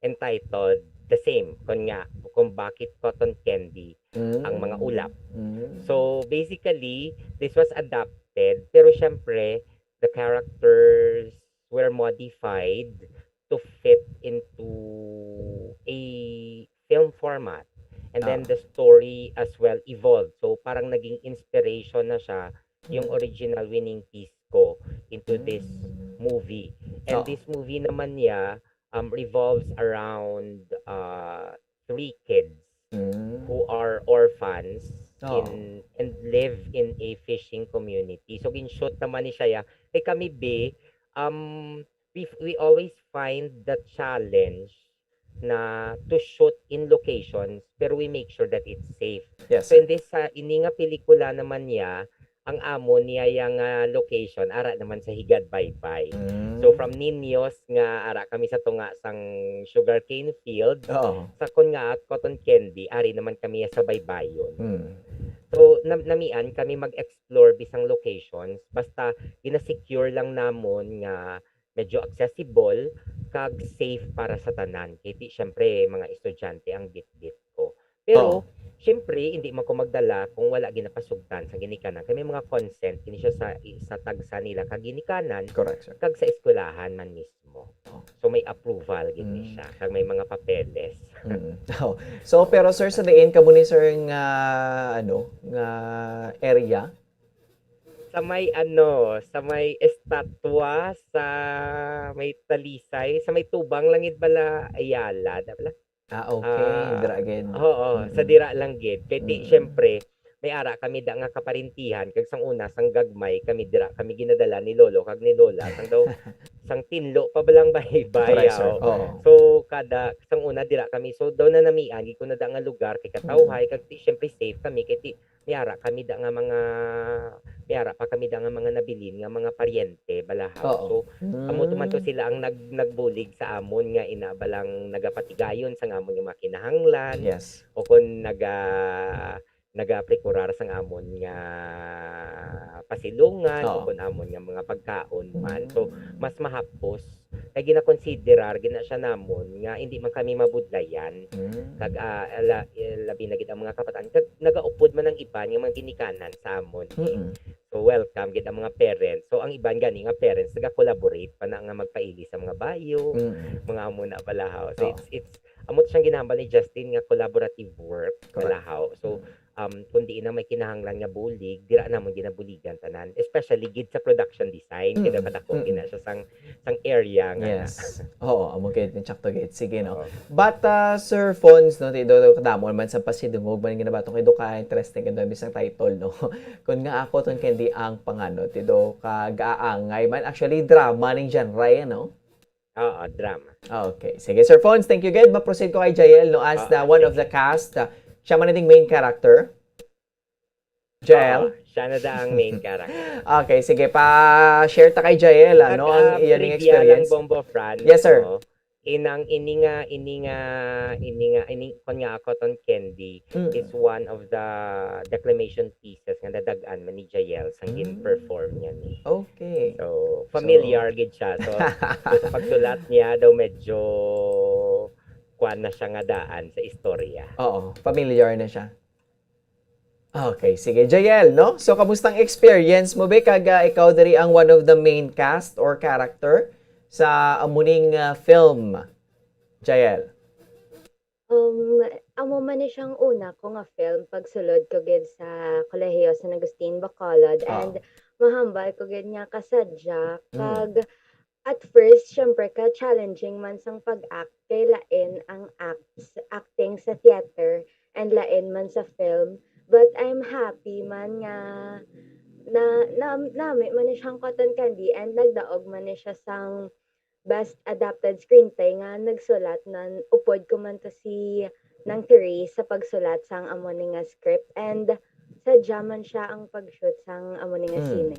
entitled The Same. Kung nga, kung bakit cotton candy ang mga ulap. Mm. So, basically, this was adapted, pero syempre, the characters were modified to fit into a film format. And then Ah. the story as well evolved. So, parang naging inspiration na siya yung Mm. original winning piece ko into this Mm. movie. And Oo. This movie naman niya um, revolves around uh, three kids Mm. who are orphans Oo. in and live in a fishing community. So, gin-shoot naman ni siya. Kay kami, be, um, we, we always find the challenge na to shoot in locations, pero we make sure that it's safe. Yes, So, sir. in this, sa ini nga pelikula naman niya, ang amo niya yang ah, location, ara naman sa Higad Baybay. So, Mm. from Niños nga ara kami sa tunga sang sugarcane field, Oo. sa kon nga at cotton candy, ari naman kami sa Baybayon. Mm. So, nam- namian kami mag-explore bisang locations, basta gina-secure lang namon nga medyo accessible kag safe para sa tanan. Kay ti, syempre, mga estudyante ang bitbit ko. Pero, Oo. syempre, hindi man ko magdala kung wala ginapasugtan sa ginikanan. Kay may mga consent kini siya sa, sa tagsa nila kag ginikanan Correct, sir. kag sa eskwelahan man mismo. Oh. So, may approval gid ni Mm. siya kag may mga papeles. Mm. Oh. So, pero sir, sa diin kamo ni sir nga, ano, nga area? Sa may ano, sa may estatwa sa may Talisay, sa may Tubang lang gid bala Ayala, da bala? Ah, okay. Ah, Dira again. Oo, sa Mm. dira lang gid. Kay ti, Mm. syempre, may ara kami da nga kaparintihan, kag sang una, sang gagmay, kami dira kami ginadala ni lolo kag ni lola, sang daw, sang tinlo pa balang Correct, sir. bayaw. Oo. So, kada, sang una, dira kami. So, daw na namian, gid ko na da nga lugar, kay katawhay, kag ti, syempre, safe kami, kay ti, may ara kami da nga mga, may ara pa kami da nga mga nabilin nga mga paryente, balahaw. Oo. So, amo to man to Mm. sila ang nag-, nagbulig sa amon nga ina balang nagapatigayon sa amon nga mga kinahanglan, Yes. o kung naga-, nagaprekurar sa amon nga pasilungan, o Oo. kung amon nga mga pagkaon man. So, Mm. mas mahapos kay ginakonsiderar gina siya namon nga hindi man kami mabudlayan. Mm. Kag, ah, ala-, eh, labi na gid ang mga kabataan. Kag nagaupod man ang iban nga mga ginikanan sa amon, eh. Mm. So, welcome gid ang mga parents. So, ang iban gani nga parents, naga-collaborate pa na nga magpaili sa mga bayo, Mm. mga amo na balahaw. So, Oo. it's, it's, amo to siyang ginahambal ni Justin nga collaborative work, Correct. balahaw. So, Mm. um, kung diin na may kinahanglan nga bulig, dira namon ginabuligan tanan, especially gid sa production design, kay daw Mm, kadako gid mm. na siya sang, sang area nga na. Yes. Oo, amo gid, insakto gid. Sige, no. Oo. But, ah, Sir Fons, no, ti do kadamo man sa pasidungog man ginabaton kay do ka interesting gid bisang title, no. Kun nga ako ton candy ang panganod, ti do ka gaangay man. Actually, drama ning genre, eh, no? Oo, drama. Okay. Sige, Sir Fons, thank you gid. Ma-proceed ko kay Jael, no, as Oo, the one of sige. The Cast. Ah, siya man ning main character. Jael? Oo, siya na da ang main character. Okay, sige. Pa-share ta kay Jael, ano, At, ang ah, iya ning trivia lang, experience. Bombo Fran, Yes, sir. no? Inang ini nga, ini nga, ini nga, ini, kon nga ako ton candy, Mm. is one of the declamation pieces nga nadag-an man ni Jael sang Mm. gin-perform niya ni. Okay. So, So, familiar gid siya. So, sa pagsulat niya daw medyo kuwan na siya nga daan sa istorya. Oo, familiar na siya. Okay, sige. Jael, no? So, kamusta ang experience mo, be? Kag, ah, ikaw diri ang one of the main cast or character sa amuning, ah, film, Jael. Um, amo man ni siyang una ko nga film pagsulod ko gid sa Kolehiyo San Agustin, Bacolod, Ah. and mahambal ko gid nga kasadya, Mm. kag at first, syempre, ka-challenging man sang pag-act, kay lain ang acts, acting sa theater, and lain man sa film. But I'm happy man nga na, na, nami man ni siyang cotton candy, and nagdaog man ni siya sang best adapted screenplay nga nagsulat nan upod ko man to si Nang Therese sa pagsulat sang amo ni nga script, and sadya man siya ang pag-shoot sang amo ni nga Mm. sine.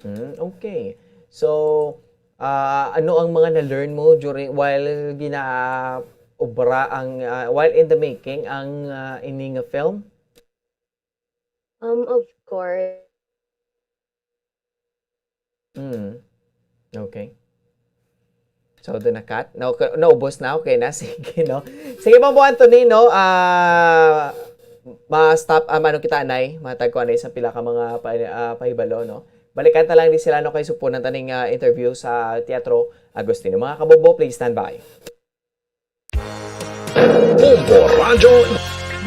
Hmm, okay. So, ah, ano ang mga na-learn mo during, while ginaobra ang, ah, while in the making ang, ah, ini nga film? Um, of course. Mm. Okay. So, doon na cut. Na, naubos na, okay na. Sige, no? Sige, Bombo Anthony, no? Ah, ma-stop, ah, ano kita, anay? Matag ko, anay, sa pila ka mga pa-, ah, pahibalo, no? Balikan ta lang ni sila, no, kay supunan ta ning, ah, interview sa Teatro Agustino. Mga kabombo, please stand by. Bombo Radyo.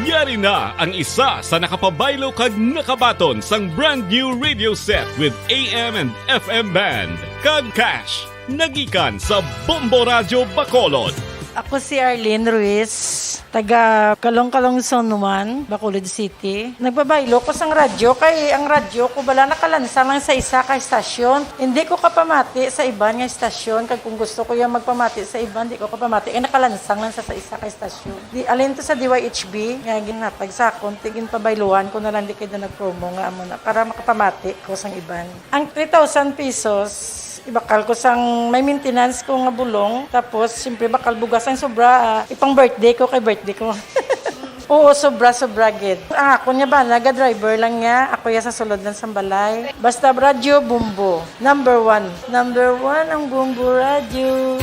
Yari na ang isa sa nakapabaylo kag nakabaton sang brand new radio set with A M and F M band kag cash. Nagikan sa Bombo Radyo Bacolod. Ako si Arlene Ruiz, taga Kalong-Kalong Zone one, Bacolod City. Nagpabaylo ko sang radyo kay ang radyo ko bala nakalansang lang sa isa ka istasyon. Hindi ko kapamati sa iban nga istasyon, kag kung gusto ko yung magpamati sa iban, di ko kapamati kay nakalansang lang sa, sa isa ka istasyon. Di, alin to sa D Y H B nga ginhatag sa akon, ti ginpabayluhan ko na lang di kay na nag-promo nga amo na para makapamati ko sang iban. Ang three thousand pesos, ibakal ko sang may maintenance ko nga bulong. Tapos, siyempre, bakal bugas ang sobra, ah, ipang birthday ko kay birthday ko. Oo, sobra, sobra gid. Ang akon nga bana, ga-driver lang niya. Ako ya sa sulod lang sang balay. Basta radyo, Bombo. Number one. Number one ang Bombo Radyo.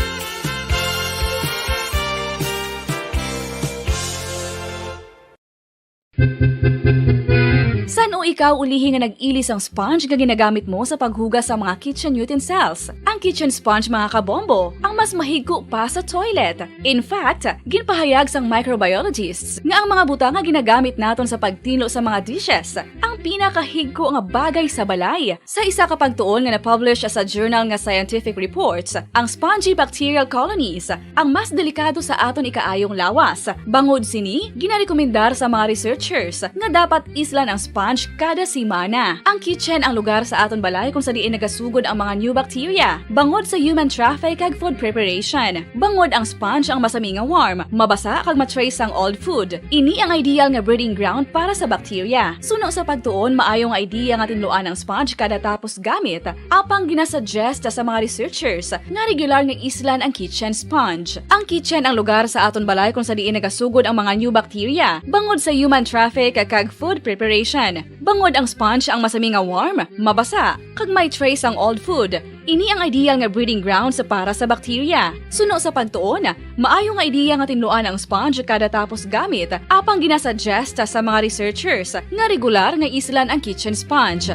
San-o ikaw ulihi nga nag-ili sang sponge nga ginagamit mo sa paghugas sa mga kitchen utensils? Ang kitchen sponge, mga kabombo, ang mas mahigko pa sa toilet. In fact, ginpahayag sang microbiologists nga ang mga butang nga ginagamit naton sa pagtinlo sa mga dishes ang pinakahigko nga bagay sa balay. Sa isa ka pagtuon nga na-publish sa journal nga Scientific Reports, ang spongy bacterial colonies ang mas delikado sa aton ikaayong lawas. Bangod sini, ginarekomendar sa mga researchers nga dapat islan ang sponge kada semana. Ang kitchen ang lugar sa aton balay kung sa diin nagasugod ang mga new bacteria, bangod sa human traffic kag food preparation. Bangod ang sponge ang masami nga warm, mabasa kag ma-trace ang old food. Ini ang ideal nga breeding ground para sa bacteria. Suno sa pagtuon, maayo nga idea nga tinluan ang sponge kada tapos gamit. Apang ginasuggest sa mga researchers nga regular nga islan ang kitchen sponge. Ang kitchen ang lugar sa aton balay kung sa diin nagasugod ang mga new bacteria, bangod sa human traffic kag food preparation. Bangod ang sponge ang masami nga warm, mabasa, kag may trace ang old food. Ini ang ideal nga breeding grounds para sa bacteria. Suno sa pagtuon, maayo nga idea nga tinluan ang sponge kada tapos gamit, apang ginasuggest sa mga researchers nga regular nga islan ang kitchen sponge.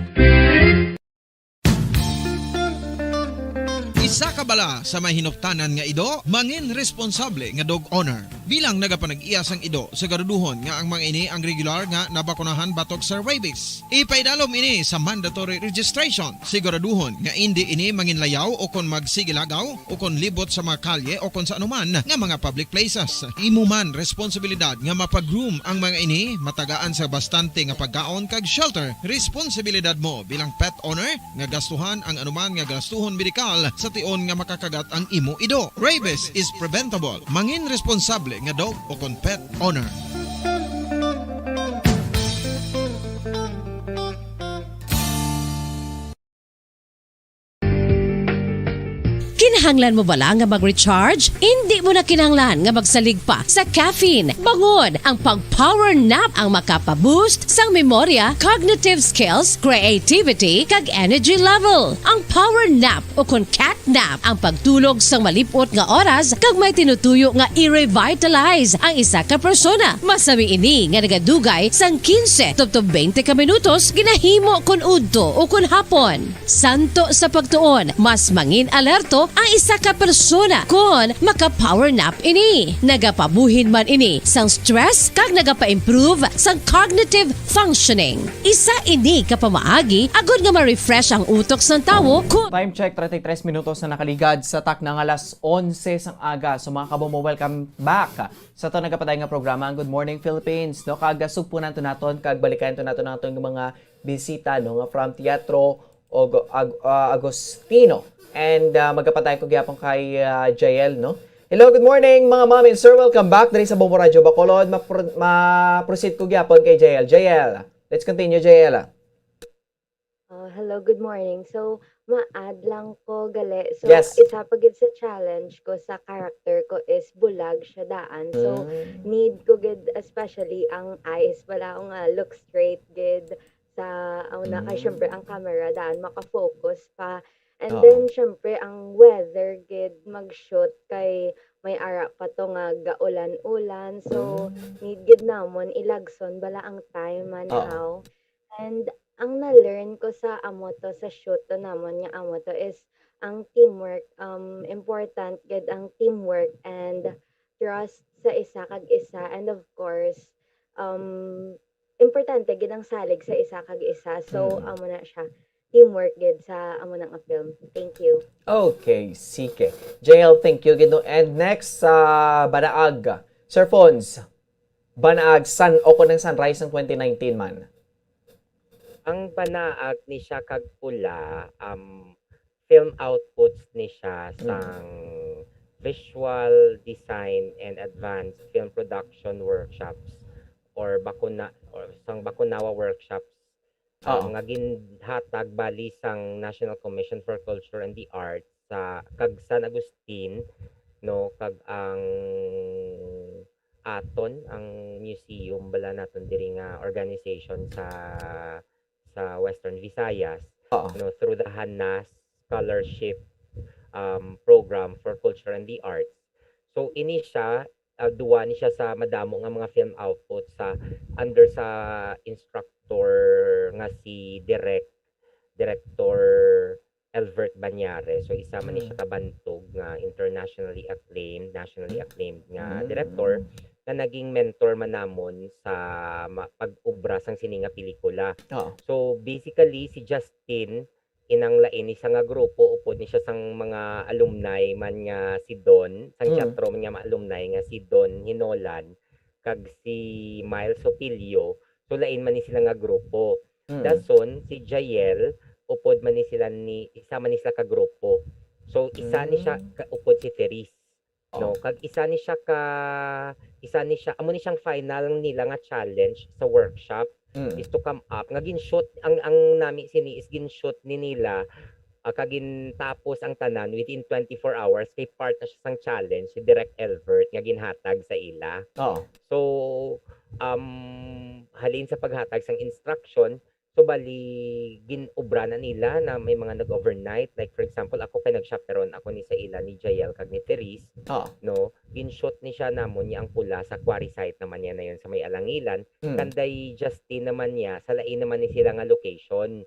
Isa ka bala sa may hinuptanan nga ido, mangin responsable nga dog owner. Bilang nagapanag-iya sang ido, siguraduhon nga ang mga ini ang regular nga nabakunahan batok sa rabies. Ipaidalom ini sa mandatory registration. Siguraduhon nga indi ini manginlayaw o kon magsigilagaw o kon libot sa mga kalye o kon sa anuman nga mga public places. Imo man responsibilidad nga mapag-groom ang mga ini, matagaan sa bastante nga pagkaon kag shelter. Responsibilidad mo bilang pet owner nga gastuhan ang anuman nga gastuhon medikal sa tion nga makakagat ang imo ido. Rabies is preventable. Mangin responsable nga dog o kon pet owner. Kinahanglan mo bala nga mag-recharge? Indi mo na kinahanglan nga magsalig pa sa caffeine. Bangon! Ang pag-power nap ang makapaboost sang memorya, cognitive skills, creativity, kag energy level. Ang power nap o kon cat nap ang pagtulog sang malip-ot nga oras kag may tinutuyo nga i-revitalize ang isa ka persona. Masami ini nga nagadugay sang quince tubtob twenty ka minutos ginahimo kon udto o kon hapon. Santo sa pagtuon, mas mangin alerto ang isa ka persona kon maka-power nap ini. Nagapabuhin man ini sang stress kag nagapa-improve sang cognitive functioning. Isa ini ka pamaagi agud nga ma-refresh ang utok sang tawo kon Time check, thirty-three minutos na nakaligad sa takna nga alas onse sang aga. So, mga kabomo, welcome back sa to nagapadayon nga programa, ang Good Morning Philippines, no? Kag, ah, sugpunan to naton, kag balikan to naton ang aton mga bisita, no, nga from Teatro og Ag-, ah, Agustino. And, ah, magapadayon ko gyapon kay, ah, Jael, no? Hello, good morning, mga ma'am and sir. Welcome back diri sa Bombo Radyo Bacolod. Mapro-, ma-proceed ko gyapon kay Jael. Jael, let's continue, Jael. Oh, hello, good morning. So, ma-add lang ko, gali. So, Yes. isa pa gid sa challenge ko sa character ko is bulag siya daan. So, Mm. need ko gid, especially ang eyes, wala ko nga look straight gid sa, ang una, kay syempre, Mm. ang camera daan, makafocus pa. And Oo. then, syempre, ang weather gid, mag-shoot kay may ara pa to nga gaulan-ulan. So, Mm. need gid namon ilagson bala ang time man Oo. how. And ang na-learn ko sa amo to, sa shoot to namon nga amo to is ang teamwork, um, important gid ang teamwork and trust sa isa kag isa. And of course, um, importante gid ang salig sa isa kag isa. So, Mm. amo na siya. Teamwork gid sa amo na nga film. Thank you. Okay, sige. J L, thank you gid, no? And next, sa Banaag, Sir Fons, Banaag, Sun, o kon ang Sunrise ng twenty nineteen man. Ang Banaag ni siya kag Pula, um, film outputs ni siya Mm. sang visual design and advanced film production workshops or bakuna-, or sang Bakunawa workshops, um, Oo. nga ginhatag bali sang National Commission for Culture and the Arts sa, kag San Agustin, no, kag ang aton, ang museum bala naton diri nga organization sa, sa Western Visayas, Oo. no, through the Hanas Scholarship, um, Program for Culture and the Arts. So, ini siya, ah, duwa ni siya sa madamo nga mga film output sa, under sa instructor nga si Direk, Director Elvert Bañares. So, isa man ni siya Mm. kabantog nga internationally acclaimed, nationally acclaimed nga Mm. director nga naging mentor man namon sa ma-, pag-ubra sang sini nga pelikula. Oo. So, basically, si Justin, inang lain ni siya nga grupo, upod ni siya sang mga alumni man nga si Don, sang Mm. teatro man nga mga alumni nga si Don Hinolan, kag si Miles Opilio. So, lain man ni sila nga grupo. Mm. Dason, si Jael, upod man ni sila ni, isa man ni sila ka grupo. So, isa ni siya Mm. ka, upod si Therese. No? Oh. Kag isa ni siya ka, isa ni siya, amo ni siyang final nila nga challenge sa workshop Mm. is to come up. Nga gin-shoot, ang, ang nami sini is gin-shoot ni nila, ah, kag gintapos ang tanan within twenty-four hours, kay part na siya sang challenge si Direk Elvert nga ginhatag sa ila. Oo. So, um, halin sa paghatag sang instruction, so bali, gin-obra na nila na may mga nag-overnight. Like, for example, ako kay nag-chaperon ako ni sa ila ni Jael kag ni Therese, Oo. no? Gin-shoot ni siya namon niya ang Pula sa quarry site naman niya na yun sa may Alangilan. Mm. Kanday Justin naman niya, sa lain naman ni sila nga location.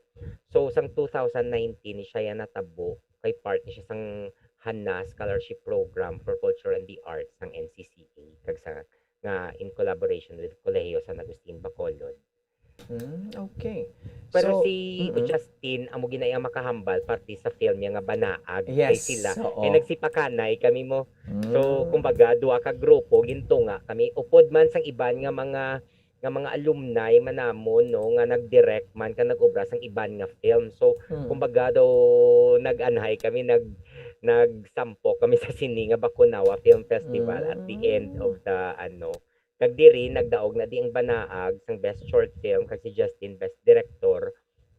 So, sang two thousand nineteen ni siya yan natabo, kay part ni siya sang Hana Scholarship Program for Culture and the Arts sang N C C A, kag sa, nga in collaboration with Kolehiyo San Agustin Bacolod. Hmm, okay. Pero So, si mm-mm. Justin, amo gid na iyang makahambal, parte sa film niya nga Banaag. Kay Yes, sila, oo. kay nagsipakanay kami mo. So, Mm. kumbaga, duha ka grupo, gintunga kami. Upod man sang iban nga mga, nga mga alumni man namon, no, nga nag-direct man, ka nag-obra sang iban nga film. So, Mm. kumbaga daw, nag-anhay kami, nag-, nagsampok kami sa sini nga Bakunawa Film Festival at the end Mm. of the, ano, Kag diri, nagdaog na di ang Banaag sang Best Short Film, kag si Justin Best Director,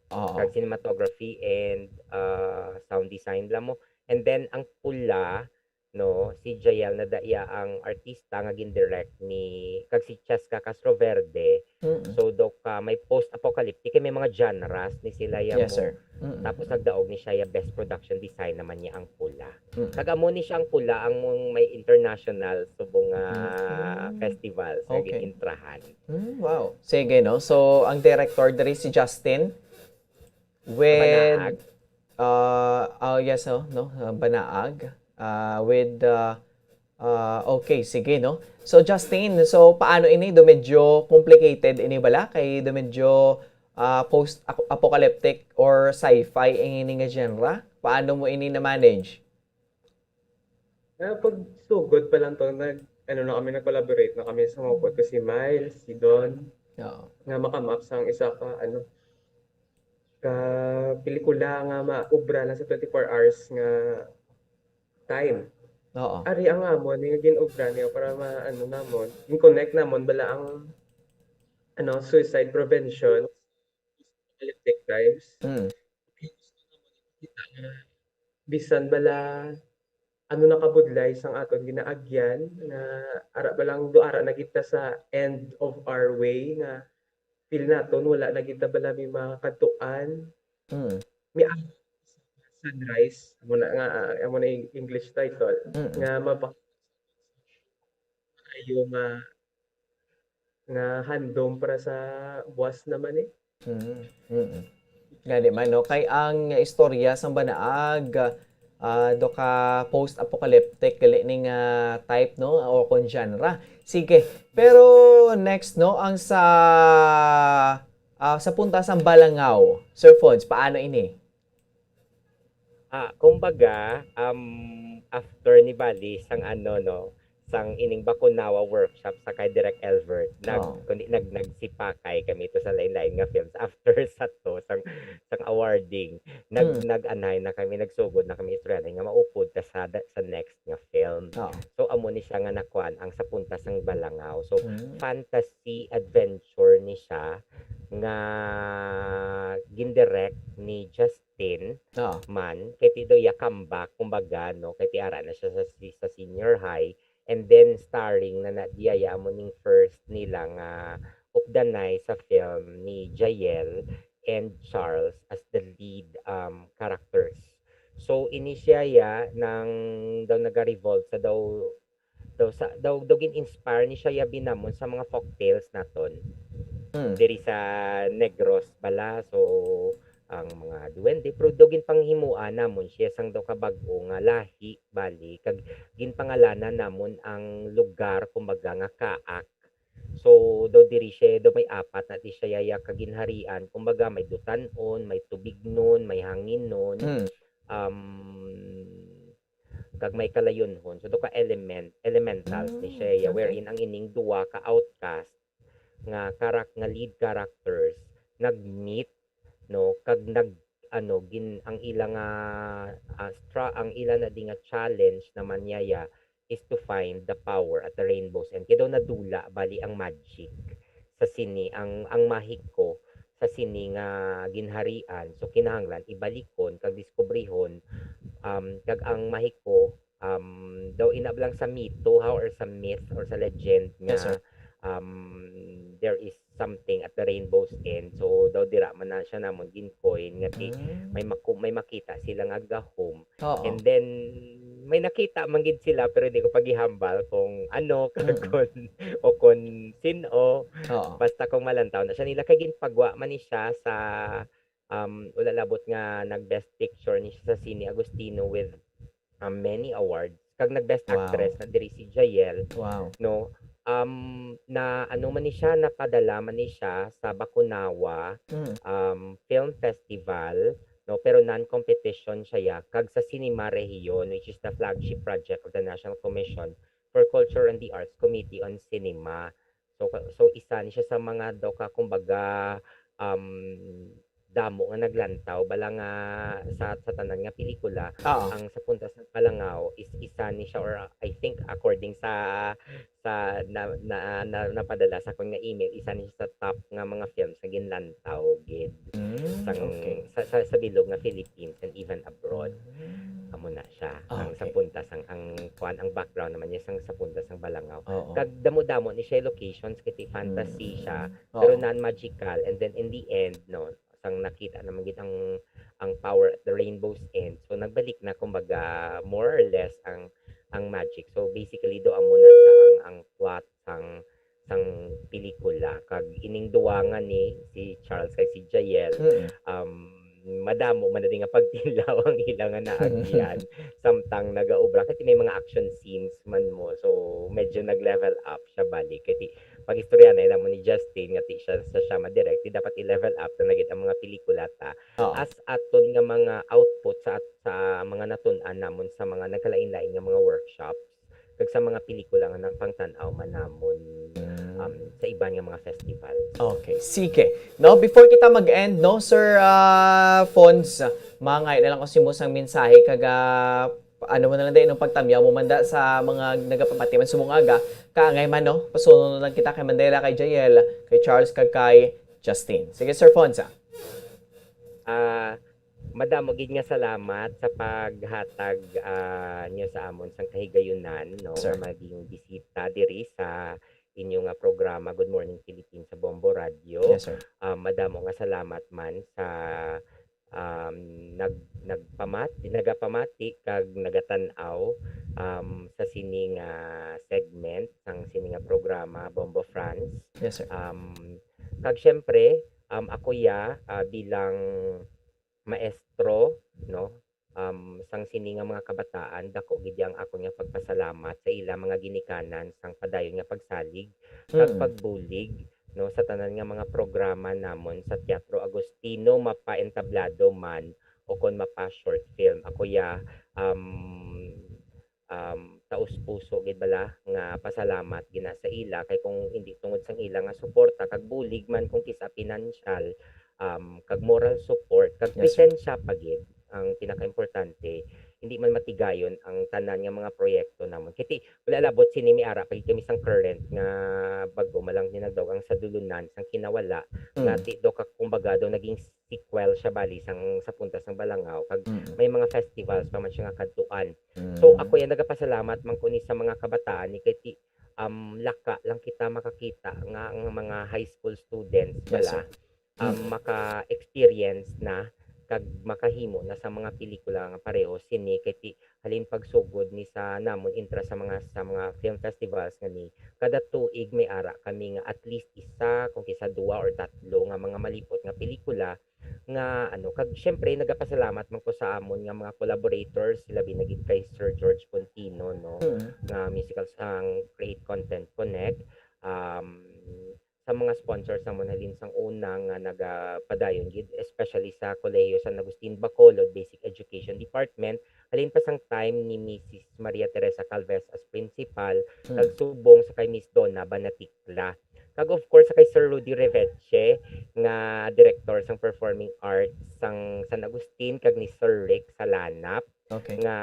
Oo. kag Cinematography and, ah, Sound Design lang mo. And then ang pula, no, si Jael na daya ang artista nga gindirect ni, kag si Cheska Castroverde. Mm. So, daw ka may post-apocalyptic, kay may mga genres ni sila ya Yes, mo. Sir. Mm. Tapos nagdaog ni siya ya best production design naman niya ang pula. Mm. Kag amo ni siya ang pula ang mong may international subong nga Mm. festival sa Okay. Gintrahan. Mm, wow. Sige, no? So, ang director diri si Justin with Banaag. uh, oh, yes, oh, no? Uh, Banaag uh, with uh, uh, okay, sige, no? So, Justin, so paano ini? Do medyo complicated ini bala? Kay do medyo uh, post-apocalyptic or sci-fi ini nga genre? Paano mo ini na-manage? Ah, pag sugod pa lang to, nag, ano na kami, nag-collaborate na kami sa mga ko si Miles, si Don, Oo. nga makamap sang isa ka, ano, ka pelikula nga maubra na sa twenty-four hours nga time. Oo. Ari ang amon nga gin-ubra niya para ma, ano namon, gin-connect namon bala ang, ano, suicide prevention, apocalyptic times. Mm. Kita nga bisan bala ano nakabudlay sang aton ginaagyan nga ara ba lang do ara na kita sa end of our way nga feel naton wala na kita bala may mga kadtuan Mm. may sunrise amo na nga ah, amo na yung English title Mm. nga mapa ayo nga nga handom para sa buwas naman eh. Mm, mm. Gani man, no? Kay ang istorya sang banaag, ah, do ka post-apocalyptic, gali ni nga type, no? O kung genre. Sige. Pero next, no? Ang sa, ah, sa punta sang Balangaw. Sir Fons, paano ini? Ah, kumbaga, um, after ni Bali sang ano, no, sang ining Bakunawa workshop sa kay Direk Elbert, nag, Oo. kundi, nag, nagsipakay kami to sa lain-lain nga films after sa to, sang, sang awarding. Nag, Hmm. nag-anay na kami, nagsugod na kami istoryahan nga maupod ka sa, da- sa next nga film. Oo. So, amo ni siya nga nakuan ang Sa Punta sang Balangaw. So, Hmm. fantasy adventure ni siya nga gindirect ni Justin Oo. man, kay ti daw iya comeback, kumbaga, no, kay ti ara na siya sa, si- sa senior high, and then starring na na diya ya mo ning first nila nga updanay sa film ni Jael and Charles as the lead um, characters. So ini siya ya nang daw nagarevolve sa daw daw sa daw, daw gin-inspire ni siya ya binamon sa mga folktales naton Mm. diri sa Negros bala. So ang mga duwende, pero daw ginpanghimuan namon siya sang daw kabag-o nga lahi bali, kag ginpangalanan namon ang lugar kumbaga nga Kaak. So daw diri siya daw may apat na di siya yaya ka ginharian, kumbaga may Dutan-on, may Tubignon, may Hanginon, Mm. um, kag may Kalayonhon. So daw ka element, elementals ni Mm, siya ya, okay. Wherein ang ining duwa ka outcast nga karak nga lead characters nag-meet, no, kag nag ano gin ang ila nga ah, stra- ang ila na di nga challenge naman niya ya is to find the power at the rainbow's end. Kay daw nadula bali ang magic sa sini, ang ang mahiko sa sini nga ginharian. So kinahanglan ibalikon kag diskubrihon, um, kag ang mahiko um, daw ina lang sa mito ha, or sa myth or sa legend nga Yes, sir. um, there is something at the rainbow's end. So daw dira man na siya namon gin-coin nga ti Mm. may maku- may makita sila nga gahom. Oo. And then may nakita man gid sila, pero hindi ko pagihambal kung ano kag Mm. kun o kun sin-o. Oo. Basta kung malantaw na siya nila, kay ginpagwa man ni siya sa um wala labot nga nag-best picture ni siya sa Cine Agustino with um, many awards. Kag nag-best Wow. actress na diri si Jael, Wow. no? Um, na ano man ni siya, napadala man ni siya sa Bakunawa Mm. um, Film Festival, no? Pero non-competition siya ya, kag sa Cinema Rehiyon, which is the flagship project of the National Commission for Culture and the Arts Committee on Cinema. So ka- so isa ni siya sa mga daw ka kumbaga um, damo nga naglantaw bala nga sa sa tanan nga pelikula. Oo. Ang Sa Punta sa Balangaw is isa ni siya, or uh, I think according sa sa na, na, na napadala sa akon nga email, isa ni siya sa top nga mga films nga ginlantaw gid Mm, sang okay. sa, sa sa bilog nga Philippines and even abroad. Mm. mo na siya. Ang Okay. Sa punta sang, ang kuan, ang background naman niya sang Sa Punta sang Balangaw. Oo. Kag damo-damo ni siya locations, kay fantasy Mm. siya, Oo. pero non-magical. And then in the end, no, sang nakita naman gid ang, ang power at the rainbow's end. So nagbalik na, kumbaga, more or less ang, ang magic. So basically, do amo na siya ang, ang plot sang, sang pelikula. Kag ining duwa nga ni si Charles kag si Jael, Mm. um, madamo man na din nga pagtinlaw ang ila nga naagian samtang nagaobra, kasi may mga action scenes man mo. So medyo nag-level up siya balik. Kasi pag istorya na mo ni Justin nga ti siya sa siya ma-direct, di dapat i-level up na gid ang mga pelikula ta Oo. as aton nga mga output sa at-, sa mga natun-an namon sa mga nagkalain-lain nga mga workshops kag sa mga pelikula nga napangtan-aw man namon, um, sa iban nga mga festival. Okay, sige. No, before kita mag-end, no, Sir, ah, Fons, mangay na lang ko sa imo sang mensahe kag, ah, ano mo na lang din, pagtamyaw mo man da sa mga nagapamati man subong aga, kaangay man, no, pasuno na lang kita kay Mandela, kay Jael, kay Charles, kag kay Justin. Sige, Sir Fons, ah. Ah, madamo gid nga salamat sa paghatag, ah, niyo sa amon sang kahigayunan, no, Sir. nga maging bisita diri sa inyo nga programa, Good Morning Philippines, sa Bombo Radio. Yes, sir. Ah, madamo nga salamat man sa, um, nag-, nagpamati, nagapamati kag nagatan-aw, um, sa sini nga segment, sang sini nga programa, Bombo France. Yes, sir. Um, kag syempre, um, ako ya, ah, bilang maestro, no, um, sang sini nga mga kabataan, dako gid ang akon nga pagpasalamat sa ila mga ginikanan sang padayon nga pagsalig kag Mm. pagbulig, no, sa tanan nga mga programa namon sa Teatro Agustino, mapa-entablado man o kon mapa-short film. Ako ya, um, um, taos-puso gid bala nga pasalamat gina sa ila, kay kung hindi tungod sang ila nga suporta kag bulig man, kung kis-a pinansyal, um, kag moral support kag Yes, sir. Presensya pa gid ang pinakaimportante, hindi man matigayon ang tanan nga mga proyekto namon. Kay ti-, wala labot sini, may ara pa gid kami sang current nga bag-o man lang dinagdag ang Sadulunan sang Kinawala, Mm. nga ti do ka, kumbaga, do naging sequel siya bali sang Sa Punta sang Balangaw, kag Mm. may mga festivals pa man siya nga kadtuan. So Mm. ako ya nagapasalamat man ko ni sa mga kabataan ni, kay ti, um, laka lang kita makakita nga ang mga high school students Yes, bala, sir. um, Mm. maka-experience na kag makahimo na sa mga pelikula nga pareho sini, kay ti halin pagsugod ni sa namon intra sa mga, sa mga film festivals nga ni, kada tuig may ara kami nga at least isa, kung kisa duwa or tatlo nga mga malipot nga pelikula nga, ano, kag syempre nagapasalamat man ko sa amon nga mga collaborators, labi na gid kay Sir George Contino, no, Mm. nga musical sang Create Content Connect, um, sa mga sponsors namon halin sang una nga nagapadayon gid, especially sa Kolehiyo San Agustin Bacolod Basic Education Department, halin pa sang time ni Missus Maria Teresa Calvez as principal, Mm. kag subong sa kay Miss Donna Banaticla. Kag of course sa kay Sir Rudy Reveche nga director sang Performing Arts sang San Agustin, kag ni Sir Rick Salanap Okay. nga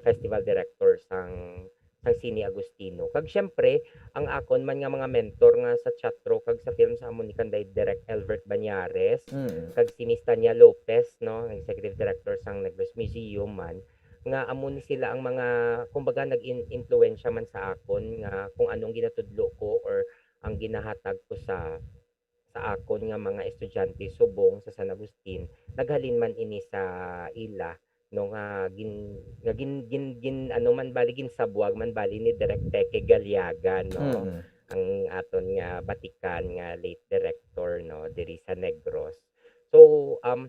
festival director sang, sang Cine Agustino. Kag syempre, ang akon man nga mga mentor nga sa teatro kag sa film sa amon ni kanday Direk Elbert Banyares, Mm. kag si Miss Tanya Lopez, no, ang executive director sang Negros Museum man, nga amo ni sila ang mga, kumbaga, nag-in-, impluwensya man sa akon nga kung anong ginatudlo ko or ang ginahatag ko sa, sa akon nga mga estudyante subong sa San Agustin, naghalin man ini sa ila, no, nga gin-, nga gin-, gin-, gin-, ano man bali, ginsabwag man bali ni Direk Peque Galiaga, no, Mm. ang aton nga batikan nga late director, no, diri sa Negros. So, um,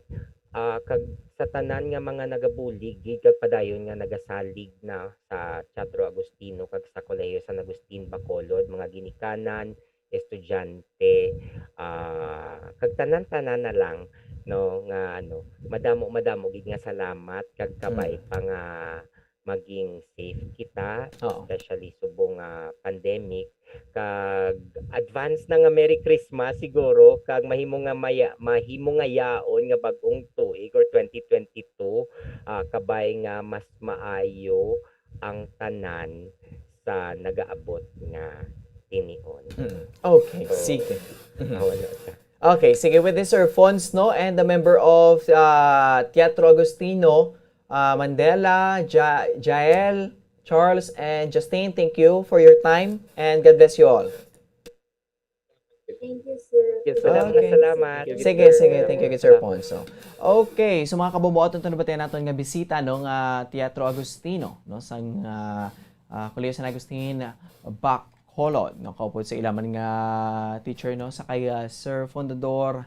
ah, kag sa tanan nga mga nagabulig gid kag padayon nga nagasalig na sa Teatro Agustino kag sa Kolehiyo San Agustin Bacolod, mga ginikanan, estudyante, ah, kag tanan-tanan na lang, no, nga, ano, madamo-madamo gid nga salamat kag kabay Mm. pa nga maging safe kita, Oo. especially subong nga pandemic. Kag advance na nga Merry Christmas siguro, kag mahimo nga maya-, mahimo nga yaon nga bag-ong tuig or twenty twenty-two, ah, kabay nga mas maayo ang tanan sa nagaabot nga tinion. Mm. Okay, So, sige. Mhm. Mawala siya. Okay, sige, with this, Sir Fons, no, and the member of, uh, Teatro Agustino, ah, Mandela, Ja-, Jael, Charles, and Justine, thank you for your time, and God bless you all. Thank you, sir. Yes, sir. Salamat. Salamat. Sige, sige. Thank you, Sir Ponso. Okay, so, mga kabombo, aton to nabatian naton nga bisita, no, nga Teatro Agustino, no, sang, ah, ah, Kolehiyo San Agustin, Bacolod, no, kaupod sa ila man nga teacher, no, sa kay, ah, Sir Fundador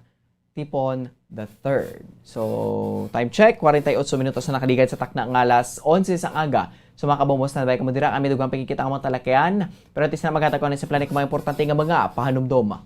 Tipon the third. So, time check, forty-eight minutos na nakaligad sa takna nga alas onse sang aga. So, mga kabombo, standby kamo dira, kami dugang pagkikita ang mga talakayan. Pero antes na, maghatag ko ng simple nga mga importante nga mga pahanumdom.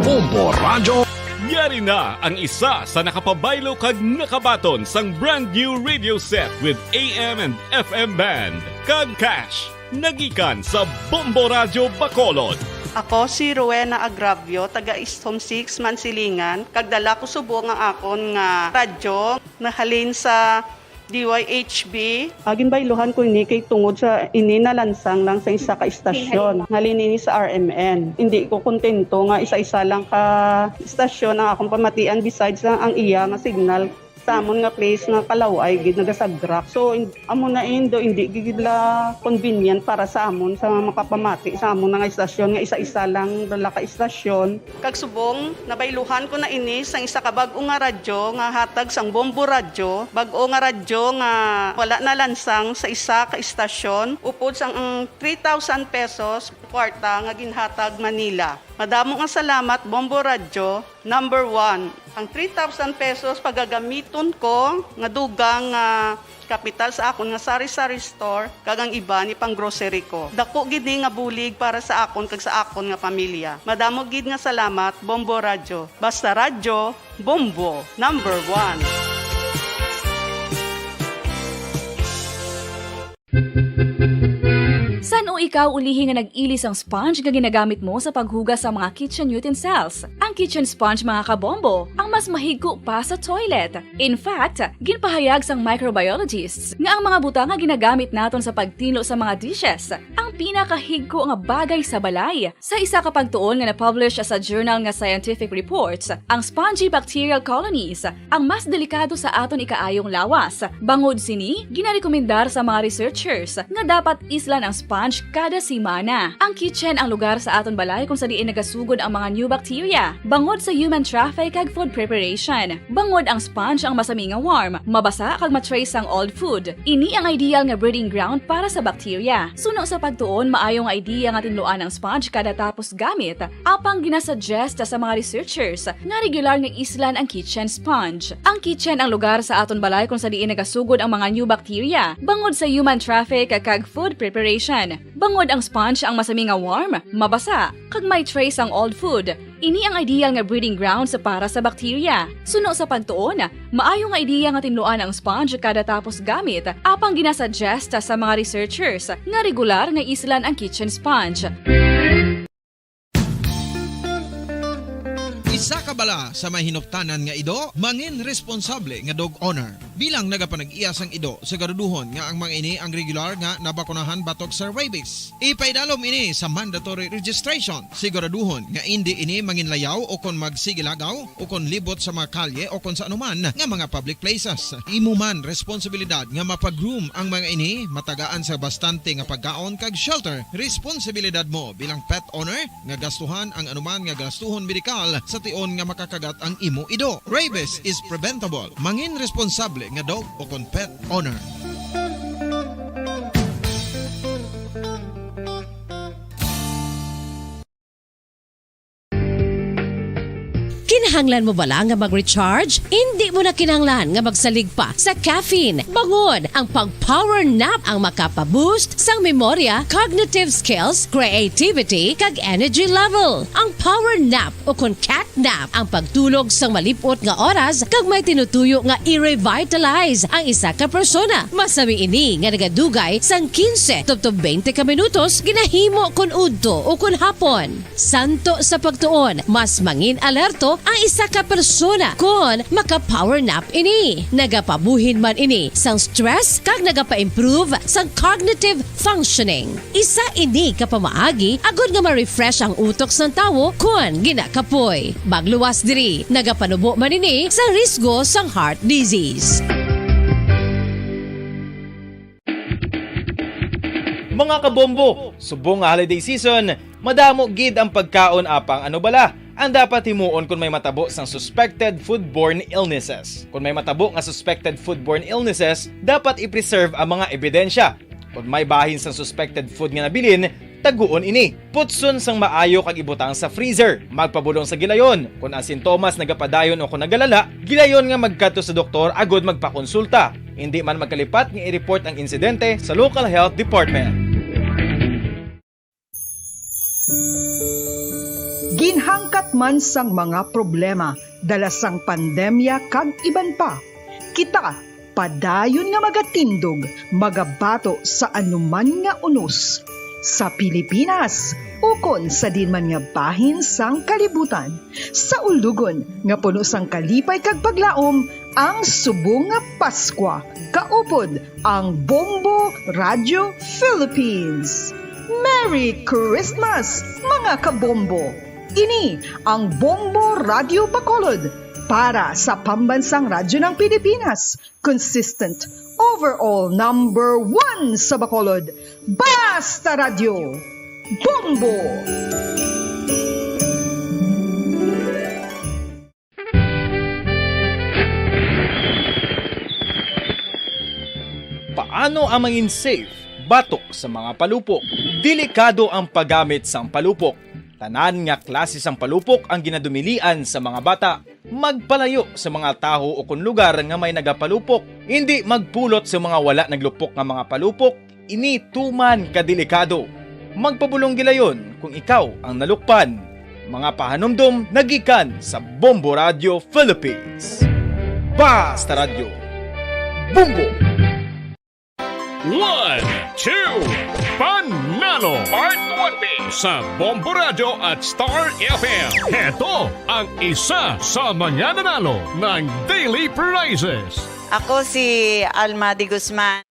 Bombo Radyo. Yari na ang isa sa nakapabaylo kag nakabaton sang brand new radio set with A M and F M band, kag cash, nagikan sa Bombo Radyo Bacolod. Ako si Rowena Agravio, taga East Home Six, Mansilingan, kag dala ko subong ang akon nga radyo nahalin sa D Y H B. Ah, ginbayluhan ko ini kay tungod sa ini nalansang lang sa isa ka istasyon. Halin ini sa R M N. Hindi ko kontento nga isa-isa lang ka istasyon ang akong pamatian besides lang ang iya nga signal sa amon nga place nga kalaway gid nagasagrak. So, in-, amo na indo, hindi gid la convenient para sa amon sa makapamati sa amon nga istasyon nga isa-isa lang dala ka istasyon. Kag subong, nabayluhan ko na ini sang isa ka bag-o nga radyo nga hatag sang Bombo Radyo, bag-o nga radyo nga wala nalansang sa isa ka istasyon, upod sang ang three thousand pesos kwarta nga ginhatag manila. Madamo nga salamat, Bombo Radyo, number one. Ang three thousand pesos pagagamiton ko nga dugang nga kapital sa akon nga sari-sari store, kag ang iba ni pang-grocery ko. Dako gid ni nga bulig para sa akon kag sa akon nga pamilya. Madamo gid nga salamat, Bombo Radyo. Basta radyo, Bombo, number one. San-o ikaw ulihi nga nag-ili sang sponge nga ginagamit mo sa paghugas sa mga kitchen utensils? Ang kitchen sponge, mga kabombo, ang mas mahigko pa sa toilet. In fact, ginpahayag sang microbiologists nga ang mga butang nga ginagamit naton sa pagtinlo sa mga dishes ang pinakahigko nga bagay sa balay. Sa isa ka pagtuon nga na-publish sa journal nga Scientific Reports, ang spongy bacterial colonies ang mas delikado sa aton ikaayong lawas. Bangod sini, ginarekomendar sa mga researchers nga dapat islan ang sponge kada semana. Ang kitchen ang lugar sa aton balay kung sa diin nagasugod ang mga new bacteria, bangod sa human traffic kag food preparation. Bangod ang sponge ang masami nga warm, mabasa kag ma-trace ang old food. Ini ang ideal nga breeding ground para sa bacteria. Suno sa pagtuon, maayo nga idea nga tinluan ang sponge kada tapos gamit, apang ginasuggest sa mga researchers nga regular nga islan ang kitchen sponge. Ang kitchen ang lugar sa aton balay kung sa diin nagasugod ang mga new bacteria, bangod sa human traffic kag food preparation. Bangod ang sponge ang masami nga warm, mabasa, kag may trace ang old food. Ini ang ideal nga breeding grounds para sa bacteria. Suno sa pagtuon, maayo nga idea nga tinluan ang sponge kada tapos gamit, apang ginasuggest sa mga researchers nga regular nga islan ang kitchen sponge. Isa ka bala sa may hinuptanan nga ido, mangin responsable nga dog owner. Bilang nagapanag-iya sang ido, siguraduhon nga ang mga ini ang regular nga nabakunahan batok sa rabies. Ipaidalom ini sa mandatory registration. Siguraduhon nga indi ini manginlayaw o kon magsigilagaw o kon libot sa mga kalye o kon sa anuman nga mga public places. Imo man responsibilidad nga mapag-groom ang mga ini, matagaan sa bastante nga pagkaon kag shelter. Responsibilidad mo bilang pet owner nga gastuhan ang anuman nga gastuhon medikal sa tion nga makakagat ang imo ido. Rabies is preventable. Mangin responsable nga dog o kon pet owner. Kinahanglan mo bala nga mag-recharge? Indi mo na kinahanglan nga magsalig pa sa caffeine. Bangod ang pag-power nap ang makapa-boost sang memorya, cognitive skills, creativity, kag energy level. Ang power nap o kon cat nap ang pagtulog sang malip-ot nga oras kag may tinutuyo nga i-revitalize ang isa ka persona. Masami ini nga nagadugay sang quince tubtob twenty ka minutos ginahimo kon udto o kon hapon. Suno sa pagtuon, mas mangin alerto ang Isa ka persona kon maka-power nap ini. Nagapabuhin man ini sang stress kag nagapa-improve sang cognitive functioning. Isa ini ka pamaagi agod nga ma-refresh ang utok sang tawo kon ginakapoy. Magluwas diri, nagapanubo man ini sa risgo sang heart disease. Mga kabombo, subong nga holiday season, madamo gid ang pagkaon apang ano bala ang dapat himuon kon may matabo sang suspected foodborne illnesses? Kon may matabo nga suspected foodborne illnesses, dapat i-preserve ang mga ebidensya. Kon may bahin sang suspected food nga nabilin, taguon ini. Putson sang maayo kag ibutang sa freezer. Magpabulong sa gilayon. Kon ang sintomas nagapadayon o kon nagalala, gilayon nga magkadto sa doktor agod magpakonsulta. Indi man magkalipat nga i-report ang insidente sa local health department. Ginhangkat man sang mga problema dala sang pandemya kag iban pa, kita padayon nga magatindog, magabato sa anuman nga unos sa Pilipinas ukon sa diin man nga bahin sang kalibutan. Sa ulugon nga puno sang kalipay kag paglaom ang subong nga Paskwa, kaupod ang Bombo Radio Philippines. Merry Christmas, mga kabombo! Ini ang Bombo Radio Bacolod para sa Pambansang Radyo ng Pilipinas, consistent overall number one sa Bacolod. Basta Radyo, Bombo! Paano ang mangin safe batok sa mga palupok? Delikado ang paggamit sang palupok. Tanan nga klase sang palupok ang ginadumilian sa mga bata. Magpalayo sa mga taho ukon lugar nga may nagapalupok. Indi magpulot sa mga wala naglupok nga mga palupok. Ini tuman ka delikado. Magpabulong gilayon kung ikaw ang nalukpan. Mga pahanumdom nagikan sa Bombo Radio Philippines. Basta Radyo, Bombo! One, two, Panalo! Part one B sa Bombo Radio at Star F M. Heto ang isa sa mga nanalo ng daily prizes. Ako si Alma de Guzman.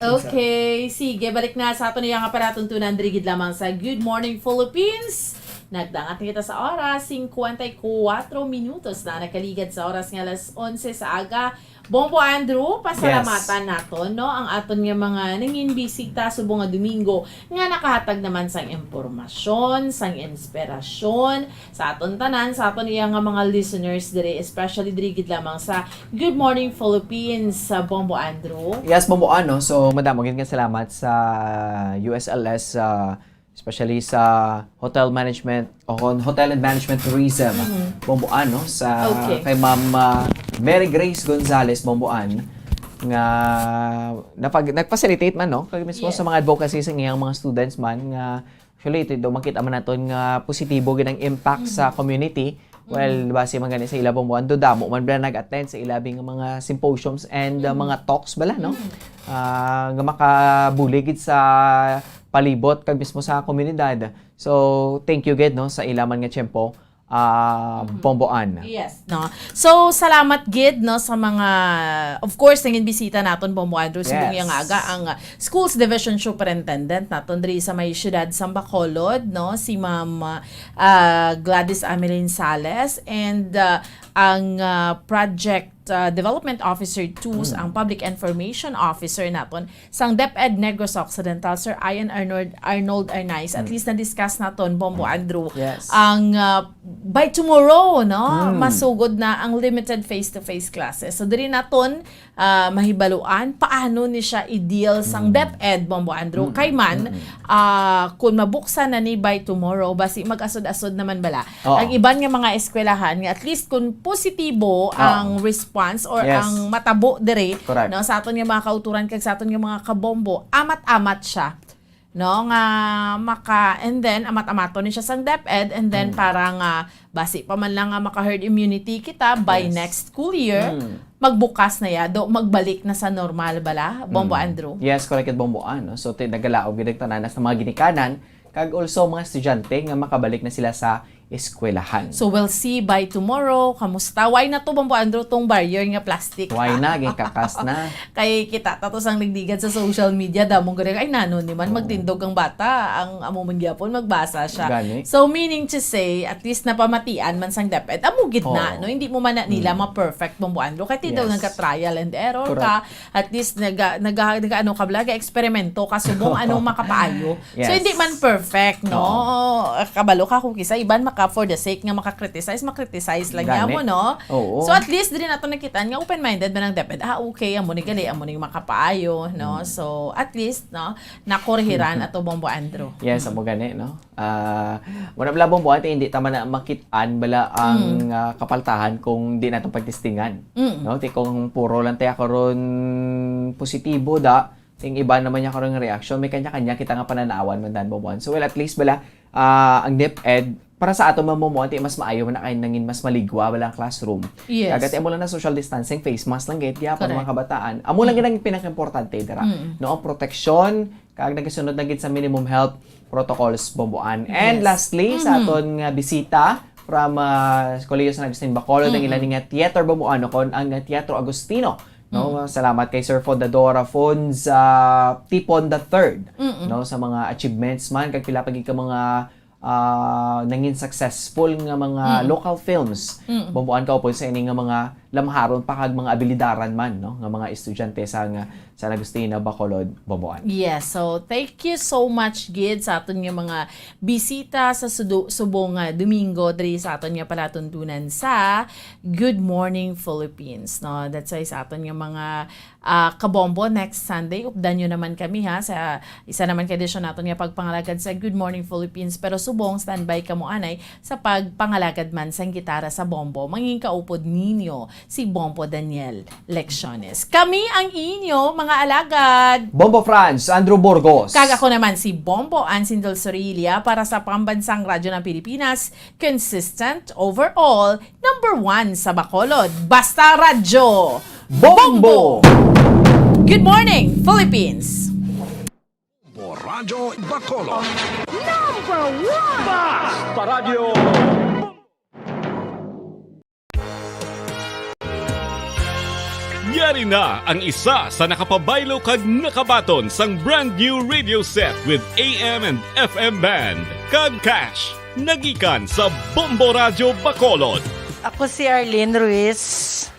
Okay, sige, balik na sa aton iya nga palatuntunan diri gid lamang sa Good Morning Philippines. Nagdangat na kita sa oras, singkwenta y kuwatro minutos na nakaligad sa oras nga alas onse sa aga. Bombo Andrew, pasalamatan naton, no, ang aton nga mga nanginbisita subong nga Domingo nga nakahatag naman sang impormasyon, sang inspirasyon sa aton tanan, sa aton iya nga mga listeners diri, especially diri gid lamang sa Good Morning Philippines, sa Bombo Andrew. Yes, Bombo Ano. So, madamo gid nga salamat sa U S L S, ah, especially sa hotel management o hon-, hotel and management tourism, Mhm. Bomboan, no? Sa, Okay. kay Ma'am, ah, Mary Grace Gonzalez Bomboan, nga napag-, nag-facilitate man, no? Kag mismo sa Yes. mga advocacy sa iyang mga students man, nga actually, ito daw makita man naton nga positibo gid ang impact sa Mhm. community. Well, Mhm. base man gani sa ila, Bomboan, do damo man bala nag-attend sa ilabi nga mga symposiums and, uh, Mhm. mga talks bala, no? Mhm. Ah, nga makabulig gid sa palibot kag mismo sa komunidad. So, thank you gid, no, sa ila man nga tiyempo, ah, Mhm. Bomboan. Yes, no. So, salamat gid, no, sa mga, of course, nangin bisita naton, Bomboan, Andrew, subong Yes. iya nga aga, ang, uh, Schools Division Superintendent naton diri sa may siyudad sang Bacolod, no, si Ma'am, uh, ah, Gladys Amelin Sales, and, ah, ang, ah, Project, ah, Development Officer two, Mm. ang Public Information Officer naton sang DepEd Negros Occidental, Sir Ian Arnold, Arnold Arnaiz. At Mm. least na-discuss naton, Bombo Mm. Andrew, Yes. ang, ah, by tomorrow, no, Mm. masugod na ang limited face-to-face classes. So, diri naton ah, mahibaluan paano ni siya i-deal sang Mm. DepEd, Bombo Andrew. Mm, Kay man, mm, mm. ah, kung mabuksan na ni by tomorrow, basi mag-asod-asod naman bala Oo. ang iban nga mga eskwelahan nga at least kung positibo Oo. ang response or Yes. ang matabo diri, Correct. no, sa aton nga mga kauturan kag sa aton nga mga kabombo, amat-amat siya. No, nga maka-, and then, amat-amaton ni siya sang DepEd, and then Mm. para nga, basi pa man lang nga maka-herd immunity kita by Yes. next school year, Mm. magbukas na ya, do, magbalik na sa normal bala, Bombo Mm. Andrew? Yes, correct, Bombo Ann, no? So, ti-, nagalaog gid ang tanan sa mga ginikanan, kag also mga estudyante nga makabalik na sila sa eskwelahan. So, we'll see by tomorrow. Kamusta? Wala na to, Bombo Andrew, tong barrier nga plastic? Wala na, ginkakas na. Kay kita, tato sang nagdigad sa social media, damong gani, "Ay, nano ni man, Oo. magtindog ang bata, ang amo man gyapon, magbasa siya." Gani. So, meaning to say, at least napamatian man sang DepEd. Amo gid na, Oo. no? Hindi mo man na nila Mm. ma-perfect, Bombo Andrew. Kahit ito Yes. nagka-trial and error Correct. ka, at least naga-, naga-, naga-, ano ka, bala, naga-eksperimento ka, subong anong makapaayo. So, Yes. hindi man perfect, no? Oo. Kabalo ka kung kisa iban maka, for the sake nga maka-criticize, makriticize lang niya Gani. mo, no? Oo. So, at least, diri nato nakita nga open-minded man ang DepEd. Ah, okay, amo ni gali, amo ni makapaayo, no? Mm. So, at least, no, nakorihiran ato, Bombo Andrew. Yes, Mm. amo gani, no? Ah, muna bala, Bombo, ate, hindi tama na makit-an bala ang, Mm. ah, kapaltahan kung di nato pagtestingan. Mm. No? Ti kung puro lang tayo karon positibo da, ting iba naman niya karon nga reaction, may kanya-kanya kita nga pananawan man dan, Bombo. So, well, at least bala, ah, ang DepEd, para sa ato man, Bombo, ate, mas maayo man na kay nangin mas maligwa bala ang classroom. Yes. Kagati amo lang na social distancing, face mask lang gid gyapon, Correct. mga kabataan. Amo lang Mm. gid ang pinakaimportante dira. Mm. No, ang proteksyon, kag nagasunod na gid sa minimum health protocols, Bomboan. And Yes. lastly, sa Mm-hmm. aton nga bisita from, ah, Colegio San Agustin Bacolod, ang Mm-hmm. ilang nga theater, Bomboan, o kon ang Teatro Agustino, no? Mm. Salamat kay Sir Fundador Afonso Tipon the third, Mm-mm. no, sa mga achievements man, kag pila pa gid ka mga, ah, nangin successful nga mga Mm. local films. Mm. Bomboan, kaupod sa ini nga mga lamharon pa kag mga abilidaran man, no, nga mga estudyante sa nga San Agustin Bacolod, Bomboan. Yes, so thank you so much gid sa aton nga mga bisita sa sudo-, subong nga Domingo diri sa aton nga palatuntunan sa Good Morning Philippines, no? That's why sa aton nga mga, ah, kabombo, next Sunday, updan nyo naman kami, ha, sa isa naman ka edisyon naton nga pagpangalagad sa Good Morning Philippines. Pero subong, standby kamo anay sa pagpangalagad man sang gitara sa bombo. Mangin kaupod ninyo si Bombo Daniel Lecciones. Kami ang inyo mga alagad. Bombo Franz, Andrew Burgos. Kag ako naman si Bombo Ansin Del Sorilla para sa Pambansang Radyo ng Pilipinas, consistent overall, number one sa Bacolod. Basta Radyo, Bombo! Bombo! Good morning, Philippines! Bombo Radyo Bacolod. Number one! Basta Radyo! Yari na ang isa sa nakapabaylo kag nakabaton sang brand new radio set with A M and F M band kag cash. Nagikan sa Bombo Radyo Bacolod. Ako si Arlene Ruiz,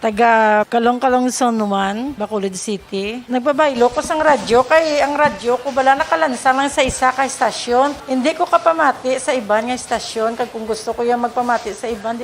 taga Kalong-Kalong Zone one, Bacolod City. Nagbabaylo ko sang radyo kay ang radyo ko bala nakalansa lang sa isa ka estasyon. Hindi ko kapamati sa iban nga estasyon, kag kung gusto ko yung magpamati sa iban,